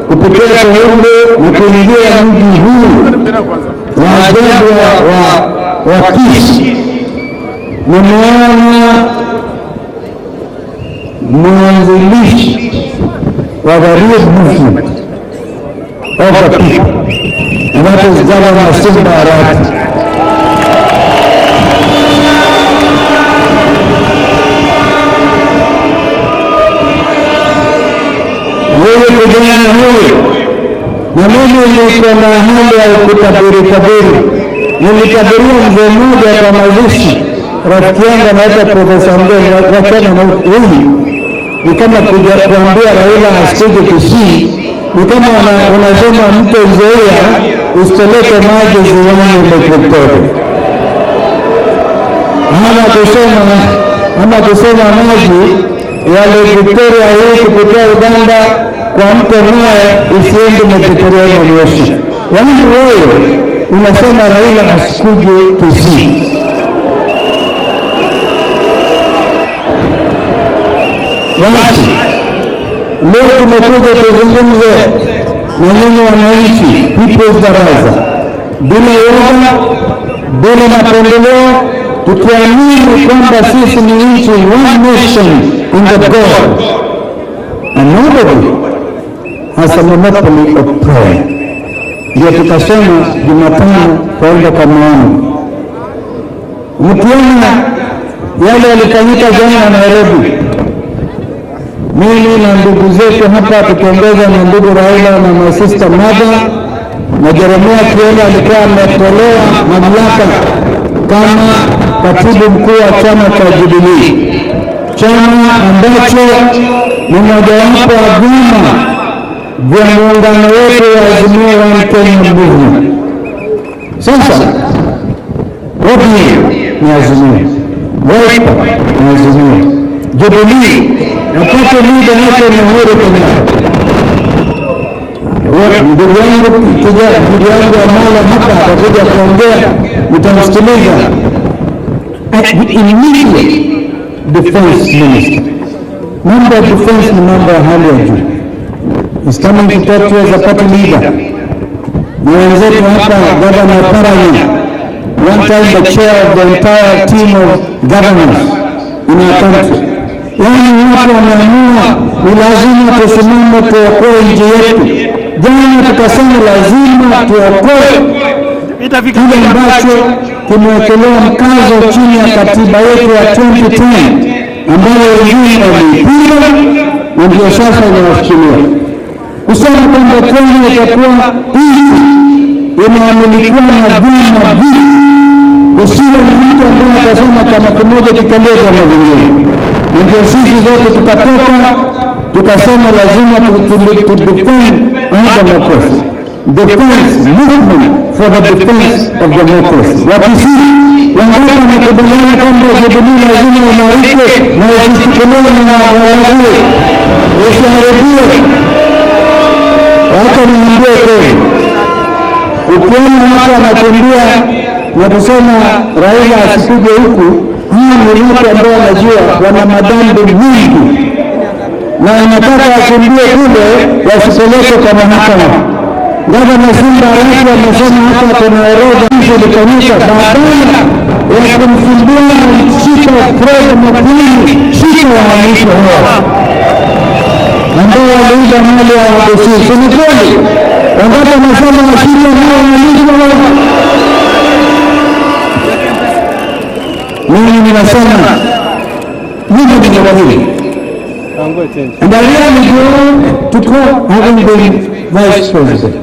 kupitia Kihumbu na kuingia mji huu wa ajabu wa Kisii, nimeona mwanzilishi wa the real movement of the people, and that is Governor Simba Arati. Huyu kijana huyu, na mimi niko na hali ya kutabiri tabiri. Nilitabiria mzee mmoja kwa mazishi, rafiki yangu anaitwa Profesa Mgeni, wachana na huyu. Ni kama kuja kuambia Raila asije Kisii, ni kama unasema mto Nzoia usipeleke maji ziwani Lake Victoria. Ama kusema maji ya Lake Victoria hii kupitia Uganda kwa mto Nile isiende Mediterranean Ocean. Yaani wewe unasema Raila asikuje Kisii. Basi leo tumekuja tuzungumze na nyinyi wananchi, People's Baraza, bila uoga, bila mapendeleo, tukiamini kwamba sisi ni nchi, one nation in the God, and nobody has a monopoly of prayer. Ndio tukasema Jumatano twaenda kwa maombi. Mkiona yale yalifanyika jana Nairobi, mimi na ndugu zetu hapa tukiongozwa na ndugu Raila na my sister Mother na Jeremia Kioni alikuwa ametolewa mamlaka kama katibu mkuu wa chama cha Jubilee, chama ambacho ni mojawapo wa vyama vya muungano wetu wa Azimio One Kenya Movement. Sasa ODM ni Azimio, Wiper ni Azimio, Jubilee na party leader yake ni Uhuru Kenyatta. Ndugu yangu Amala hapa atakuja kuongea, nitamsikiliza. Immediate defense minister, mambo ya defense ni mambo ya hali ya juu. He's coming to talk to us as a party leader. Na wenzetu hapa Governor Paranya, one time the chair of the entire team of governors in our country. Yaani watu wameamua ni lazima tusimame tuokoe nchi yetu. Jana tukasema lazima tuokoe kile ambacho kimewekelewa mkazo chini ya katiba yetu ya 2010 ambayo wengine waliipinga na ndio sasa inawashikilia. Kusema kwamba Kenya itakuwa nchi inaamilikiwa na vyama vingi, usiwe ni mtu ambaye atasema chama kimoja kikalie chama kingine. Ndio sisi zote tukatoka tukasema lazima to defend our democracy, defense movement for the defense of democracy. Wakisii wangapi wanakubaliana kwamba Jubilee lazima imarike na isishikiliwe na walaghai, isiharibiwe? Wacha niambie kweli, ukiona watu wanakimbia na kusema Raila asikuje huku, hii ni watu ambao wanajua wana madhambi mingi na wanataka wakimbie kule wasipeleke kwa mahakama. Gavana Simba Arati amesema hapa kuna orodha hizo ilifanyika badala ya kumfumbua mshika Fred Matiang'i, shika wahalifu hao ambao waliiba wanaiba mali ya Wakisii. Si ni kweli? Wangapi wanasema Wakiria nao wanaiba? Mimi ninasema mimi ni wawili. And I really go to court having been vice president.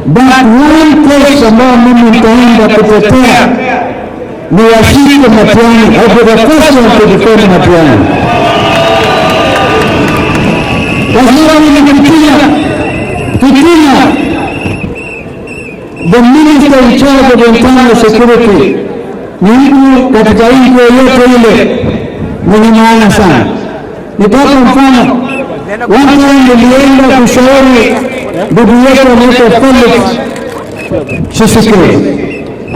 But one case ambayo mimi nitaenda kutetea ni washike Matiang'i. I will be the first one to defend Matiang'i. Kwa sababu ni fitina, fitina. The minister in charge of internal security ni mtu katika nchi yoyote ile mwenye maana sana. Nitapa mfano, one time nilienda kushauri ndugu yetu anaitwa Felix Tshisekedi,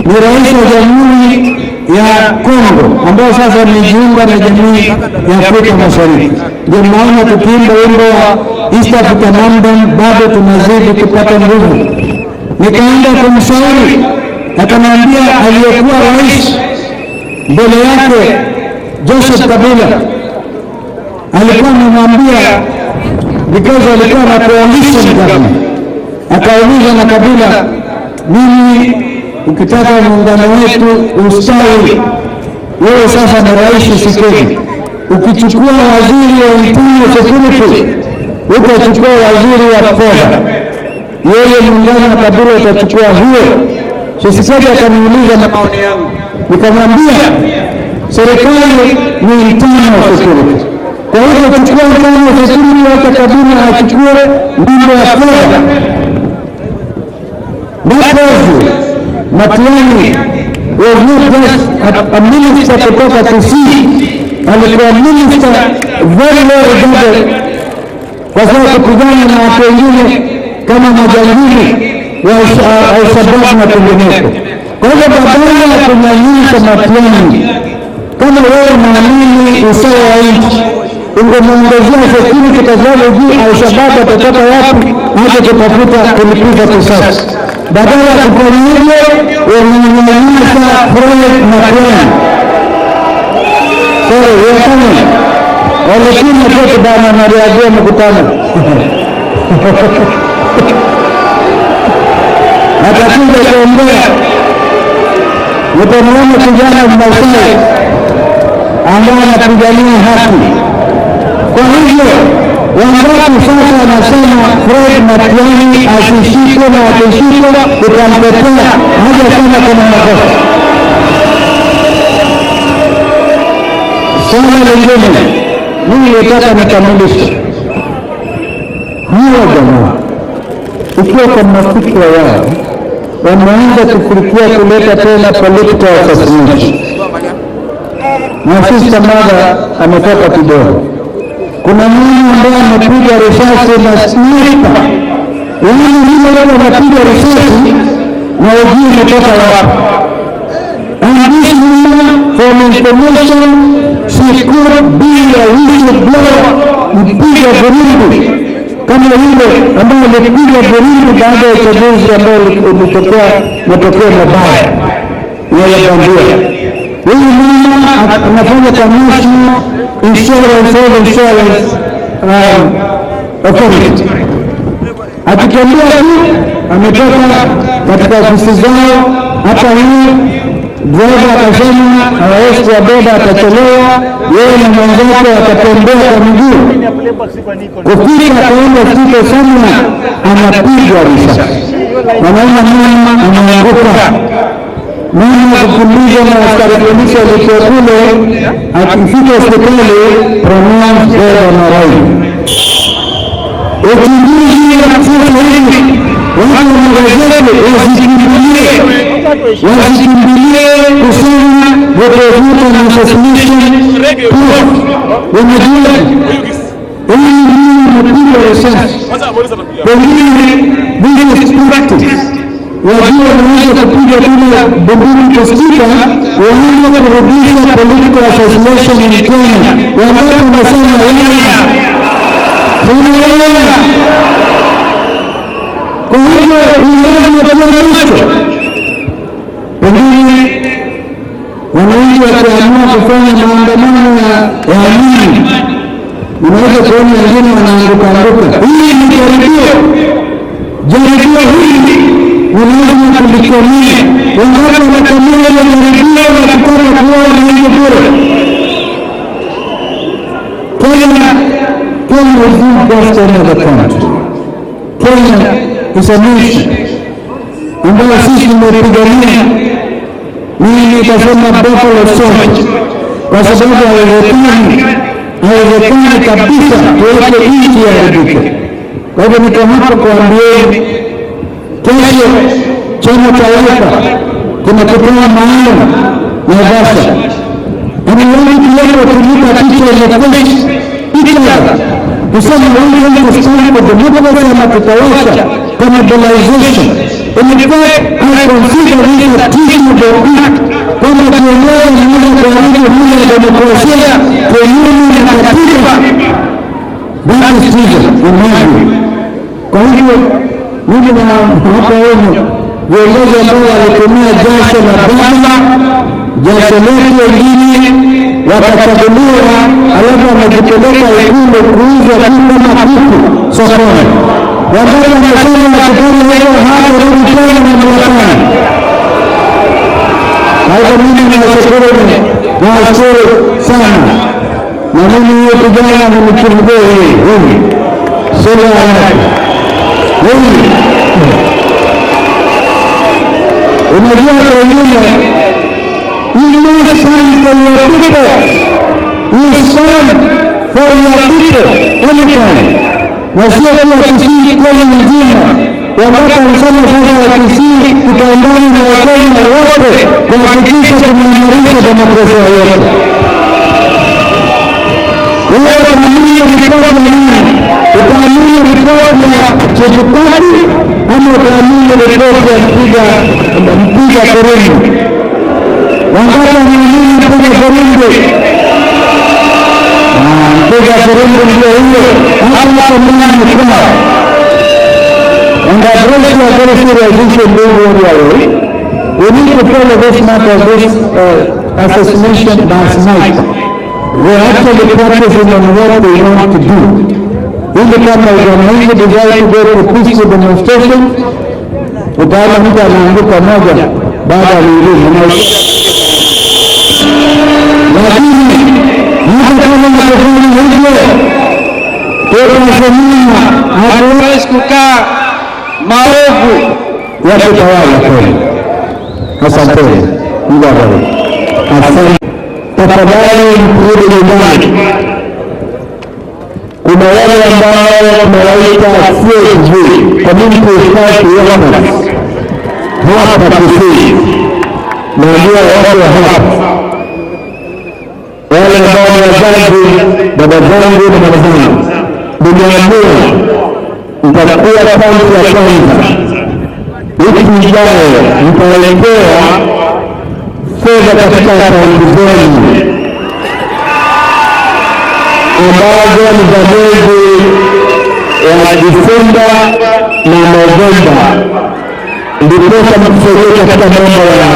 ni rais wa Jamhuri ya Kongo ambayo sasa amejiunga na Jamhuri ya Afrika Mashariki. Ndio maana tukiimba wimbo wa East African Anthem bado tunazidi kupata nguvu. Nikaenda kumshauri, akaniambia aliyekuwa rais mbele yake Joseph Kabila alikuwa amemwambia, because alikuwa na coalition government, akauliza na Kabila, mimi ukitaka muungano wetu ustawi, wewe sasa ni rais Tshisekedi, ukichukua waziri wa internal security utachukua waziri wa fedha, yeye muungano wa Kabila utachukua huo. Tshisekedi akaniuliza na maoni yangu, nikamwambia serikali ni internal security, kwa hivyo chukua internal security, hata Kabila achukue mambo ya fedha. That was Matiang'i was not just a minister kutoka Kisii, alikuwa minister very well regarded kwa sababu kupigana na watu wengine kama majangili wa Al-Shabaab na pengineko. Kwa hivyo badala ya kunyanyasa Matiang'i, kama wewe unaamini usawa wa nchi, ungemwongezea security kwa sababu juu Al-Shabaab atatoka wapi aje kutafuta kulipiza kisasi. Badala ya kufanya hivyo, wamenyanyasa Fred Matiang'i. Sorry, we are coming. Walekini tu bana na mkutano. Atakuja kuongea. Utamwona kijana Mmasai ambaye anapigania haki. Kwa hivyo wangapi sasa wanasema Fred Matiang'i asishikwe na akishikwa tutamtetea, hajasema kuna makosa. Swala lingine mimi nataka nikamilishe, hawa jamaa ikiwa kwa mafikra yao wameanza kufikiria kuleta tena political assassination. Na sister mother ametoka kidogo. Kuna mtu ambaye amepiga risasi na sniper, yaani yule anapiga risasi na ujui imetoka wapi. And this woman, from information, she could be a whistleblower, mpiga firimbi kama yule ambaye alipiga firimbi baada ya uchaguzi ambao ulitokea matokeo mabaya ya bandia. Huyu mama anafanya kwa National Insurance Health Insurance Authority. Akitembea tu ametoka katika ofisi zao hapa hii, driver akasema hawezi kuwabeba, atachelewa. Yeye na mwenzake watatembea kwa miguu. Kufika akaenda fika sana, anapigwa risasi, wanaona mama anaanguka. Mama kukimbizwa na askari polisi walikuwa kule, akifika hospitali pronounced dead on arrival. Uchunguzi wa sasa hivi, watu wa magazeti wasikimbilie kusema watavuta na assassination proof. Wanajua huyu mama amepigwa risasi, pengine business practice wajua wanaweza kupiga kule bunduki kusikika, waanze kurudisha political assassination in Kenya. Wangapi wanasema yeye? Tunaelewa. Kwa hivyo ni lazima tuwe. Pengine wananchi wakiamua kufanya maandamano ya amani, Unaweza kuona wengine wanaanguka anguka. Hii ni jaribio. Jaribio hili ni lazima tulikomee. Wangapi wanakomea ile jaribio na kutaka kuwa na hiyo bure? Kenya is not just another country. Kenya is a nation ambayo sisi tumepigania. Mimi nitasema buffalo soldier kwa sababu haiwezekani kabisa tuweke nchi iharibike. Kwa hivyo niko hapa kuambieni, kesho chama cha Wiper kuna kikao maalum Naivasha. And we want to be able to look at each other face each other kusema we want to stand for democracy ama tutawasha cannibalization. In fact, I consider this a treasonable act kwamba kiongozi anaweza kuharibu hali ya demokrasia kinyume na katiba. That is treason in my view. Kwa hivyo mimi na hapa wenu viongozi ambao walitumia jasho la baba, jasho letu wengine wakachaguliwa, alafu wamejipeleka Ikulu kuuzwa tu kama kuku sokoni. Wangapi wamesema wakifanya hivyo hawarudi tena mamlakani? Kwa hivyo mimi nawashukuru sana, na mimi huyo kijana nimchungue yeye huyu sura yake huyu. Unajua wengine, you must stand for your people. You stand for your people anytime. Na sio tu Kisii, Kenya nzima. Wakati alisema sasa wa Kisii tutaungana na Wakenya wote kuhakikisha tunaimarisha demokrasia yetu. Wewe utaamini ripoti ya nani? Utaamini ripoti ya Chebukati ama utaamini ripoti ya mpiga firimbi? Wangapi wanaamini mpiga firimbi? Mpiga firimbi ndio hiyo hapa hapo ndani kwao. And I address a very serious issue in this area. We need to follow this matter, this assassination last night. We are actually practicing on what we want to do. Ili kama wananchi desire to go to peaceful demonstration, utaona mtu anaanguka moja baada ya mwingine. Lakini hata kama nakufanya hivyo, tutasimama, hatuwezi kukaa maovu ya kutawala kweli. Asanteni, Mungu awabariki. Asante. Tafadhali mrudi nyumbani. Kuna wale ambao tunawaita CSV, Community Health Workers, hapa Kisii, najua wako hapa, wale ambao ni wazazi, baba zangu na mama zangu, nimeamua nitakuwa kaunti ya kwanza wiki ijayo nitawaletea fedha katika akaunti zenu ambazo ni za mwezi wa Disemba na Novemba, ndiposa mtusaidie katika mambo ya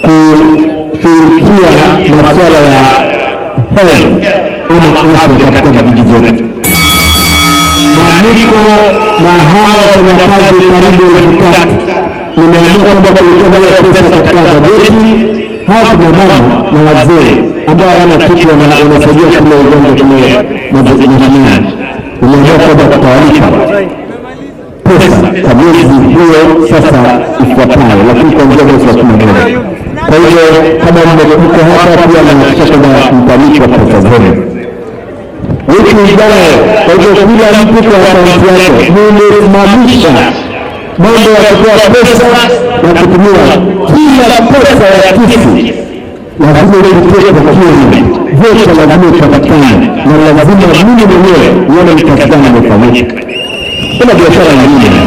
kushughulikia masuala ya health ama afya katika vijiji vyetu. Na niko na hawa wafanyakazi karibu 3,000. Nimeamua kwamba kulikuwa na pesa katika bajeti. Hawa kina mama na wazee ambao hawana kitu wanasaidia kule ugonjwa kule mashinani, nimeamua kwamba tutawalipa pesa kwa miezi hiyo sasa ifuatayo, lakini kuanzia mwezi wa 11. Kwa hivyo kama mmekuja hapa pia nahakikisha kwamba mtalipwa pesa zenu wiki ijayo. Kwa hivyo kila mtu kwa akaunti yake, nimesimamisha mambo ya kutoa pesa na kutumia. Kila pesa ya Kisii lazima ipitie kwa procurement, vocha lazima ipatikane, na lazima mimi mwenyewe nione ni kazi gani imefanyika. Kuna biashara nyingine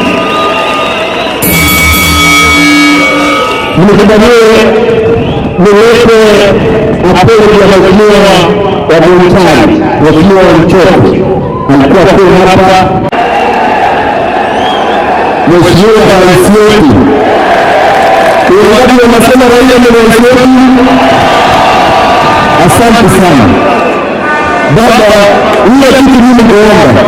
nimekubalie nilete apology ya mheshimiwa wa Bonchari, Mheshimiwa Mchoki alikuwa tu hapa, Mheshimiwa Rais wetu. Wangapi wanasema Raila ni rais wetu? Asante sana. Baba, ile kitu mimi kuomba.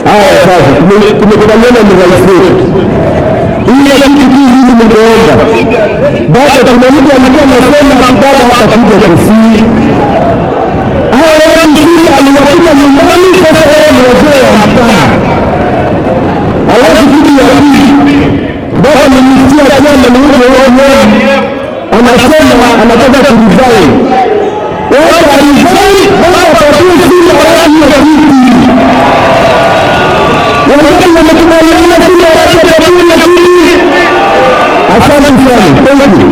Haya sasa, tumekubaliana ni rais wetu. Ile kitu tu mimi ningeomba. Baba, kuna mtu alikuwa anasema baba hatakuja Kisii. Hao watu aliwakuta nyumbani, sasa wao ni wazee wa mtaa. Alafu kitu ya pili, baba nimesikia jana ni yule ODM anasema anataka kuresign. Wacha resign, baba apatie Simba watu hiyo kiti. Wangapi wamekubaliana Simba watu apatie hiyo kiti? Asante sana, thank you.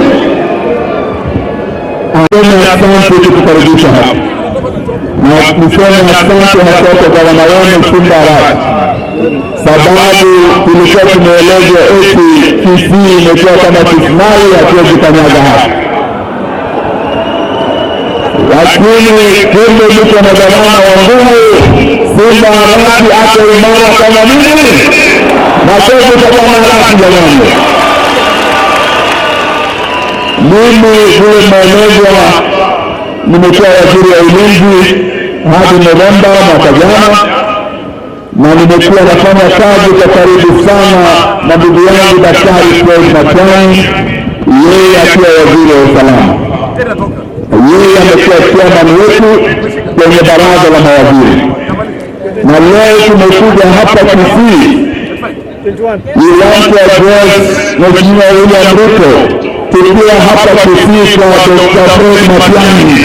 Asante kutukaribisha hapa na niseme asante hasa kwa gavana wenu Simba Arati, sababu tulikuwa tumeelezwa eti Kisii imekuwa kama Kismayu, hatuwezi kanyaga hapa, lakini kumbe mko na gavana wa nguvu. Simba Arati ako imara kama nini? Makofi kwa Bwana Arati jamani. Mimi vile maelezo, nimekuwa waziri wa ulinzi hadi Novemba mwaka jana, na nimekuwa nafanya kazi kwa karibu sana na ndugu yangu Daktari Fred Matiang'i, yeye akiwa waziri wa usalama. Yeye amekuwa chairman wetu kwenye baraza la mawaziri, na leo tumekuja hapa Kisii. We want to address Mheshimiwa William Ruto tukiwa hapa Kisii kwa Dr. Fred Matiang'i.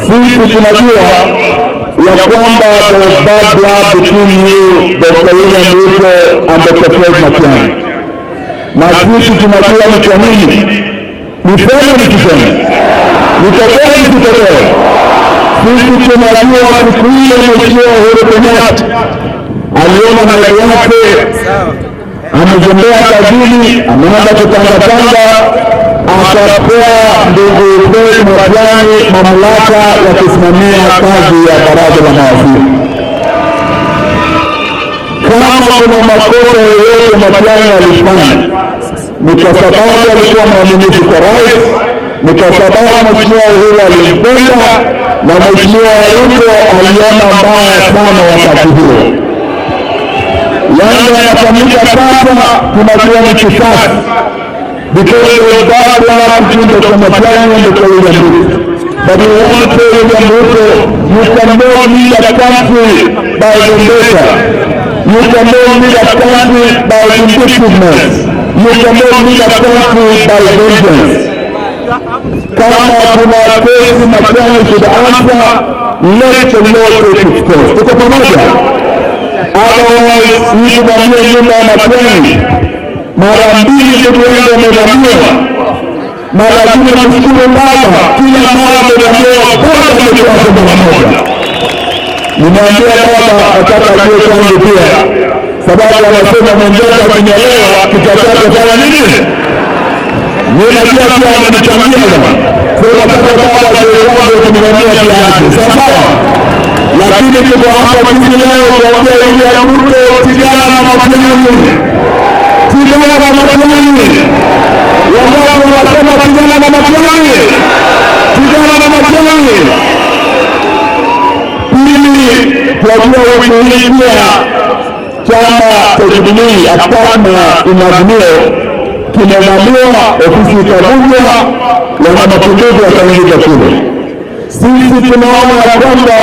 Sisi tunajua ya kwamba there was bad blood between you, Dr. William Ruto, and Dr. Fred Matiang'i, na sisi tunajua ni kwa nini. Niseme nikisema, nitokee nisitokee, sisi tunajua siku ile Mheshimiwa Uhuru Kenyatta aliona mbele yake amezembea kazini, ameanza kutangatanga, akapea ndugu Fred Matiang'i mamlaka ya kusimamia kazi ya baraza la mawaziri. Kama kuna makosa yoyote Matiang'i alifanya, ni kwa sababu alikuwa mwaminifu kwa rais, ni kwa sababu Mheshimiwa Uhuru alimpenda na Mheshimiwa Ruto aliona mbaya sana wakati huo. Yale yanafanyika sasa tunajua ni kisasi, because there was bad blood between Dr. Matiang'i and Dr. William Ruto. But we want to tell William Ruto, you cannot lead a country by vendetta. You cannot lead a country by vindictiveness. You cannot lead a country by vengeance. Kama kuna kesi Matiang'i should answer, let the law take its course. Tuko pamoja? Otherwise, hii tuvamie nyumba ya Matiang'i mara mbili, ndugu yangu amevamiwa, na lazima tushukuru Baba, kila mara amevamiwa, Baba amekuwa mara moja. Nimeambia baba nataka ajue changu pia, sababu anasema mwenzake akinyolewa kichwa chake fanya nini? Mimi najua pia amenichangia bwana. Sasa nataka baba ajue kwangu kunivamia pia yake. Sawa sawa? Lakini tuko hapa sisi leo kuambia William Ruto, pigana na Matiang'i, pigana na Matiang'i. Wangapi wanasema pigana na Matiang'i? Pigana na Matiang'i. Pili, tunajua wiki hii pia chama cha Jubilee hapana Azimio kimevamiwa, ofisi ikavunjwa, wana mapinduzi wakaingiza kule. Sisi tunaona ya kwamba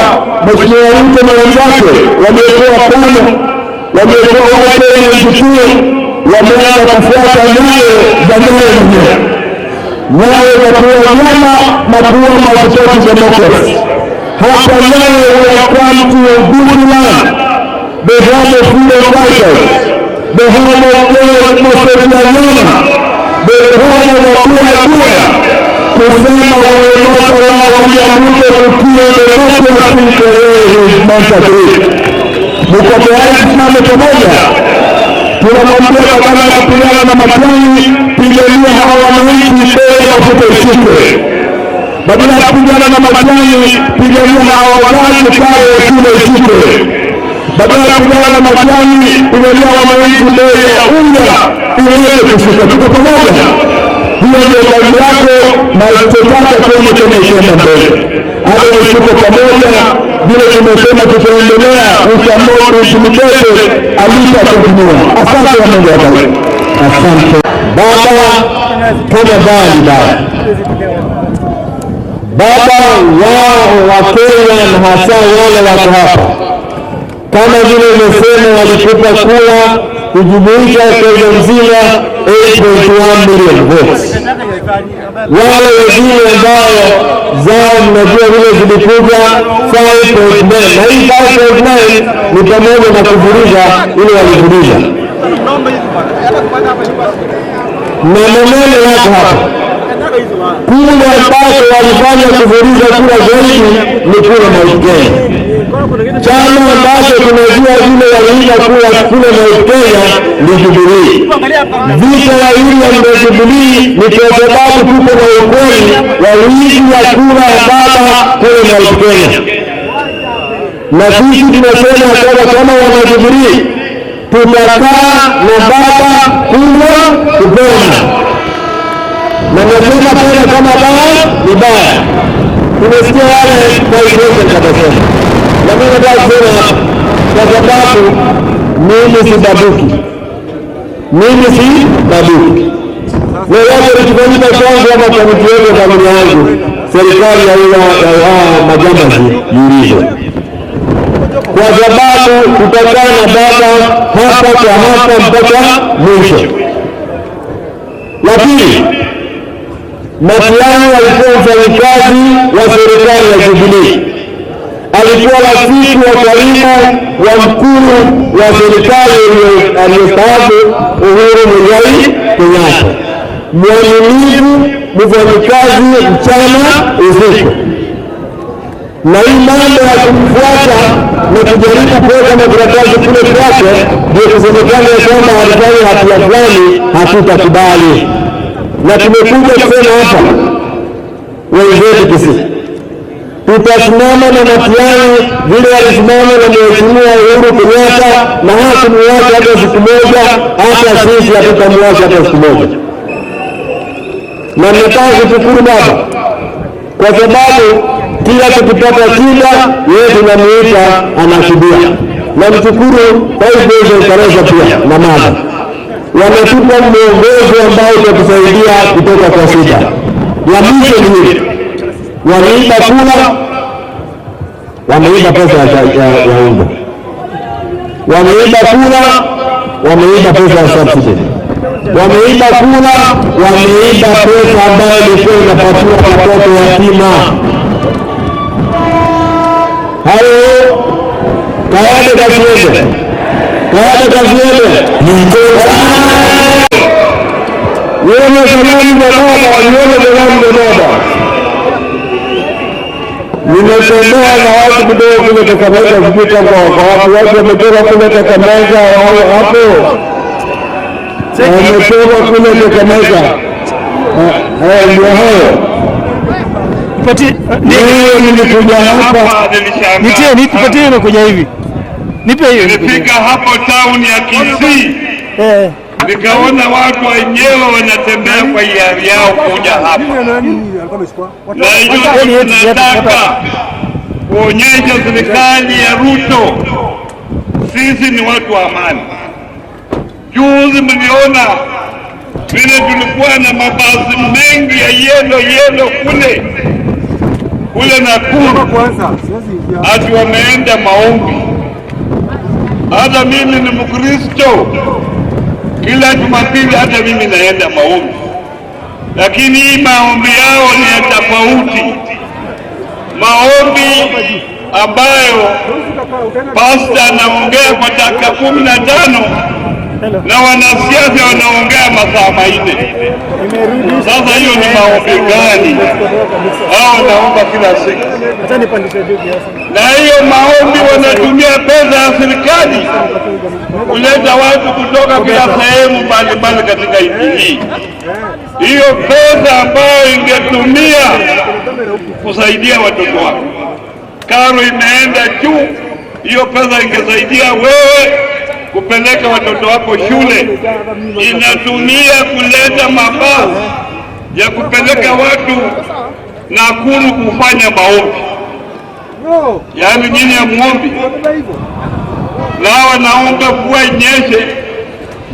Mheshimiwa Ruto na wenzake waliokuwa pale, waliokuwa wale NGT, wameanza kufuata nyayo za nyayo mwenyewe, nyayo za kuua nyama na kuua multi-party democracy. Hapa leo we have come to a good land, the home of freedom fighters, the home of George Moseti Anyona, the home of Akuya Akuya, kusema we will not allow William Ruto to kill democracy the way he is meant to do. Mko tayari tusimame pamoja? Tunamwambia badala ya kupigana na Matiang'i, pigania hawa wananchi, bei ya mafuta ishuke. Badala ya kupigana na Matiang'i, pigania hawa wazazi, karo ya shule ishuke. Badala ya kupigana na Matiang'i, pigania wananchi, bei ya unga iweze kushuka. Tuko pamoja? Hiyo ndio kazi yako na itataka kwenye Kenya isonga mbele. Hata tuko pamoja vile tumesema, tutaendelea usimchoke alita kuinua. Asante wa Mungu awabariki. Asante baba, tena bali baba baba wao wa Kenya na hasa wale wako hapa, kama vile umesema, walikupa kura kujumuisha Kenya mzima 8.1 million votes. Wale wengine ambao zao mnajua vile zilikuja 5.9, na hii 5.9 ni pamoja na kuvuruga ile walivuruga, na maneno yako hapa kule ambako walifanya kuvuruga kura zaidi ni kule Mount Kenya. Chama ambacho tunajua vile waliiba kura kule Mount Kenya ni Jubilee. Vita ya William na Jubilee ni kwa sababu tuko na ukweli wa wizi wa kura ya baba kule Mount Kenya, na sisi tunasema kwamba kama wana Jubilee tutakaa na baba kunywa kupona na nasema tena kama baya ni baya. Tumesikia wale president atasema, na mimi nataka kusema kwa sababu mimi si babuki, mimi si babuki. Lolote likifanyika kwangu ama kwa mtu yote familia yangu, serikali ya hawa majambazi iulizwe, kwa sababu tutakaa na baba hapa kwa hapa mpaka mwisho. Lakini Matiang'i alikuwa mfanyikazi wa serikali ya Jubilee, alikuwa rafiki wa karibu wa mkuu wa serikali aliyestaafu Uhuru Muigai Kenyatta, mwaminifu, mfanyikazi mchana usiku. Na hii mambo ya kumfuata na kujaribu kuweka makaratasi kule kwake ndio kusemekana ya kwamba alifanya hatua fulani, hatutakubali. Na tumekuja kusema hapa wenzetu Kisii, tutasimama na Matiang'i vile alisimama na Mheshimiwa Uhuru Kenyatta, na hakumuacha hata siku moja, hata sisi hatutamwacha hata siku moja. Na nataka kushukuru baba kwa sababu kila tukipata shida yeye tunamuita anasubia. Namshukuru Vice President Karesa pia na mama wametupa mwongozo ambao utatusaidia kutoka kwa shida. Ya mwisho ni hili, wameiba kura, wameiba pesa ya unga, wameiba kura, wameiba pesa ya subsidy, wameiba kura, wameiba pesa ambayo ilikuwa inapatiwa watoto yatima. Hayo Kayade kasiende, Kayade kasiende. Nione salamu za baba, nione salamu za baba. Nimetembea na watu kidogo kule Kakamega, sijui kama wako wapi. Watu wametoka kule Kakamega, wao hapo wametoka kule Kakamega. Ndio hayo. Leo nilikuja hapa Nitie, nikupatie imekuja hivi. Nipe hiyo. Nilifika hapo town ya Kisii nikaona watu wenyewe wanatembea kwa hiari yao kuja hapa, na hiyo tunataka kuonyesha serikali ya Ruto sisi ni watu wa amani. Juzi mliona vile tulikuwa na mabasi mengi ya yellow yellow kule kule Nakuru, ati wameenda maombi. Hata mimi ni Mkristo, kila Jumapili hata mimi naenda maombi, lakini hii maombi yao ni ya tofauti, maombi ambayo pasta anaongea kwa dakika 15 na wanasiasa wanaongea masaa 4. Sasa hiyo ni maombi gani? Hao wanaomba kila siku, na hiyo maombi wanatumia pesa ya serikali kuleta watu kutoka kila sehemu mbalimbali katika nchi hii. Hiyo pesa ambayo ingetumia kusaidia watoto wako, karo imeenda juu, hiyo pesa ingesaidia wewe kupeleka watoto wako shule, inatumia kuleta mabasi ya kupeleka watu Nakuru kufanya maombi, yaani nyinyi hamuombi, na wanaomba mvua inyeshe,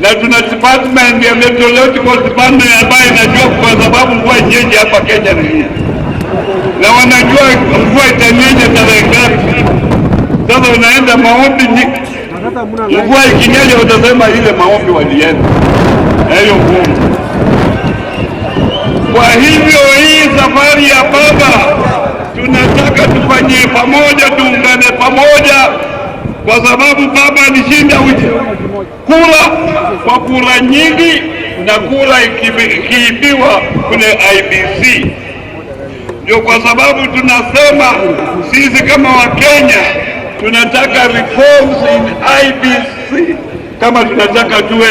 na tuna department ya meteorological department ambayo inajua kwa sababu mvua inyeshe hapa Kenya ni nini, na wanajua mvua itanyesha tarehe ngapi. Sasa unaenda maombi, mvua ikinyesha utasema ile maombi walienda hiyo ngumu. Kwa hivyo hii safari ya baba tunataka tufanyie pamoja, tuungane pamoja, kwa sababu baba alishinda kura kwa kura nyingi, na kura ikiibiwa kule IBC. Ndio kwa sababu tunasema sisi kama Wakenya tunataka reforms in IBC, kama tunataka tuwe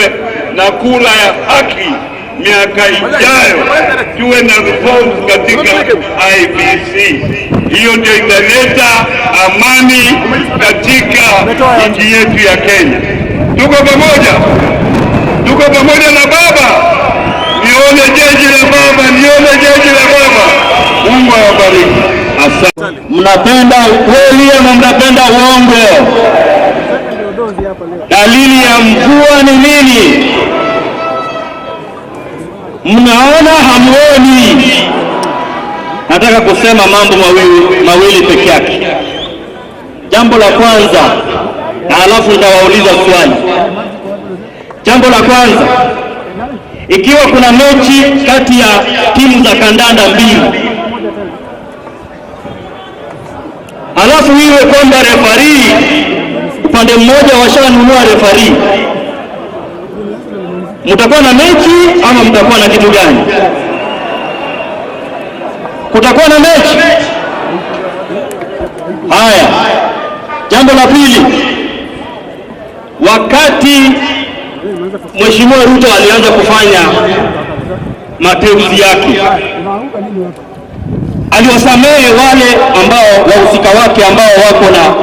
na kura ya haki miaka ijayo, tuwe na reforms katika IBC. Hiyo ndio italeta amani katika nchi yetu ya Kenya. Tuko pamoja, tuko pamoja na baba. Nione jeshi la baba, nione jeshi la baba. Mungu awabariki. Asante. Mnapenda ukweli ama mnapenda uongo? Dalili ya mvua ni nini? Mnaona hamuoni? Nataka kusema mambo mawili peke yake. Jambo la kwanza, na halafu nitawauliza swali. Jambo la kwanza, ikiwa kuna mechi kati ya timu za kandanda mbili, halafu iwe kwamba refarii upande mmoja washanunua refarii, mtakuwa na mechi ama mtakuwa na kitu gani? Kutakuwa na mechi? Haya, jambo la pili, wakati Mheshimiwa Ruto alianza kufanya mateuzi yake, aliwasamehe wale ambao wahusika wake ambao wako na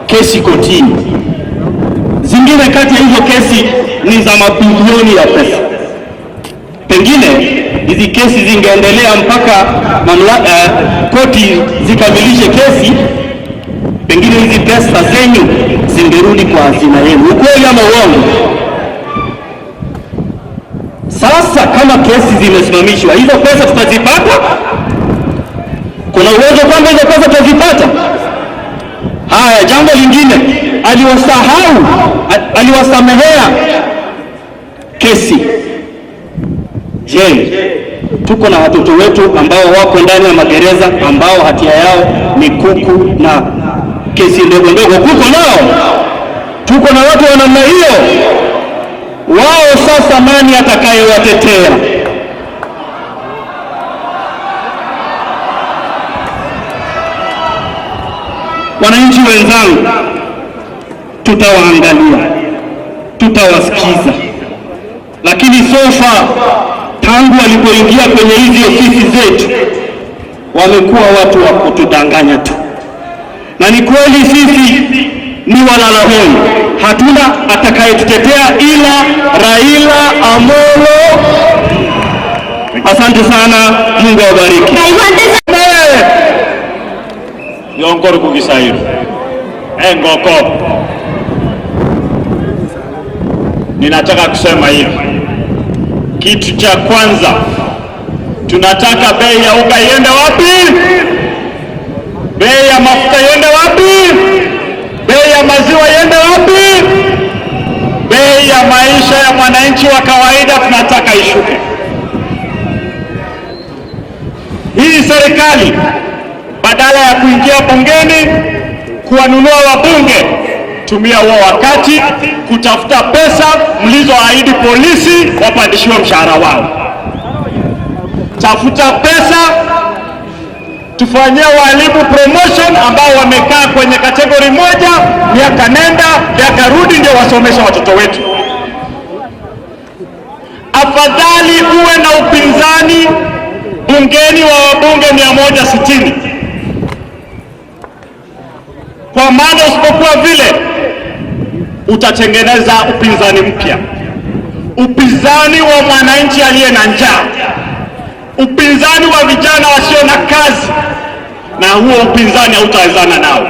kesi kotini. Zingine kati ya hizo kesi ni za mabilioni ya pesa. Pengine hizi kesi zingeendelea mpaka koti zikamilishe kesi, pengine hizi pesa zenyu zingerudi kwa hazina yenu. Ukweli ama uongo? Sasa kama kesi zimesimamishwa, hizo pesa tutazipata? Kuna uwezo kwamba hizo pesa tutazipata? Haya, jambo lingine, aliwasamehea kesi. Je, tuko na watoto wetu ambao wako ndani ya magereza ambao hatia yao ni kuku na kesi ndogo ndogo? Kuko nao? Tuko na watu wa namna hiyo? Wao sasa nani atakayewatetea? Wananchi wenzangu, tutawaangalia, tutawasikiza, lakini so far tangu walipoingia kwenye hizi ofisi zetu wamekuwa watu wa kutudanganya tu. Na ni kweli sisi ni walala hoi, hatuna atakayetutetea ila Raila Amolo. Asante sana, Mungu awabariki. Yonkor kugisairu engoko. Ninataka kusema hivi, kitu cha kwanza, tunataka bei ya unga iende wapi? Bei ya mafuta iende wapi? Bei ya maziwa iende wapi? Bei ya maisha ya mwananchi wa kawaida tunataka ishuke. Hii serikali badala ya kuingia bungeni kuwanunua wabunge, tumia huo wakati kutafuta pesa mlizoahidi polisi wapandishiwe mshahara wao. Tafuta pesa tufanyie walimu promotion ambao wamekaa kwenye kategori moja miaka nenda miaka rudi, ndio wasomesha watoto wetu. Afadhali uwe na upinzani bungeni wa wabunge 160, kwa maana usipokuwa vile utatengeneza upinzani mpya, upinzani wa mwananchi aliye na njaa, Upinzani wa vijana wasio na kazi, na huo upinzani hautawezana nao.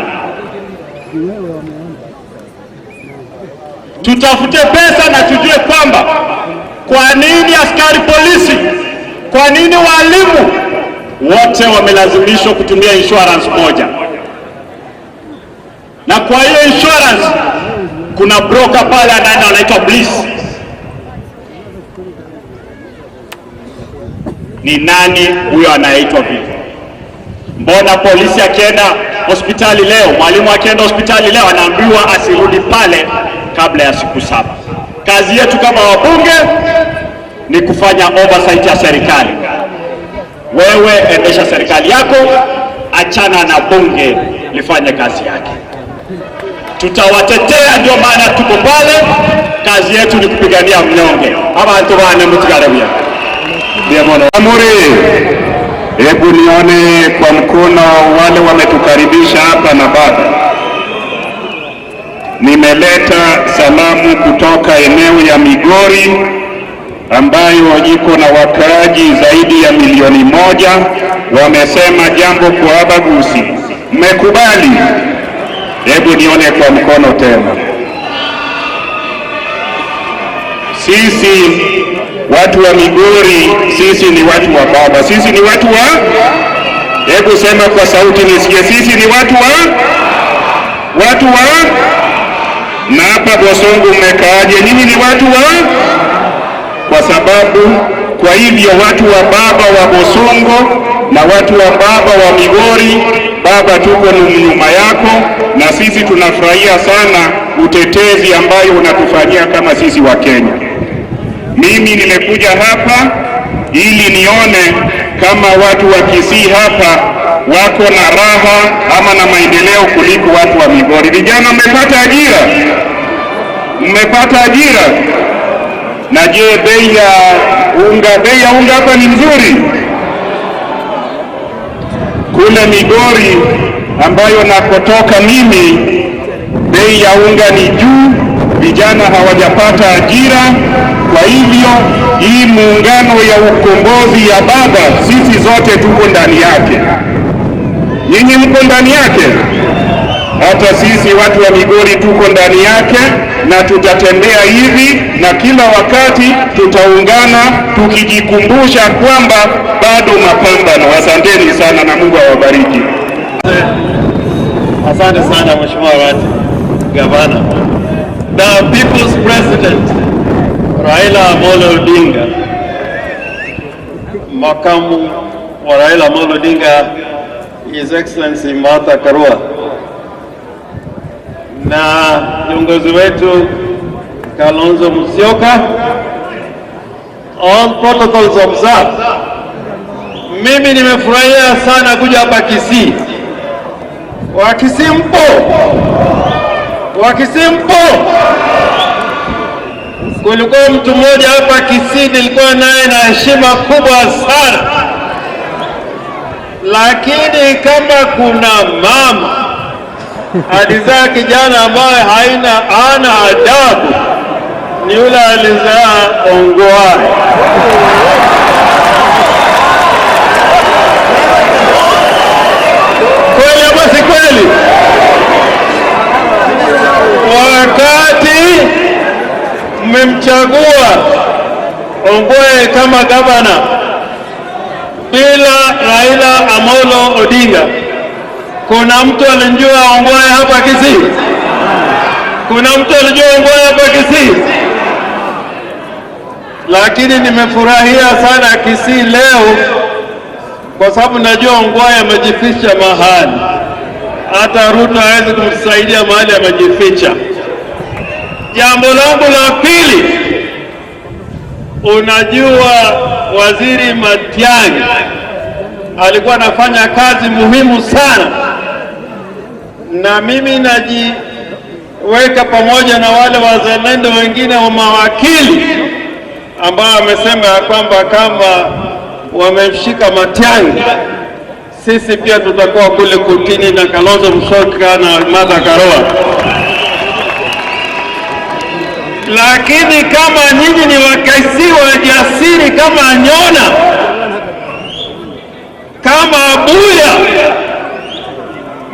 Tutafute pesa na tujue kwamba kwa nini askari polisi, kwa nini walimu wote wamelazimishwa kutumia insurance moja, na kwa hiyo insurance kuna broker pale anaenda anaitwa Bliss. Ni nani huyo anaitwa vile? Mbona polisi akienda hospitali leo, mwalimu akienda hospitali leo anaambiwa asirudi pale kabla ya siku 7? Kazi yetu kama wabunge ni kufanya oversight ya serikali. Wewe endesha serikali yako, achana na bunge lifanye kazi yake. Tutawatetea, ndio maana tuko pale. Kazi yetu ni kupigania mnyonge. Abantu bane mutigarebuya. Amuri, hebu nione kwa mkono wale wametukaribisha hapa na baba. Nimeleta salamu kutoka eneo ya Migori ambayo iko na wakaaji zaidi ya 1,000,000. Wamesema jambo kwa abaguzi. Mmekubali? Hebu nione kwa mkono tena. Sisi watu wa Migori, sisi ni watu wa baba. Sisi ni watu wa, hebu sema kwa sauti nisikie, sisi ni watu wa, watu wa. Na hapa Bosongo mmekaaje? Nyinyi ni watu wa, kwa sababu kwa hivyo watu wa baba wa Bosongo na watu wa baba wa Migori, baba tuko nyuma yako, na sisi tunafurahia sana utetezi ambayo unatufanyia kama sisi wa Kenya. Mimi nimekuja hapa ili nione kama watu wa Kisii hapa wako na raha ama na maendeleo kuliko watu wa Migori. Vijana mmepata ajira? Mmepata ajira? Na je, bei ya unga hapa ni mzuri? Kule Migori ambayo nakotoka mimi, bei ya unga ni juu, vijana hawajapata ajira. Kwa hivyo hii muungano ya ukombozi ya baba, sisi zote tuko ndani yake. Nyinyi mko ndani yake? Hata sisi watu wa Migori tuko ndani yake, na tutatembea hivi na kila wakati tutaungana tukijikumbusha kwamba bado mapambano. Asanteni sana na Mungu awabariki. Asante sana Mheshimiwa Wati Gavana. The People's President Raila Amolo Odinga, makamu wa Raila Amolo Odinga His Excellency Martha Karua, na kiongozi wetu Kalonzo Musyoka, all protocols observed. Mimi nimefurahia sana kuja hapa Kisii. Wakisii mpo? Wakisii mpo? Kulikuwa mtu mmoja hapa Kisii nilikuwa naye na heshima kubwa sana, lakini kama kuna mama alizaa kijana ambaye hana adabu ni yule alizaa Ongwae. Kweli ama si kweli? Wakati mmemchagua Ongwae kama gavana bila Raila Amolo Odinga, kuna mtu alijua Ongwae hapa Kisii? Kuna mtu alijua Ongwae hapa Kisii? Lakini nimefurahia sana Kisii leo kwa sababu najua Ongwae amejificha mahali. Hata Ruto hawezi kumsaidia mahali amejificha. Jambo langu la pili, unajua Waziri Matiang'i alikuwa anafanya kazi muhimu sana, na mimi najiweka pamoja na wale wazalendo wengine wa mawakili ambao wamesema ya kwamba kama wamemshika Matiang'i, sisi pia tutakuwa kule kotini na Kalonzo Musyoka na Martha Karua. Lakini kama nyinyi ni Wakisii wajasiri kama Anyona, Kama Abuya,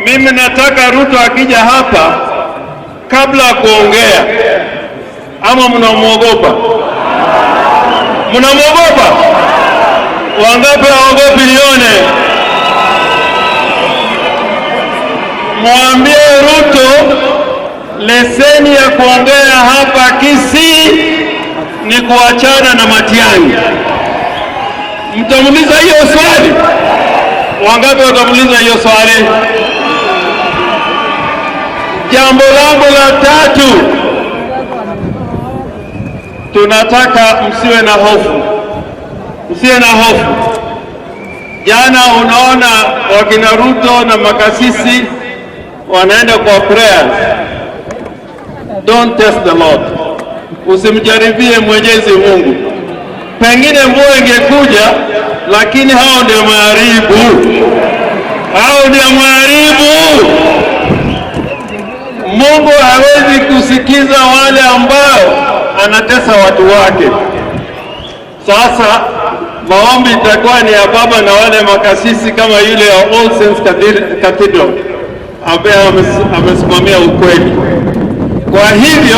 mimi nataka Ruto akija hapa, kabla ya kuongea, ama mnamwogopa? Mnamwogopa? Wangapi hawaogopi? Nione. Mwambie Ruto leseni ya kuongea hapa Kisii ni kuachana na Matiang'i. Mtamuuliza hiyo swali? Wangapi watamuuliza hiyo swali? Jambo langu la tatu, tunataka msiwe na hofu, msiwe na hofu. Jana unaona wakina Ruto na makasisi wanaenda kwa prayers. Don't test the Lord, usimjaribie Mwenyezi Mungu. Pengine mvua ingekuja, lakini hao ndio maharibu, hao ndio maharibu. Mungu hawezi kusikiza wale ambao anatesa watu wake. Sasa maombi itakuwa ni ya baba na wale makasisi kama yule ya All Saints Cathedral ambaye amesimamia ukweli. Kwa hivyo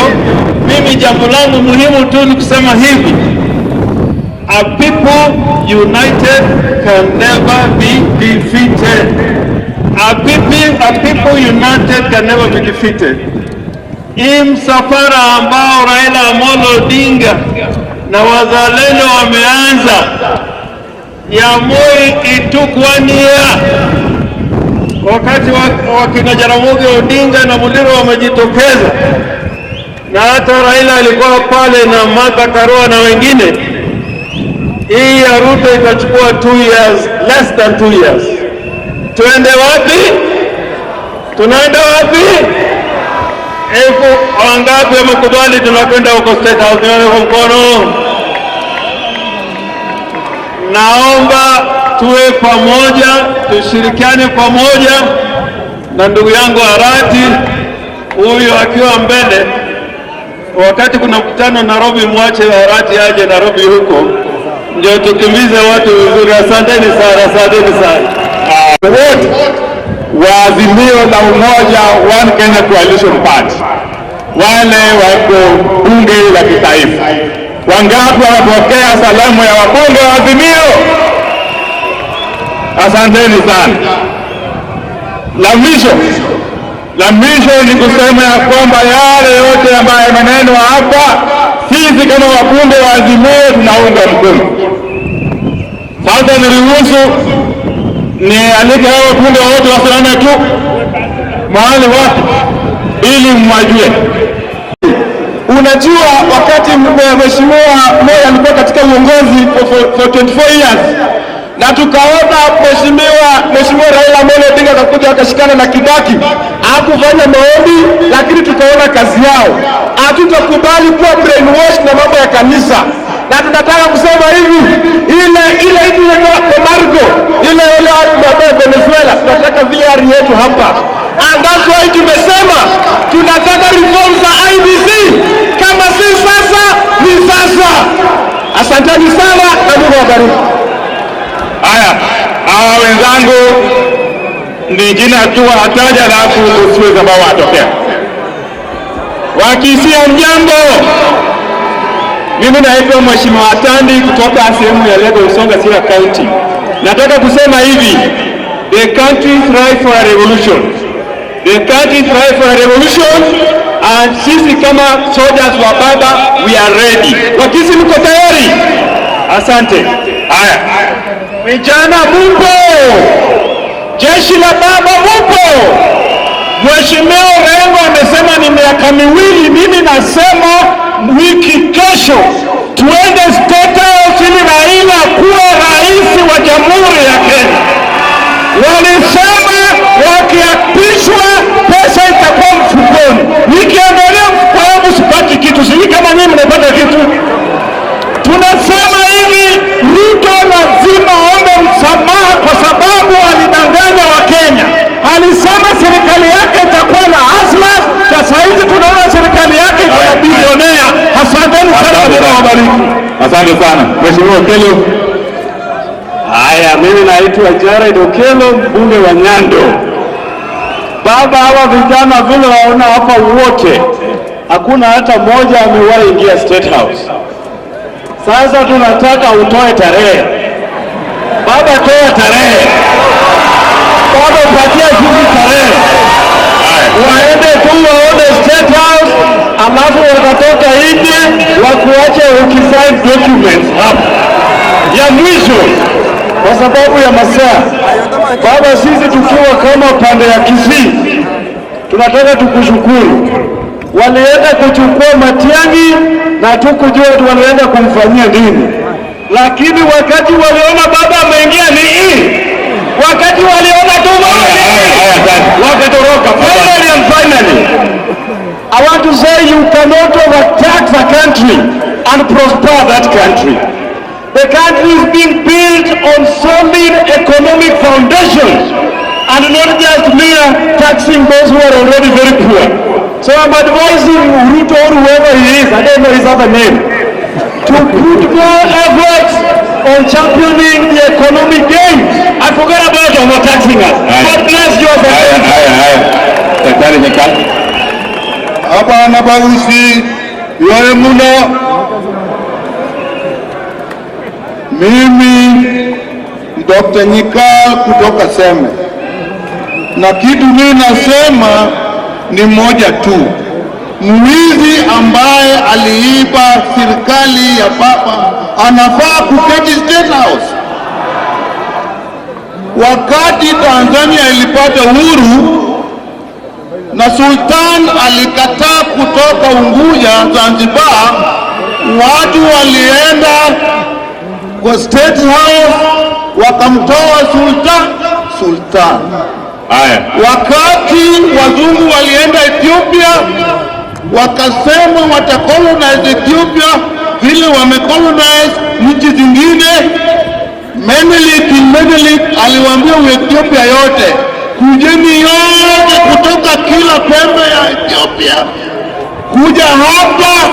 mimi jambo langu muhimu tu ni kusema hivi, a people united can never be defeated. A people united can never be defeated. Hii msafara ambao Raila Amolo Odinga na wazalendo wameanza ya Moi, it took 1 year. Wakati wakina Jaramogi Odinga na Muliro wamejitokeza, na hata Raila alikuwa pale na Martha Karua na wengine. Hii ya Ruto itachukua 2 years, less than 2 years. Tuende wapi? Tunaenda wapi? Elfu wangapi wamekubali tunakwenda huko State House? Nione kwa mkono. Naomba tuwe pamoja, tushirikiane pamoja na ndugu yangu Arati huyu akiwa mbele. Wakati kuna mkutano Nairobi, mwache Arati aje Nairobi huko, ndio tukimbize watu vizuri. Asanteni sana, asanteni sana. Wote wa Azimio la Umoja One Kenya Coalition Party, wale wako bunge la kitaifa, wangapi wanapokea salamu ya wabunge wa Azimio? Asanteni sana. La mwisho ni kusema ya kwamba yale yote ambayo yamenenwa hapa, sisi kama wabunge wa Azimio tunaunga mkono. Sasa niruhusu nialike hao wabunge wote wasimame tu mahali wapi ili mwajue. Unajua, wakati Mheshimiwa Moi alikuwa katika uongozi for 24 years, na tukaona Mheshimiwa Raila Amolo Odinga akakuja akashikana na Kibaki, hakufanya maombi, lakini tukaona kazi yao. Hatutakubali kuwa brainwash na mambo ya kanisa, na tunataka kusema hivi, ile ile ile Margo ile ile Venezuela, tunataka VR yetu hapa. And that's why tumesema tunataka reform za IEBC. Kama si sasa ni sasa. Asanteni sana na Mungu awabariki. Haya, hawa wenzangu ni jina tu wanataja, alafu usiwe ambao wanatokea. Wakisia mjambo, mimi naitwa Mheshimiwa Atandi kutoka sehemu ya Lego Usonga, Sira County. Nataka kusema hivi, the country thrive for a revolution. The country thrive for a revolution, and sisi kama soldiers wa baba we are ready. Wakisi mko tayari? Asante. Haya. Vijana mupo? Jeshi la baba mupo? Mheshimiwa Orengo amesema ni miaka miwili, mimi nasema wiki kesho tuende State House ili Raila kuwa rais wa Jamhuri ya Kenya. Walisema wakiapishwa pesa itakuwa mfukoni. Nikiangalia mfuko wangu sipati kitu, sijui kama nyinyi mnapata kitu. Tunasema hivi, Ruto lazima aombe msamaha kwa sababu alidanganya Wakenya. Alisema serikali yake itakuwa na hustlers, sasa hivi tunaona serikali yake iko na bilionea. Asanteni sana, Mungu awabariki. Asante sana Mheshimiwa Okello. Haya. Haya, mimi naitwa Jared Okello, mbunge wa Nyando. Baba, hawa vijana vile waona hapa wote, hakuna hata mmoja amewahi ingia State House. Sasa tunataka utoe tarehe. Baba, toa tarehe. Baba, patia sisi tarehe, waende tu waone State House, alafu watatoka nje wakuache ukisign documents hapa. Ya mwisho, kwa sababu ya masaa, baba, sisi tukiwa kama pande ya Kisii tunataka tukushukuru. Walienda kuchukua Matiang'i na tukujua walienda kumfanyia nini, lakini wakati waliona baba ameingia ni hii, wakati waliona tu baba wakatoroka. Finally and finally, I want to say you cannot overtax a country and prosper that country. The country is being built on solid economic foundations and not just mere taxing those who are already very poor. So I'm advising Ruto or whoever he is, I don't know his other name, to put more efforts on championing the economic gains and forget about overtaxing us. God bless you. Haya, haya, haya. Daktari Nyikal. Abana bagusi yoye muno. Mimi ni Dr. Nyikal kutoka Seme, na kitu mimi nasema ni moja tu. Mwizi ambaye aliiba serikali ya baba anafaa kuketi State House. Wakati Tanzania ilipata uhuru na Sultan alikataa kutoka Unguja Zanzibar, watu walienda kwa State House wakamtoa Sultan. Haya. Wakati wazungu walienda Ethiopia wakasema watacolonize Ethiopia vile wamecolonize nchi zingine. Menelik aliwaambia Ethiopia yote, kujeni yote kutoka kila pembe ya Ethiopia kuja hapa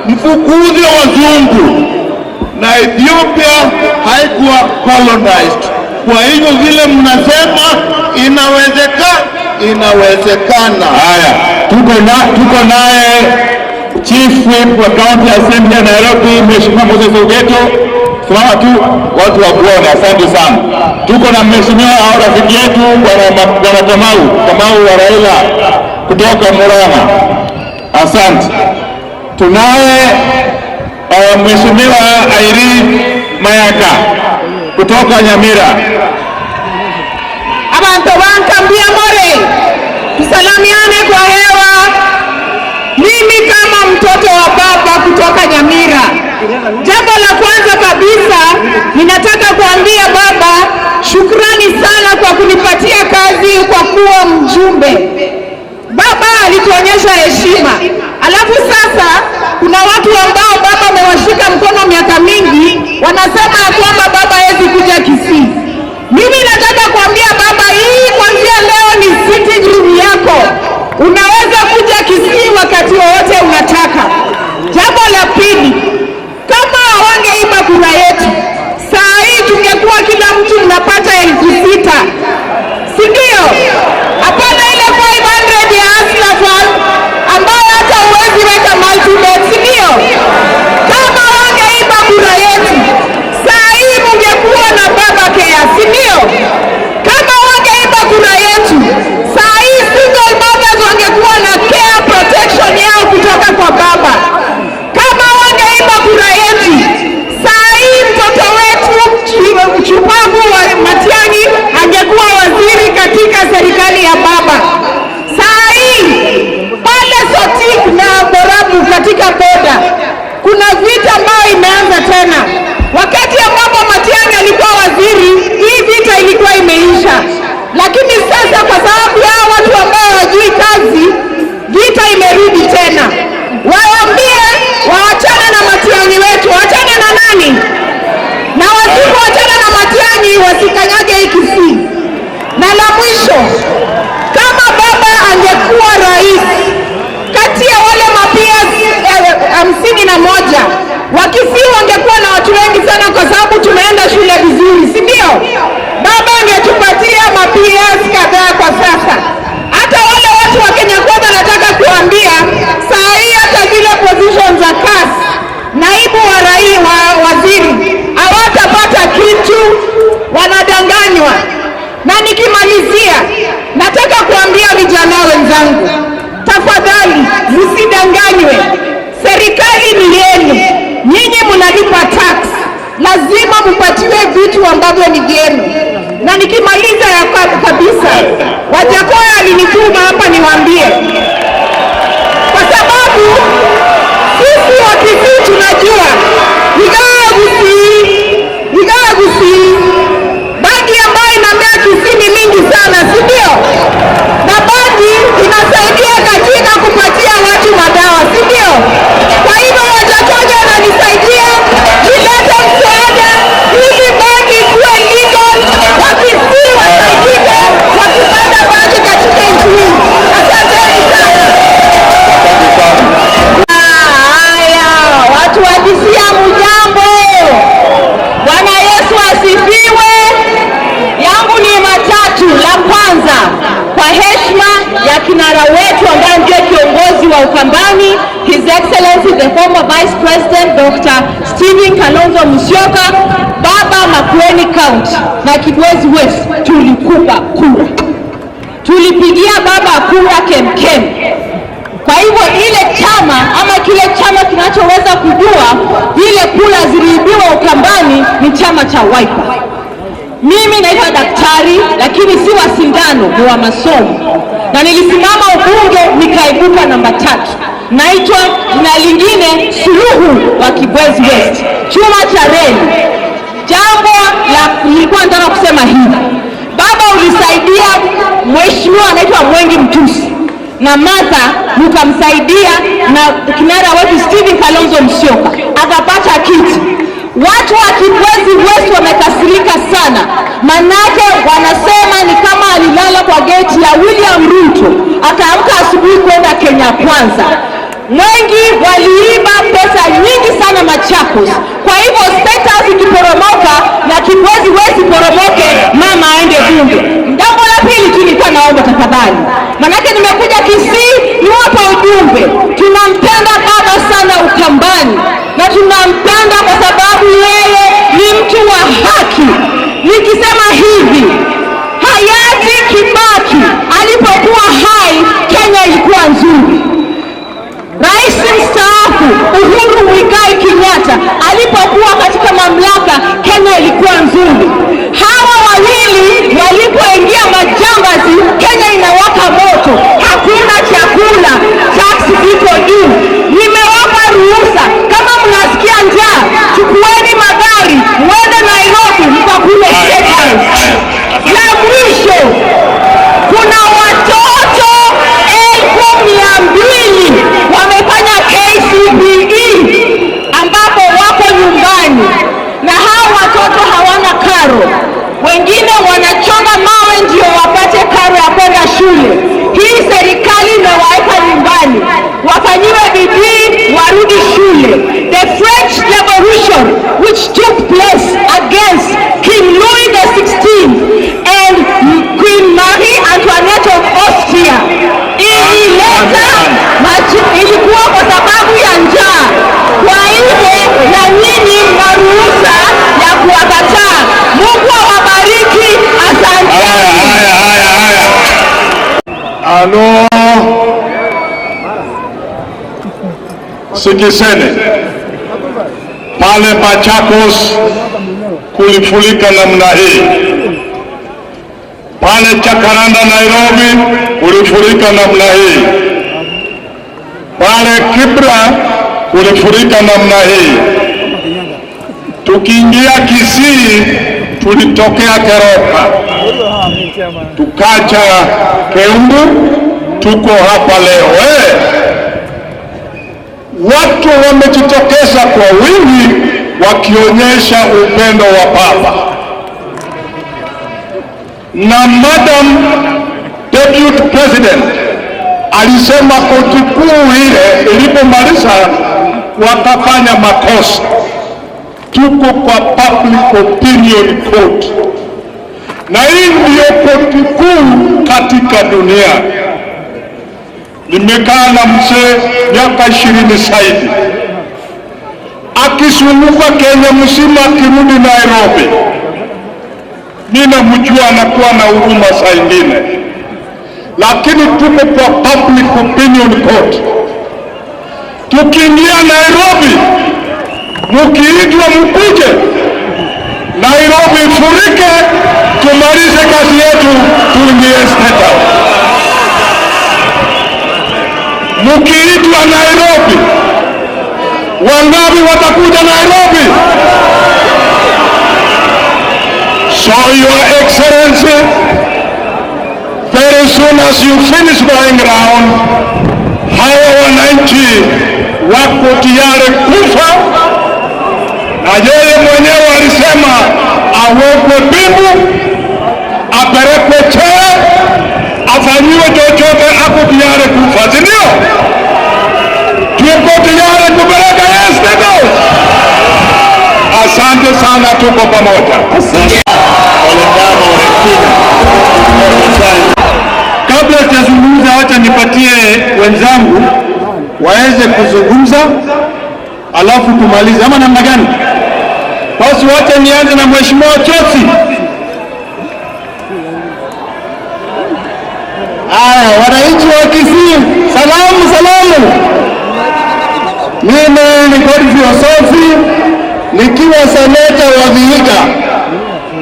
mfukuze wazungu, na Ethiopia haikuwa colonized. Kwa hivyo vile mnasema inawezekana. Haya, tuko naye Chief Whip wa County Assembly ya Nairobi, Mheshimiwa Moses Ogeto. Simama tu watu wakuone, asante sana. Tuko na mheshimiwa au rafiki yetu Bwana Kamau wa Raila kutoka Murang'a, asante. Tunaye Mheshimiwa Irene Mayaka kutoka Nyamira. Abantu bankambia more, tusalamiane kwa hewa. Mimi kama mtoto wa baba kutoka Nyamira, jambo la kwanza kabisa ninataka kuambia baba shukrani sana kwa kunipatia kazi kwa kuwa mjumbe. Baba alituonyesha heshima. Alafu sasa kuna watu ambao baba amewashika mkono miaka mingi, wanasema kwamba baba hawezi kuja Kisii. Mimi nataka kuambia baba, hii kuanzia leo ni sitting room yako. Unaweza kuja Kisii wakati wowote unataka. Jambo la pili, kama hawangeiba kura yetu, saa hii tungekuwa kila mtu mnapata 6,000. Si ndio? Hapana ile 500 ya Hustler Fund ambayo hata huwezi weka multibet, si ndio? Kama wangeiba kura yetu, saa hii mungekuwa na baba Msidanganywe, serikali ni yenu, nyinyi mnalipa tax, lazima mpatiwe vitu ambavyo ni vyenu. Na nikimaliza ya kabisa, Wajackoyah alinituma hapa niwaambie, kwa sababu sisi wa Kisii tunajua Igagusi, bangi ambayo inamea Kisii ni mingi sana, si ndio? Na bangi inasaidia katika kupatia watu madawa, si ndio? Kwa hivyo Wajackoyah wananisaidia nilete msaada ili bangi ikuwe legal, Wakisii wasaidike wakipanda bangi katika nchi hii. Asanteni sana. Haya, watu wa Kisii hamjambo? Bwana Yesu asifiwe. Yangu ni matatu. La kwanza, kwa heshima ya kinara wetu ambaye ndiye kiongozi wa Ukambani, His Excellency the former Vice President Dr. Stephen Kalonzo Musyoka, baba Makueni County na Kibwezi West, tulikupa kura, tulipigia baba kura kemkem. Kwa hivyo ile chama ama kile chama kinachoweza kujua vile kura ziliibiwa Ukambani ni chama cha Wiper. Mimi naitwa daktari, lakini si wa sindano, ni wa masomo, na nilisimama ubunge nikaibuka namba 3. Naitwa jina lingine Suluhu wa Kibwezi West, chuma cha reli. Jambo la nilikuwa nataka kusema hivi, baba ulisaidia mheshimiwa anaitwa Mwengi Mtusi na Martha, mkamsaidia na kinara wetu Stephen Kalonzo Musyoka akapata kiti. Watu wa Kibwezi West wamekasirika sana, manake wanasema ni kama alilala kwa geti ya William Ruto akaamka asubuhi kwenda Kenya Kwanza. Mwengi waliiba pesa nyingi sana Machakos. Kwa hivyo State House ikiporomoka na Kibwezi West iporomoke, mama aende bunge. Jambo la pili tu nilikuwa naomba tafadhali, manake nimekuja Kisii niwape ujumbe. Tunampenda baba sana Ukambani, na tunampenda kwa sababu yeye ni mtu wa haki. Nikisema hivi, hayati Kibaki alipokuwa hai, Kenya ilikuwa nzuri. Rais mstaafu Uhuru Muigai Kenyatta alipokuwa katika mamlaka, Kenya ilikuwa nzuri. Hawa wawili walipoingia majambazi, Kenya inawaka moto, hakuna chakula, tax ziko juu. Nimewapa ruhusa, kama mnasikia njaa, chukueni magari mwende Nairobi mkakule State House. La mwisho, kuna watoto 200,000 wamefanya KCPE ambapo wako nyumbani, na hao watoto hawana karo. Wengine wanachonga mawe ndio wapate karo ya kwenda shule. Hii serikali imewaweka nyumbani, wafanyiwe bidii warudi shule. The French Revolution which took place against King Louis XVI and Queen Marie Antoinette of Austria ilileta ilikuwa kwa sababu ya njaa. Kwa hivyo na nyinyi mna ruhusa ya kuwakataa. Mungu awabariki. Asanteni. Alo, Sikisene pale Machakos kulifurika namna hii, pale Chakaranda Nairobi kulifurika namna hii, pale Kibra kulifurika namna hii. Tukiingia Kisii tulitokea Keroka, tukacha Keumbu, tuko hapa leo. Watu wamejitokeza kwa wingi wakionyesha upendo wa baba. Na Madam Deputy President alisema koti kuu ile ilipomaliza wakafanya makosa. Tuko kwa public opinion court, na hii ndio koti kuu katika dunia. Nimekaa na mzee miaka 20 zaidi, akizunguka Kenya mzima, akirudi Nairobi, mimi namjua anakuwa na huruma saa ingine, lakini tuko kwa public opinion court. Tukiingia Nairobi, mukiitwa mkuje Nairobi ifurike, tumalize kazi yetu, tuingie State House. Mukiitwa Nairobi, wangapi watakuja Nairobi? So Your Excellency, very soon as you finish going round, hawa wananchi wako tayari kufa, na yeye mwenyewe alisema awekwe pingu, apelekwe chee, afanyiwe chochote, ako tayari kufa, si ndio? Tuko tayari kupeleka yeye State House. Asante sana, tuko pamoja. Asante. Kabla sijazungumza, wacha nipatie wenzangu waweze kuzungumza, alafu tumalize, ama namna gani? Basi wacha nianze na Mheshimiwa Chosi. Haya, wananchi wa Kisii, salamu salamu. Mimi ni Godfrey Osotsi nikiwa seneta wa Vihiga.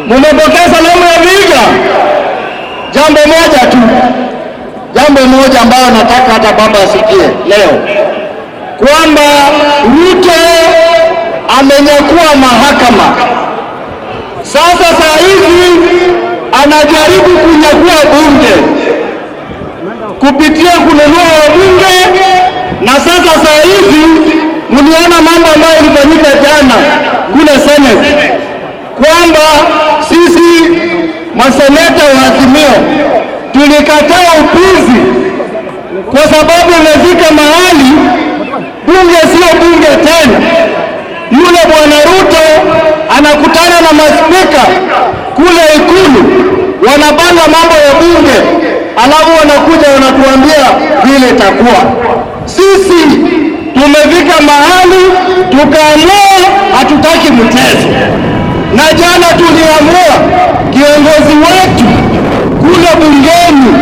Mumepokea salamu ya Vihiga? Jambo moja tu, jambo moja ambayo nataka hata baba asikie leo, kwamba Ruto amenyakua mahakama. Sasa saa hizi anajaribu kunyakua bunge kupitia kununua wabunge, na sasa saa hizi mliona mambo ambayo ilifanyika jana kule Senate, kwamba sisi maseneta wa Azimio tulikataa upuzi, kwa sababu imefika mahali bunge sio bunge tena. Yule bwana Ruto anakutana na maspika kule Ikulu, wanapanga mambo ya bunge, alafu wanakuja wanatuambia vile itakuwa. Sisi tumefika mahali tukaamua hatutaki mchezo, na jana tuliamua kiongozi wetu kule bungeni,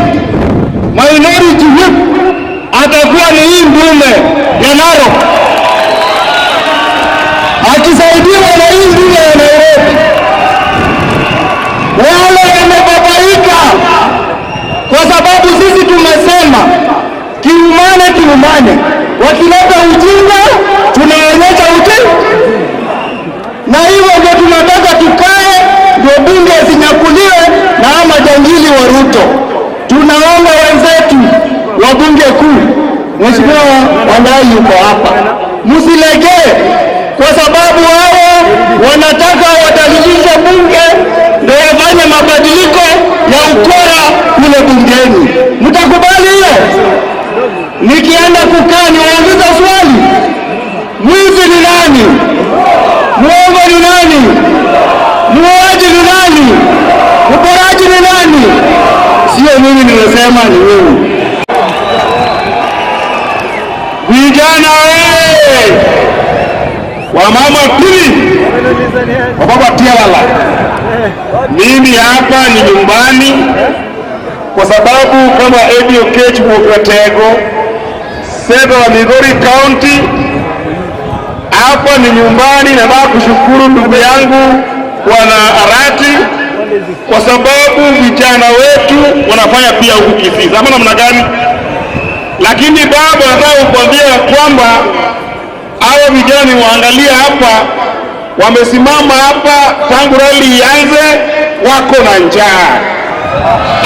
minority whip, atakuwa ni hii ndume ya Narok akisaidiwa na hii ndume ya Nairobi. Wale wamebabaika kwa sababu sisi tumesema kiumane kiumane, wakileta ujinga tunaonyesha ujinga, na hivyo ndio tunataka tukae, ndio bunge zinyakuliwe na hawa majangili wa Ruto. Tunaomba wenzetu wa bunge kuu, Mheshimiwa Wandayi yuko hapa, msilegee, kwa sababu hao wanataka wadalilishe bunge ndio wafanye mabadiliko ya ukora kule bungeni. Mtakubali hiyo? Nikienda kukaa niwauliza swali, mwizi ni nani? Muongo ni nani? Muuaji ni nani? Mporaji ni nani? Sio mimi nimesema, ni wewe. Vijana wewe, wamama pili, wababa tialala, mimi hapa ni nyumbani kwa sababu kama Eddie Oketch Mukratego, seneta wa Migori County, hapa ni nyumbani. Nataka kushukuru ndugu yangu Bwana Arati kwa sababu vijana wetu wanafanya pia huku Kisii, ama namna gani? Lakini baba, nataka kukuambia kwamba hawa vijana niwaangalia hapa, wamesimama hapa tangu rali ianze, wako na njaa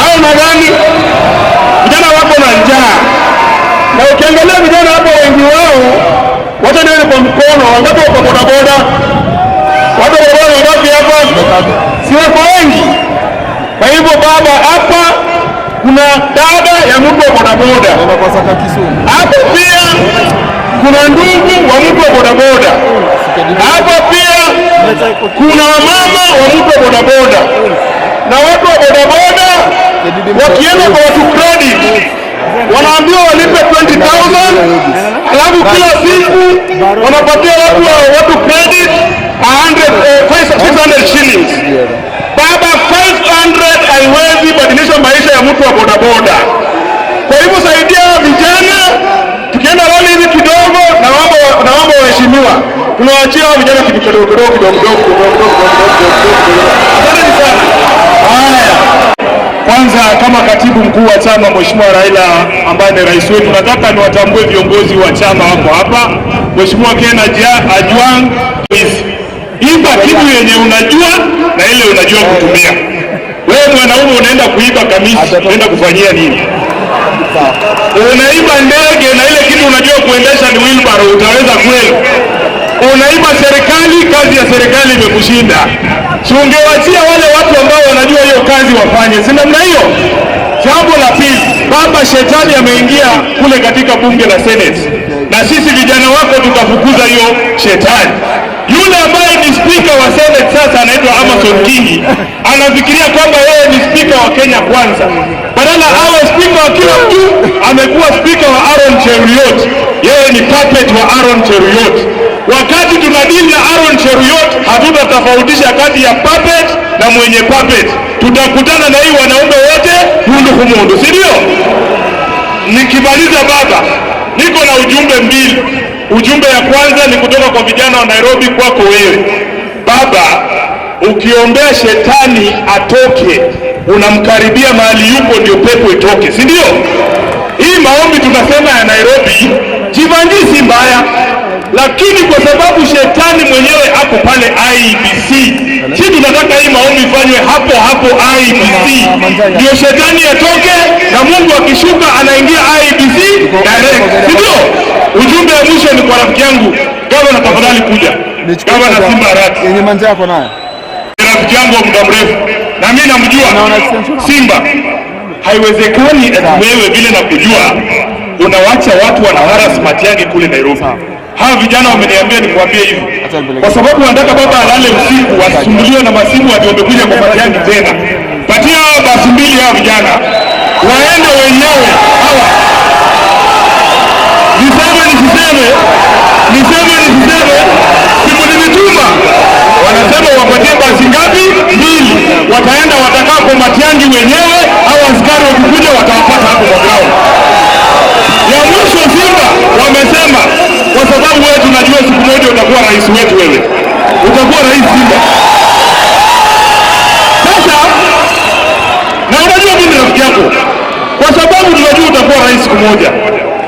au nadhani vijana wako na njaa, na ukiangalia vijana hapo wengi wao, wacha nione kwa mkono, wangapi wako bodaboda? Watu wa bodaboda wangapi hapa? Si wako wengi. Kwa hivyo baba, hapa kuna dada ya mtu wa bodaboda, hapo pia kuna ndugu wa mtu wa bodaboda, hapa pia kuna wamama wa mtu wa bodaboda, na watu wa bodaboda wakienda kwa watu credit wanaambiwa walipe 20,000, alafu kila siku wanapatia watu credit 600 shillings. Baba, 500 haiwezi badilisha maisha ya mtu wa bodaboda. Kwa hivyo saidia vijana, tukienda rali hivi kidogo na Tunawaachia hao vijana kitu kidogo kidogo kidogo kidogo kidogo kidogo kidogo kidogo. Asanteni sana. Haya. Kwanza kama katibu mkuu wa chama Mheshimiwa Raila ambaye ni rais wetu, nataka niwatambue viongozi wa chama wako hapa. Mheshimiwa Ken Ajwang, iba kitu yenye unajua na ile unajua kutumia. Wewe mwanaume unaenda kuiba kamisi, unaenda kufanyia nini? Unaiba ndege na ile kitu unajua kuendesha ni wheelbarrow, utaweza kweli? Unaiba serikali, kazi ya serikali imekushinda. Si ungewachia wale watu ambao wanajua hiyo kazi wafanye, si namna hiyo? Jambo la pili, baba shetani ameingia kule katika bunge la Senate, na sisi vijana wako tutafukuza hiyo shetani. Yule ambaye ni spika wa Senate sasa anaitwa Amason Kingi, anafikiria kwamba yeye ni spika wa Kenya Kwanza, badala awe spika wa kila mtu, amekuwa spika wa Aaron Cheruiyot. Yeye ni puppet wa Aaron Cheruiyot. Wakati tunadili na Aaron Cheruiyot, hatutatofautisha kati ya puppet na mwenye puppet. Tutakutana na hii wanaume wote mundu kumundu, si ndio? Nikimaliza baba, niko na ujumbe mbili. Ujumbe ya kwanza ni kutoka kwa vijana wa Nairobi kwako wewe baba. Ukiombea shetani atoke, unamkaribia mahali yupo ndio pepo itoke, si ndio? Hii maombi tunasema ya Nairobi Jivanji si mbaya, lakini kwa sababu shetani mwenyewe ako pale IEBC, si tunataka hii maombi ifanywe hapo hapo IEBC, ndio shetani atoke na Mungu akishuka anaingia IEBC direct, si ndio? Ujumbe wa mwisho ni kwa rafiki yangu gavana, tafadhali kuja. Gavana Simba Arati yenye manja yako nayo rafiki yangu wa muda mrefu, na mimi namjua Simba. Haiwezekani eti wewe vile nakujua unawacha watu wana harass Matiang'i kule Nairobi. Hawa vijana wameniambia nikwambie hivi, kwa sababu wanataka baba alale usiku, wasisumbuliwe na masimu ati wamekuja kwa Matiang'i tena. Patia hawa basi mbili hawa vijana waende wenyewe hawa. Niseme nisiseme, niseme nisiseme, simu nimetuma wanasema wapatie basi ngapi? Mbili. Wataenda watakaa kwa Matiang'i wenyewe, au askari wakikuja watawapata hapo kwa ground. Ya mwisho Simba wamesema, kwa sababu wewe tunajua siku moja utakuwa rais wetu, wewe utakuwa rais Simba. Sasa na unajua mimi ni rafiki yako, kwa sababu tunajua utakuwa rais siku moja.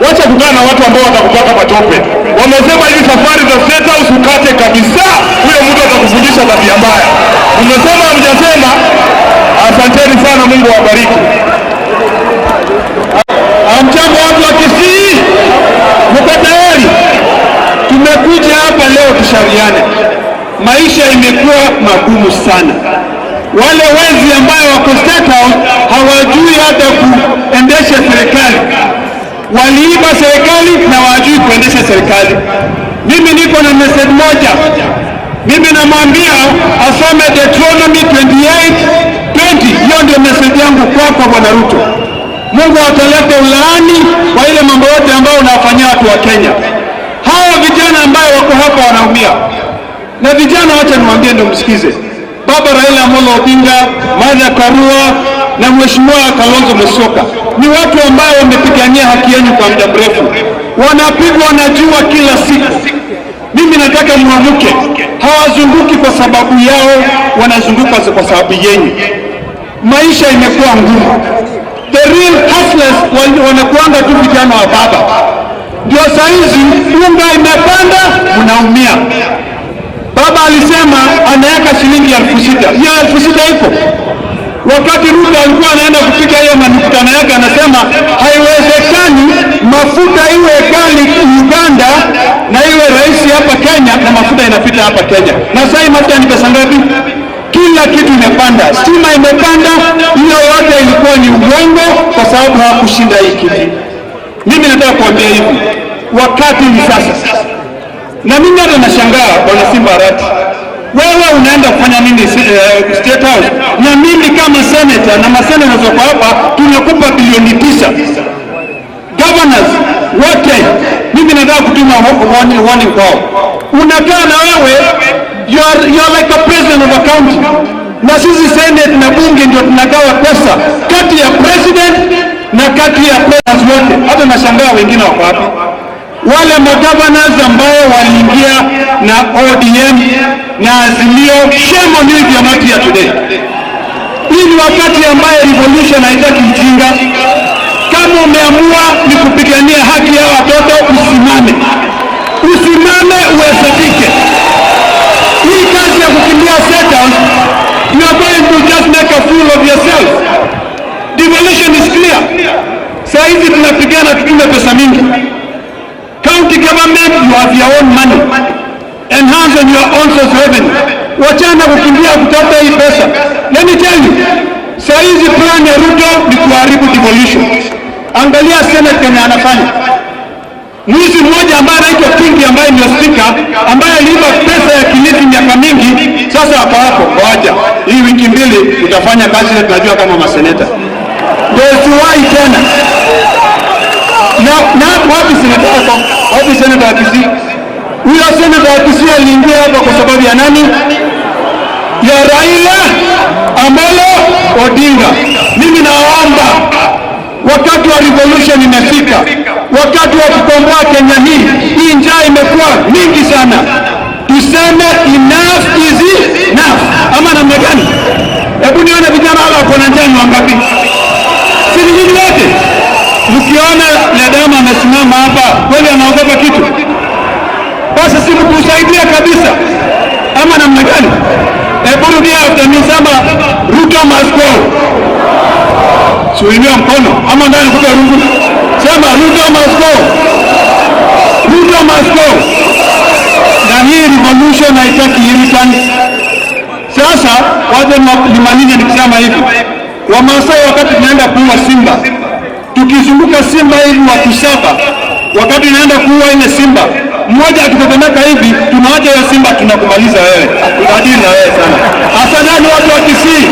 Wacha kukaa na watu ambao watakupaka matope. Wamesema hivi safari za State House ukate kabisa, huyo mtu atakufundisha tabia mbaya. Umesema hamjasema? Asanteni sana, Mungu awabariki. Hamjambo watu wa Kisii, mko tayari? Tumekuja hapa leo tushauriane. Maisha imekuwa magumu sana. Wale wezi ambao wako State House hawajui hata kuendesha serikali. Waliiba serikali na hawajui kuendesha serikali. Mimi niko na message moja. Mimi namwambia asome Deuteronomy 28:20. Hiyo ndio message yangu kwako Bwana Ruto. Mungu ataleta ulaani kwa ile mambo yote ambayo unawafanyia watu wa Kenya. Hawa vijana ambao wako hapa wanaumia. Na vijana, wacha niwaambie ndio msikize. Baba Raila Amolo Odinga, Martha Karua na Mheshimiwa Kalonzo Musyoka ni watu ambao wamepigania haki yenu kwa muda mrefu, wanapigwa na jua kila siku. Mimi nataka muamuke. Hawazunguki kwa sababu yao, wanazunguka kwa sababu yenu. Maisha imekuwa ngumu. The real hustlers wanakuanga tu vijana wa baba. Ndio saizi unga imepanda, mnaumia. Baba alisema anaweka shilingi 6,000. Hiyo 6,000 iko. Wakati Ruto alikuwa anaenda kupiga hiyo mikutano yake, anasema haiwezekani mafuta iwe ghali Uganda na iwe rahisi hapa Kenya, na mafuta inapita hapa Kenya. Na sasa hii mafuta ni pesa ngapi? Kila kitu imepanda, stima imepanda. Hiyo yote ilikuwa ni uongo, kwa sababu hawakushinda hii kitu. Mimi nataka kuambia hivi, wakati ni sasa. Na mimi hata nashangaa Bwana Simba Arati, wewe unaenda kufanya nini State House? Na mimi kama senator na masenators wako hapa tunakupa bilioni 9. Governors wote, mimi nataka kutuma warning kwao. Unakaa na wewe, you are like a president of a county. Na sisi senate na bunge ndio tunagawa pesa kati ya president na kati ya presidents wote. Hata nashangaa wengine wako wapi. Wale magovernors ambao waliingia na ODM na Azimio, shame on you if you are not here today. Hii ni wakati ambaye revolution haitaki ujinga. Kama umeamua ni kupigania haki ya watoto, usimame, usimame uhesabike. Hii kazi ya kukimbia State House, you are going to just make a fool of yourself. Devolution is clear. Saa hizi tunapigana tutume pesa mingi. County government, you have your own money. Enhance on your own source revenue. Wachana kukimbia kutafuta hii pesa. Let me tell you, saa hizi plan ya Ruto ni kuharibu devolution. Angalia Senate kenye anafanya. Mwizi mmoja ambaye anaitwa Kingi ambaye ndio speaker, ambaye aliiba pesa ya Kilifi miaka mingi, sasa ako hapo. Ngoja hii wiki mbili utafanya kazi ile tunajua kama maseneta, ndio usiwahi tena. Na wapi seneta wako? Wapi seneta wa Kisii? Huyo seneta wa Kisii aliingia hapa kwa sababu ya nani? Ya Raila Amolo Odinga. Mimi naomba, wakati wa revolution imefika, wakati wa kukomboa Kenya hii. Hii njaa imekuwa mingi sana, tuseme enough is enough, ama namna gani? Hebu nione vijana wale wako na njaa ni wangapi? Si ni nyinyi wote? Mkiona Ledama amesimama hapa, kweli anaogopa kitu? Basi si mtusaidia kabisa, ama namna gani? Hebu rudia after me, sema Ruto must go. Suinua mkono ama ndani kupe rungu, sema Ruto must go, Ruto must go. Na hii revolution haitaki irritant. Sasa waje nimalize nikisema hivi, Wamasai wakati tunaenda kuua simba, tukizunguka simba hivi watu saba, wakati tunaenda kuua ile simba mmoja akitetemeka hivi, tunaacha hiyo simba, tunakumaliza wewe, tunadili na wewe sana. Asanteni watu wa Kisii,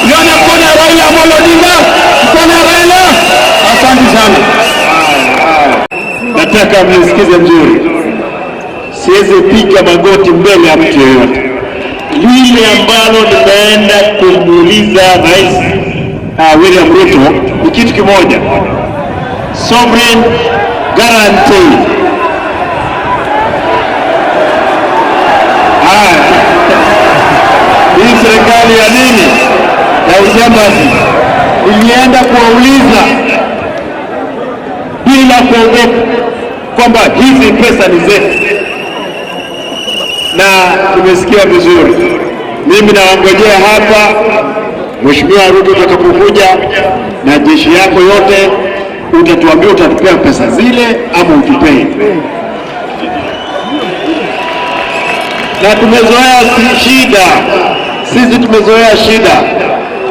nione mkono ya Raila Amolo Odinga, mkono ya Raila. Asante sana. Nataka mnisikize mzuri, siwezi piga magoti mbele ya mtu yeyote. Lile ambalo nimeenda kumuuliza Rais William Ruto ni kitu kimoja, sovereign guarantee. Haya, hii serikali ya nini ya ujambazi, ilienda kuwauliza bila kuogopa kwamba hizi pesa ni zetu, na tumesikia vizuri. Mimi nawangojea hapa Mheshimiwa Ruto utakapokuja na jeshi yako yote, utatuambia utatupea pesa zile ama utupei. Na tumezoea shida, sisi tumezoea shida,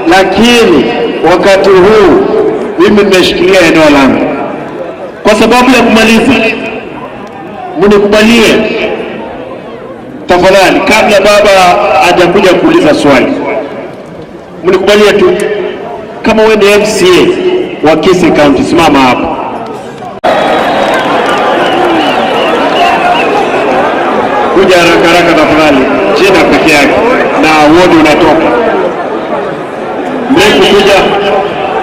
lakini wakati huu mimi nimeshikilia eneo langu kwa sababu ya kumaliza. Mnikubalie tafadhali, kabla baba hajakuja kuuliza swali, mnikubalie tu, kama wewe ni MCA wa Kisii County, simama hapa. Kuja haraka haraka tafadhali, jina peke yake na wodi unatoka. Mrefu kuja,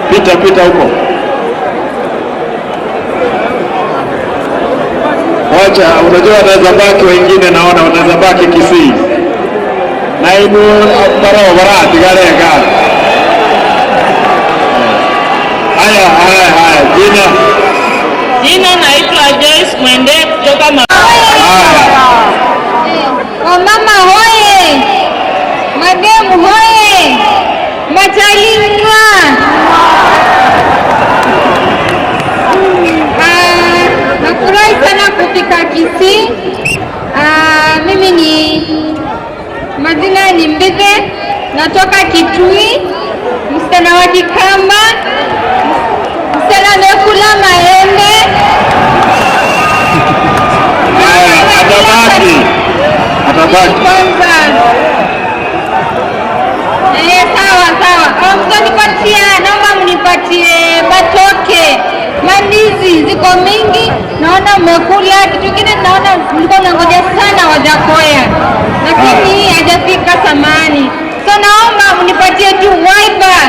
pita pita huko. Wacha, unajua wanaweza baki wengine, naona wanaweza baki Kisii. Na inu barabara tigarega. Haya haya haya, jina. Jina naitwa Joyce Mwende kutoka Wamama hoye, mademu hoye, machalimwa. Nafurahi sana kufika Kisii. Mimi ni majina ni Mbithe, natoka Kitui, msichana wa Kikamba, msichana amekula maembe. Atabaki. Atabaki. Kwanza. Sawa sawa. Mtanipatia, naomba mnipatie matoke. Mandizi ziko mingi, naona mmekula. Kitu kingine naona mlikuwa mnangoja sana Wajakoya, lakini hajafika samani. So naomba mnipatie tu wiper.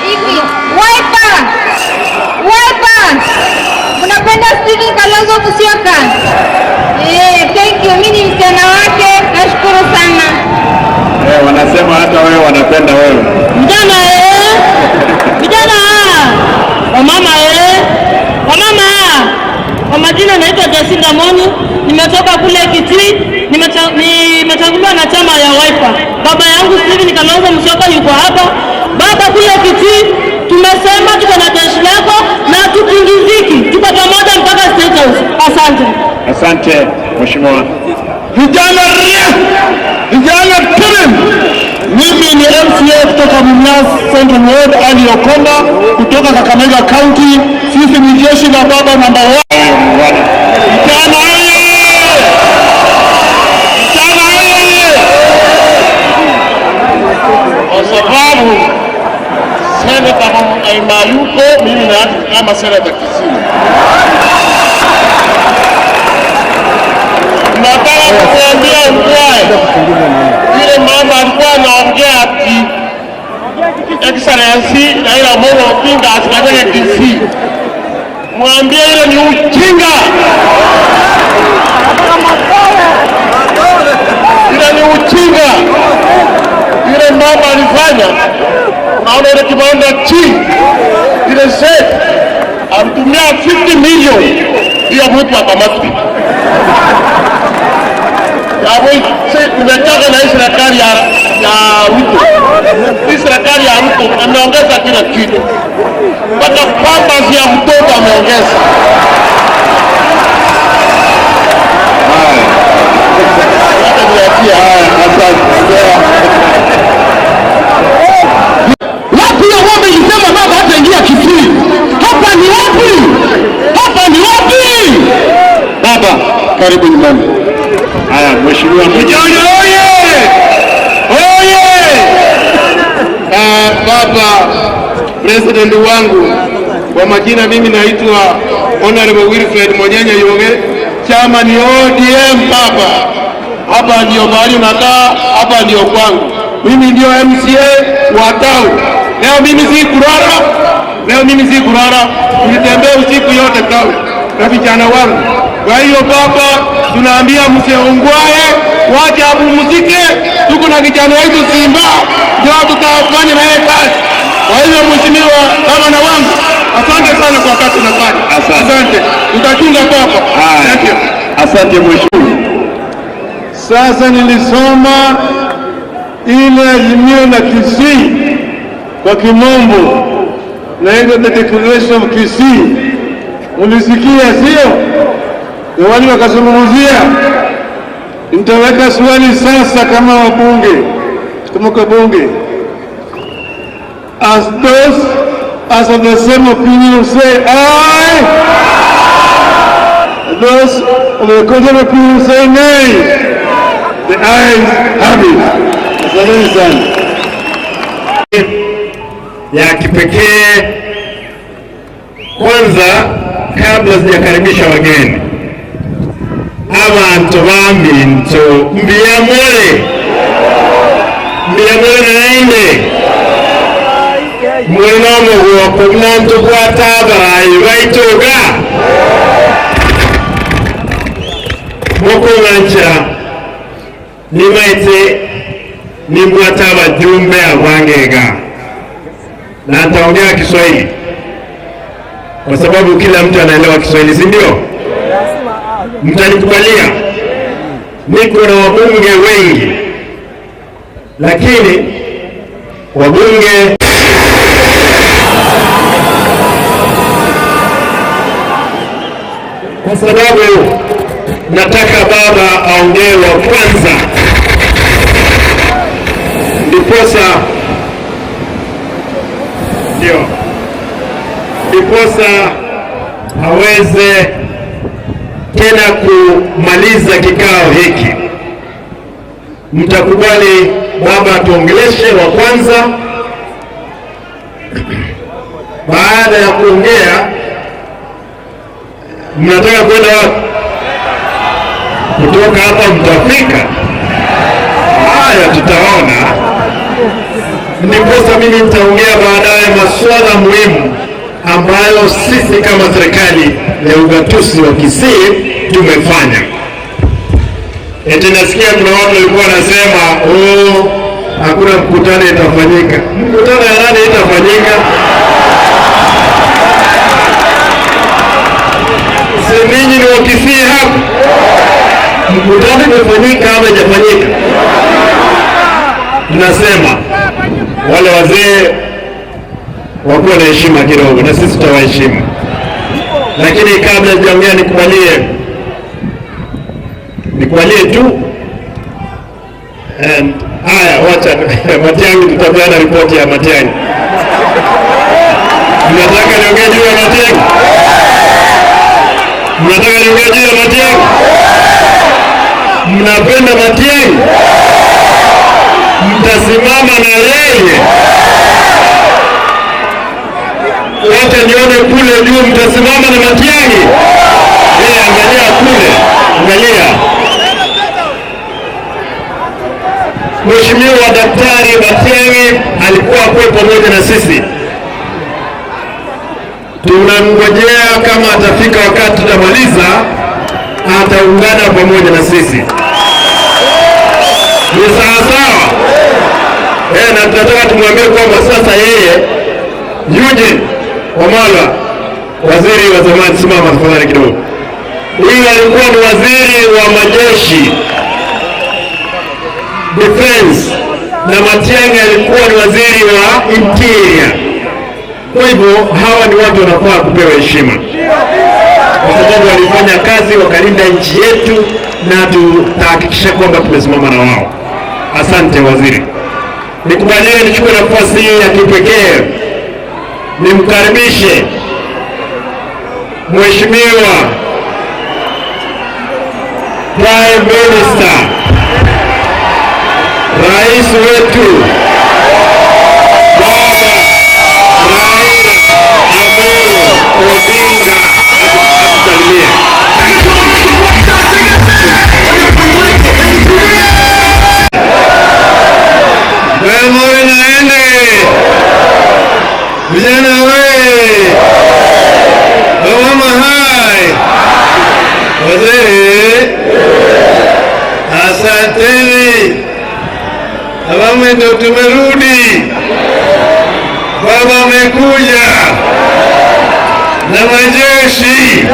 Hivi, wiper. Wiper. Mnapenda Stephen Kalonzo? Kalonzo Musyoka? Eh, thank you. Mimi ni msichana wake. Nashukuru sana. Eh, wanasema hata wewe wanapenda wewe. Vijana eh! Vijana! Wamama eh! Wamama! Kwa majina naitwa Jacinda Moni, nimetoka kule Kitui, nimechaguliwa na chama ya Wiper. Baba yangu Steven Kalonzo Musyoka yuko hapa. Baba, kule Kitui tumesema tuko na jeshi lako na tutingiziki, tuko pamoja mpaka State House. Asante. Asante mheshimiwa. Vijana ria! Vijana tirim! Mimi ni MCA kutoka Mumias Central Ward, Ali Okonda kutoka Kakamega County. Sisi ni jeshi la baba namba 1. Vijana oye! Vijana oye! Kwa sababu seneta Mayuko, mimi na kama seneta Kisii. Nataka kukuambia Ongwae, yule mama alikuwa anaongea ati Excellency Raila Amolo Odinga asikateke Kisii. Mwambie ile ni ujinga, ile ni ujinga. Yule mama alifanya, unaona ile kibanda chi ile set alitumia 50 million, hiyo mtu akamatwa. Nimetoka na hii serikali ya Ruto. Hii serikali ya Ruto ameongeza kila kitu, mpaka pampers ya mtoto ameongeza. Wapi hiyo ng'ombe ilisema baba hataingia Kisii? Hapa ni wapi? Hapa ni wapi? Baba, karibu nyumbani. Haya, mheshimiwa. Vijana oye! Oye! Baba president wangu, kwa majina mimi naitwa Honorable Wilfred Monyanya Yoge, chama ni ODM. Baba, hapa ndio mahali unakaa, hapa ndio kwangu. Mimi ndio MCA wa town. Leo mimi si kurara, leo mimi si kurara, tulitembea usiku yote town na vijana wangu. Kwa hiyo baba, tunaambia mzee Ongwae waje apumzike, tuko na kijana wetu Simba, ndio tutafanya na yeye kazi. Kwa hiyo mheshimiwa gavana wangu, asante sana kwa kazi unafanya. Asante, tutachunga kwako. Thank you. Asante mheshimiwa. Sasa nilisoma ile azimio la Kisii kwa kimombo, na ile the declaration of Kisii, ulisikia sio? Na wale wakazungumzia. Nitaweka swali sasa kama wabunge, kama kwa bunge, as those as of the same opinion say aye, those of the contrary opinion say nay. The ayes have it. Asanteni sana. Ya kipekee. Kwanza, kabla sijakaribisha wageni, abantu baminto mbiyamole mbiyamole naende mulina omuguoko nanto gwata abarayi baitoga mukung'ancha nimaite nimbwata abajumbe abangega, na nitaongea Kiswahili kwa sababu kila mtu anaelewa Kiswahili, si ndio? Mtanikubalia, niko na wabunge wengi, lakini wabunge kwa sababu nataka baba aongee wa kwanza, ndiposa aweze tena kumaliza kikao hiki. Mtakubali baba atuongeleshe wa kwanza. Baada ya kuongea, mnataka kwenda wapi? Kutoka hapa mtafika? Haya, tutaona. Ndiposa mimi nitaongea baadaye masuala muhimu ambayo sisi kama serikali ya ugatuzi wa Kisii tumefanya. Eti nasikia kuna watu walikuwa wanasema oh, hakuna mkutano itafanyika. Mkutano ya nani itafanyika? Si ninyi ni wa Kisii hapa? Mkutano imefanyika ama haijafanyika? Tunasema wale wazee wakuwe na heshima kidogo, na sisi tutawaheshimu. Lakini kabla sijaongea, nikubalie tu. And haya, wacha Matiang'i, tutapeana ripoti ya Matiang'i. Mnataka niongee juu ya Matiang'i? Mnataka niongee juu ya Matiang'i? Mnapenda Matiang'i? Mtasimama na yeye? Wacha nione kule juu, mtasimama na Matiang'i? Angalia kule, angalia. Mheshimiwa Daktari Matiang'i alikuwa kwe pamoja na sisi. Tunamngojea kama atafika wakati tutamaliza, ataungana pamoja na sisi. Ni sawa sawa? Na tunataka tumwambie kwamba sasa yeye Eugene Wamalwa, waziri wa zamani, simama tafadhali kidogo. Huyu alikuwa ni waziri wa majeshi, defense, na Matiang'i alikuwa ni waziri wa interior. Kwa hivyo hawa ni watu wanafaa kupewa heshima kwa sababu walifanya kazi, wakalinda nchi yetu, na tutahakikisha kwamba tumesimama na wao. Asante waziri. Nikubalie nichukue nafasi hii ya kipekee nimkaribishe Mheshimiwa Prime Minister, Rais wetu Baba Raila Amolo Odinga atusalimie. Wewe naende vijana we, wamama hai, wazee, asanteni. Awamu ndio tumerudi, baba amekuja na majeshi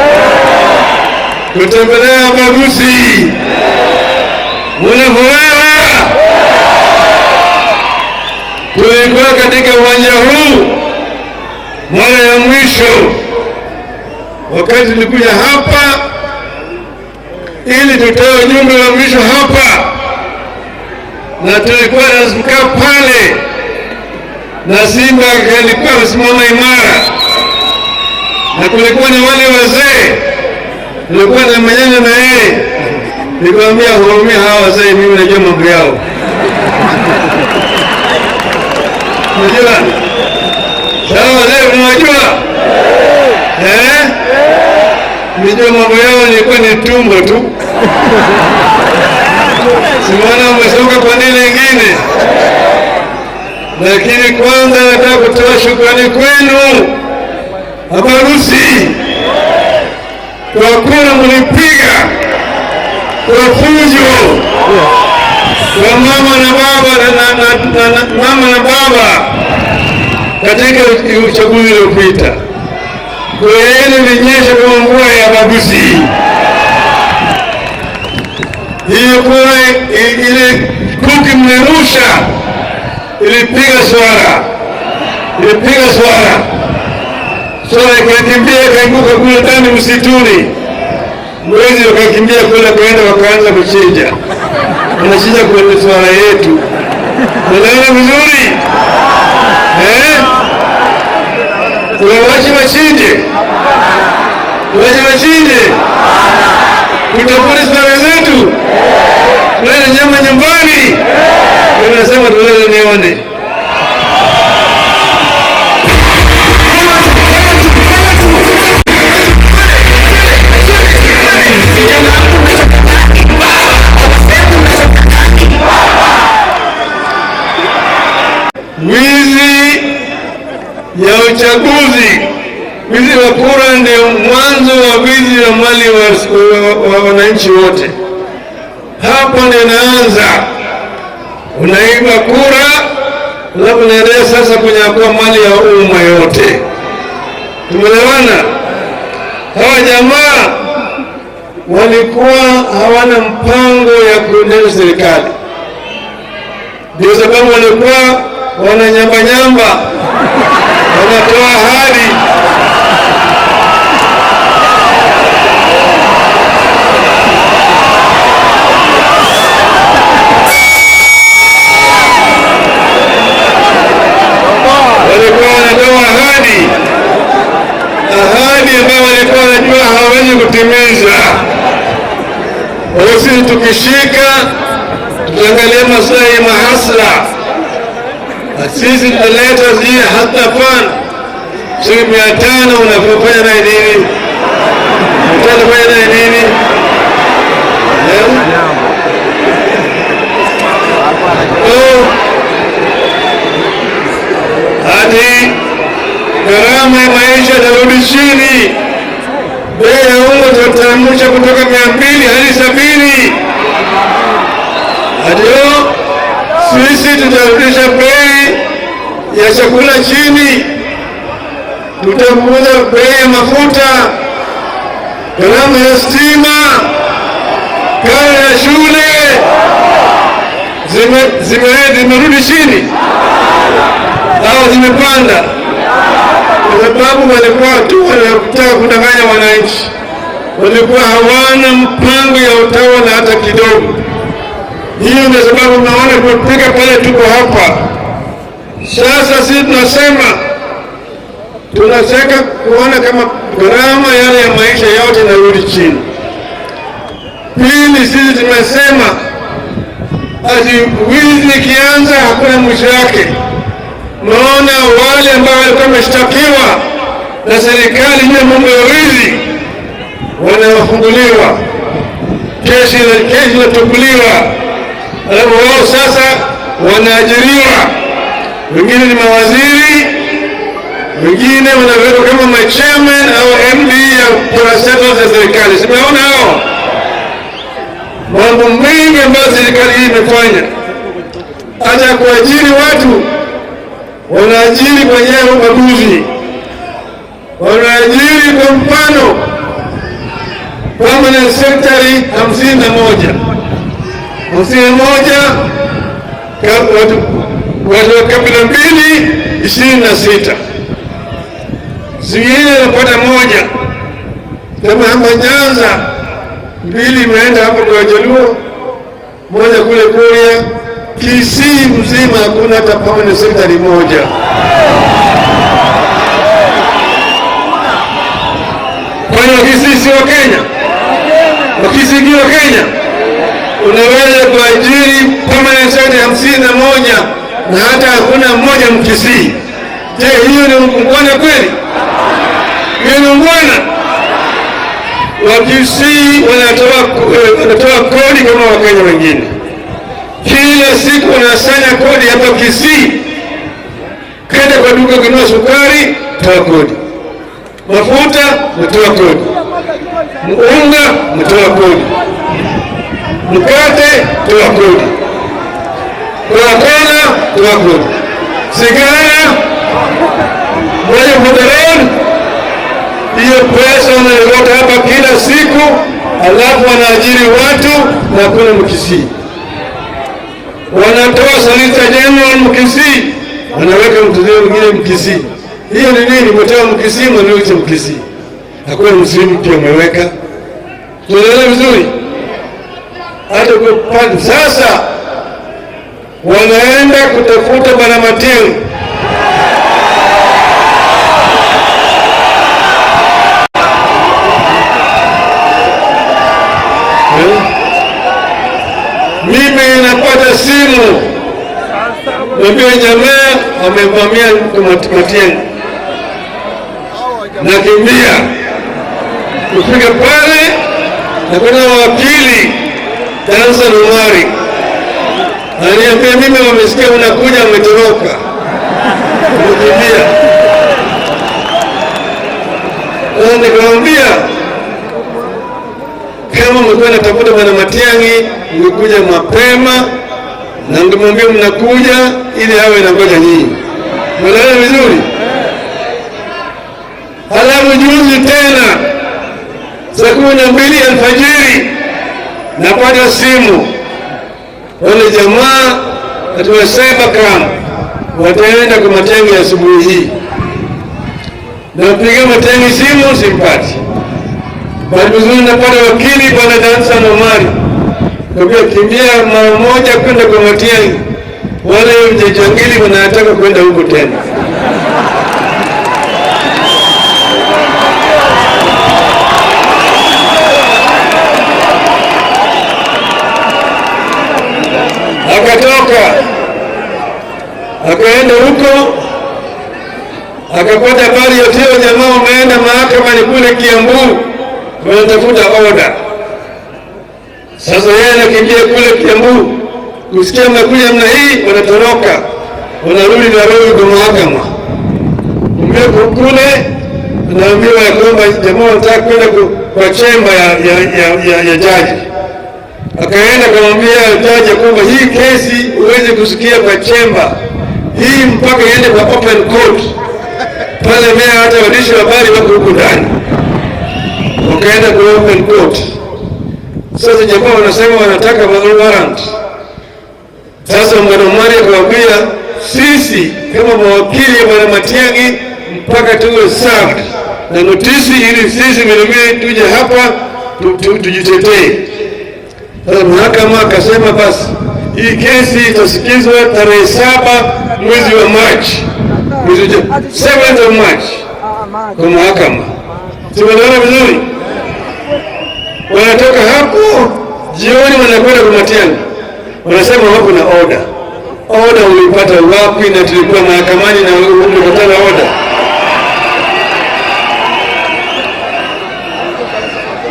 kutembelea Bagusi. Muna furaha? Tulikuwa katika uwanja huu mara ya mwisho wakati tulikuja hapa ili tutoe ujumbe wa mwisho hapa, na tulikuwa tunakaa pale na Simba alikuwa amesimama imara, na kulikuwa na wale wazee, tulikuwa na manyana na yeye. Nikamwambia hurumia hawa wazee, mimi najua mambo yao. Unajua? Sawa wazee, unajua? Nijua mambo yao nilikuwa ni tumbo tu. Simona umesonga kwa nini nyingine? Lakini kwanza nataka kutoa shukrani kwenu Abarusi kwa kura mlipiga kwa fujo kwa mama na baba na mama na baba katika uchaguzi uliopita. Kura yenu ilinyesha kama mvua ya Bagusi. Hiyo kura ile kuki mlirusha ilipiga swara, ilipiga swara, swara ikakimbia ikaanguka kule ndani msituni. Mwezi wakakimbia kule kwenda wakaanza kuchinja, wanachinja kwenye swara yetu. Unaona vizuri? Tuwache wachinje, tuwache wachinje, tutapata swara zetu, tulete nyama nyumbani. Tunasema tulete nione. Wizi ya uchaguzi Wizi wa kura ndio mwanzo wa wizi wa mali wa wananchi wote. Hapo ndio inaanza, unaiba kura, alafu unaendelea sasa kunyakua mali ya umma yote. Tumeelewana? Hawa jamaa walikuwa hawana mpango ya kuendesha serikali, ndio sababu walikuwa wananyambanyamba, wanatoa ahadi. Walikuwa wanatoa ahadi, ahadi ambayo walikuwa wanajua hawawezi kutimiza. Kwa hiyo sisi tukishika, tutaangalia maslahi ya mahasla, na sisi tutaleta zile hata fund shilingi 500 unafanya naye nini? Utafanya naye nini? Eh? Oh, hadi gharama ya maisha itarudi chini. Bei ya unga tutateremsha kutoka 200 hadi 70. Ndio sisi tutarudisha bei ya chakula chini, tutapunguza bei ya mafuta, gharama ya stima, karo ya shule zimerudi chini au zimepanda? Kwa sababu walikuwa tu wanataka kudanganya wananchi, walikuwa hawana mpango ya utawala hata kidogo. Hiyo ndio sababu mnaona tumefika pale tuko hapa sasa. Sisi tunasema tunataka kuona kama gharama yale ya maisha yote inarudi chini. Pili, sisi tumesema ati wizi ikianza hakuna mwisho yake. Naona wale ambao walikuwa wameshtakiwa na serikali juu ya mambo ya wizi wanafunguliwa, kesi inatukuliwa, alafu wao sasa wanaajiriwa, wengine ni mawaziri, wengine wanawekwa kama machairman au MD ya parastatals za serikali. Simeona hao mambo mengi ambayo serikali hii imefanya, hata kuajiri watu wanaajiri kwa njia ya ubaguzi, wanaajiri kwa mfano permanent secretary 51, 51 watu wa kabila mbili 26, zingine wanapata moja. Kama hapa Nyanza mbili imeenda hapo kwa Jaluo, moja kule Kuria. Kisii mzima hakuna hata permanent secretary moja. Kwani Wakisii si wa Kenya? Wakisii si wa Kenya? Unaweza kuajiri permanent secretary 51 na hata hakuna mmoja Mkisii. Je, hiyo ni ungwana kweli? Hiyo ni ungwana? Wakisii wanatoa kodi kama Wakenya wengine. Kila siku wanasanya kodi hapa Kisii. Kenda kwa duka kununua sukari, toa kodi. Mafuta, mtoa kodi. Unga, mtoa kodi. Mkate, toa kodi. Coca-Cola, toa kodi. Sigara, moja for. Hiyo pesa wanaileta hapa kila siku, alafu wanaajiri watu na kuna Mkisii. Wanatoa Solicitor General Mkisii, wanaweka mtu mwingine Mkisii. Hiyo ni nini? Umetoa Mkisii, mnaweka Mkisii. Hakuna Mslimu pia umeweka. Tunaelewa vizuri? Hata kwa sasa wanaenda kutafuta Bwana Matiang'i. Mimi napata simu, niambia jamaa amevamia Matiang'i, nakimbia kufika pale na kuna wakili Dansan Omari ananiambia mimi wamesikia unakuja, wametoroka, wamekimbia. Sasa nikamwambia kama mlikuwa natafuta bwana Matiang'i, mngekuja mapema na mngemwambia mnakuja ili awe na ngoja nyinyi. Umeelewa vizuri? Halafu juzi tena saa 12 alfajiri napata simu, wale jamaa katika cyber camp wataenda kwa Matiang'i asubuhi hii. Napiga Matiang'i simu simpati. Bahati nzuri napata wakili bwana Dansan Omari, kaambia kimbia mara moja kwenda kwa Matiang'i, wale mjejangili wanataka kwenda huko tena. Akatoka akaenda huko, akapata habari yote, jamaa wameenda mahakama ni kule Kiambu, wanatafuta oda. Sasa yeye anakimbia kule Kiambu, kusikia mnakuja namna hii, wanatoroka wanarudi Nairobi kwa mahakama. Kumbe kule anaambiwa ya kwamba jamaa wanataka kwenda kwa chemba ya jaji. Akaenda akamwambia jaji ya kwamba hii kesi huwezi kusikia kwa chemba hii, mpaka iende kwa open court pale, mea hata waandishi wa habari wako huku ndani. Wakaenda kwa open court. Sasa jamaa wanasema wanataka warrant. Sasa Bwana Omari akamwambia sisi kama mawakili ya Bwana Matiang'i mpaka tuwe served na notisi ili sisi vilevile tuje hapa tujitetee. Sasa mahakama akasema basi hii kesi itasikizwa tarehe 7 mwezi wa Machi, mwezi 7th of March kwa mahakama. Tumeelewana vizuri? Wanatoka hapo jioni, wanakwenda kwa Matiang'i, wanasema wako na order. Order ulipata wapi? Na tulikuwa mahakamani na ulipata order?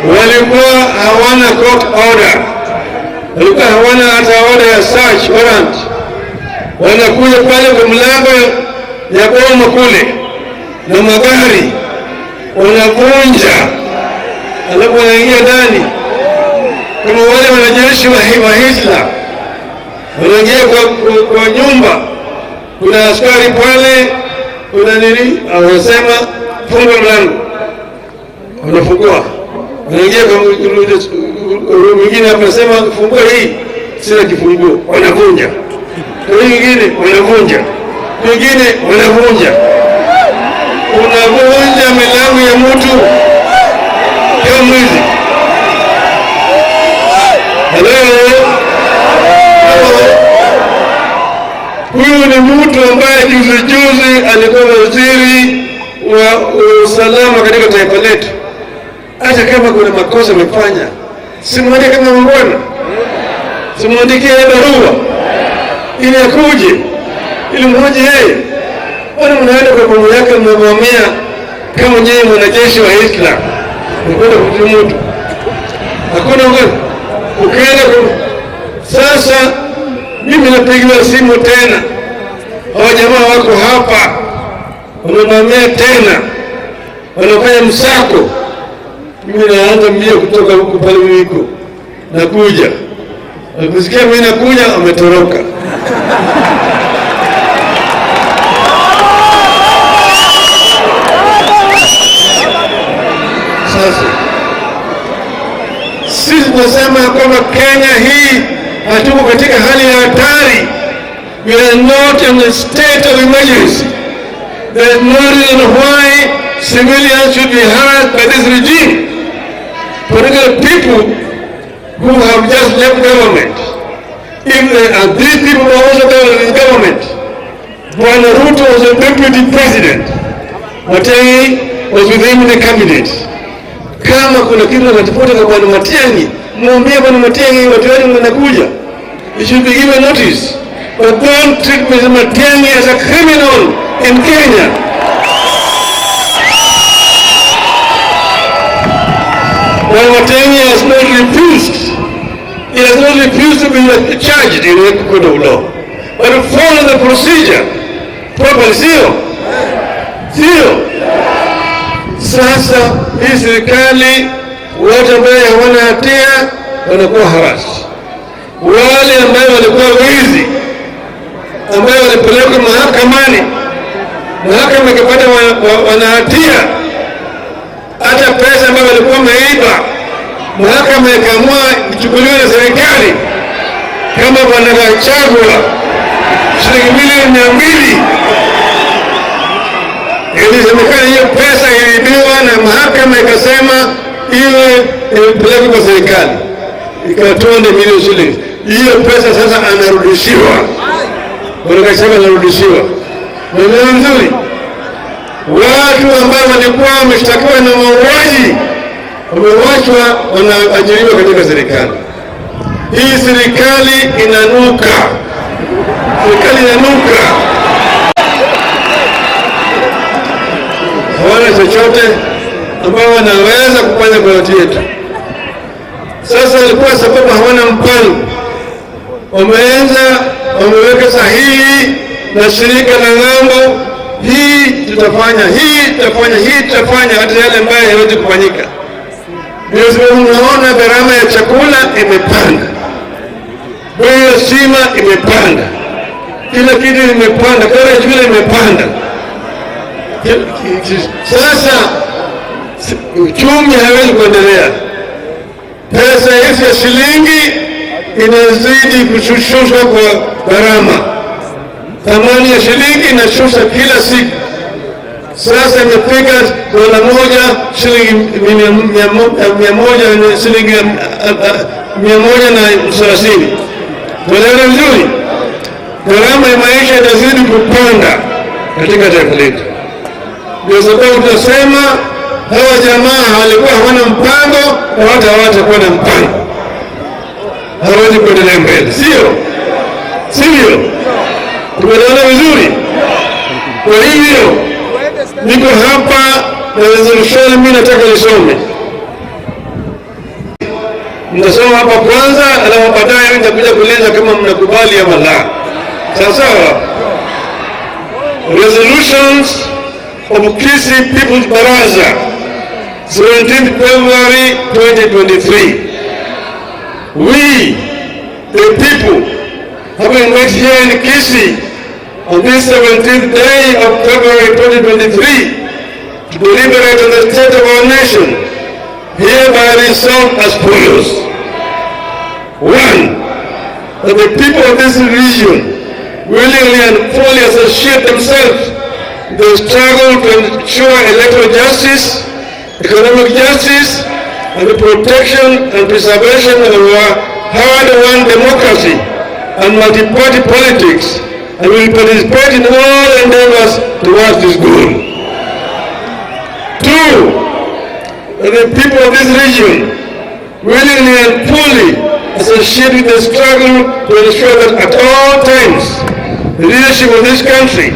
Walikuwa hawana court order, walikuwa hawana hata order ya search warrant. Wanakuja pale kwa mlango ya boma kule na magari wanavunja, alafu wanaingia ndani kama wale wanajeshi wa Hitler, wanaingia kwa nyumba, kuna askari pale, kuna nini, wanasema funga mlango, wanafungua, wanaingia kwa mwingine hapa, anasema fungua hii, sina kifunguo, wanavunja, kwa nyingine wanavunja, mwingine wanavunja, unavunja milango ya mtu kama mwizi. Hello? Hello? Huyu ni mtu ambaye juzi juzi alikuwa waziri wa usalama katika taifa letu. Hata kama kuna makosa amefanya, simwandike kama muungwana, simwandikie barua ili akuje, ili mmoja yeye. Mbona mnaenda kwa bomu yake mnamwamia kama nyinyi mwanajeshi wa Hitler, unakwenda kumtia mtu? Hakuna ungana. Ukienda kwa sasa, mimi napigiwa simu tena, hawa jamaa wako hapa wamevamia tena, wanafanya msako. Mimi naanza mbio kutoka huku pale niliko, nakuja, wakisikia mimi nakuja, wametoroka. Sasa sisi tunasema kwamba Kenya hii hatuko katika hali ya hatari. We are not in a state of emergency. There is no reason why civilians should be harassed by this regime, particularly people who have just left government. If they are, these people were also in government. Bwana Ruto was a deputy president. Matiang'i was with him in the cabinet. Kama kuna kitu anatafuta kwa Bwana Matiang'i, mwambie Bwana Matiang'i watu wenu wanakuja. You should be given notice. But don't treat Mr. Matiang'i as a criminal in Kenya. Bwana Matiang'i has not refused. He has not refused to be charged in a court of law. But follow the procedure properly, sio? Sio? Sasa hii serikali, watu ambaye hawana hatia wanakuwa harassed, wale ambayo walikuwa wizi, ambayo walipelekwa mahakamani, mahakama ikapata wana hatia, hata pesa ambayo walikuwa wameiba, mahakama ikaamua ichukuliwe na serikali, kama Bwana Gachagua shilingi milioni 200, ilisemekana hiyo pesa iliibiwa na mahakama ikasema iwe imepelekwa kwa serikali, ikawa 200 million shillings. Hiyo pesa sasa anarudishiwa, Bwana Gachagua anarudishiwa. Unaelewa vizuri? Watu ambao walikuwa wameshtakiwa na mauaji wamewachwa, wanaajiriwa katika serikali. Hii serikali inanuka, serikali inanuka, hawana chochote ambao wanaweza kufanya kwa watu yetu. Sasa ilikuwa sababu hawana mpango, wameanza wameweka sahihi na shirika la ng'ambo, hii tutafanya, hii tutafanya, hii tutafanya, hata yale ambayo hayawezi kufanyika. Ndio sababu unaona gharama ya chakula imepanda, bei ya stima imepanda, kila kitu imepanda, karo ya shule imepanda. Sasa uchumi hawezi kuendelea. Pesa yetu ya shilingi inazidi kushushwa kwa gharama, thamani ya shilingi inashusha kila siku. Sasa imefika dola 1 shilingi 100, shilingi 130. Tuelewane vizuri, gharama ya maisha inazidi kupanda katika taifa letu. Ndio sababu tunasema hawa jamaa walikuwa hawana mpango na watu hawatakuwa na mpango, hawawezi kuendelea mbele, sio sivyo? Tumeelewana vizuri? Kwa hivyo niko hapa na resolution, mimi nataka nisome, nitasoma hapa kwanza, alafu baadaye nitakuja kueleza kama mnakubali ama la. Sawa sawa. Resolutions of Kisii People's Baraza, 17th February 2023. We, the people, having met here in Kisii on this 17th day of February 2023 to deliberate on the state of our nation, hereby resolve as follows. 1, that the people of this region willingly and fully associate themselves in the struggle to ensure electoral justice, economic justice, and the protection and preservation of our hard-won democracy and multi-party politics, and will participate in all endeavors towards this goal. 2, that the people of this region willingly and fully associate with the struggle to ensure that at all times the leadership of this country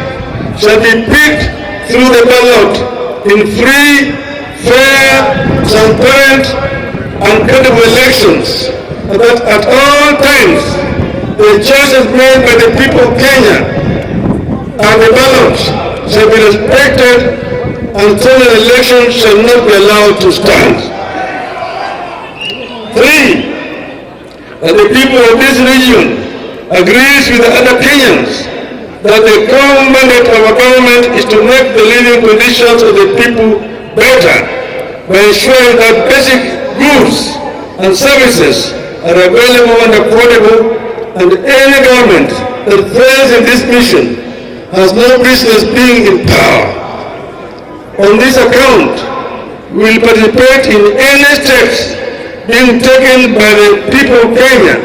shall be picked through the ballot in free, fair, transparent, and credible elections, and that at all times the choices made by the people of Kenya and the ballot shall be respected, and stolen elections shall not be allowed to stand. 3, that the people of this region agrees with the other Kenyans that the core mandate of our government is to make the living conditions of the people better by ensuring that basic goods and services are available and affordable, and any government that fails in this mission has no business being in power. On this account, we will participate in any steps being taken by the people of Kenya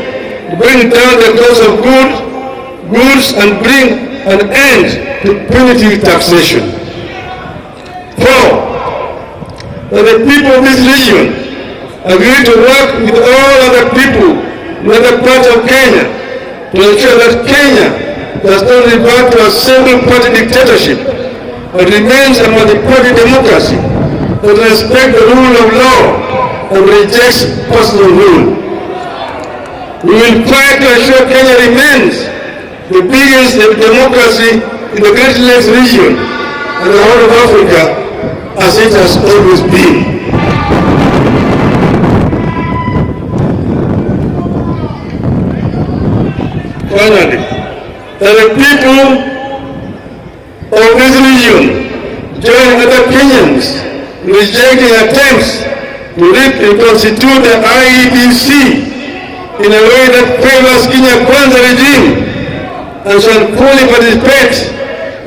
to bring down the cost of goods and bring an end to punitive taxation. 4, that the people of this region agree to work with all other people in other parts of Kenya to ensure that Kenya does not revert to a single party dictatorship, but remains a multi-party democracy that respects the rule of law and rejects personal rule. We will fight to ensure Kenya remains the biggest democracy in the Great Lakes region and the whole of Africa, as it has always been. Finally, that the people of this region join other Kenyans in rejecting attempts to reconstitute the IEBC in a way that favors Kenya Kwanza regime and shall fully participate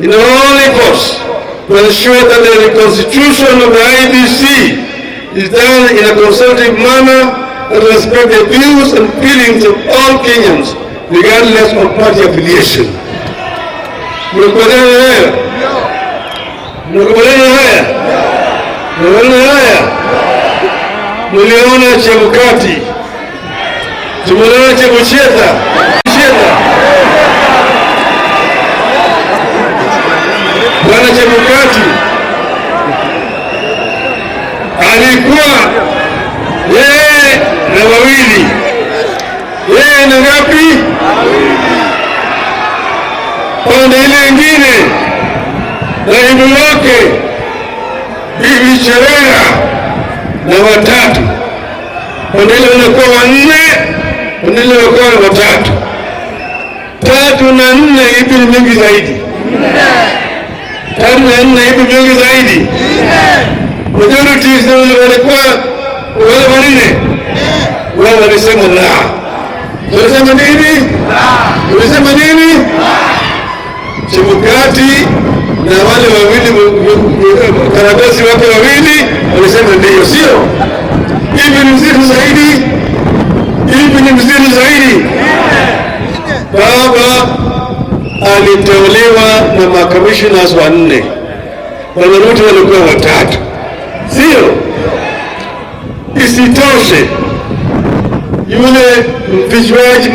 in all efforts to ensure that the reconstitution of the IEBC is done in a consultative manner that respects the views and feelings of all Kenyans, regardless of party affiliation. Mnakubaliana haya? Mnakubaliana haya? Mnakubaliana haya? Mliona Chebukati, tumeona Chebucheta, Cheta. Bwana Chebukati alikuwa yeye na wawili, yeye na ngapi? Pande ile ingine naibu wake Bibi Cherera na watatu, pande ile wanakuwa wanne, pande ile wanakuwa watatu. 3 na 4, ipi ni mingi zaidi? 3 na 4, ipi mingi zaidi? Majority walikuwa wale wanne, wao walisema la. Walisema nini? Walisema nini? Chebukati na wale wawili karagosi wake wawili walisema ndio, sio? Hivi ni mzuri zaidi? Hivi ni mzuri zaidi? Baba aliteuliwa na makamishnas 4, Bwana Ruto walikuwa 3, sio? Isitoshe, yule mfichwaji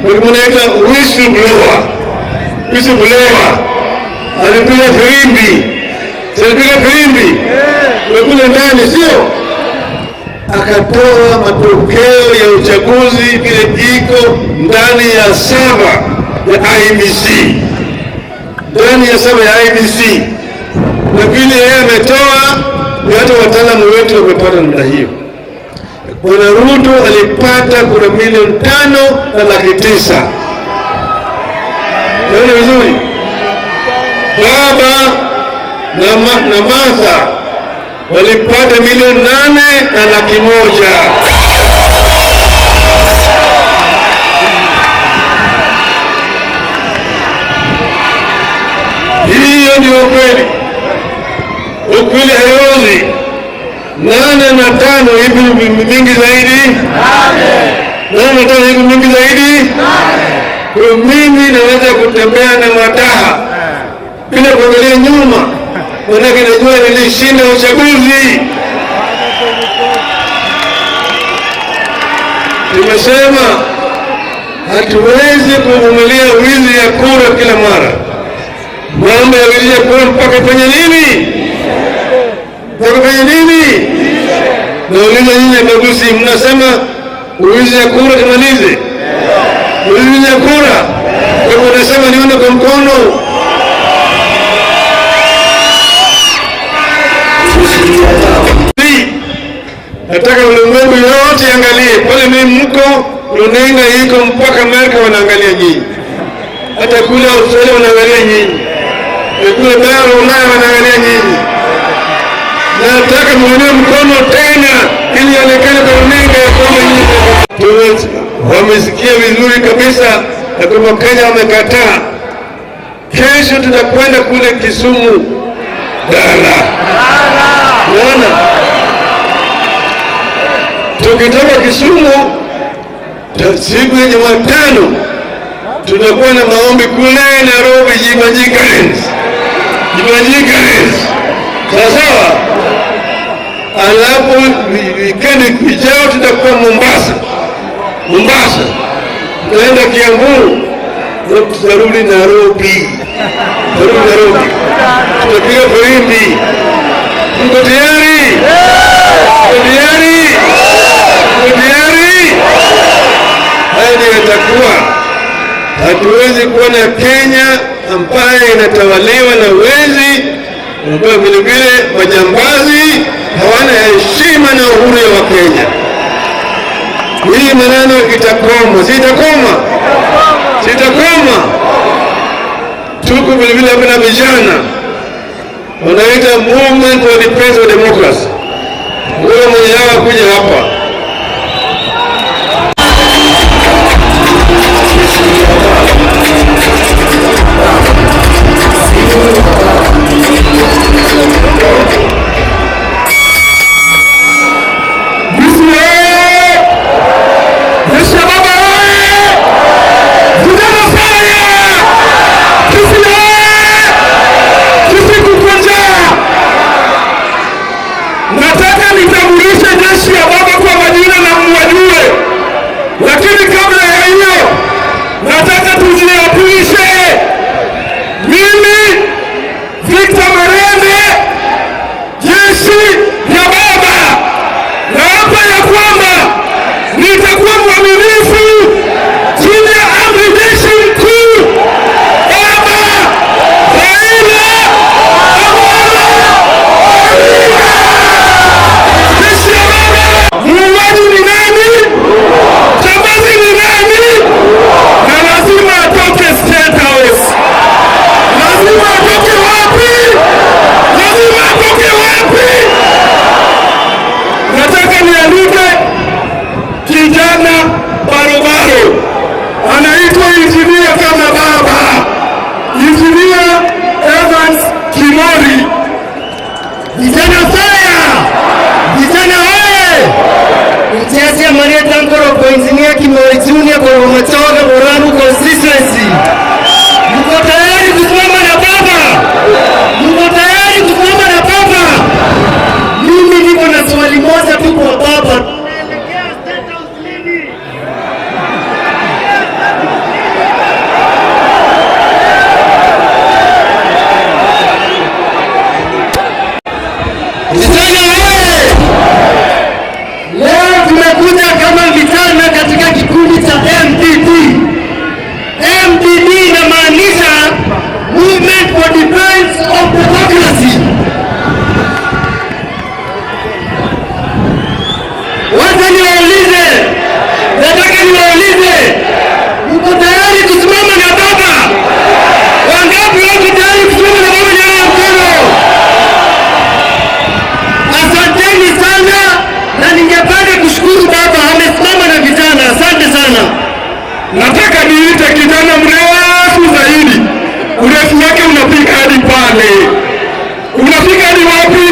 wanaita whistleblower, alipiga filimbi, alipiga filimbi kule ndani, sio? Akatoa matokeo ya uchaguzi vile iko ndani ya saba ya IEBC, ndani ya saba ya IEBC, na vile yeye ametoa ni hata wataalamu wetu wamepata namna hiyo. Bwana Ruto alipata kura 5,900,000. Naona vizuri? Baba na Martha walipata 8,100,000. Hiyo ndio ukweli. Ukweli haiozi. 8 na 5 hivi mingi zaidi? 8 na 5 hivi mingi zaidi? Kwa mimi naweza kutembea na mataha bila kuangalia nyuma, maanake najua nilishinda uchaguzi. Tumesema hatuwezi kuvumilia wizi ya kura kila mara. Mambo ya wizi ya kura mpaka fanya nini? Mpaka fanya nini? Nauliza nyinyi Abagusi, mnasema wizi ya kura tumalize? Wizi ya kura? Kwa hivyo unasema nione kwa mkono. Nataka ulimwengu yote angalie pale mimi mko, runinga iko mpaka Amerika wanaangalia nyinyi, hata kule Australia wanaangalia nyinyi, kule bara Ulaya wanaangalia nyinyi. Nataka muone mkono tena ili ionekane kwa runinga ya kwamba nyinyi wamesikia vizuri kabisa na kwamba Kenya wamekataa. Kesho tutakwenda kule Kisumu Dala. Unaona? Tukitoka Kisumu siku ya Jumatano tutakuwa na maombi kule Nairobi, Jivanjee Gardens. Jivanjee Gardens. Sawa sawa? Alafu weekend ijayo tutakuwa Mombasa. Mombasa. Tutaenda Kiambu. Tutarudi Nairobi. Tutarudi Nairobi. Tutapiga filimbi. Mko tayari? Mko tayari? Mko tayari? Haya ndio itakuwa. Hatuwezi kuwa na Kenya ambaye inatawaliwa na wezi, ambayo vile vile majambazi, hawana heshima na uhuru ya Wakenya. Hii maneno itakoma, sitakoma, sitakoma. Tuko vile vile hapa na vijana wanaita Movement for Defense of Democracy. Huyo mwenye yao kuja hapa. Nataka nitambulishe jeshi ya baba kwa majina na mwajue, lakini kabla ya hiyo nataka tujiapishe. Mimi Victor Marende, jeshi ya baba, naapa ya kwamba nitakuwa mwaminifu chini ya amri jeshi mkuu Baba Raila Amolo Odinga. Jeshi ya baba, muuaji ni nani? Jambazi ni nani? Na lazima atoke State House. Lazima atoke wapi? Lazima atoke wapi? Nataka nialike kijana barobaro, anaitwa injinia kama baba, Injinia Evans Kimori. Vijana fire! Vijana oye! Mchezi Maria Tankoro kwa Engineer Kimori Junior kwa Bomachoge Borabu constituency. Mko tayari kusimama na baba? Mko tayari kusimama na baba? Mimi niko na swali moja tu kwa baba. Tunaelekea State House lini? Vijana oye! Leo tumekuja kama vijana katika kikundi cha MDD. MDD inamaanisha Movement for Defense of Democracy. Wacha niwaulize, nataka niwaulize, mko tayari kusimama na baba? Wangapi wako tayari kusimama na baba? Nyanyua mkono. Asanteni sana, na ningependa kushukuru baba amesimama na vijana. Asante sana. Nataka niite kijana mrefu zaidi, urefu wake unafika hadi pale. Unafika hadi wapi?